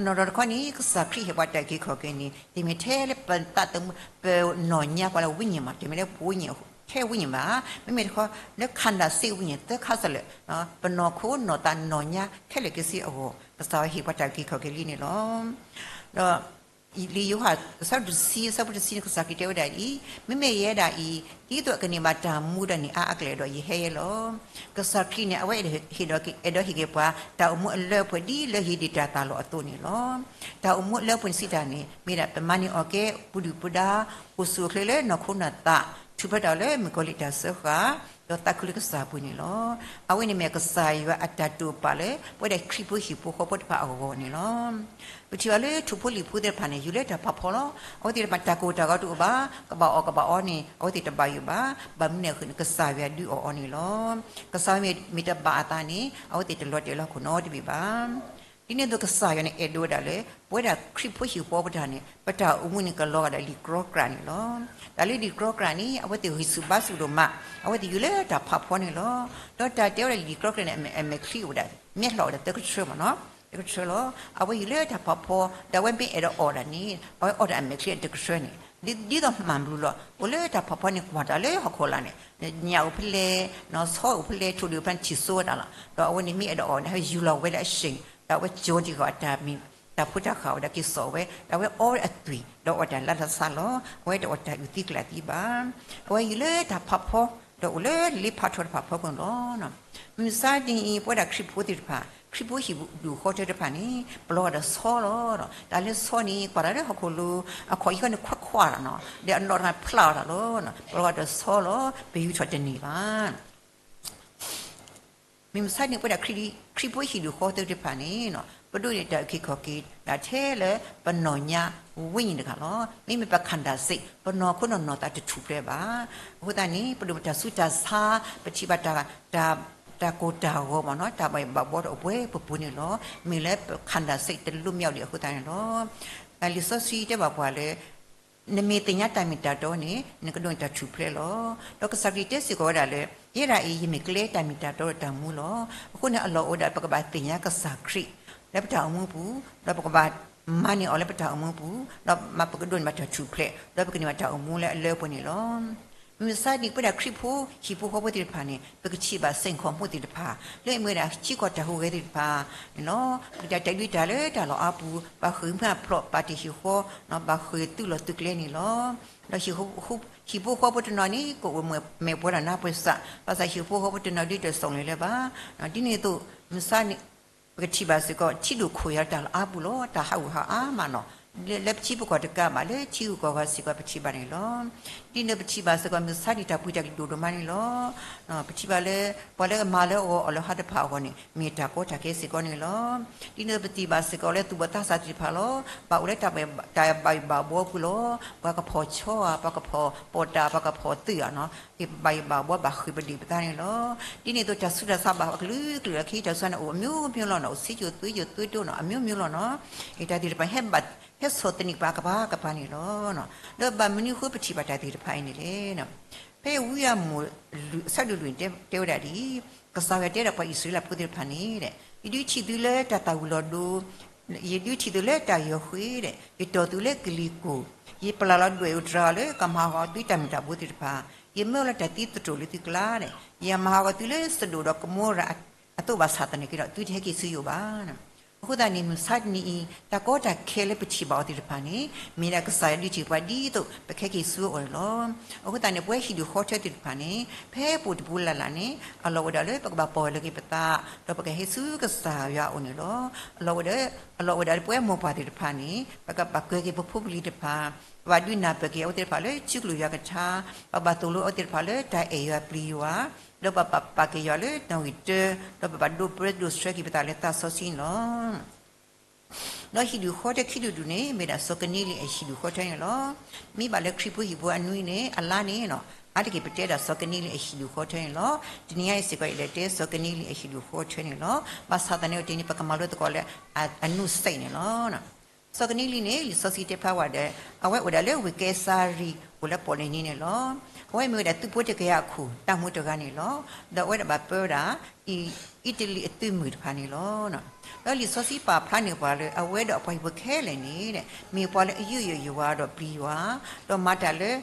အနီၢ်နီၢ်တခီန့ၣ် ကစၢ်ခရံာ်ဟ့ၣ်ပှၤတၢ်အုၣ်က့ၤခီၣ်က့ၤန့ၣ် တမ့ၢ်ထဲလၢပသးသမူ ပနီၢ်ညါပှၤလၢဝိညာဉ်မး, တမ့ၢ်လၢပဝိညာဉ် ထဲဝိညာဉ်ဘၣ်, မ့မ့ၢ်တခီ လၢခန္ဓာစိတ်ဝိညာဉ် သၢခါစလၢာ်, ပနီၢ်ခိနီၢ်သးနီၢ်ညါခဲလၢာ်ခဲဆ့အဂီၢ် ကစၢ်ယွၤဟ့ၣ်ပှၤတၢ်အုၣ်က့ၤခီၣ်က့ၤလံန့ၣ်လီၤ. ဒီး လံာ်ယိၤဟၣ် အဆၢဒိၣ်တဆံ အဆၢဖိတဆံန့ၣ် ကစၢ်ခရံာ်တဲဝဲဒၣ်အံၤ, မ့မ့ၢ်ယဲဒၣ်အံၤ ဒ်သိးအကန့ၢ်ဘၣ်တၢ်မူဒီးန့ၢ်အါအကလဲာ်ဒီး ယဟဲယဲလီၤ. ကစၢ်ခရံာ်န့ၣ် အဝဲအဲၣ်ဒိးဟ့ၣ်ဒီးအဲၣ်ဒိးဟ့ၣ်က့ၤပှၤ တၢ်အိၣ်မူအလၢအပှဲၤဒ်လၢယဟ့ၣ်ဒံးတၢ်သၣ်လီၤအသိးန့ၣ်လီၤ. တၢ်အိၣ်မူအလၢအပှဲၤန့ၣ်စံးတၢ်န့ၣ် မ့ၢ်ဒၣ်ပမၤန့ၢ်အီၣ်ကဲ ပူၤဒုၣ်ပူၤဒါ အိၣ်ဆူၣ်အိၣ်ချ့လၢနီၢ်ခိနီၢ်သး ထူၣ်ဖျဲးတၢ်လၢမုၣ်ကီၤလံၢ်တၢ်စၢဃာ် ဒီးသးခုလၢကစၢ်အပူၤန့ၣ်လီၤ. အဝဲန့ၣ်မ့ၢ်ကစၢ်ယွၤအတၢ်တိာ်ပာ်လၢ ပဝဲဒၣ်ခရံာ်ဖိဟံၣ်ဖိဃီဖိတဖၣ်အဂီၢ်န့ၣ်လီၤ. ပထံၣ်ဘၣ်လၢထိၣ်ဖိလံၣ်ဖိသ့ၣ်တဖၣ်န့ၣ် ယူၤလၢတၢ်ဖးဖီလီၤ. အဝဲသ့ၣ်တဖၣ်တၢ်ကိၢ်တၢ်ဂီၤတအိၣ်ဘၣ်, ကဘၣ်အီၣ်ကဘၣ်အီန့ၣ် အဝဲသ့ၣ်တဘၣ်ယိၣ်ဘၣ်, ဘၣ်မနုၤအဃိန့ၣ် ကစၢ်ယွၤဒုးအီၣ်အီန့ၣ်လီၤ. ကစၢ်ယွၤမ့ၢ်တဘၣ်အသးန့ၣ် အဝဲသ့ၣ်တလီၤတဲာ်လၢဟီၣ်ခိၣ်နီတဘ့ၣ်ဘၣ်. ဒ်န့ၣ်အသိးကစၢ်ယွၤန့ၣ်အဲၣ်ဒိးဝဲဒၣ်လၢ ပဝဲဒၣ်ခရံာ်ဖိဟံၣ်ဖိဃီဖိတဖၣ်န့ၣ် ပတၢ်အိၣ်မူန့ၣ်ကလီၤဂာ်ဒီးလံာ်ကြီကြၢ်န့ၣ်လီၤ. တၢ်လၢလံာ်ကြီကြၢ်န့ၣ် အဝဲသ့ၣ်ဂံၢ်ဆူၣ်ဘါဆူၣ်ဒိၣ်မး, အဝဲသ့ၣ်ယူၤလၢတၢ်ဖးဖီန့ၣ်လီၤ. ဒီးတၢ်တဲဝဲဒၣ်လံာ်ကြီကြၢ်န့ၣ် အမဲာ်ချံအိၣ်ဝဲဒၣ် မဲာ်ချံအိၣ်ဝဲဒၣ်သၢကထၢမ့ၢ်နီၤ, သၢကထၢလီၤ. အဝဲယူၤလၢတၢ်ဖးဖီ ဒီးအဝဲမ့ၢ်အဲၣ်ဒိးအီၣ်တၢ်န့ၣ် အဝဲအီၣ်တၢ်အမဲာ်ချံတကထၢန့ၣ် ဒ်သိးမၤဘျုးလီၤ. အိၣ်လၢတၢ်ဖးဖီန့ၣ် ကွၢ်တၢ်လၢဟီၣ်ခိၣ်လာ်န့ၣ် ညၣ်အိၣ်ဖဲလဲၣ်, ဆီအိၣ်ဖဲလဲၣ်, ထိၣ်ဒုၣ်ဖဲန့ၣ်ထံၣ်စိဝဲဒၣ်လီၤ. ဒီးအဝဲန့ၣ်မ့ၢ်အဲၣ်ဒိးအီၣ်န့ၣ် ဟဲယူၤလီၤဝဲလၢအဆ့ၣ်, ဒီးအဝဲကၠီတံၢ်ဃီအတၢ်မံၤ တၢ်ဖိတၢ်ဃၢ်ဝဲဒၣ်က့ၤစိာ်ဝဲ, ဒီးအဝဲအီဝဲအသွံၣ် ဒီးအီၣ်တၢ်လၢ်လၢ်ဆးဆးလီၤ. အဝဲတအီၣ်တၢ်အုၣ်သံကျၢ်သံဘၣ်. အဝဲယူၤလၢတၢ်ဖးဖီ ဒီးအိၣ်လၢလ့ဖးထီတဖးဖီပူၤန့ၣ်လီၤ. မုၢ်မဆါတနံၤအံၤ ပဝဲဒၣ်ခရံာ်ဖိသ့ၣ်တဖၣ် ခရံာ်ဖိဟံၣ်ဒူၣ်ဃီထၢတဖၣ်န့ၣ် ပလီၤဂာ်ဒီးဆီလီၤ. တၢ်လၢဆီန့ၣ် ကွၢ်တၢ်လၢဟီၣ်ခိၣ်လိၤ အခီၣ်ယံၤဃီန့ၣ်ခွါခွါလီၤနီၤ, ဒီးအနီၣ်တဖၣ်ဖျါအီၤတၢ်လီၤ. ပလီၤဂာ်ဒီးဆီလီၤ, ပယူၤထီၣ်တန့ၢ်ဘၣ်. မုၢ်မဆါန့ၣ် ပဝဲဒၣ်ခရံာ်ဖိဟံၣ်ဒူၣ်ဃီထၢတဖၣ်န့ၣ် ပဒိးန့ၢ်တၢ်အုၣ်က့ၤခီၣ်က့ၤဒၣ်ထဲလၢပနီၢ်ညါဝိညာဉ်တဂၤလီၤ. မ့မ့ၢ်ပ ခန္ဓာစိတ် ပနီၢ်ခိနီၢ်နီၢ်သးတထူၣ်ဖျဲးဘၣ်. အဃိသတးန့ၣ် ပဒိးတၢ်ဆူးတၢ်ဆါ, ပထံၣ်ဘၣ်တၢ် တၢ်ကိၢ်တၢ်ဂီၤမ့ၢ်နီၤ, တၢ်ဘၣ်ယိၣ်ဘၣ်ဘှီဒီးအပှဲၤပပူၤန့ၣ်လီၤ. မ့ၢ်လၢပ ခန္ဓာစိတ် တလွတ်မြောက်ဒံးအဃိသတးန့ၣ်လီၤ. လံာ်စီဆှံတဲဘၣ်ပှၤလၢ နမ့ၢ်သ့ၣ်ညါတၢ်မ့ၢ်တၢ်တီန့ၣ် နကဒိးန့ၢ်တၢ်ထူၣ်ဖျဲးလီၤ. ဒီးကစၢ်ခရံာ်တဲစ့ၢ်ကီးဝဲဒၣ်လၢ ယဲဒၣ်အံၤ ယမ့ၢ်ကျဲတၢ်မ့ၢ်တၢ်တီဒီးတၢ်မူလီၤ. အဃိန့ၣ် အလီၢ်အိၣ်ဝဲဒၣ် ပကဘၣ်သ့ၣ်ညါကစၢ်ခရံာ် လၢပတၢ်အိၣ်မူပူၤ, ဒီးပကဘၣ်မၤန့ၢ်အီၤလၢပတၢ်အိၣ်မူပူၤ, ဒီးပကဒိးန့ၢ်ဘၣ်တၢ်ထူၣ်ဖျဲး, ဒီးပကန့ၢ်ဘၣ်တၢ်အိၣ်မူလၢအလၢအပှဲၤန့ၣ်လီၤ. မုၢ်မဆါတနံၤ ပဝဲဒၣ်ခရံာ်ဖိဟံၣ်ဖိဃီဖိသ့ၣ်တဖၣ်န့ၣ် ပကထံၣ်ဘၣ်စိန်ခေါ်မှုသ့ၣ်တဖၣ် လၢအမ့ၢ်ဝဲဒၣ်ထံကီၢ်တၢ်ဟူးဂဲၤသ့ၣ်တဖၣ်န့ၣ်လီၤ. ပကတဲတၢ်ဒုးတၢ်လၢတၢ်လီၢ်အါပူၤ, ဘၣ်ဃ့ၢ်မှံဟးဖျိး, ဘၣ်တ့ၢ်ဟံၣ်ဃီ, ဘၣ်ဃ့ၢ်သုးလီၢ်သုးကျဲန့ၣ်လီၤ. ဒီးဟံၣ်ဖိဃီဖိတနီၤန့ၣ် ကအိၣ်မ့ၢ်ပှဲၤဒီးနါပှဲၤစး, ဘၣ်ဆၣ်ဟံၣ်ဖိဃီဖိတနီၤဒုးတၢ်စိာ်လဲၤလၢၤဘၣ်. ဒ်န့ၣ်အသိး မုၢ်မဆါန့ၣ် ပကထံၣ်ဘၣ်စ့ၢ်ကီး ထံဒိၣ်ခိၣ်ယၤတၢ်လီၢ်အါပူၤလီၤ. တၢ်ဟးဂူာ်ဟးအါမးနီၤ, လၢပထံပကီၢ်တကးဘၣ် လၢထံဂုၤကီၢ်ဂၤစ့ၢ်ကီး ပထံၣ်ဘၣ်န့ၣ်လီၤ. ဒ်န့ၣ်ပထံၣ်ဘၣ်စ့ၢ်ကီး မုၢ်မဆါတနံၤ တၢ်ပှ့ၤတၢ်ကတိၤဒိၣ်မးန့ၣ်လီၤ. ပထံၣ်ဘၣ်လၢ ပှၤလၢအမၤလၢအဂီၤအီၣ်လၢဟါတဖၣ်အဂီၢ်န့ၣ် မ့ၢ်တၢ်ကီတၢ်ခဲစ့ၢ်ကီးန့ၣ်လီၤ. ဒ်န့ၣ်ပထံၣ်ဘၣ်စ့ၢ်ကီးလၢသူၣ်ဘီၣ်သးစၢ်သ့ၣ်တဖၣ်လီၤ. ဘၣ်အိၣ်လၢတၢ်ဘၣ်ယိၣ်ဘၣ်ဘှီပူၤလီၤ. ပှၤကဖီၣ်ဆီဧါ, ပှၤကဖီၣ်ပိာ်တၢ်, ပှၤကဖီၣ်သုးဧါနီၤ, ဘၣ်ယိၣ်ဘၣ်ဘှီ ဘၣ်ဃ့ၢ်ပဒ့ၣ်ပသးန့ၣ်လီၤ. ဒ်န့ၣ်အသိး တၢ်ဆူးတၢ်ဆါဘၣ်အကလုာ်ကလုာ်လီၤ. ခဲအံၤတၢ်ဆူးတၢ်ဆါန့ၣ် အိၣ်အမျိုးမျိုးလီၤနီၤ, အိၣ်ဆံးကိၣ်သွံးကိၣ်သွံးဒိၣ်နီၤ, အမျိုးမျိုးလီၤနီၤ. တၢ်သ့ၣ်တဖၣ်ဟဲဘၣ် ဟဲဆီၣ်သနံးပှၤကပၤကပၤန့ၣ်လီၤ. ဒီးဘၣ်မနုၤအဃိပထံၣ်ဘၣ်တၢ်သ့ၣ်တဖၣ်အံၤန့ၣ်လဲၣ်. ဖဲဝံအမိၢ် အဆၢဒိၣ်လွံၢ်တဲဝဲဒၣ်ဒ်အံၤ, ကစၢ်ယွၤတဲဒီးပှၤအံၣ်စရ့လးဖိသ့ၣ်တဖၣ်န့ၣ်, ယဒုးထံၣ်သုလၢတၢ်သၣ်ဝံၤလီၤဒိ, ယဒုးထံၣ်သုလၢတၢ်ယီၤဃ့ဒီး ယတီၢ်သုလၢကလံၤကိၢ်, ယပျၢ်လီၤဒွဲၣ်အူတြၤအီၤလၢကမၤဟးဂီၤသုတၢ်မုၢ်တၢ်ဘိသ့ၣ်တဖၣ်, ယမၢလီၤတၢ်သံသတြိာ်လၢသုကျါဒီး ယမၤဟးဂီၤသုလၢစဒိၣ်ဒီးကမိရၤအသိး ဘၣ်ဆၣ်သနာ်က့ဒီး သုတဟဲက့ၤဆူယအိၣ်ဘၣ်. အဃိသတးန့ၣ် မုၢ်မဆါတနံၤအံၤ တၢ်ကီတၢ်ခဲလၢပထံၣ်ဘၣ်အီၤသ့ၣ်တဖၣ်န့ၣ် မ့ၢ်ဒၣ်ကစၢ်ယွၤဒုးထံၣ်ပှၤဒ်သိးပကဟဲက့ၤဆူအအိၣ်န့ၣ်လီၤ. အဃိသတးန့ၣ် ပဝဲဟံၣ်ဒူၣ်ဃီထၢသ့ၣ်တဖၣ်န့ၣ် ဖဲပအိၣ်တပူၤလၢ်လၢ်န့ၣ် အလီၢ်အိၣ်ဝဲဒၣ်လၢပကဘၣ်ပီၢ်ယၢ်လီၤက့ၤပသး ဒီးပကဟဲဆူကစၢ်ယွၤအအိၣ်န့ၣ်လီၤ. အလီၢ်အိၣ်ဝဲဒၣ် အလီၢ်အိၣ်ဝဲဒၣ်လၢပဝဲမိၢ်ပၢ်သ့ၣ်တဖၣ်န့ၣ် ပကဘၣ်ကွဲးက့ၤပဖိပလံၤသ့ၣ်တဖၣ်, ပဘၣ်ဒုးနၢ်ပၢၢ်က့ၤအဝဲသ့ၣ်တဖၣ်လၢထံကီၢ်ယွၤကထါ, ပဘၣ်သိၣ်လိအဝဲသ့ၣ်တဖၣ်လၢတၢ်အဲၣ်ယွၤပျံၤယွၤ, ဒီးပဘၣ်ပာ်က့ၤယွၤလၢနီၣ်ဂံၢ်တၢ, ဒီးပဘၣ်ဒိးပြၢဒိးဆှၢက့ၤပသးလၢသးစီဆှံန့ၣ်လီၤ. ဒီးဟံၣ်ဒူၣ်ဃီထၢခံဒူၣ်တဒူၣ်န့ၣ် မ့ၢ်ဒၣ်စီၤကနံလံအဟံၣ်ဒူၣ်ဃီထၢန့ၣ်လီၤ. မ့ၢ်ဘၣ်လၢခရံာ်ဖိဟံၣ်ဖိအနွံန့ၣ် အလါန့ၣ် အါတက့ၢ်ပတဲဒၣ်စီၤကနံလံအဟံၣ်ဒူၣ်ဃီထၢန့ၣ်လီၤ. တနံၤညါအံၤစ့ၢ်ကီး ယလဲၤတဲစီၤကနံလံအဟံၣ်ဒူၣ်ဃီထၢန့ၣ်လီၤ. ဘၣ်ဆၣ်သနာ်က့ တနံၤပကမၤလိသကိးလၢအနုစိတ်န့ၣ်လီၤ. စီၤကနံလံန့ၣ် လံာ်စီဆှံတဲဖျါဝဲဒီး အဝဲအိၣ်ဒၣ်လၢဝ့ၢ်ကဲစၤရံ အိၣ်လၢပီၣ်လဲၣ်နံၤန့ၣ်လီၤ. အဝဲမ့ၢ်ဝဲဒၣ်သုးဖိတကယၤအခိၣ် တၢ်မူတဂၤန့ၣ်လီၤ. ဒီးအဝဲဒၣ်ဘၣ်ပၢဝဲဒၣ် အံၣ်တလံၤအသုးမုၢ်တဖၣ်န့ၣ်လီၤ. ဒီးလံာ်စီဆှံပာ်ဖျါန့ၢ်ပှၤလၢ အဝဲဒီးအပှၤဟံၣ်ဖိခဲလၢာ်န့ၣ် မ့ၢ်ပှၤလၢအယူးယီၣ်ယွၤဒီးပျံၤယွၤ, ဒီးမၤတၢ်လၢ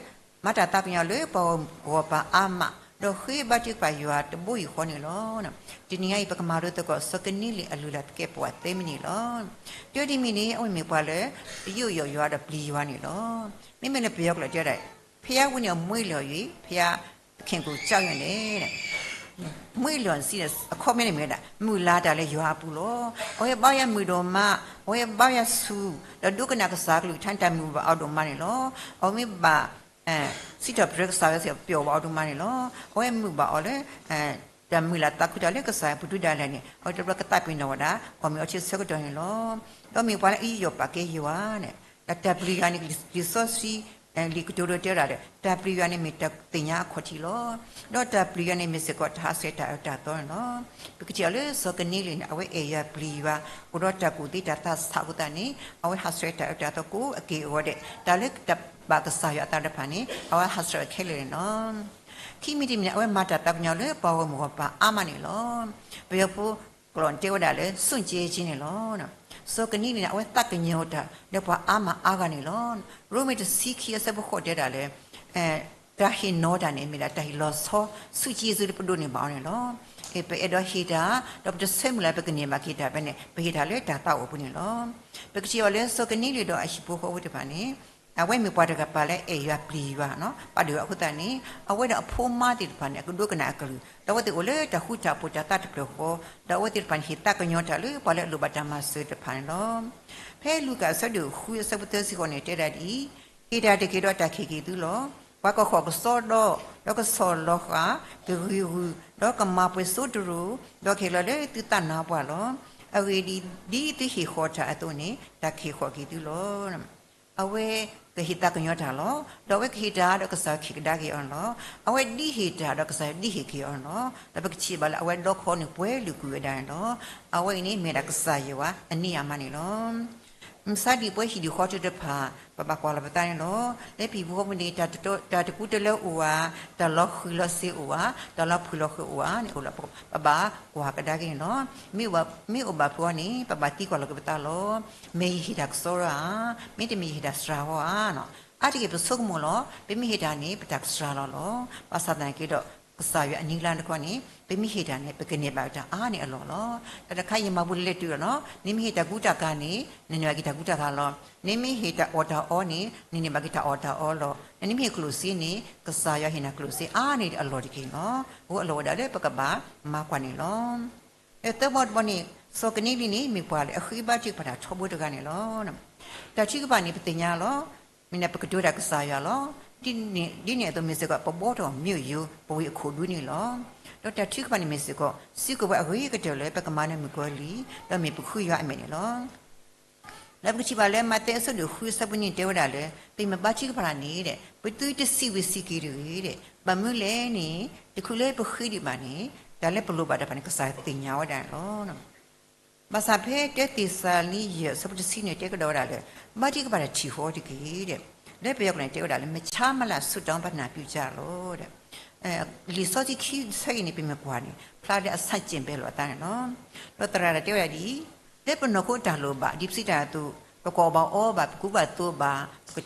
မၤတၢ်သးကညီၤလၢပှၤဂီၢ်ပၤအါမး, ဒီးဃ့ဘါထုကဖၣ်ယွၤတဘိယူၢ်ဃီန့ၣ်လီၤ. တနံၤညါအံၤ ပကမၤလိသကိးစီၤကနံလ့းအလုၢ်အလၢ်သကဲာ်ပဝးသၢမံးနံးလီၤ. တၢတမံၤန့ၣ် အဝဲမ့ၢ်ပှၤလၢ အယိးယီၣ်ယွၤဒီးပျံၤယွၤန့ၣ်လီၤ. မ့မ့ၢ်လၢပယီၤကျိာ်တဲဝဲဒၣ် ဖဲယဝံန့ၣ်အမွေးလျော်ယွၤ ဖဲယ သခင်ကို ကြောက်ရွံ့တယ် မွေးလီၤစံးန့ၣ် အခီပညီန့ၣ်မ့ၢ်ဝဲဒၣ် မုာ်လၤတၢ်လၢယွၤအပူၤလီၤ. အဝဲဘါယွၤမုာ်ဒိၣ်မး, အဝဲဘါယွၤဆူၣ်, ဒီးဒိကနၣ်ကစၢ်ကလုၢ်ကထါန့ၣ် တၢ်မုာ်ဘၣ်အီၤဒိၣ်မးန့ၣ်လီၤ. အဝဲမ့ၢ်ဘၣ် စံးထီၣ်ပတြၢၤကစၢ်ယွၤစ့ၢ်ကီး ပျီၣ်ဘၣ်အီၤဒိၣ်မးန့ၣ်လီၤ. အဝဲမုာ်ဘၣ်အီၤလၢ တၢ်မုာ်လၤသးခုတၢ်လၢကစၢ်ယွၤပူၤဒုးဒၣ်လဲာ်န့ၣ် အဝဲတဘျီကသးပ့ၤနီၣ်ဝဲဒၣ် အီၣ်မ့ၤအီထံအဆၢကတီၢ်န့ၣ်လီၤ. ဒီးမ့ၢ်ပှၤလၢအယိးယီၣ်ပာ်ကဲယွၤန့ၣ် ဒီးတၢ်ပျံၤယွၤန့ၣ် လံာ်စီဆှံ လံာ်ကတိၤဒိတဲဝဲဒၣ်လၢ တၢ်ပျံၤယွၤန့ၣ်မ့ၢ်တၢ်သ့ၣ်ညါအခီၣ်ထံးလီၤ. ဒီးတၢ်ပျံၤယွၤန့ၣ်မ့ၢ်စ့ၢ်ကီးတၢ်ဟးဆှဲးတၢ်အၢတၢ်သီန့ၣ်လီၤ. ပကထံၣ်အီၤလၢစီၤကနံလ့းန့ၣ် အဝဲအဲၣ်ယွၤပျံၤယွၤ အိၣ်ဒီးတၢ်ကူၣ်သ့တၢ်သးဆးအဃိသတးန့ၣ် အဝဲဟးဆှဲးတၢ်အၢတၢ်သီကိးအက့ၢ်အဂီၤဒဲး တၢ်လၢတဘၣ်ကစၢ်ယွၤအသးတဖၣ်န့ၣ် အဝဲဟးဆှဲးခဲလၢာ်န့ၣ်လီၤ. ခံမံၤတမံၤန့ၣ် အဝဲမၤတၢ်သးကညီၤလၢပှၤဂီၢ်မုၢ်ဂီၢ်ပၤအါမးန့ၣ်လီၤ. ပယီၤဖိကျိာ်တဲဝဲဒၣ်လၢ စွန့်ကြဲခြင်း န့ၣ်လီၤ. စီၤကနံလ့းန့ၣ် အဝဲသးကညီၤတၢ်လၢပှၤအါမးအါဂၤန့ၣ်လီၤ. ရိမ့ၤတဆံခံအဆၢဖိဃိးတဲဒၣ်လၢ တၢ်ဟ့ၣ်နီၤတၢ်န့ၣ် မ့ၢ်ဒၣ်တၢ်ဟ့ၣ်လီၤဆီ ဆူးကၠံသုလၢပဒိးန့ၢ်ဘၣ်အီၤန့ၣ်လီၤ. ပအဲၣ်ဒိးဟ့ၣ်တၢ် ဒီးပတဆၢမုၢ်လၢ်ပကန့ၢ်ဘၣ်က့ၤတၢ်ဖဲန့ၣ် ပဟ့ၣ်တၢ်လၢတၢ်သးအိၣ်အပူၤန့ၣ်လီၤ. ပကထံၣ်အီၤလၢစီၤကနံလ့းဒီးအဟံၣ်ဖိဃီဖိတဖၣ်န့ၣ် အဝဲမ့ၢ်ပှၤတကပၤလၢအဲၣ်ယွၤပျံၤယွၤ ပာ်ဒိၣ်အဃိသတးန့ၣ် အဝဲဒီးအဖိမါသ့ၣ်တဖၣ်န့ၣ် အကဒိကနၣ်အကလုၢ် ဒီးအဝဲသ့ၣ်အိၣ်လၢတၢ်ဃူတၢ်ဖိးတၢ်သးတဖျၢၣ်ဃီ ဒီးအဝဲသ့ၣ်တဖၣ်န့ၣ် ဟ့ၣ်သးကညီၤတၢ်လၢပှၤလၢအလိၣ်ဘၣ်တၢ်မၤစၢၤတဖၣ်န့ၣ်လီၤ. ဖဲလူၤကၣ်အဆၢဒိၣ်ဃုအဆၢဖိသၢဆံဃိးန့ၣ် တဲဒၣ်ဒ်အံၤ, ဟ့ၣ်တၢ်တက့ၢ်ဒီးတၢ်ကဟ့ၣ်က့ၤသုလီၤ. ပှၤကဟီၣ်ကစီဒီး, ဒီးကဆီၣ်လီၤဃာ်, ကဂံၤဂုာ်, ဒီးကမၤပှဲၤစိတရူး, ဒီးကဟ့ၣ်လီၤလၢသုသးနါပှၢ်လီၤ. အဂ့ၢ်ဒ်အံၤ, ဒ်သုဟ့ၣ်ဃီၤတၢ်အသိးန့ၣ် တၢ်ကဟ့ၣ်ဃီၤက့ၤသုလီၤ. အဝဲကဟ့ၣ်သးကညီၤတၢ်လီၤ. ဒီးအဝဲကဟ့ၣ်တၢ်ဒီးကစၢ်ခ့ၣ်ကဒါက့ၤအီၤန့ၣ်လီၤ. အဝဲဒ်ဟ့ၣ်တၢ်ဒီးကစၢ်ယွၤဒ်ဟ့ၣ်က့ၤအီၤန့ၣ်လီၤ. ဒီးပကထံၣ်ဘၣ်လၢအဝဲဒီခီန့ၣ် ပှဲၤလုာ်ကွံာ်ဝဲဒၣ်န့ၣ်လီၤ. အဝဲအံၤန့ၣ်မ့ၢ်ဒၣ်ကစၢ်ယွၤအနံၣ်အါမးန့ၣ်လီၤ. မုၢ်ဆါဒံးပဝဲဟံၣ်ဒံးဃီတဖၣ် ပဘၣ်ကွၢ်လီၤပသးန့ၣ်လီၤ. လၢပဟံၣ်ပူၤဃီပူၤန့ၣ် တၢ်တကူတလၢအိၣ်ဧါ, တၢ်လီၤဃံၤလီၤစ့အိၣ်ဧါ, တၢ်လီၤဖှံးလီၤဃၢၤအိၣ်ဧါန့ၣ် အိၣ်လီၤ ပဘၣ်ကွၢ်ကဒါက့ၤန့ၣ်လီၤ. မ့ၢ်အိၣ်ဘၣ်ဖုးအီၤန့ၣ် ပဘၣ်သံကွၢ်လီၤက့ၤပသးလီၤ. မ့ၢ်ယဟ့ၣ်တၢ်ကစီဒီဧါ, မ့တမ့ၢ်ယဟ့ၣ်တၢ်စှၤအီၤဧါ. အါတက့ၢ်ပဆိကမိၣ်လီၤ. ပမ့ၢ်ဟ့ၣ်တၢ်န့ၣ် ပတၢ်ကစှၤလီၤလီၤ. ဘၣ်ဆၣ်သနာ်က့ဒီး ကစၢ်ယွၤအနံၤလါတခီန့ၣ် ပမ့ၢ်ဟ့ၣ်တၢ်န့ၣ် ပကန့ၢ်ဘၣ်တၢ်အါန့ၢ်အလီၢ်လီၤ. တၢ်တခါယမၤပူၤလဲၤတုၤလီၤနီၤ, နမ့ၢ်ဟ့ၣ်တၢ်ကူတၢ်ကၤန့ၣ် နန့ၢ်ဘၣ်က့ၤတၢ်ကူတၢ်ကၤလီၤ. နမ့ၢ်ဟ့ၣ်တၢ်အီၣ်တၢ်အီန့ၣ် နန့ၢ်ဘၣ်က့ၤတၢ်အီၣ်တၢ်အီလီၤ. နမ့ၢ်ဟ့ၣ်ကျိၣ်စ့န့ၣ် ကစၢ်ယွၤဟ့ၣ်နၤကျိၣ်စ့အါန့ၢ်အလီၢ်တက့ၢ်လီၤ. အဃိအလီၢ်ဝဲဒၣ်လၢပကဘၣ်မၤကွၢ်န့ၣ်လီၤ. ဒီးသၢဘီတဘီန့ၣ် စီၤကနံလံန့ၣ် မ့ၢ်ပှၤလၢအဃ့ဘါထုကဖၣ်တၢ်ထီဘိတဂၤန့ၣ်လီၤ. တၢ်ထုကဖၣ်န့ၣ် ပသ့ၣ်ညါလီၤ. မ့ၢ်န့ၣ် ပကတိၤတၢ်ကစၢ်ယွၤလီၤ. ဒ်န့ၣ်အသိးမ့ၢ်စ့ၢ်ကီး ပဘှီထီၣ်မ့ၢ်ယိၤ ပဝ့ၢ်အခိၣ်ဒူန့ၣ်လီၤ. ဒီးတၢ်ထုကဖၣ်န့ၣ်မ့ၢ်စ့ၢ်ကီး စ့ၢ်ကီးပှၤအဂ့ၤကတၢၢ်လၢပကမၤနၢၤမုၣ်ကီၤလံၢ် ဒီးမ့ၢ်ပဃုယွၤအမဲာ်န့ၣ်လီၤ. လၢပကထံၣ်ဘၣ်လၢ မးသဲအဆၢဒိၣ်ဃုအဆၢဖိနွံန့ၣ် တဲဝဲဒၣ်လၢ ပမ့ၢ်ဘါထုကဖၣ်န့ၣ်ဒီး ပသုတစံးဝံၤစံးက့ၤတဂ့ၤဒီး ဘၣ်မနုၤလဲၣ်န့ၣ် တချုးလၢပဃ့ဒံးဘၣ်န့ၣ် တၢ်လၢပလိၣ်ဘၣ်တဖၣ်န့ၣ် ကစၢ်ယွၤသ့ၣ်ညါဝဲဒၣ်န့ၣ်လီၤ. ဘၣ်ဆၣ်ဖဲတၢသ့းစၤလနံယဲၢ်အဆၢဖိတဆံန့ၣ် တဲကဒီးဝဲဒၣ်လၢ ဘါထုကဖၣ်တၢ်ထံၣ်ဃီတက့ၢ်ဒီး လၢပယီၤကျိာ်န့ၣ် တဲဝဲဒၣ်လၢ မချမ်းမလတ် ဆုတောင်းပတနာပြုကြလော့ ဒီး လံာ်စီဆှံခံဆၢအံၤန့ၣ် ပမ့ၢ်ကွၢ်န့ၣ် ဖျါလၢအဆၣ်ကၠ့ၣ်ဘဲလိာ်အသးန့ၣ်လီၤ. ဒီးသရၣ်တၢ်တဲဝဲဒၣ်ဒ်အံၤ, လၢပနီၢ်ခိတၢ်လိၣ်ဘၣ် ဒ်ပစံးတၢ်အသိး ပကအီၣ်ဘၣ်အီဘၣ် ပကူဘၣ်သိးဘၣ်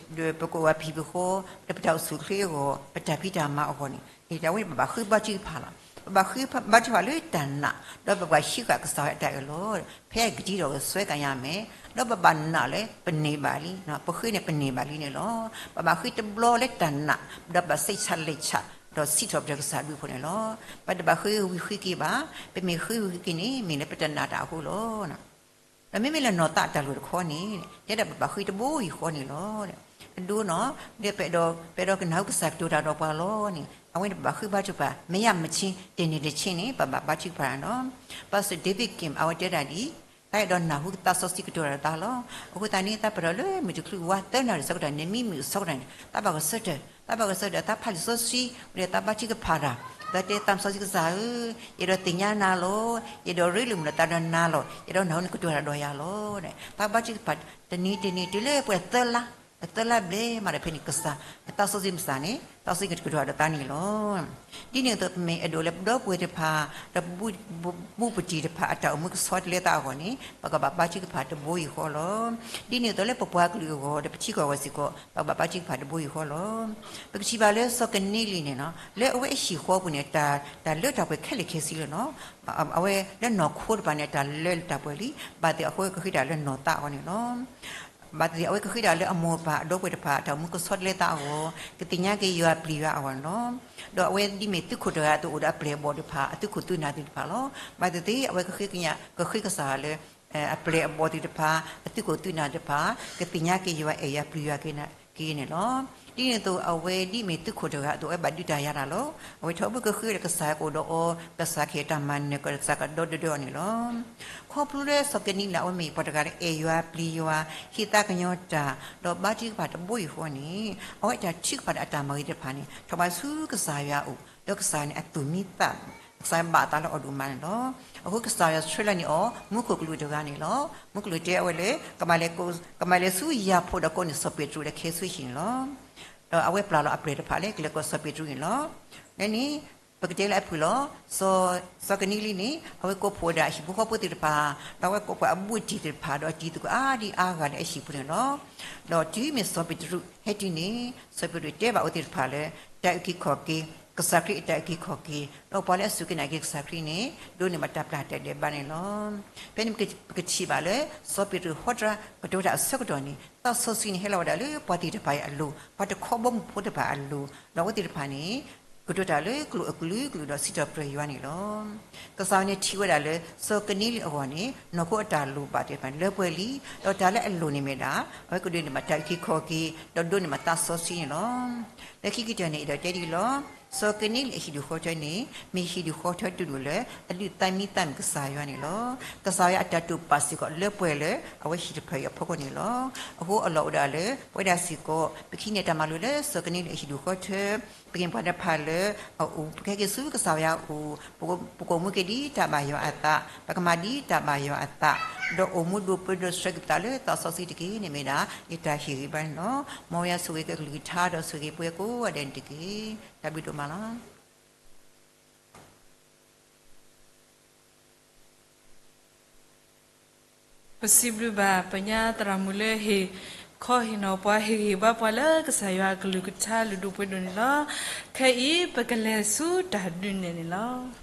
ပကအိၣ်ဘၣ်ပဟံၣ်ပဃီ ဒီးပတၢ်အိၣ်ဆူၣ်အိၣ်ချ့အဂီၢ် ပတၢ်ဖံးတၢ်မၤအဂီၢ်န့ၣ် အဝဲန့ၣ်ပဘၣ်ဃ့ဘါထုကဖၣ်လီၤ. ပဘၣ်ဃ့ဘါထုကဖၣ်လၢတၢ်နာ် ဒီးပဘၣ်ဟံးဃာ်ကစၢ်ယွၤအတၢ်အၢၣ်လီၤ. ဖဲအကတံၤဒီးကစွဲကယၤမဲာ် ဒီးပဘၣ်နာ်လၢပန့ၢ်ဘၣ်လံ, ပဃ့န့ၣ်ပန့ၢ်ဘၣ်လံန့ၣ်လီၤ. ပဘၣ်ဃ့တဘျီလၢတၢ်နာ် ဒီးဘၣ်စိတ်ချလက်ချ ဒီးစံးထီၣ်ပတြၢၤကစၢ်အဘျုးအဖှိၣ်န့ၣ်လီၤ. ပတဘၣ်ဃ့ဝံၤဃ့က့ၤဘၣ်. ပမ့ၢ်ဃ့ဝံၤဃ့က့ၤန့ၣ် မ့ၢ်လၢပတနာ်တၢ်အဃိလီၤ. ဒီးမ့မ့ၢ်လၢနီၢ်သးအတၢ်လိၣ်တခီန့ၣ် တဲဒၣ်ပဘၣ်ဃ့တဘိယူၢ်ဃီန့ၣ်လီၤ. အဒိနီၤ ဒီးပအဲၣ်ဒိး ပအဲၣ်ဒိးကနၣ်ဟူကစၢ်ကတိၤတၢ်ဒီးပှၤလီၤန့ၣ် အဝဲန့ၣ်ပဘၣ်ဃ့ဘါထုကဖၣ် မ့ၢ်ယါမ့ၢ်ဆ့ တနံၤတဆ့န့ၣ် ပဘၣ်ဘါထုကဖၣ်နီၤ. ပၢ်စၢၣ် David Kim အဝဲတဲဒၣ်ဒ်အံၤ, တၢ်အဲၣ်ဒိးနၢ်ဟူသးစီဆှံကတိၤတၢ်ဒီးတၢ်လီၤ. အဃိသတးန့ၣ် တၢ်ပတၢၢ်လၢမုၢ်တချုးဝါသၢနၣ်ရံၣ်ဆၢကတီၢ်န့ၣ် မံမုၢ်ဆၢကတီၢ်န့ၣ် တၢ်ဘၣ်ဂဲၤဆၢထၢၣ် တၢ်ဘၣ်ဂဲၤဆၢထၢၣ် တၢ်ဖးလံာ်စီဆှံ ဝံၤဒီးတၢ်ဘါထုကဖၣ်တၢ် ဒီးတဲသးစီဆှံကစၢ်ဧၢ, ယအဲၣ်ဒိးသ့ၣ်ညါနၤလီၤ. ယအဲၣ်ဒိးရ့လိာ်မုာ်လိာ်သးဒီးနၤလီၤ. ယအဲၣ်ဒိးနၢ်ဟူနကတိၤတၢ်ဒီးယၤလီၤ. တၢ်ဘါထုကဖၣ်တနံၤတနံၤတုၤလၢပှဲၤသၢလါ အသၢလါဘျဲၣ်မးဒီးဖဲန့ၣ် ကစၢ်အသးစီဆှံမုၢ်ဆါန့ၣ် သးစီဆှံကကတိၤတၢ်ဒီးသးန့ၣ်လီၤ. ဒ်န့ၣ်အသိး ပမ့ၢ်အဲၣ်ဒိးလၢပဒီပုၢ်ဝဲၢ်တဖၣ် ဒီးပဘူးပတံၢ်တဖၣ် အတၢ်အိၣ်မူကဆီတလဲသးအဂီၢ်န့ၣ် ပကဘၣ်ဘါထုကဖၣ်တဘိယူၢ်ဃီလီၤ. ဒ်န့ၣ်အသိးလၢပပှၤကလုာ်အဂီၢ် ဒီးပထံကီၢ်အဂီၢ်စ့ၢ်ကီး ပကဘၣ်ဘါထုကဖၣ်တဘိယူၢ်ဃီလီၤ. ပကထံၣ်ဘၣ်လၢစီၤကနံလံၣ်န့ၣ်လီၤ လၢအဝဲအဟံၣ်ဃီပူၤန့ၣ် တၢ်လၢတၢ်ပှဲၤခဲလၢာ်ခဲဆ့လီၤနီၤ. အဝဲလၢနီၢ်ခိတဖၣ်န့ၣ် တၢ်လၢတၢ်ပှဲၤလံ, ဘၣ်သ့ၣ်အဃိကဃ့တၢ်လၢနီၢ်သးအဂီၢ်န့ၣ်လီၤ. ဘၣ်သ့ၣ်သ့ၣ်အဝဲကဃ့တၢ်လၢအမိၢ်ပၢ်အဒီပုၢ်ဝဲၢ်တဖၣ် တၢ်အိၣ်မူကဆီတလဲသးအဂီၢ်, ကသ့ၣ်ညါက့ၤယွၤပျံၤယွၤအဂီၢ်န့ၣ်လီၤ. ဒီးအဝဲဒ်မ့ၢ်သုးခိၣ်တဂၤအသိးအိၣ်ဒီးအပျဲၢ်အဘီၣ်တဖၣ် အသုးခိၣ်သုးနၢ်သ့ၣ်တဖၣ်လီၤ. ဘၣ်သ့ၣ်သ့ၣ် အဝဲကဃ့ကညး ကဃ့ကစၢ်ယွၤလၢ အပျဲၢ်အဘီၣ်သ့ၣ်တဖၣ် အသုးခိၣ်သုးနၢ်တဖၣ် ကသ့ၣ်ညါက့ၤယွၤအဲၣ်ယွၤပျံၤယွၤက့ၤန့ၣ်လီၤ. ဒ်န့ၣ်အသိး အဝဲဒ်မ့ၢ်သုးခိၣ်တဂၤအသိး အဝဲဘၣ်ဒုးတၢ်ယၤတၢ်လီၤ. အဝဲထီဘိကဃ့လၢကစၢ်ကအိၣ်ဒီးအီၤ, ကစၢ်ကဟ့ၣ်တၢ်မၤနၢၤကီး ကစၢ်ကဒီဒၢဒၢအီၤန့ၣ်လီၤ. ခီဖျိလၢစီၤကနံလံၣ်အဝဲမ့ၢ်ပှၤတဂၤလၢအဲၣ်ယွၤပျံၤယွၤ, ဟ့ၣ်သးကညီၤတၢ်, ဒီးဘါထုကဖၣ်တဘိယူၢ်ဃီန့ၣ် အဝဲတၢ်ထုကဖၣ်ဒီးအတၢ်မၤဂ့ၤတဖၣ်န့ၣ် ထီၣ်ဘးဆူကစၢ်ယွၤအအိၣ်, ဒီးကစၢ်ယွၤန့ၣ်အသူၣ်မံသး, ကစၢ်ယွၤဘၣ်အသးလၢအီၤဒိၣ်မးန့ၣ်လီၤ. အဃိကစၢ်ယွၤဆှၢလီၤန့ၢ်အီၤ မူခိၣ်ကလူးတဂၤန့ၣ်လီၤ. မူခိၣ်ကလူးတဲအဝဲလၢ ကမၤလဲၤဆူယၤဖိဒီးကိးန့ၢ်စီၤပ့းတရူးဒီးခဲဆူဟံၣ်န့ၣ်လီၤ. ဒီးအဝဲပျၢ်လီၤအပျဲၢ်တဖၣ်လၢကလဲၤကိးစီၤပ့းတရူးန့ၣ်လီၤ. လၢန့ၣ် ပကတဲလၢအဖုၣ်လီၤ. စီၤကနံလံၣ်န့ၣ် အဝဲကိးဖှိၣ်ဝဲဒၣ်အဟံၣ်ဖိဃီဖိသ့ၣ်တဖၣ်, ဒီးအဝဲကိးဖှိၣ်အဘူးအတံၢ်သ့ၣ်တဖၣ် ဒီးတံၤသကိးအါဒံအါဂၤလၢအဟံၣ်ပူၤန့ၣ်လီၤ. ဒီးတုၤမ့ၢ်စီၤပ့းတရူးဟဲတုၤန့ၣ် စီၤပ့းတရူးတဲဘၣ်အဝဲသ့ၣ်တဖၣ်လၢ တၢ်အုၣ်က့ၤခီၣ်က့ၤ, ကစၢ်ခရံာ်အတၢ်အုၣ်က့ၤခီၣ်က့ၤ, ဒီးပှၤလၢအစူၢ်က့ၤနာ်က့ၤကစၢ်ခရံာ်န့ၣ် ဒိးန့ၢ်ဘၣ်တၢ်ပျၢ်တၢ်ဒဲးဘးန့ၣ်လီၤ. ဖဲန့ၣ်ပကထံၣ်ဘၣ်လၢ စီၤပ့းတရူးဟီတရါကတိၤတၢ်အဆၢကတီၢ်န့ၣ် သးစီဆှံန့ၣ်ဟဲလီၤဝဲဒၣ်လၢပှၤသ့ၣ်တဖၣ်အံၤအလိၤ, ပှၤတခီဘီမုၢ်ဖိတဖၣ်အလိၤ, ဒီးအဝဲသ့ၣ်တဖၣ်န့ၣ် ကတိၤတၢ်လၢကျိာ်အကလုာ်ကလုာ်ဒီးစံးထီၣ်ပတြၢၤယွၤန့ၣ်လီၤ. ကစၢ်ယွၤန့ၣ်ထံၣ်ဝဲဒၣ်လၢ စီၤကနံလံၣ်အဂီၢ်န့ၣ် နီၢ်ခိအတၢ်လိၣ်ဘၣ်သ့ၣ်တဖၣ်န့ၣ် လၢပှဲၤလံ, ဒီးတၢ်လၢအလိၣ်န့ၣ်မ့ၢ်ဒၣ် အဝဲကဒိးန့ၢ်ဘၣ်တၢ်အုၣ်က့ၤခီၣ်က့ၤ ဒီးဒိးန့ၢ်ဘၣ်သးစီဆှံန့ၣ်လီၤ. လၢခံကတၢၢ်န့ၣ် အဲၣ်ဒိးတဲဒ်အံၤလီၤ. စီၤကနံလံၣ်အဟံၣ်ဒူၣ်ဃီထၢန့ၣ် မ့ၢ်ဟံၣ်ဒူၣ်ဃီထၢတဒူၣ်လၢ အဒုးသးမံသးမုာ်ကစၢ်ယွၤန့ၣ်လီၤ. ကစၢ်ယွၤအတၢ်တိာ်ပာ်စ့ၢ်ကီးလၢပှဲၤလၢ အဝဲဟံၣ်တဖၣ်အံၤအဖီခိၣ်န့ၣ်လီၤ. အဃိအလီၢ်အိၣ်ဒၣ်လၢ ပဝဲဒၣ်စ့ၢ်ကီး ပကဟံးန့ၢ်တၢ်မၤလိလၢစီၤကနံလံၣ်အဟံၣ်ဒူၣ်ဃီထၢ, ပကမ့ၢ်ပှၤတဖၣ်လၢ အအိၣ် ပကဟဲက့ၤဆူကစၢ်ယွၤအအိၣ်, ပကအိၣ်မူက့ၤဒ်တၢ်ဘၣ်ယွၤအသး, ပကမၤဒ်တၢ်ဘၣ်ယွၤအသး, ဒီးအိၣ်မူဒိၣ်ပၢဒိၣ်ဆှၢက့ၤပသးလၢသးစီဆှံတက့ၢ်န့ၣ်မ့ၢ်ဒၣ် ယတၢ်ဟ့ၣ်ဂံၢ်ဘါန့ၣ်လီၤ. မ်ယွၤဆိၣ်ဂ့ၤက့ၤကလုၢ်ကထါဒီးဆိၣ်ဂ့ၤပှၤကိးဂၤဒဲးန့ၣ်တက့ၢ်. တၢ်ဘျုးဒိၣ်မးလီၤ. ပစံးဘျုးဘၣ်ပညါသရၣ်မုၣ်လၢဟ့ၣ်ခီဟ့ၣ်နီၤပှၤ ဟ့ၣ်ဂံၢ်ဟ့ၣ်ဘါပှၤလၢကစၢ်ယွၤအကလုၢ်ကထါလုၢ်ဒိၣ်ပှ့ၤဒိၣ်န့ၣ်လီၤ. ခဲအံၤ ပကလဲၤဆူတၢ်ဒုးနဲၣ်န့ၣ်လီၤ.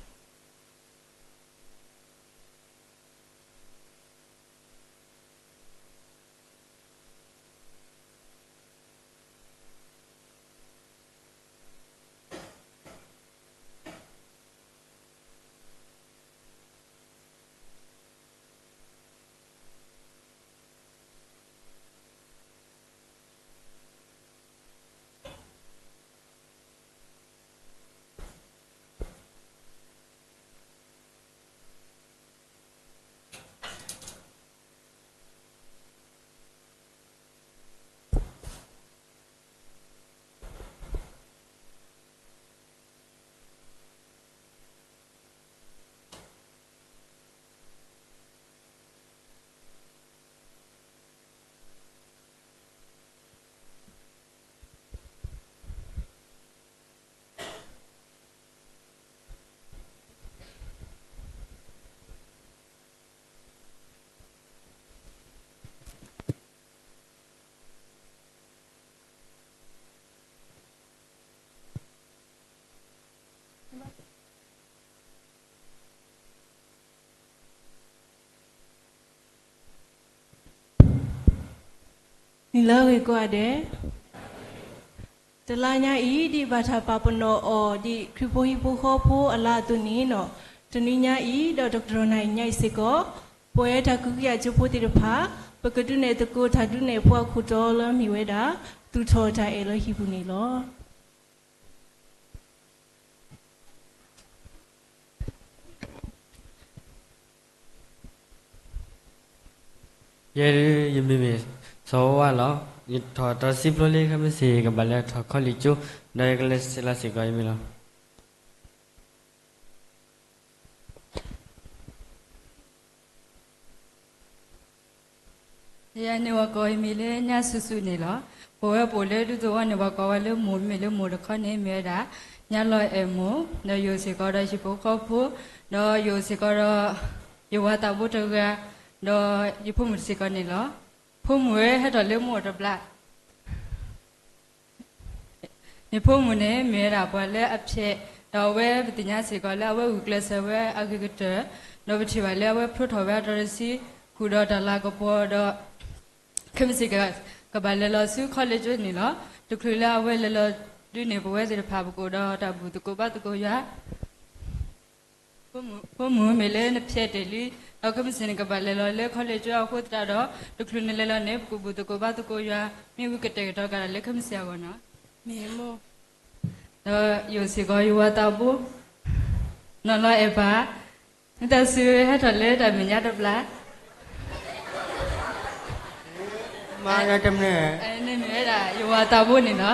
နံၤလၢအဂ့ၤကိးဂၤဒဲး, တလါညါအံၤ ဒ်ဘၣ်တၢ်ပာ်ပနီၣ်အီၤ ဒ်ခရံာ်ဖိဟံၣ်ဖိဃီဖိအလါအသိးန့ၣ်လီၤ. တနွံညါအံၤ ဒီးတကတီၢ်နၣ်ရံၣ်ညါအံၤစ့ၢ်ကီး ပဝဲတၢ်ကဟုကယာ်ကၠိဖိသ့ၣ်တဖၣ် ပကဒုးနဲၣ်သကိးတၢ်ဒုးနဲၣ်ဖိအခိၣ်တီလၢအမ့ၢ်ဝဲဒၣ် သူၣ်ထီၣ်တၢ်အဲၣ်လၢဟံၣ်ပူၤန့ၣ်လီၤ. ယဲဒၣ်ယမံၤမ့ၢ်စီၤဝါလီၤ. ယထီၣ်တၢ်စံးဖျိလၢ ခဲမုၢ်ဆ့ၣ် ယကဘၣ်လဲၤထီၣ်ခီလ့ၣ်ကၠိ, ဒီးယကလဲၤဆဲးလီၤစ့ၢ်ကီးယမံၤလီၤ. ယ ယၤန့ၣ် ပှၤကိးအမံၤလၢညၣ်ဆူၣ်ဆူၣ်န့ၣ်လီၤ. ပဝဲပအိၣ်လၢဒူသဝီန့ၣ် ပှၤကိးဝဲလၢမိၢ် မ့ၢ်လၢမိၢ်တခီန့ၣ် မ့ၢ်ဝဲဒၣ် ညၣ်လီၤအဲၣ်မိၢ်, ဒီးယိၤစ့ၢ်ကီးဒီးဟံၣ်ဖိဃီဖိ, ဒီးယိၤစ့ၢ်ကီးဒီး ယဝၤသးဘိတဂၤ, ဒီးယဖိမုၣ်စ့ၢ်ကီးန့ၣ်လီၤ. ဖိမုၣ်ဝဲဟဲထီၣ်လၢမိၢ်အအိၣ်တဘျီ န့ၣ် ဖိမုၣ်န့ၣ် မ့ၢ်ဝဲဒၣ်ပှၤလၢအဖျဲး, ဒီးအဝဲပသ့ၣ်ညါစ့ၢ်ကီးလၢအဝဲဂုာ်ကျဲးစၢးဝဲအဂ့ၤကတၢၢ်, ဒီးပထံၣ်ဘၣ်လၢအဝဲဖျိထီၣ်ဝဲအတၢ်တဆံ ဃုာ်ဒီးတၢ်လၤကပီၤဒီး ခဲမုၢ်ဆ့ၣ်က ကဘၣ်လဲၤလီၤဆူ college န့ၣ်လီၤ. တချုးလၢအဝဲလဲၤလီၤဒုးန့ၣ် ပဝဲသ့ၣ်တဖၣ်ပကအိၣ်ဒီးတၢ်ဘူၣ်သကိးဘါသကိးယွၤ ဖိမုၣ်မ့ၢ်လၢနဖျဲးတ့ၢ်လံ, ဒီးခဲမုၢ်ဆ့ၣ်န့ၣ် ကဘၣ်လဲၤလီၤလၢ college အဃိသတးဒီး တချုးနလဲၤလီၤန့ၣ် ပကဘူၣ်သကိးဘါသကိးယွၤ မ့ၢ်ဝံကတဲာ်ကတီၤကးဒၣ်လၢခဲမုၢ်ဆ့ၣ်အဂီၢ်နီၤ. ဒီးယိၤစ့ၢ်ကီးယဝၤသးဘိ နီၢ်လီၤအဲၣ်ပၢ် နတၢ်စံးဟဲထီၣ်လၢတၢ်မဲာ်ညါတဘျီ မၤတမ့ၢ် န့ၣ်မ့ၢ်ဝဲဒၣ် ယဝၤသးဘိန့ၣ်လီၤ.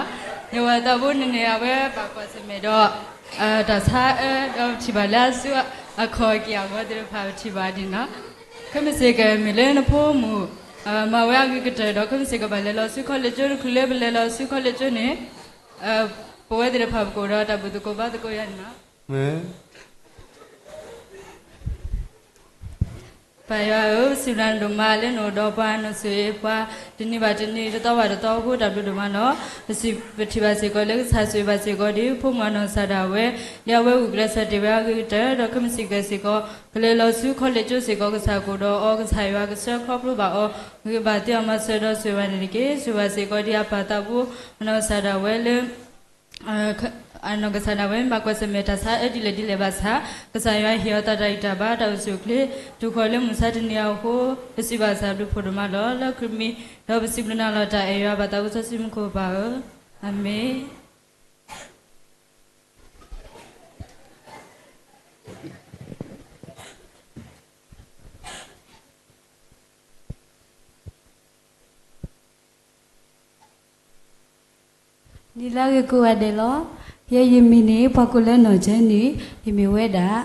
ယဝၤသးဘိန့ၣ်န့ၣ် အဝဲဘၣ်ကွၢ်ဆၢၣ်မဲာ်ဒီး တၢ်ဆါအၢ ဒီးပထံၣ်ဘၣ်လၢအစုအခီၣ်က့ၤအဂီၢ်သ့ၣ်တဖၣ် ပထံၣ်ဘၣ်ဒ်န့ၣ်လီၤ. ခဲမုၢ်ဆ့ၣ်ကမ့ၢ်လၢနဖိမုၣ် မၤဝဲအဂ့ၤကတၢၢ်ဒီး ခဲမုၢ်ဆ့ၣ်ကဘၣ်လဲၤလီၤဆူ college တချုးလၢပလဲၤလီၤဆူ college န့ၣ် ပဝဲသ့ၣ်တဖၣ်ပကအိၣ်ဒီးတၢ်ဘူၣ်သကိးဘါသကိးယွၤန့ၣ်လီၤ. ပၢ်ယွၤဧၢ, ပစံးဘျုးနၤဒိၣ်မးလၢနအိၣ်ဒီးပှၤနီၢ်ဆိၣ်ဂ့ၤပှၤ တနံၤဘၣ်တနံၤ တသီဘၣ်တသီအဃိ တၢ်ဘျုးဒိၣ်မးလီၤ. ပစံး ပထံၣ်ဘၣ်စ့ၢ်ကီးလၢကစၢ်ဆိၣ်ဂ့ၤဘၣ်စ့ၢ်ကီးဒ်ဖိမုၣ်အနီၢ်ကစၢ်ဒၣ်ဝဲ ဒ်အဝဲဂုာ်ကျဲးစၢးတ့ၢ်ဝဲအဂ့ၤကတၢၢ် ဒီးခဲမုၢ်ဆ့ၣ်ကစ့ၢ်ကီး ကလဲၤလီၤဆူ college စ့ၢ်ကီး ကစၢ်ကအိၣ်ဒီးအီၤ ကစၢ်ယွၤကဆှၢခီဖျိဘၣ်အီၤ ဂ့ၤဘၣ်သ့အီၤမၤစၢၤဒီးဆိၣ်ဂ့ၤဘၣ်န့ၣ်တက့ၢ်. ဆိၣ်ဂ့ၤဘၣ်စ့ၢ်ကီးဒ်အပၢ်သးဘိ အနီၢ်ကစၢ်ဒၣ်ဝဲလၢ အနီၢ်ကစၢ်ဒၣ်ဝဲ မၤကွၢ်ဆၢၣ်မဲာ်တၢ်ဆါအၢဒ်လဲၣ်ဒ်လဲၣ်ဘၣ်ဆၣ် ကစၢ်ယွၤဟ့ၣ်အီၤတၢ်တၢ်ဂံၢ်တၢ်ဘါ တၢ်အိၣ်ဆူၣ်အိၣ်ချ့ တုၤဃီၤလၢမုၢ်ဆါတနံၤအံၤအဃိ ပစံးဘျုးဘၣ်စၢ်ဘျုးဖှိၣ်ဒိၣ်မးလီၤ လၢခရံာ်မံၤ ဒီးပစံးဘျုးနၤလီၤတၢ်အဲၣ်ယွၤဘၣ်သးဘိစီဆှံမူခိၣ်ပၢ်ဧၢ, အၤမ့ၣ်. နံၤလၢအဂ့ၤကိးဂၤဒဲးလီၤ. ယဲယမံၤန့ၣ် ပှၤကိးလၢနီၢ်ကၠဲနံၣ်, ယမ့ၢ်ဝဲဒၣ်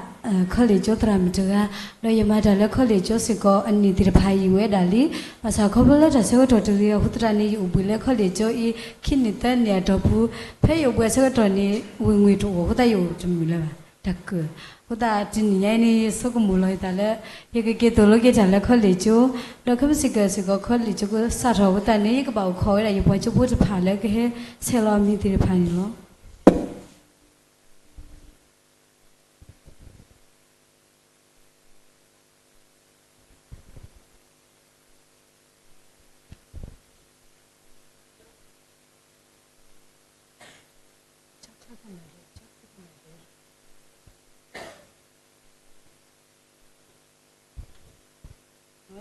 ခီလ့ၣ်ကၠိသရၣ်မုၣ်တဂၤ, ဒီးယမၤတၢ်လၢခီလ့ၣ်ကၠိစ့ၢ်ကီး အနံၣ်သ့ၣ်တဖၣ်ယံာ်ဝဲဒၣ်လံ. ဘၣ်ဆၣ်ခီဖျိလၢတၢ်ဆၢကတီၢ်တဂ့ၤအဃိသတးန့ၣ် ယအိၣ်ဘှံးလၢခီလ့ၣ်ကၠိအံၤ ခံနံၣ်သၢနံၣ်အတီၢ်ပူၤ, ဖဲယအိၣ်ဘှံးအဆၢကတီၢ်န့ၣ် ဝင်ငွေတအိၣ်အဃိသတး ယအိၣ်တမုာ်လၢၤဘၣ် တၢ်ကၢၢ်. အဃိသတးတနံၤညါအံၤန့ၣ် ယဆိကမိၣ်လီၤယသးလၢ ယကက့ၤသိၣ်လိက့ၤတၢ်လၢခီလ့ၣ်ကၠိ, ဒီးခဲမုၢ်ဆ့ၣ်ကစ့ၢ်ကီး ခီလ့ၣ်ကၠိကစးထီၣ်အဃိသတးန့ၣ် ယကဘၣ်အိၣ်ခိးဝဲဒၣ်ယပှၤကၠိဖိတဖၣ်လၢကဟဲဆဲးလီၤအမံၤသ့ၣ်တဖၣ်န့ၣ်လီၤ.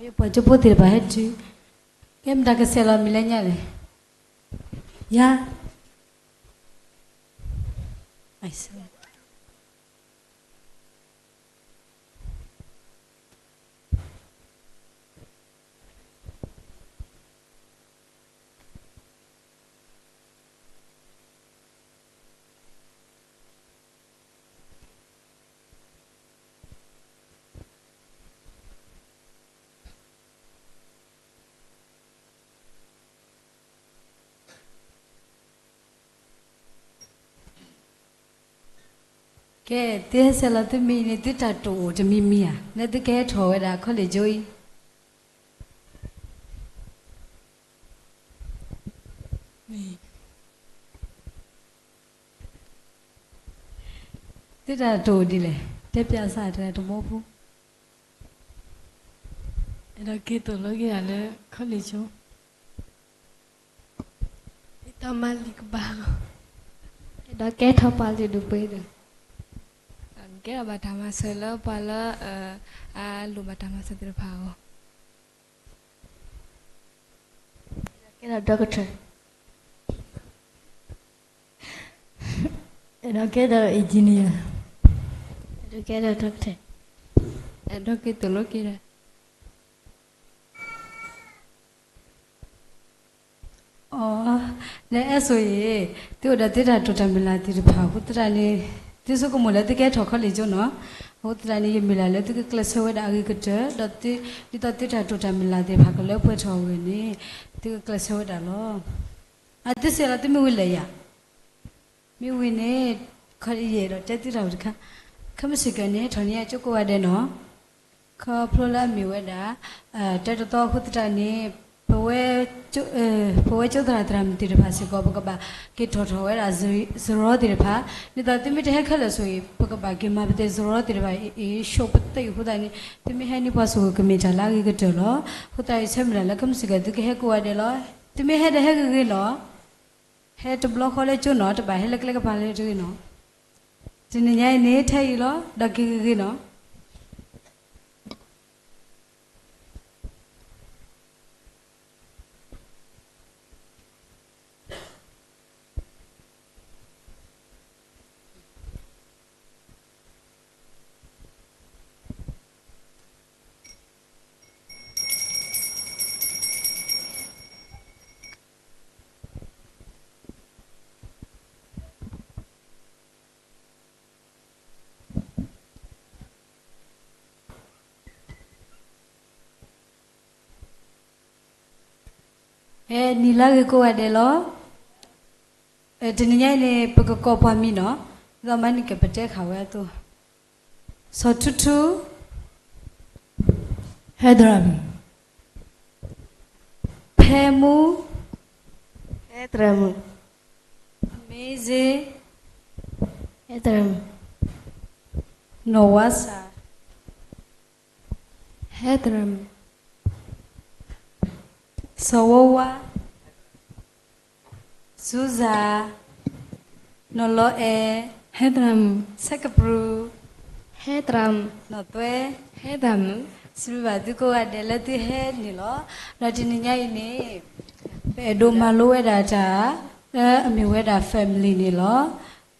ယပှၤကၠိဖိသ့ၣ်တဖၣ်ဟဲတုၤ, ကဲမတၤကဆဲးလီၤမံၤလၢညါလဲၣ်, ယၤ ကဲ, သုဟဲဆဲးလီၤသုမံၤန့ၣ် သုတၢ်တိာ်အိၣ်တမံၤမံၤဧါ, လၢသုကဟဲထီၣ်ဝဲဒၣ်ခီလ့ၣ်ကၠိအံၤ, သုတၢ်တိာ်အိၣ်ဒ်လဲၣ်, တဲပၠးစၢ်တဂၤတဘီဖိ. အဲၣ်ဒိးက့ၤသိၣ်လိက့ၤတၢ်လၢခီလ့ၣ်ကၠိ, ဒ်သိးမၤလံာ်ကဘၣ်, အဲၣ်ဒိးကဲထီၣ်ပှၤလုၢ်ဒိၣ်ပှ့ၤဒိၣ်, ကဲထီၣ်ဘၣ်တၢ်မၤစၢၤလၢပှၤလၢ အလိၣ်ဘၣ်တၢ်မၤစၢၤသ့ၣ်တဖၣ်အဂီၢ်, ကဲထီၣ် doctor, အဲၣ်ဒိးကဲထီၣ် engineer, အဲၣ်ဒိးကဲထီၣ် doctor, အဲၣ်ဒိးက့ၤသိၣ်လိက့ၤတၢ်. အီ, လၢအဲၣ်ဆိအံၤ, သုအိၣ်ဒီးသုတၢ်တိာ်တၢ်မုၢ်လၢ်သ့ၣ်တဖၣ်အဃိသတးန့ၣ်, သုဆိကမိၣ်လၢသုကဟဲထီၣ်ခီလ့ၣ်ကၠိနီၤ. အဃိသတးန့ၣ် ယမ့ၢ်လၢ်လၢသုကကျဲးစၢးဝဲဒၣ်အဂ့ၤကတၢၢ်, ဒီးဒ်သိးသုတၢ်တိာ်တၢ်မုၢ်လၢ်သ့ၣ်တဖၣ်ကလၢပှဲၤထီၣ်အဂီၢ်န့ၣ်, သုကကျဲးစၢးဝဲဒၣ်လီၤ. အသုစံးလီၤ သုမ့ၢ်ဝံၤလၢယၤ, မ့ၢ်ဝံၤန့ၣ်, ခီယအဲၣ်ဒိးတဲသုတၢ်အိၣ်တခါ, ခဲမုၢ်ဆ့ၣ်ကီးန့ၣ် ဟဲထီၣ်န့ၢ်ယၤကၠိကိးဂၤဒဲးနီၤ, ခီဖျိလၢအမ့ၢ်ဝဲဒၣ်, တဲတသီအဃိသတးန့ၣ်, ပဝဲကၠိသရၣ်သရၣ်မုၣ်သ့ၣ်တဖၣ်စ့ၢ်ကီး ပကဘၣ်က့ၤထီၣ်ထီၣ်ဝဲဒၣ်စရီသ့ၣ်တဖၣ်, ဒ်သိးသုမ့ၢ်တဟဲခဲလၢာ်ဆိၣ်ဂ့ၤ ပကဘၣ်က့ၤမၤပသ့ၣ်စရီသ့ၣ်တဖၣ်အံၤ အ့ၣ် ရှုံးပသ့ၣ်အဃိသတးန့ၣ်, သုမ့ၢ်ဟဲန့ၢ်ပှၤဆိၣ်ဂ့ၤကမ့ၢ်တၢ်လၢအဂ့ၤကတၢၢ်လီၤ. အဃိသတးယဆၢမုၢ်လၢ်လၢ ခဲမုၢ်ဆ့ၣ်ကီးသုကဟဲကိးဂၤဒဲးလီၤ. သုမ့ၢ်ဟဲဒီးဟဲဂ့ၤဂ့ၤနီၤ, ဟဲတဘျီဃီလၢကၠိနီၤ, တဘၣ်ဟဲလၢကျဲကပၤလၢတဂ့ၤနီၤ. တနံၤညါအံၤန့ၣ် ထဲအံၤလီၤ, ဒီးက့ၤဂ့ၤဂ့ၤနီၤ. ဟဲနံၤလၢအဂ့ၤကိးဂၤဒဲးလီၤ. တနံၤညါအံၤန့ၣ် ပကကိးပှၤမံၤနီၤ, ဒ်သိးမၤန့ၢ်က့ၤပတဲဃာ်ဝဲအသိး, စီၤထူထူ, ဟဲသရၣ်မုၣ်, ဖဲမူ, ဟဲသရၣ်မုၣ်, မ့ၢ်စ့, ဟဲသရၣ်မုၣ်, နီၢ်ဝါစၢ် ဟဲသရၣ်မုၣ်, စီၤဝါဝါ, စူစၢ်, နီၢ်လီၤအဲၣ်, ဟဲသရၣ်မုၣ်, ဆဲကပြုၢ်, ဟဲသရၣ်မုၣ်, နီၢ်သွဲ, ဟဲသရၣ်မုၣ်, စံးဘျုးဘၣ်သုကိးဂၤဒဲးလၢသုဟဲန့ၣ်လီၤ. ဒီးတနံၤညါအံၤန့ၣ် ပအဲၣ်ဒိးမၤလိဝဲဒၣ်တၢ် လၢအမ့ၢ်ဝဲဒၣ် family န့ၣ်လီၤ.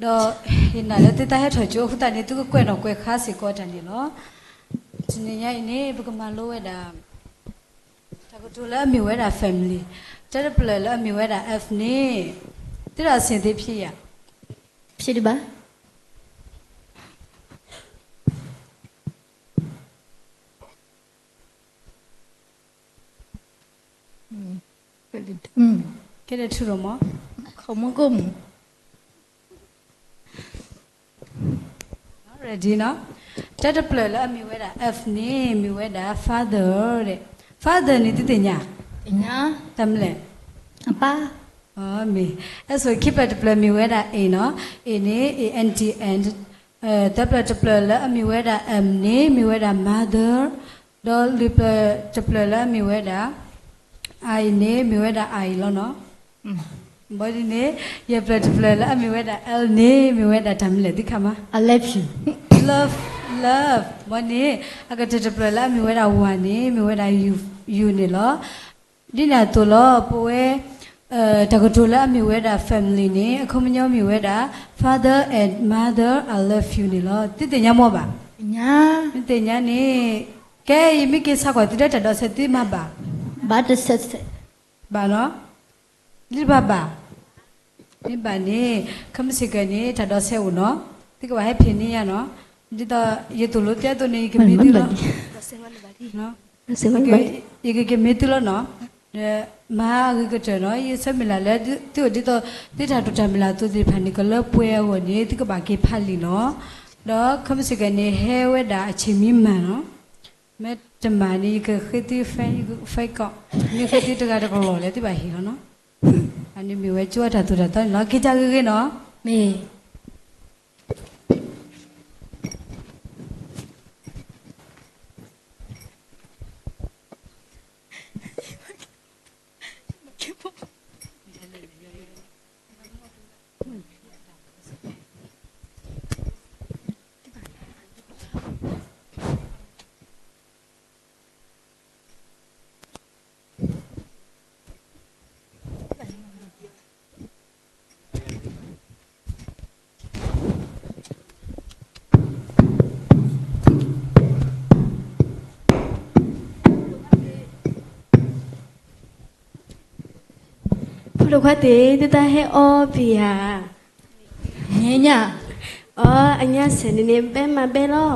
ဒီးယနာ်လၢသုတၢ်ဟဲထီၣ်ကၠိအဃိသတးန့ၣ် သုကကွဲးနီၣ်ကွဲးဃါစ့ၢ်ကီးတၢ်န့ၣ်လီၤ. တနံၤညါအံၤန့ၣ် ပကမၤလိဝဲဒၣ် တၢ်ကတိၤလၢအမ့ၢ်ဝဲဒၣ် family, တဲတဖျၢၣ်လၢအမ့ၢ်ဝဲဒၣ် F န့ၣ်, သုတၢ်စ့ၢ်သ့ဖံးယၤ, ဖံးဒံးဘၣ်. ကဲဒဲးထူၣ်ရိၣ်မး, ခီမူကိးမူ ready နီၤ. တဲတဖျၢၣ်လၢအမ့ၢ်ဝဲဒၣ် F န့ၣ် မ့ၢ်ဝဲဒၣ် father ဒဲး, father န့ၣ်သုသ့ၣ်ညါ, တၢ်မနုၤလဲၣ်, အပၢ်, မ့ၢ်, အဲၣ်ဆိးခံဖျၢၣ်တဖျၢၣ်မ့ၢ်ဝဲဒၣ် A နီၤ, A န့ၣ် A N T, and သၢဖျၢၣ်တဖျၢၣ်လၢအမ့ၢ်ဝဲဒၣ် M န့ၣ် မ့ၢ်ဝဲဒၣ် mother, ဒီးလွံၢ်ဖျၢၣ်တဖျၢၣ်လၢအမ့ၢ်ဝဲဒၣ် I န့ၣ် မ့ၢ်ဝဲဒၣ် I လီၤနီၤ. ဘၣ်ဒ်န့ၣ် ယဲၢ်ဖျၢၣ်တဖျၢၣ်လၢအမ့ၢ်ဝဲဒၣ် L န့ၣ် မ့ၢ်ဝဲဒၣ်တၢ်မနုၤလဲၣ်သုခါမး, I love you, love, love, ဘၣ်န့ၣ် အကတၢၢ်တဖျၢၣ်လၢအမ့ၢ်ဝဲဒၣ် W န့ၣ် မ့ၢ်ဝဲဒၣ် you, you န့ၣ်လီၤ. ဒ်န့ၣ်အသိးလီၤ ပဝဲ တၢ်ကတိၤလၢအမ့ၢ်ဝဲဒၣ် family န့ၣ် အခီပညီမ့ၢ်ဝဲဒၣ် father and mother, I love you န့ၣ်လီၤ. သုသ့ၣ်ညါမ့ၢ်ဘၣ်, မ့ၢ်သ့ၣ်ညါန့ၣ်, ကဲ ယမ့ၢ်က့ၤစးကွၢ်သုလၢတၢ်ဒိးစဲးသုမၤဘၣ်, ဘၣ်တစဲးစဲး, ဘၣ်နီၤ, လၢတဘၣ်ဘၣ်, မ့ၢ်ဘၣ်န့ၣ် ခဲမုၢ်ဆ့ၣ်ကီးန့ၣ် တၢ်ဒိးစဲးအိၣ်နီၤ, သုကဘၣ်ဟဲဖံးန့ၢ်ယၤနီၤ, ဒ်သိးယသိၣ်လိသ့အသိးန့ၣ် ယကမ့ၢ်သုလီၤ ယကက့ၤမ့ၢ်သုလီၤနီၤ, မၤအဂ့ၤကတၢၢ်နီၤ, ယဆၢမုၢ်လၢ်လၢ သုအိၣ်ဒ်သိး သုတၢ်တိာ်တၢ်မုၢ်လၢ်အသိးသ့ၣ်တဖၣ်န့ၣ် ကလၢပှဲၤအဂီၢ်န့ၣ် သုကဘၣ်က့ၤဖးလံာ်နီၤ, ဒီးခဲမုၢ်ဆ့ၣ်ကီးန့ၣ် ဟဲဝဲဒၣ်အဆ့ၣ်မံမၢ်နီၤ, မ့ၢ်တမၤန့ၣ် ယကဃ့သု friend, ယက friend ကီး, မ့ၢ်ဃ့သုတဂၤတကလီၢ်လဲၣ် သုဘၣ်ဟ့ၣ်လီၤနီၤ, အန့ၣ်မ့ၢ်ဝဲကၠိအတၢ်သိၣ်တၢ်သီန့ၣ်လီၤ, က့ၤတၢ်ဂ့ၤဂ့ၤနီၤ, မ့ၢ် ဖိဒိၣ်ခွါသ့ၣ် သုတၢ်ဟဲအီဖဲဧါ, ညါ, အီ အညါစဲးန့ၣ်န့ၣ် ဘဲမၤဘဲလီၤ.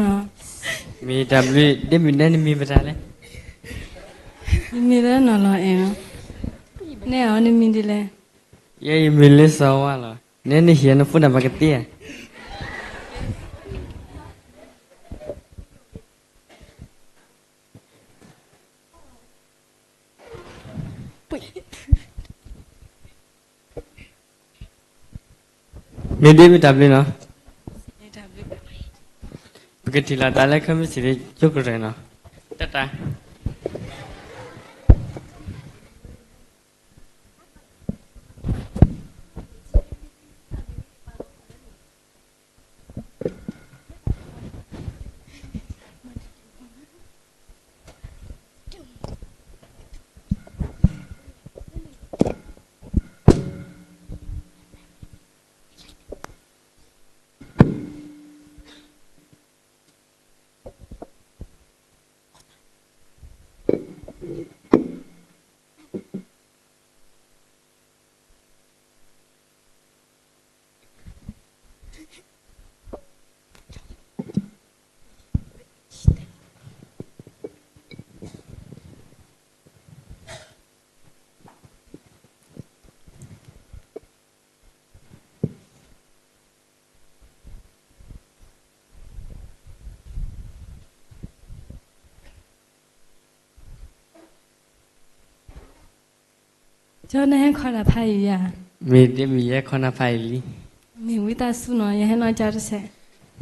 မ့ၢ်တၢ်ဘျုးနီၤ. မ့ၢ်တၢ်ဘျုး, ဒ့မုၣ်နဲနမံၤမတၤလဲၣ်. ယမံၤလၢနီၢ်လီၤအဲၣ်နီၤ. နဲအီၤနမံၤဒ်လဲၣ်. ယဲယမံၤလၢစီၤဝါလီၤ. နဲနဟံးနဖိနၢ်ပှၤကသ့ဧါ. မ့ၢ်ဒ့မုၣ်တၢ်ဘျုးနီၤ. ပကထံၣ်လိာ်သးလၢခဲမုၢ်ဆ့ၣ်လၢယိကရဲးနီၤ. တၢ်တၢ် ကၠီ နဟဲခီနၤဖးအံၤဧါ. မ့ၢ်ဒ့မုၣ် ယဟဲခီနၤဖးအံၤလံ. မ့ၢ်ဝံသးစူၤနီၤ ယဟဲနီၢ်ကၠီတစဲး,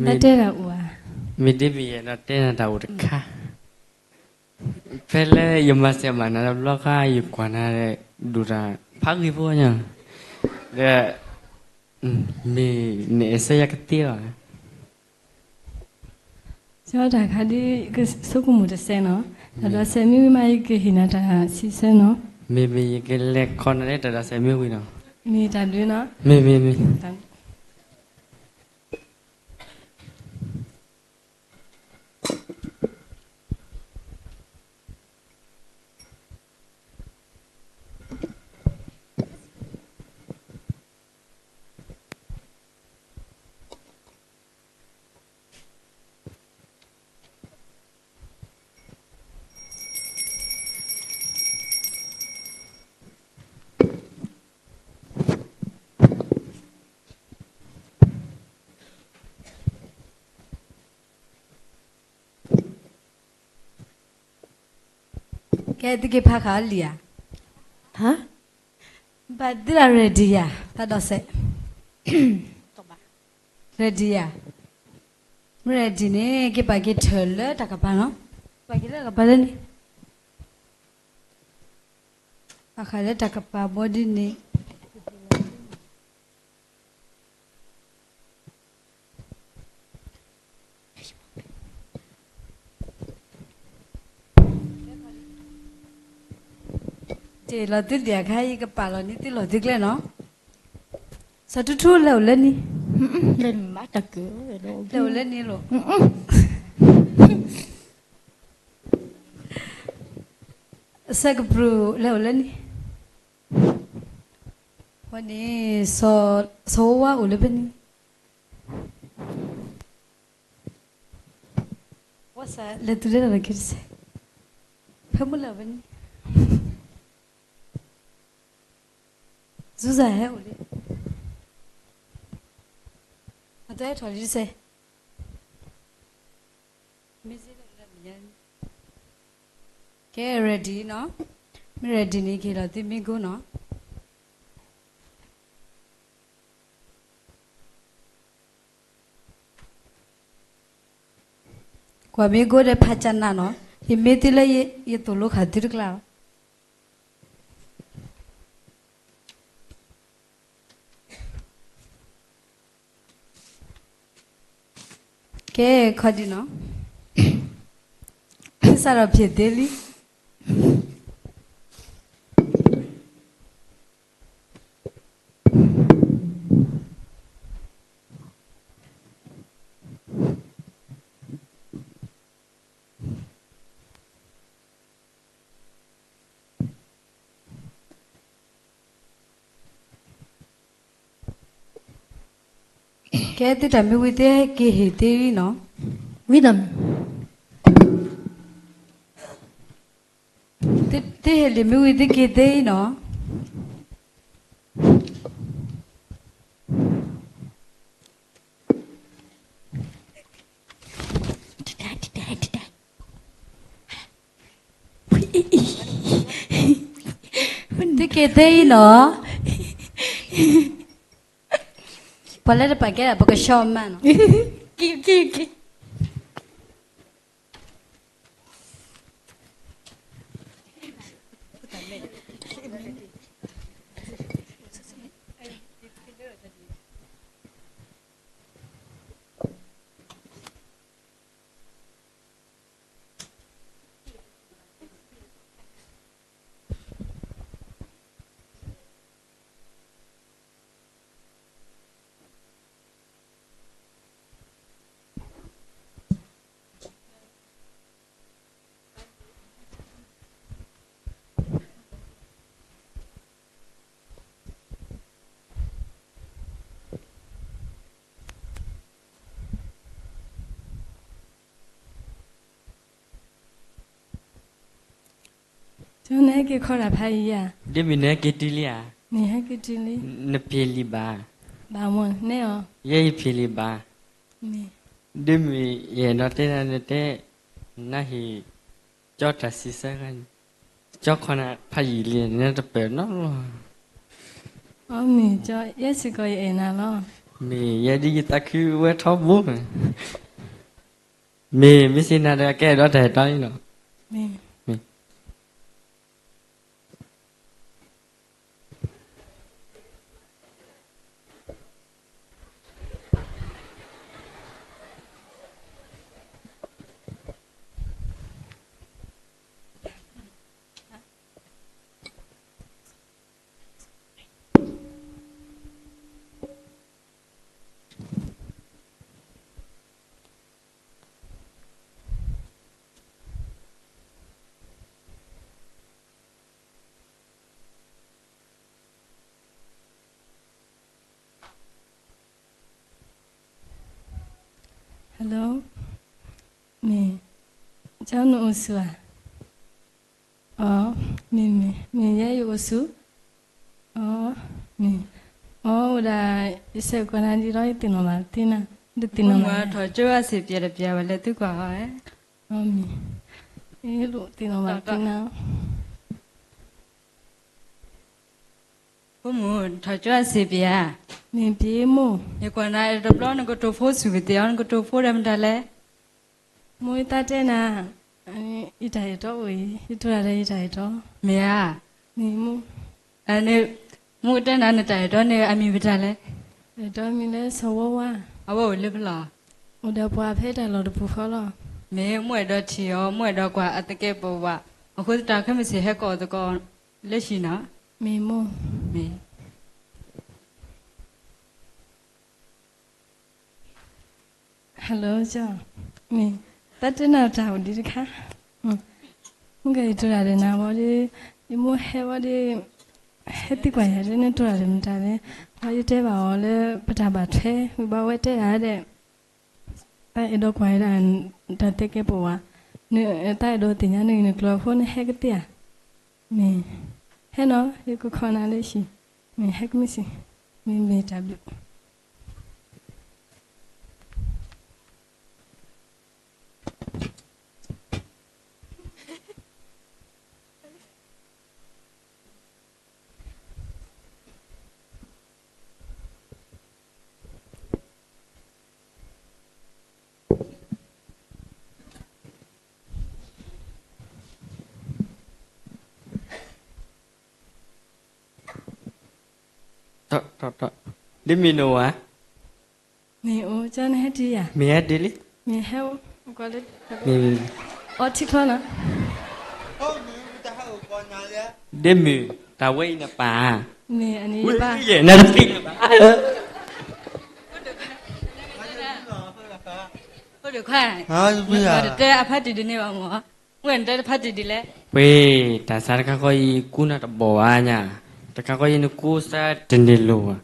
ဒီးတဲတၢ်အိၣ်ဧါ. မ့ၢ်ဒ့မုၣ် ယအဲၣ်ဒိးတဲနၤတၢ်အိၣ်တခါ. ဖဲလၢယမၤစၢၤမးနၤတဘျီခါ ယကွၢ်နၤ ဒိၣ်တၢ်ဖးဂ့ၤဖိညါ, ဒီး မ့ၢ်နအဲၣ်ဆၢယၤကသ့ဧါ. ကၠီ တၢ်ခါဒ် ဆိကမိၣ်တစဲးနီၤ, တၢ်ဒီးစဲးမ့ၢ်ဝံၤမး ယကဟ့ၣ်နၤတၢ်စံးဆၢနီၤ. မ့ၢ်မ့ၢ် ယကလဲၤခီနၤလၢတၢ်ဒီးစဲးမ့ၢ်ဝံၤနီၤ. မ့ၢ်တၢ်ဘျုးနီၤ. မ့ၢ်မ့ၢ်မ့ၢ်. ကဲသုက့ၤဖးဃာ်လံဧါ, ဘၣ်သုလၢ ready ယၤ, ဖးဒိးစဲး, ready ယၤ, မ့ၢ် ready န့ၣ် က့ၤပာ်က့ၤထၢၣ်လၢတၢ်ကပၤနီၤ, ပာ်က့ၤလၢတၢ်ကပၤလၢန့ၣ်, ပာ်ဃာ်လၢတၢ်ကပၤဘီဒ်န့ၣ် တ့ၢ်လီၤသုဒံးအခါ ယကပာ်လီၤန့ၢ်သုလီၤသုကျဲနီၤ, စီၤထူထူလဲၤအိၣ်လၢန့ၣ်, လဲၤအိၣ်လၢန့ၣ်လိၤ, အဆၢကပြုၢ်လဲၤအိၣ်လၢန့ၣ်, ဝဲန့ၣ် စီၤဝါဝါအိၣ်လၢဖဲန့ၣ်, ဝဲစးလဲၤတုၤလၢတၢ်လီၢ်ခံတစဲး, ဖဲမုၢ်လၢ်ဝဲန့ၣ်, စူၤစၢ်ဟဲအိၣ်လံ, အတၢ်ဟဲထီၣ်လံတစဲး, မ့ၢ်စ့လၢလၢမညါ, ကဲ ready နီၤ, မ့ၢ် ready န့ၣ် က့ၤလီၤသုမ့ၢ်ကိနီၤ. ကွၢ်မ့ၢ်ကိဒီးဖးကၢ်နးနီၤ, ယမ့ၢ်သ့လၢယသိၣ်လိခၣ်သုတကျါလီၤ. ကဲ ခီဒံးနီၤ, သုစးထီၣ်ဖျဲးသ့လံ. ကဲ သုတၢ်မ့ၢ်ဝံၤသ့ က့ၤဟ့ၣ်သ့လံနီၤ, ဝံၤဒီး သုဟ့ၣ်လံာ်မ့ၢ်ဝံၤသ့က့ၤသ့လံနီၤ. သုက့ၤသ့အံၤနီၤ, ပှၤလၢတပာ်ကဲဒၣ် ပကဆှီမးနီၤ. ကၠိနဟဲက့ၤခီတၢ်ဖးယံၤဧါ, ဒ်မ့ၢ်နဟဲက့ၤတုၤလံဧါ, နဟဲက့ၤတုၤလံ, နဖျဲးလံာ်ဘၣ်, ဘၣ်မ့ၢ်န့ၣ်အီၤ, ယဲယဖျဲးလံာ်ဘၣ်, ဒ်မ့ၢ်ယအဲၣ်ဒိးတဲနၤနတဲ, နဟ့ၣ် ကၠီတၢ်စံးဆၢ, ကၠီခီနၤဖးယံၤလံ နတပၢၢ်နီတဘျီ, အမ့ၢ်ကၠီ ယဲစ့ၢ်ကီးယအဲၣ်နၤလီၤ, မ့ၢ်ယဲဒ်ယသးခုဝဲထီဘိ, မ့ၢ်မ့ၢ်စ့နၤဒီးကဲအဲၣ်ဒိးတၢ်အဲၣ်တီလံလီၤ, မ့ၢ် Hello, မ့ၢ် ကၠီနအိၣ်ဆူၣ်ဧါ, အ မ့ၢ် မ့ၢ် မ့ၢ်ယဲယအိၣ်ဆူၣ်, အ မ့ၢ် အအိၣ်ဒၣ် ယဆဲးကွၢ်နၤဒ်လီၤ ယသ့ၣ်နီၣ်ဘၣ်သ့နၤ, ဒ်သ့ၣ်နီၣ်ဘၣ် ထီၣ်ကၠိအစ့ၣ်ပျဲတပျဲဝဲလၢသုကွၢ်အီၤ, အ မ့ၢ် သ့ၣ်နီၣ်ဘၣ်သ့နၤ, ဖိမုၣ် ထီၣ်ကၠိအစ့ပ့ၤဧါ, မ့ၢ်ပ့ၤမိၢ်, ယကွၢ်နၤတဘျီ နကတိၤဖိစူၢ်ကသ့ၣ်အီၤ နကတိၤဖိဒီးမတၤလဲၣ်. မိၢ် ယသးတဲနၤ, ယတၢ်အဲၣ်တီအိၣ်အံၤ ယတိၤတၢ်ဒီးယတၢ်အဲၣ်တီ, မ့ၢ်ဧါ, မ့ၢ်မိၢ်, မိၢ်တဲနၤ နတၢ်အဲၣ်တီန့ၣ် အမံၤမတၤလဲၣ်. အဲၣ်တီမံၤလၢစီၤဝါဝါ, အဝဲအိၣ်လၢဖဲလဲၣ်. အိၣ်ဒီးပှၤဖဲတၢ်လီၢ်တပူၤဃီလီၤ. မ့ၢ်မိၢ်အဲၣ်ဒိးထံၣ်အီၤ မိၢ်အဲၣ်ဒိးကွၢ်အသကဲးပဝး, အဃိသတးခဲမုၢ်ဆ့ၣ်ဟဲကိးသကိးလၢဟံၣ်နီၤ. မ့ၢ်မိၢ်, မ့ၢ် Hello, မ့ၢ်, သးတဲနၤတၢ်အိၣ်ဒံးတခါ, မ့ၢ်ကယတိၤတၢ်ဒီးနၤဝံၤဒီး, ယမိၢ်ဟဲဝံၤဒီး, ဟဲသံကွၢ်ယၤလၢနတိၤတၢ်ဒီးမတၤလဲၣ်, ဝံၤယတဲဘၣ်အီၤလၢပတၢ်ဘၣ်ထွဲ, ဝံၤဘၣ်ဝဲတဲဒၣ်ဒီး သးအဲၣ်ဒိးကွၢ်ဝဲဒၣ် တၢ်သကဲးပဝး, သးအဲၣ်ဒိးသ့ၣ်ညါနဂ့ၢ်နကျိၤအဃိ နဟဲကသ့ဧါ. မ့ၢ်, ဟဲနီၤ ယကခိးနၤလၢဟံၣ်, မ့ၢ်ဟဲကမံးစ့ၢ်, မ့ၢ်မ့ၢ်တၢ်ဘျုး ဒီးမ့ၢ်နအိၣ်ဧါ, မ့ၢ်အိၣ် ကၠီနဟဲတုၤယၤ, မ့ၢ်ဟဲတုၤလံ, မ့ၢ်ဟဲအိၣ်, မ့ၢ်, အီထံချီနီၤ, ဒီးမ့ၢ်တၢ်ဝဲအံၤနပၢ်ဧါ, မ့ၢ်အန့ၣ်ယပၢ်, နတသ့ၣ်နဘၣ် ဖိဒိၣ်ခွါ, နတဲအဖါတံၢ်ဒ်န့ၣ်ဘၣ်မ့ၢ်, မ့ၢ်နတဲတဖါတံၢ်ဒ်လဲၣ်, ပှ့ၤ, တၢ်ဆါတခါဃီအံၤကူနၤတဘီၣ်ဘၣ်ညါ, တခါဃီအံၤနကူစါတန့ၢ်လိာ်ဘၣ်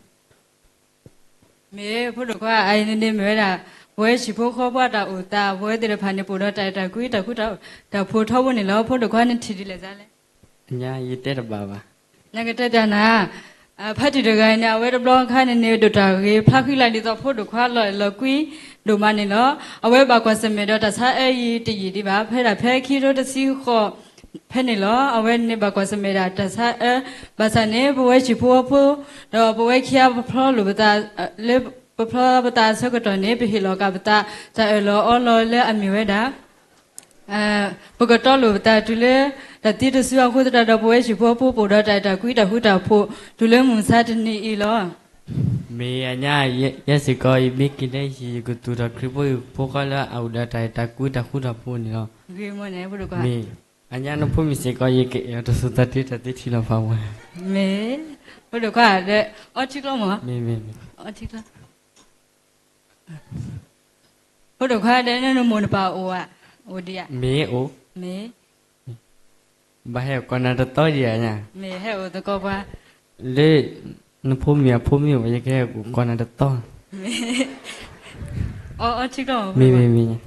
မ့ၢ်ဖိဒိၣ်ခွါ အအံၤန့ၣ်မ့ၢ်ဝဲဒၣ် ပဝဲဟံၣ်ဖိဃီဖိအတၢ်အိၣ်သး ပဝဲသ့ၣ်တဖၣ်န့ၣ် ပအိၣ်ဒီးတၢ်အဲၣ်တၢ်ကွံတၢ်ဃူတၢ်ဖိးထီဘိန့ၣ်လီၤ. ဖိဒိၣ်ခွါနထံၣ်ဒ်လဲၣ်ဒ်လဲၣ်, ယတဲတဘၣ်ဘၣ်, နကတဲတၢ်နၤ, ဖါတံၢ်တဂၤအံၤန့ၣ် အဝဲတဘျီခါန့ၣ်န့ၣ် ဒိၣ်တၢ်ဂ့ၤဖျါဃံလၤဒ်သိးဖိဒိၣ်ခွါ လီၤအဲၣ်လီၤကွံဒိၣ်မးန့ၣ်လီၤ. အဝဲဘၣ်ကွၢ်ဆၢၣ်မဲာ်ဒီးတၢ်ဆါအၢအံၤတယံာ်ဒံးဘၣ်, ဖဲဒၣ်ဖဲခံကထိတဆံဃိး ဖဲန့ၣ်လီၤ. အဝဲန့ၣ်ဘၣ်ကွၢ်ဆၢၣ်မဲာ်ဒၣ်တၢ်ဆါအၢ, ဘၣ်ဆၣ်န့ၣ် ပဝဲဟံၣ်ဖိဃီဖိ ဒီးပဝဲခံဂၤပဖျီလိာ်ပသး, လၢပဖျီပသးအဆၢကတီၢ်န့ၣ် ပဟ့ၣ်လီၤက့ၤပသး တၢ်အၢၣ်လီၤအီလီၤလၢအမ့ၢ်ဝဲဒၣ် ပကတီလိာ်ပသးတုၤလၢ တၢ်သံတစုအဃိသတးဒီး ပဝဲဟံၣ်ဖိဃီဖိပအိၣ်ဒီးတၢ်အဲၣ်တၢ်ကွံတၢ်ဃူတၢ်ဖိး တုၤလၢမုၢ်မဆါတနံၤအံၤလီၤ. မ့ၢ်အညါ, ယဲစ့ၢ်ကီး ယမ့ၢ်က့ၤလၢဟံၣ် ယကသူၣ်ထီၣ်ခရံာ်ဖိဟံၣ်ဖိဃီလၢအအိၣ်ဒီးတၢ်အဲၣ်တၢ်ကွံတၢ်ဃူတၢ်ဖိးန့ၣ်လီၤ. မ့ၢ်, အညါနဖိမ့ၢ်စ့ၢ်ကီး ယကအဲၣ်အီၤတစိၤသးတ့တၢ်သ့ထံလီၤဖးဝဲ, မ့ၢ်, ဖိဒိၣ်ခွါဒီး အီထံကျီမ့ၢ်, မ့ၢ်, အီထံကျီ ဖိဒိၣ်ခွါဒီး နမိၢ်နပၢ်အိၣ်ဧါ, အိၣ်ဒံးဧါ, မ့ၢ်အိၣ်, မ့ၢ်, ဘၣ်ဟဲအိၣ်ကိးနၤတသီဒံးဧါ, မ့ၢ်ဟဲအိၣ်သကိးပှၤ, လၢ နဖိမ့ၢ်အဖိမ့ၢ်အိၣ် ယကဟဲအိၣ်ကိးနၤတသီ, မ့ၢ်, အီထံကျီ, မ့ၢ်, မ့ၢ်, မ့ၢ်,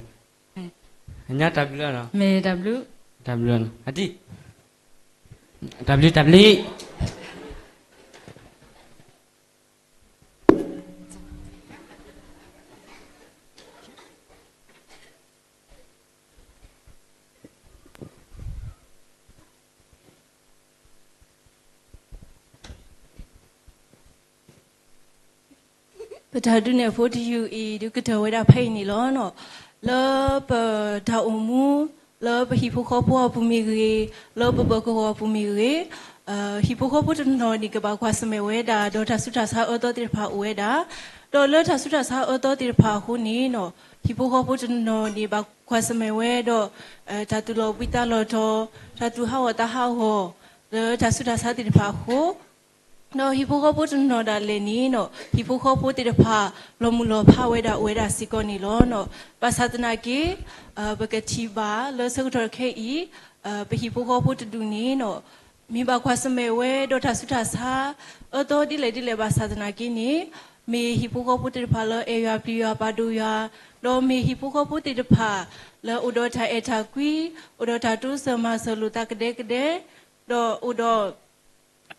အညါတၢ်ဘျုးလီၤ, မ့ၢ်တၢ်ဘျုး, တၢ်ဘျုးလီၤ, အတံၢ်, တၢ်ဘျုး တၢ်ဘျုး ပတၢ်ဒုးနဲၣ်ဖိတယုၢ်အံၤ ဒုးကတၢၢ်ဝဲဒၣ်ဖဲအံၤန့ၣ်လီၤ. လၢပတၢ်အိၣ်မူ လၢပဟံၣ်ဖိဃီဖိအပူၤမ့ၢ်ဂ့ၤ, လၢပပၢၤကဝီၤအပူၤမ့ၢ်ဂ့ၤ, ဟံၣ်ဖိဃီဖိတနီၤန့ၣ် ကဘၣ်ကွၢ်ဆၢၣ်မဲာ်ဝဲဒၣ် ဒီးတၢ်ဆူးတၢ်ဆါအၢသီသ့ၣ်တဖၣ်အိၣ်ဝဲဒၣ်, ဒီးလၢတၢ်ဆူးတၢ်ဆါအၢသီသ့ၣ်တဖၣ်အဃိန့ၣ် ဟံၣ်ဖိဃီဖိတနီၤန့ၣ် ဘၣ်ကွၢ်ဆၢၣ်မဲာ်ဝဲဒီး တၢ်သူၣ်လီၤဘှံးသးလီၤတီၤ, တၢ်သူၣ်ဟးဂီၤသးဟးဂီၤ လၢတၢ်ဆူးတၢ်ဆါသ့ၣ်တဖၣ်အဃိ ဒီးဟံၣ်ဖိဃီဖိတနီၤဒၣ်လဲာ်န့ၣ် ဟံၣ်ဖိဃီဖိသ့ၣ်တဖၣ် လီၤမုၢ်လီၤဖးဝဲဒၣ်အိၣ်ဝဲဒၣ်စ့ၢ်ကီးန့ၣ်လီၤ. ဘၣ်ဆၣ်သနာ်က့ ပကထံၣ်ဘၣ်လၢဆၢကတီၢ်ခဲအံၤ ပဟံၣ်ဖိဃီဖိတဒူၣ်န့ၣ် မ့ၢ်ဘၣ်ကွၢ်ဆၢၣ်မဲာ်ဝဲဒီးတၢ်ဆူးတၢ်ဆါ အၢသီဒ်လဲၣ်ဒ်လဲၣ်ဘၣ်ဆၣ်သနာ်က့န့ၣ် မ့ၢ်ဟံၣ်ဖိဃီဖိသ့ၣ်တဖၣ်လၢအဲၣ်ယွၤပျံၤယွၤပာ်ဒိၣ်ယွၤ, ဒီးမ့ၢ်ဟံၣ်ဖိဃီဖိသ့ၣ်တဖၣ် လၢအိၣ်ဒီးတၢ်အဲၣ်တၢ်ကွံ, အိၣ်ဒီးတၢ်တိစၢၤမၤစၢၤလိာ်သးကဒဲကဒဲ, ဒီးအိၣ်ဒီး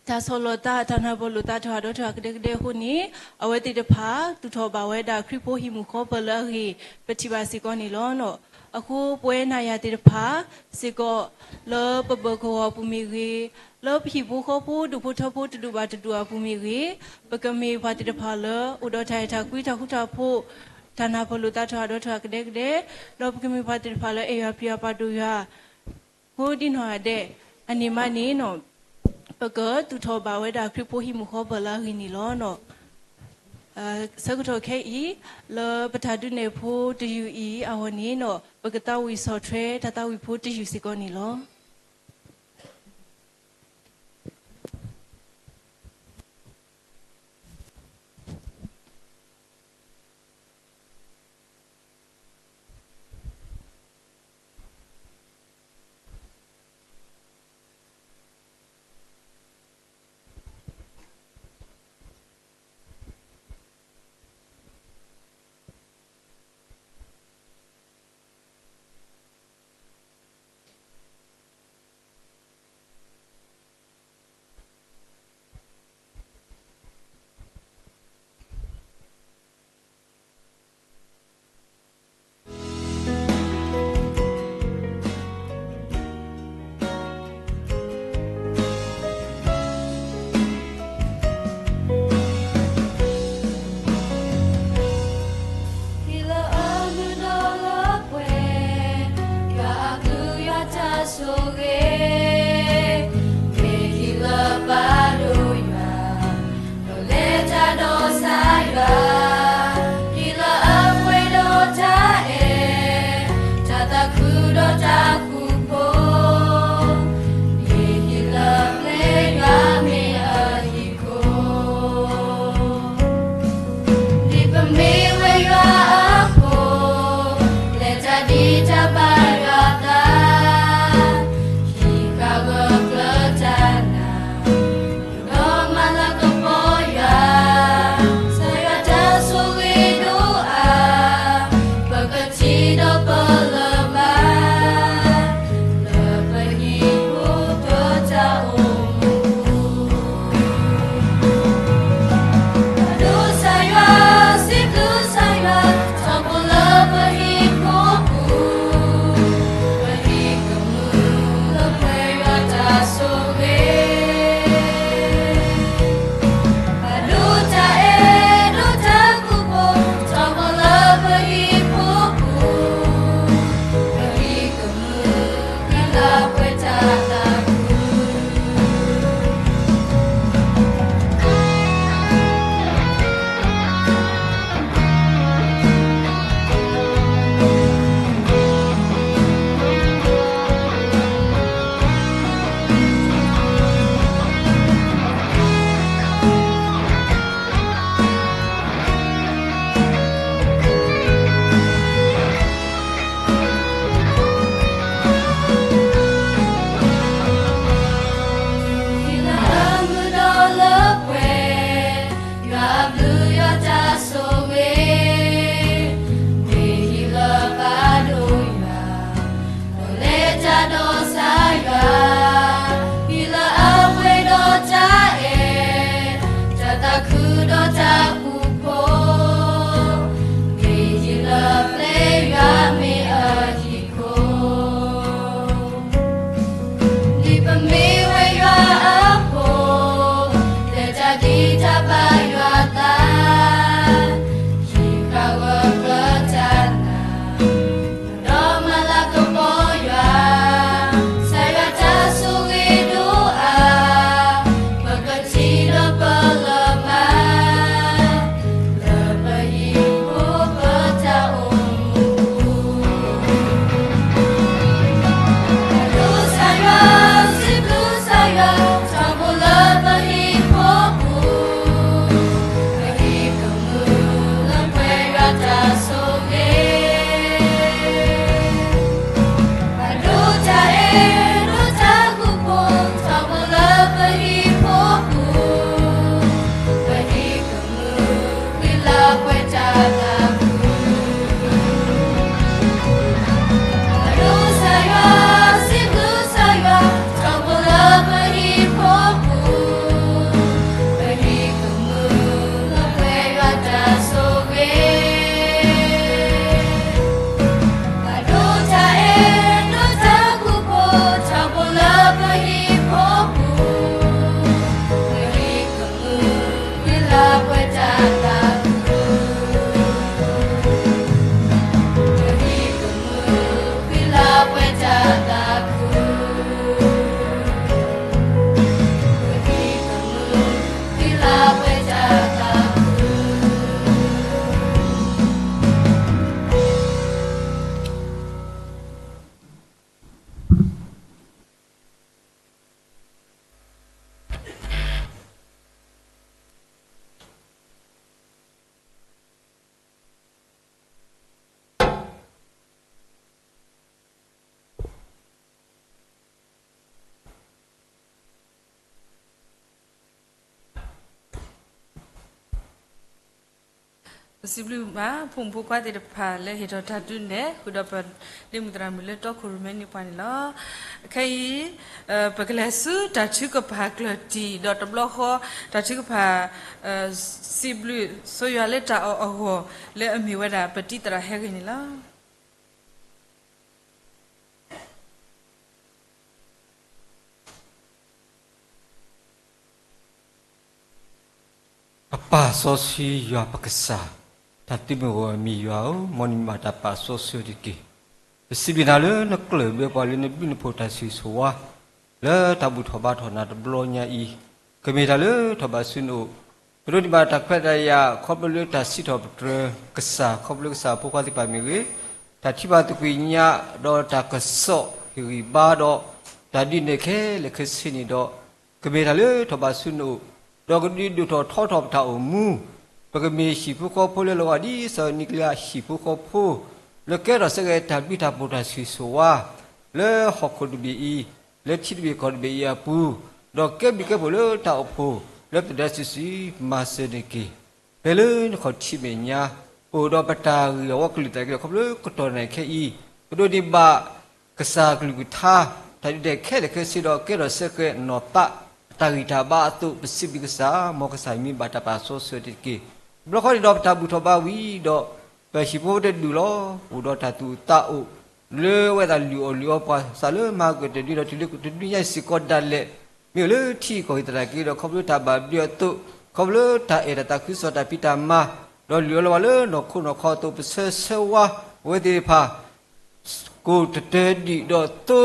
တၢ်ဆီၣ်လီၤသး တၢ်နၢ်ပၢၢ်လိာ်သးထီၣ်ဟးဒီးထီၣ်ဟးကဒဲကဒဲအဃိန့ၣ် အဝဲသ့ၣ်တဖၣ် သူၣ်ထီၣ်ဘၣ်ဝဲဒၣ်ခရံာ်ဖိဟံၣ်မုၢ်ဃီပၢၤလၢအဂ့ၤ ပထံၣ်ဘၣ်စ့ၢ်ကီးန့ၣ်လီၤ. အဃိပဝဲနၤယၤသ့ၣ်တဖၣ်စ့ၢ်ကီး လၢပဘၢၣ်ကဝီၤအပူၤမ့ၢ်ဂ့ၤ, လၢပဟံၣ်ဖိဃီဖိဒူၣ်ဖိထၢဖိတဒူၣ်ဘၣ်တဒူၣ်အပူၤမ့ၢ်ဂ့ၤ, ပကမ့ၢ်ပှၤသ့ၣ်တဖၣ်လၢ အိၣ်ဒီးတၢ်အဲၣ်တၢ်ကွံတၢ်ဃူတၢ်ဖိး, တၢ်နၢ်ပၢၢ်လိာ်သးထီၣ်အဒိထီၣ်ကဒဲကဒဲ, ဒီးပကမ့ၢ်ပှၤသ့ၣ်တဖၣ်လၢအဲၣ်ယွၤပျံၤယွၤပာ်ဒိၣ်ယွၤ ကိးဒံနီၢ်ဂၤဒဲး, အန့ၣ်မးန့ၣ် ပကသူၣ်ထီၣ်ဘၣ်ဝဲဒၣ်ခရံာ်ဖိဟံၣ်မုၢ်ဃီပၢၢ်လၢအဂ့ၤန့ၣ်လီၤ. ဆၢကတီၢ်ခဲအံၤ လၢပတၢ်ဒုးနဲၣ်ဖိတယုၢ်အံၤအဂီၢ်န့ၣ် ပကသးဝံၣ်ဆီၣ်ထွဲတၢ်သးဝံၣ်ဖိတယုၢ်စ့ၢ်ကီးန့ၣ်လီၤ. ပစံးဘျုးဘၣ် ဖိမုၣ်ဖိခွါသ့ၣ်တဖၣ်လၢဟ့ၣ်ထီၣ်တၢ်ဒုးနဲၣ်ဃုာ်ဒီးပလ့မုၢ်သရၣ်မုၣ်လၢတီခိၣ်ရိၣ်မဲန့ၢ်ပှၤန့ၣ်လီၤ. ခဲအံၤ ပကလဲၤဆူတၢ်ထုကဖၣ်ကျၢၢ်တံၢ် ဒီးတဘျီဃီ တၢ်ထုကဖၣ် စံးဘျုး ဆိယွၤလၢတၢ်အီၣ်အဂီၢ် လၢအမ့ၢ်ဝဲဒၣ်ပတံၤသရၣ်ဟဲဂ့ၤန့ၣ်လီၤ. ပပၢ်စီဆှံယွၤပကစၢ်, တၢ်သုးမုၢ်ဂီၢ်အမံၤယွၤဧၢ, မ်နမံၤဘၣ်တၢ်ပာ်စီဆှံတက့ၢ်. ပစံးဘျုးနၤလၢနကျၢၢ်ဘၢပှၤလၢနဘျုးနဖှိၣ်တၢ်ဆိၣ်ဂ့ၤဆိၣ်ဝါ လၢတၢ်ဘူၣ်ထီၣ်ဘါထီၣ်နၤတဘျီညါအံၤ, ကမ့ၢ်တၢ်လၢထီၣ်ဘးဆူနအိၣ်, ကဒိးန့ၢ်ဘၣ်တၢ်ခွဲးတၢ်ယာ် ခီဖျိလၢတၢ်စံးထီၣ်ပတြၢၤကစၢ် ခီဖျိကစၢ်အဖိခွါသ့ၣ်တဖၣ်မ့ၢ်ဂ့ၤ, တၢ်ထံၣ်ဘၣ်သကွံာ်ညါ ဒီးတၢ်ကစီၣ်ဟ့ၣ်ဂံၢ်ဘါဒီး တၢ်ဒုးနဲၣ်ခဲလၢာ်ခဲဆ့န့ၣ်ဒီး ကမ့ၢ်တၢ်လၢထီၣ်ဘးဆူနအိၣ်, ဒီးကဒုးဒိၣ်ထီၣ်ထီထီၣ်ပတၢ်အိၣ်မူ, ပကမ့ၢ်ဟံၣ်ဖိဃီဖိလၢလီၤဂာ်ဒ်စီၤနံၤကလံယၤဟံၣ်ဖိဃီဖိ, လၢကဲထီၣ်ဆၢက့ၤတၢ်ဘျုးတၢ်ဖှိၣ်တၢ်ဆိၣ်ဂ့ၤဆိၣ်ဝါ လၢဟီၣ်ခိၣ်တဘ့ၣ်အံၤ, လၢထံတဘ့ၣ်ကီၢ်တဘ့ၣ်အံၤအပူၤ, ဒီးကဲဘျုးကဲဖှိၣ်လၢတၢ်အိၣ်ဖှိၣ် လၢပတဒၢစုာ်စုာ်မၤစၢၤန့ၢ်က့ၤ ဖဲလၢနခီၣ်ထံးမဲာ်ညါ, အိၣ်ဒီးပတၢ်ဂ့ၢ်အဝီကလုာ်တၢ်က့ၤဒီး ခီဖျိကတီၢ်နံၤခဲအံၤ, ကဒိးန့ၢ်ဘၣ်ကစၢ်ကလုၢ်ကထါ, တၢ်ဒုးနဲၣ်ခဲလၢာ်ခဲဆ့ဒီး ကဲထီၣ်ဆၢက့ၤနီၢ်သး တၢ်ဂံၢ်တၢ်ဘါအသိး ပစံးဘျုးကစၢ်, မ်ကစၢ်မံၤဘၣ်တၢ်ပာ်စီဆှံတက့ၢ်. တဘျီဃီန့ၣ်ဒီး ပတၢ်ဘူၣ်ထီၣ်ဘါဝံၤဒီး ပဟံၣ်ဖိတဒူၣ်လီၤ, အိၣ်ဒီးတၢ်သူၣ်အုးသးအုး လၢအဝဲသ့ၣ်လုၢ်အီၣ်လုၢ်အီပှၤ စးလၢမၤကတၢၢ်ဒုဒီး တုၤလၢတနွံညါအံၤစ့ၢ်ကီးဒၣ်လဲာ်, မ့ၢ်အိၣ်လၢထံကီၢ်အံၤသနာ်က့ဒီး ခီဖျိတၢ်ဘၣ်ဘျုးအသိး, ခီဖျိတၢ်အဲၣ်တၢ်သးခုကစီၣ်တၢ်ဖံးတၢ်မၤ, ဒီးလုၢ်အီၣ်လီၤဝဲလၢနီၢ်ခိနီၢ်ခီအသိး ပဆၢဆၢဝါ အဝဲသ့ၣ်တဖၣ် ကိၣ်တတၢၢ်ဒံးဒီးသိ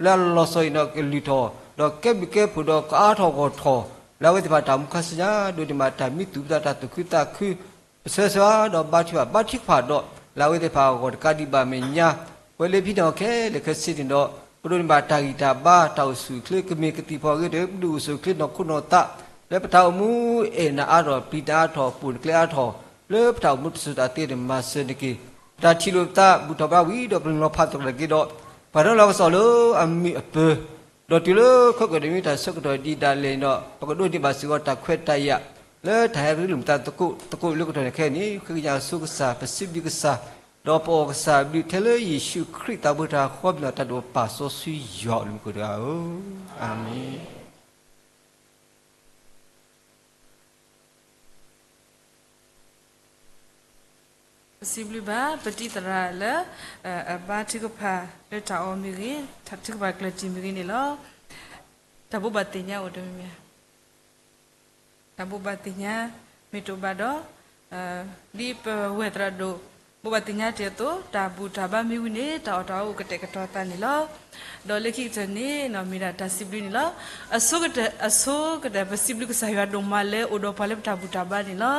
လၢအလီၤဆီအံၤဒီးကလုၢ်ထီၣ်, ဒီးကဲဘျုးကဲဖှိၣ်ဒီးကအါထီၣ်ဂီၢ်ထီၣ် လၢအဝဲသ့ၣ်တဖၣ်တၢ်အိၣ်မူခါဆူညါ ဒိးန့ၢ်ဘၣ်တၢ်မံသူၣ်ပသးတၢ်သူၣ်ခုသးခု, ပဆၢဆၢဒီးဘါထုကဖၣ် ဘါထုကဖၣ်ဒီး လၢအဝဲသ့ၣ်တဖၣ်အဂီၢ်တကးဒံးဘၣ်အမဲာ်ညါ, ပဝဲလၢဖံန့ၣ်အီၤခဲလၢာ်ခဲဆ့န့ၣ်ဒီး ကဒိးန့ၢ်ဘၣ်တၢ်ဂံၢ်တၢ်ဘါ တၢ်အိၣ်ဆူၣ်အိၣ်ချ့ ကမ့ၢ်ကသံၣ်ဖီအဂ့ၤဒီး ပဒုးအိၣ်ဆူၣ်အိၣ်ချ့နီၢ်ခိနီၢ်သး လၢပတၢ်အိၣ်မူအဲၣ်နၤအါထီၣ် ပျံၤနၤအါထီၣ် ပိာ်နကျဲအါထီၣ် လၢပတၢ်အိၣ်မူတစိၤတၢ်သ့န့ၣ် မၤစၢၤနက့ၤ, ပတၢ်ထံၣ်လိာ်ပသး ဘူၣ်ထီၣ်ဘါဝံၤဒီး ပလီၤဖးသကိးတၢ်က့ၤဒီး ပှၤဒီလီၤကစီၣ်လၢအမုာ်အပၢၤ, ဒီးတုၤလၢခဲကိာ်တမံၤတၢ်ဆၢကတီၢ်ဒံးဒၣ်လဲာ်န့ၣ်ဒီး ပကဒိးန့ၢ်ဘၣ်စ့ၢ်ကီးတၢ်ခွဲးတၢ်ယာ် လၢတၢ်ဟဲရ့လိာ်ပသးသကိးသကိးလၢကတီၢ်န့ၣ်ခဲအံၤန့ၣ် ဃ့ကညးဆိကစၢ် ပစံးဘျုးကစၢ်, ဒီးပအီၣ်ကစၢ်ဘျုးထဲလၢယ့ၣ်ၡူးခရံာ်သးဘိတၢ်ဃီပညီတၢ်ဒိၣ်ပာ်စီဆှံယွၤအဘျုးမုာ်ကဒီးဧၢ, အၤမ့ၣ်. ပစံးဘျုးဘၣ် ပတံၤသရၣ်လၢ အဘါထုကဖၣ်လၢတၢ်အီၣ်မ့ၢ်ဂ့ၤ, ထုကဖၣ်ကျၢၢ်တံၢ်မ့ၢ်ဂ့ၤန့ၣ်လီၤ. တၢ်ဘိးဘၣ်သ့ၣ်ညါအိၣ်တမံၤမံၤ, တၢ်ဘိးဘၣ်သ့ၣ်ညါ မ့ၢ်တအိၣ်ဘၣ်ဒီး ဒ်ပဝဲၢ်သရၣ်ဒိၣ် ဘိးဘၣ်သ့ၣ်ညါတ့ၢ်အသိး တၢ်ဘူၣ်တၢ်ဘါမ့ၢ်ဝံၤန့ၣ် တၢ်အီၣ်တၢ်အီအိၣ်ကတဲာ်ကတီၤသးန့ၣ်လီၤ. ဒီးလၢခံကတၢၢ်န့ၣ် မ့ၢ်ဒၣ်တၢ်စံးဘျုးန့ၣ်လီၤ. အဆိကတၢၢ် အဆိကတၢၢ် ပစံးဘျုးကစၢ်ယွၤဒိၣ်မးလၢအိၣ်ဒီးပှၤလၢပတၢ်ဘူၣ်တၢ်ဘါန့ၣ်လီၤ.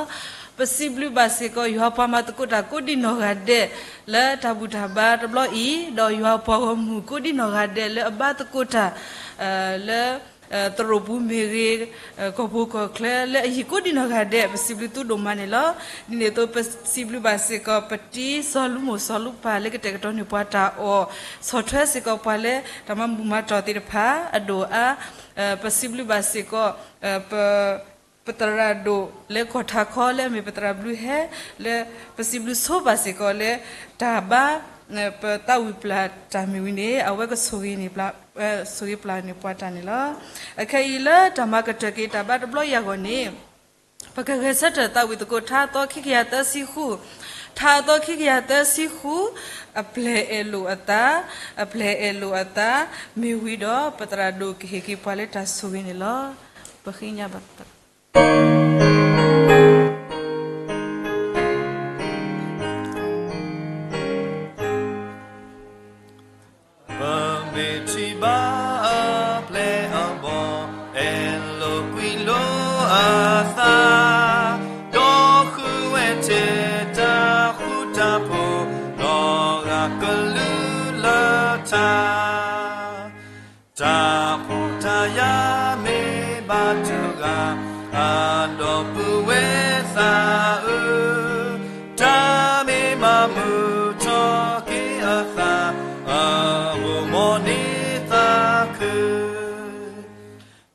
ပစံးဘျုးဘၣ်စ့ၢ်ကီး ယွၤပှၤမၤသကိးတၢ်ကိးဒံနီၢ်ဂၤဒဲး လၢတၢ်ဘူၣ်တၢ်ဘါတဘျီအံၤ, ဒီးယွၤပှၤဂီၢ်မုၢ်ကိးဒံနီၢ်ဂၤဒဲး လၢအဘါသကိးတၢ် လၢ သရိာ်ပူၤမ့ၢ်ဂ့ၤ, ကီၢ်ပူၤကီၢ်ချၢ လၢအဟံၣ်ကိးဒံနီၢ်ဂၤဒဲး ပစံးဘျုးသုဒိၣ်မးန့ၣ်လီၤ. ဒ်န့ၣ်အသိး ပစံးဘျုးဘၣ်စ့ၢ်ကီး ပတံၤစီၤလူမိၢ်စီၤလူပၢ်လၢကတဲာ်ကတီၤန့ၢ်ပှၤတၢ်အီၣ်, ဆီၣ်ထွဲစ့ၢ်ကီးပှၤလၢတၢ်မၤဘူၣ်မၤတီၢ်သ့ၣ်တဖၣ် အဒိၣ်အါ, ပစံးဘျုးဘၣ်စ့ၢ်ကီး ပ ပသရၣ်ဒိၣ်လၢကီၢ်ထးခီလၢအမ့ၢ်ပသရၣ်ဘျုးဟဲ လၢပစံးဘျုးဆိဘၣ်စ့ၢ်ကီးလၢ တၢ်ဘါ ပသးဝံၣ်ပျၢ်တၢ်မ့ၢ်ဝံၤန့ၣ် အဝဲကဆိၣ်ဂ့ၤန့ၢ်ပှၤ ဆိၣ်ဂ့ၤပျၢ်န့ၢ်ပှၤတၢ်န့ၣ်လီၤ. အခဲအံၤလၢတၢ်မၤကတၢၢ်က့ၤတၢ်ဘါတဘျီအံၤအဂီၢ်န့ၣ် ပကဂဲၤဆၢထၢၣ်သးဝံၣ်သကိး ထါအသီခံကယၤသၢဆံဃု, ထါအသီခံကယၤသၢဆံဃု, အပျဲၢ်အဲၣ်လိာ်အသး, အပျဲၢ်အဲၣ်လိာ်အသး, မ့ၢ်ဝံၤဒီးပသရၣ်ဒိၣ်ကဟ့ၣ်က့ၤပှၤလၢတၢ်ဆိၣ်ဂ့ၤန့ၣ်လီၤ. ပဃ့ကညးဘၣ် ပမ့ၢ်ထံၣ်ဘၣ်အပျဲၢ်အဘီၣ် အဲၣ်လိာ်ကွံလိာ်အသး, ဒီးဃုဝဲထဲတၢ်ဃူတၢ်ဖိး ဒီးဂာ်ကလုၢ်လၢထါ တၢ်ဖှီၣ်တၢ်ယာ်မ့ၢ်ဘၣ်တဂၤ, အဒီပုၢ်ဝဲၢ်သးဧၢ, တၢ်မ့ၢ်မၤမုာ်ထီၣ်က့ၤအသး, အဂီၢ်မီၢ်န့ၢ်သးခု,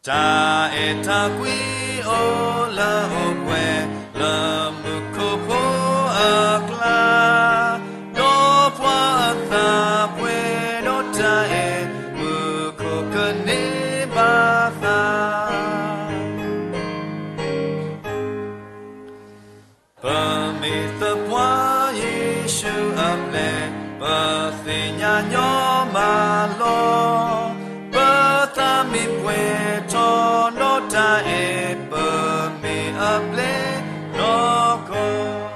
တၢ်အဲၣ်တၢ်ကွံအိၣ်လၢအိၣ်ပှဲၤ လၢမူခိၣ်ဖိ သ့ၣ်ညါညီမးလီၤ. ပသးမ့ၢ်ပှဲၤထီၣ်နီၢ်တၢ်အဲၣ်, ပမ့ၢ်အပျဲၢ်နီၢ်ကီၢ်.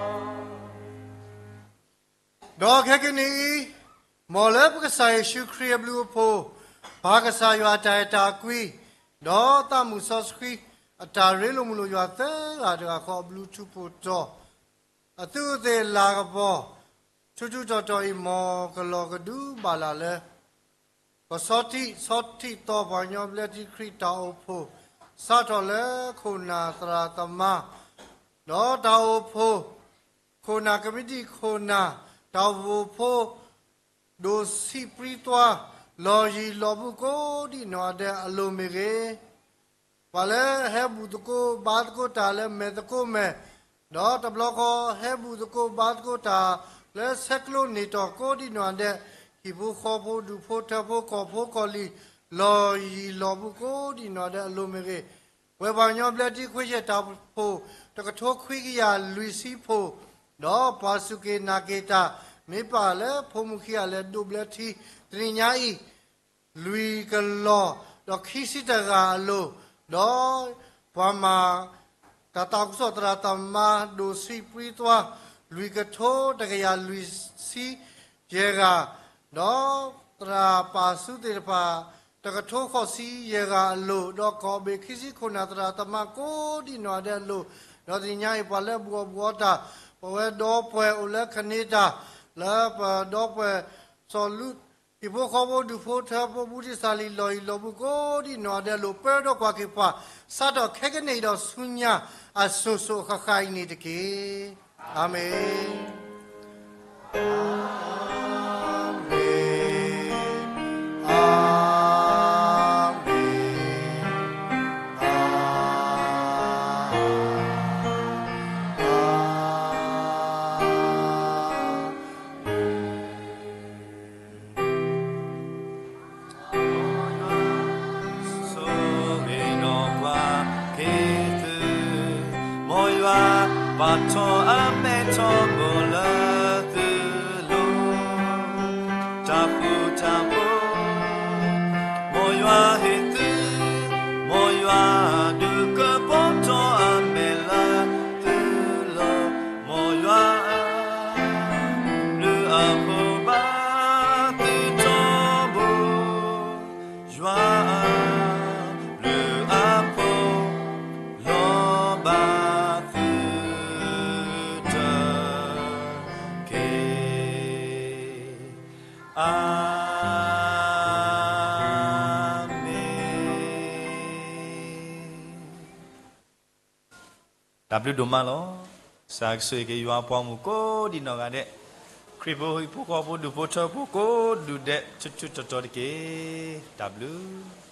ဒီးခဲကနံၣ်အံၤ, မ်လၢပကစၢ်ယ့ၣ်ၡူးခရံာ်အဘျုးအဖှိၣ်, ပၢ်ကစၢ်ယွၤအတၢ်အဲၣ်တၢ်ကွံ, ဒီးသးမုၣ်စီဆှံအတၢ်ရ့လိာ်မုာ်လိာ်ယွၤသၢဂၤတဂၤဃီအဘျုးထူးဖှိၣ်တီၤ, အသူးအသ့ၣ်လၤကပီၤ ထူးထူးတီၤတီၤအံၤ မ်ကလီၤကဒုဘၣ်လၢ်လၢ ကဆီထံးဆီထံးသီပှၤကညီဘျၢထံခရံာ်တၢ်အိၣ်ဖှိၣ် စးထီၣ်လၢခိၣ်နၢ်သရၣ်သမါ, ဒီးတၢ်အိၣ်ဖှိၣ် ခိၣ်နၢ်ကမံးတံာ်ခိၣ်နၢ် တၢ်အိၣ်ဖှိၣ်ဖိ ဒိၣ်ဆံးပြံသွါ လီၤယံၤလီၤဘူးကိးဒံနီၢ်ဂၤဒဲးအလိၤမ့ၢ်ဂ့ၤ, ပှၤလၢဟဲဘူၣ်သကိးဘါသကိးတၢ်လၢမဲာ်သကိးမဲာ်, ဒီးတဘျီဃီဟဲဘူၣ်သကိးဘါသကိးတၢ် လၢဆဲးကျိးန့ၢ်တီၢ်ကိးဒံနီၢ်ဂၤဒဲး, ဟံၣ်ဖိဃီဖိဒူၣ်ဖိထၢဖိကီၢ်ဖိကီၢ်လံၤ လီၤယံၤလီၤဘူးကိးဒံနီၢ်ဂၤဒဲးအလိၤမ့ၢ်ဂ့ၤ, ပဝဲပှၤကညီဘျၢထံခဝ့ၡၢၣ်တၢ်အိၣ်ဖှိၣ် တကထိခွံကယၤလွံၢ်ဆံဖိ, ဒီးပှၤစူၢ်က့ၤနာ်က့ၤတၢ် မ့ၢ်ပာ်လၢဖိမုၣ်ခံဂၤလၢဒိးဘျၢထံ တနံၤညါအံၤ လွံၢ်ကလီၢ် ဒီးခံဆံတဂၤအလိၤ, ဒီးပှၤမၤတၢ်သးခုကစီၣ်သရၣ်သမါ ဒိၣ်ဆံးပြံသွါ လွံၢ်ကထိတကယၤလွံၢ်ဆံယဲၢ်ဂၤ, ဒီးသရၣ်ပာ်ဆူသ့ၣ်တဖၣ် တကထိဃိးဆံယဲၢ်ဂၤအလိၤ, ဒီးကီၢ်ဘ့ၣ်ခံဆံခိၣ်နၢ်သရၣ်သမါကိးဒံနီၢ်ဂၤဒဲးအလိၤ, ဒီးတနံၤညါအံၤ ပှၤလၢအဘူးအီၣ်ဘူးအီတၢ်, ပဝဲဒီပုၢ်ဝဲၢ်အိၣ်လၢခန့တၢ်, လၢပဒီပုၢ်ဝဲၢ်စီၤလူး ဟံၣ်ဖိဃီဖိဒူၣ်ဖိထၢဖိဘူးတံၢ်စၢ်လံ လီၤယံၤလီၤဘူးကိးဒံနီၢ်ဂၤဒဲးအလိၤ ပၢဒီးကွၢ်က့ၤပှၤ စးထီၣ်ခဲကနံၣ်အံၤဒီးဆူညါ အစိၤစိၤအဃၣ်ဃၣ်အံၤန့ၣ်တက့ၢ်. အၤမ့ၣ်. ဆိၣ်ဂ့ၤဒီးပှၤက့ၤသု, မ်ယွၤပာ်ထီၣ်အမဲထီၣ်ဘိလၢသုလိၤ, တၢ်ဃူတၢ်ဖိး မ်ယွၤဟ့ၣ်သု, မ်ယွၤဒုးကပီၤထီၣ်အမဲာ်လၢသုလိၤ, မ်ယွၤအဘျုးအဖှိၣ်ဘၣ်သုထီဘိ, ယွၤအဘျုးအဖှိၣ်လီၤဘၣ်သုတက့ၢ်. အၤမ့ၣ်. တၢ်ဘျုးဒိၣ်မးလီၤ. စၢ်ကဆိၣ်ဂ့ၤက့ၤယွၤအပှၤမုၣ်ကိးဒံနီၢ်ဂၤဒဲး, ခရံာ်ဖိဟံၣ်ဖိဃီဖိဒူၣ်ဖိထၢဖိကိးဒူၣ်ဒဲး ထူထူတီၤတီၤတက့ၢ်. တၢ်ဘျုး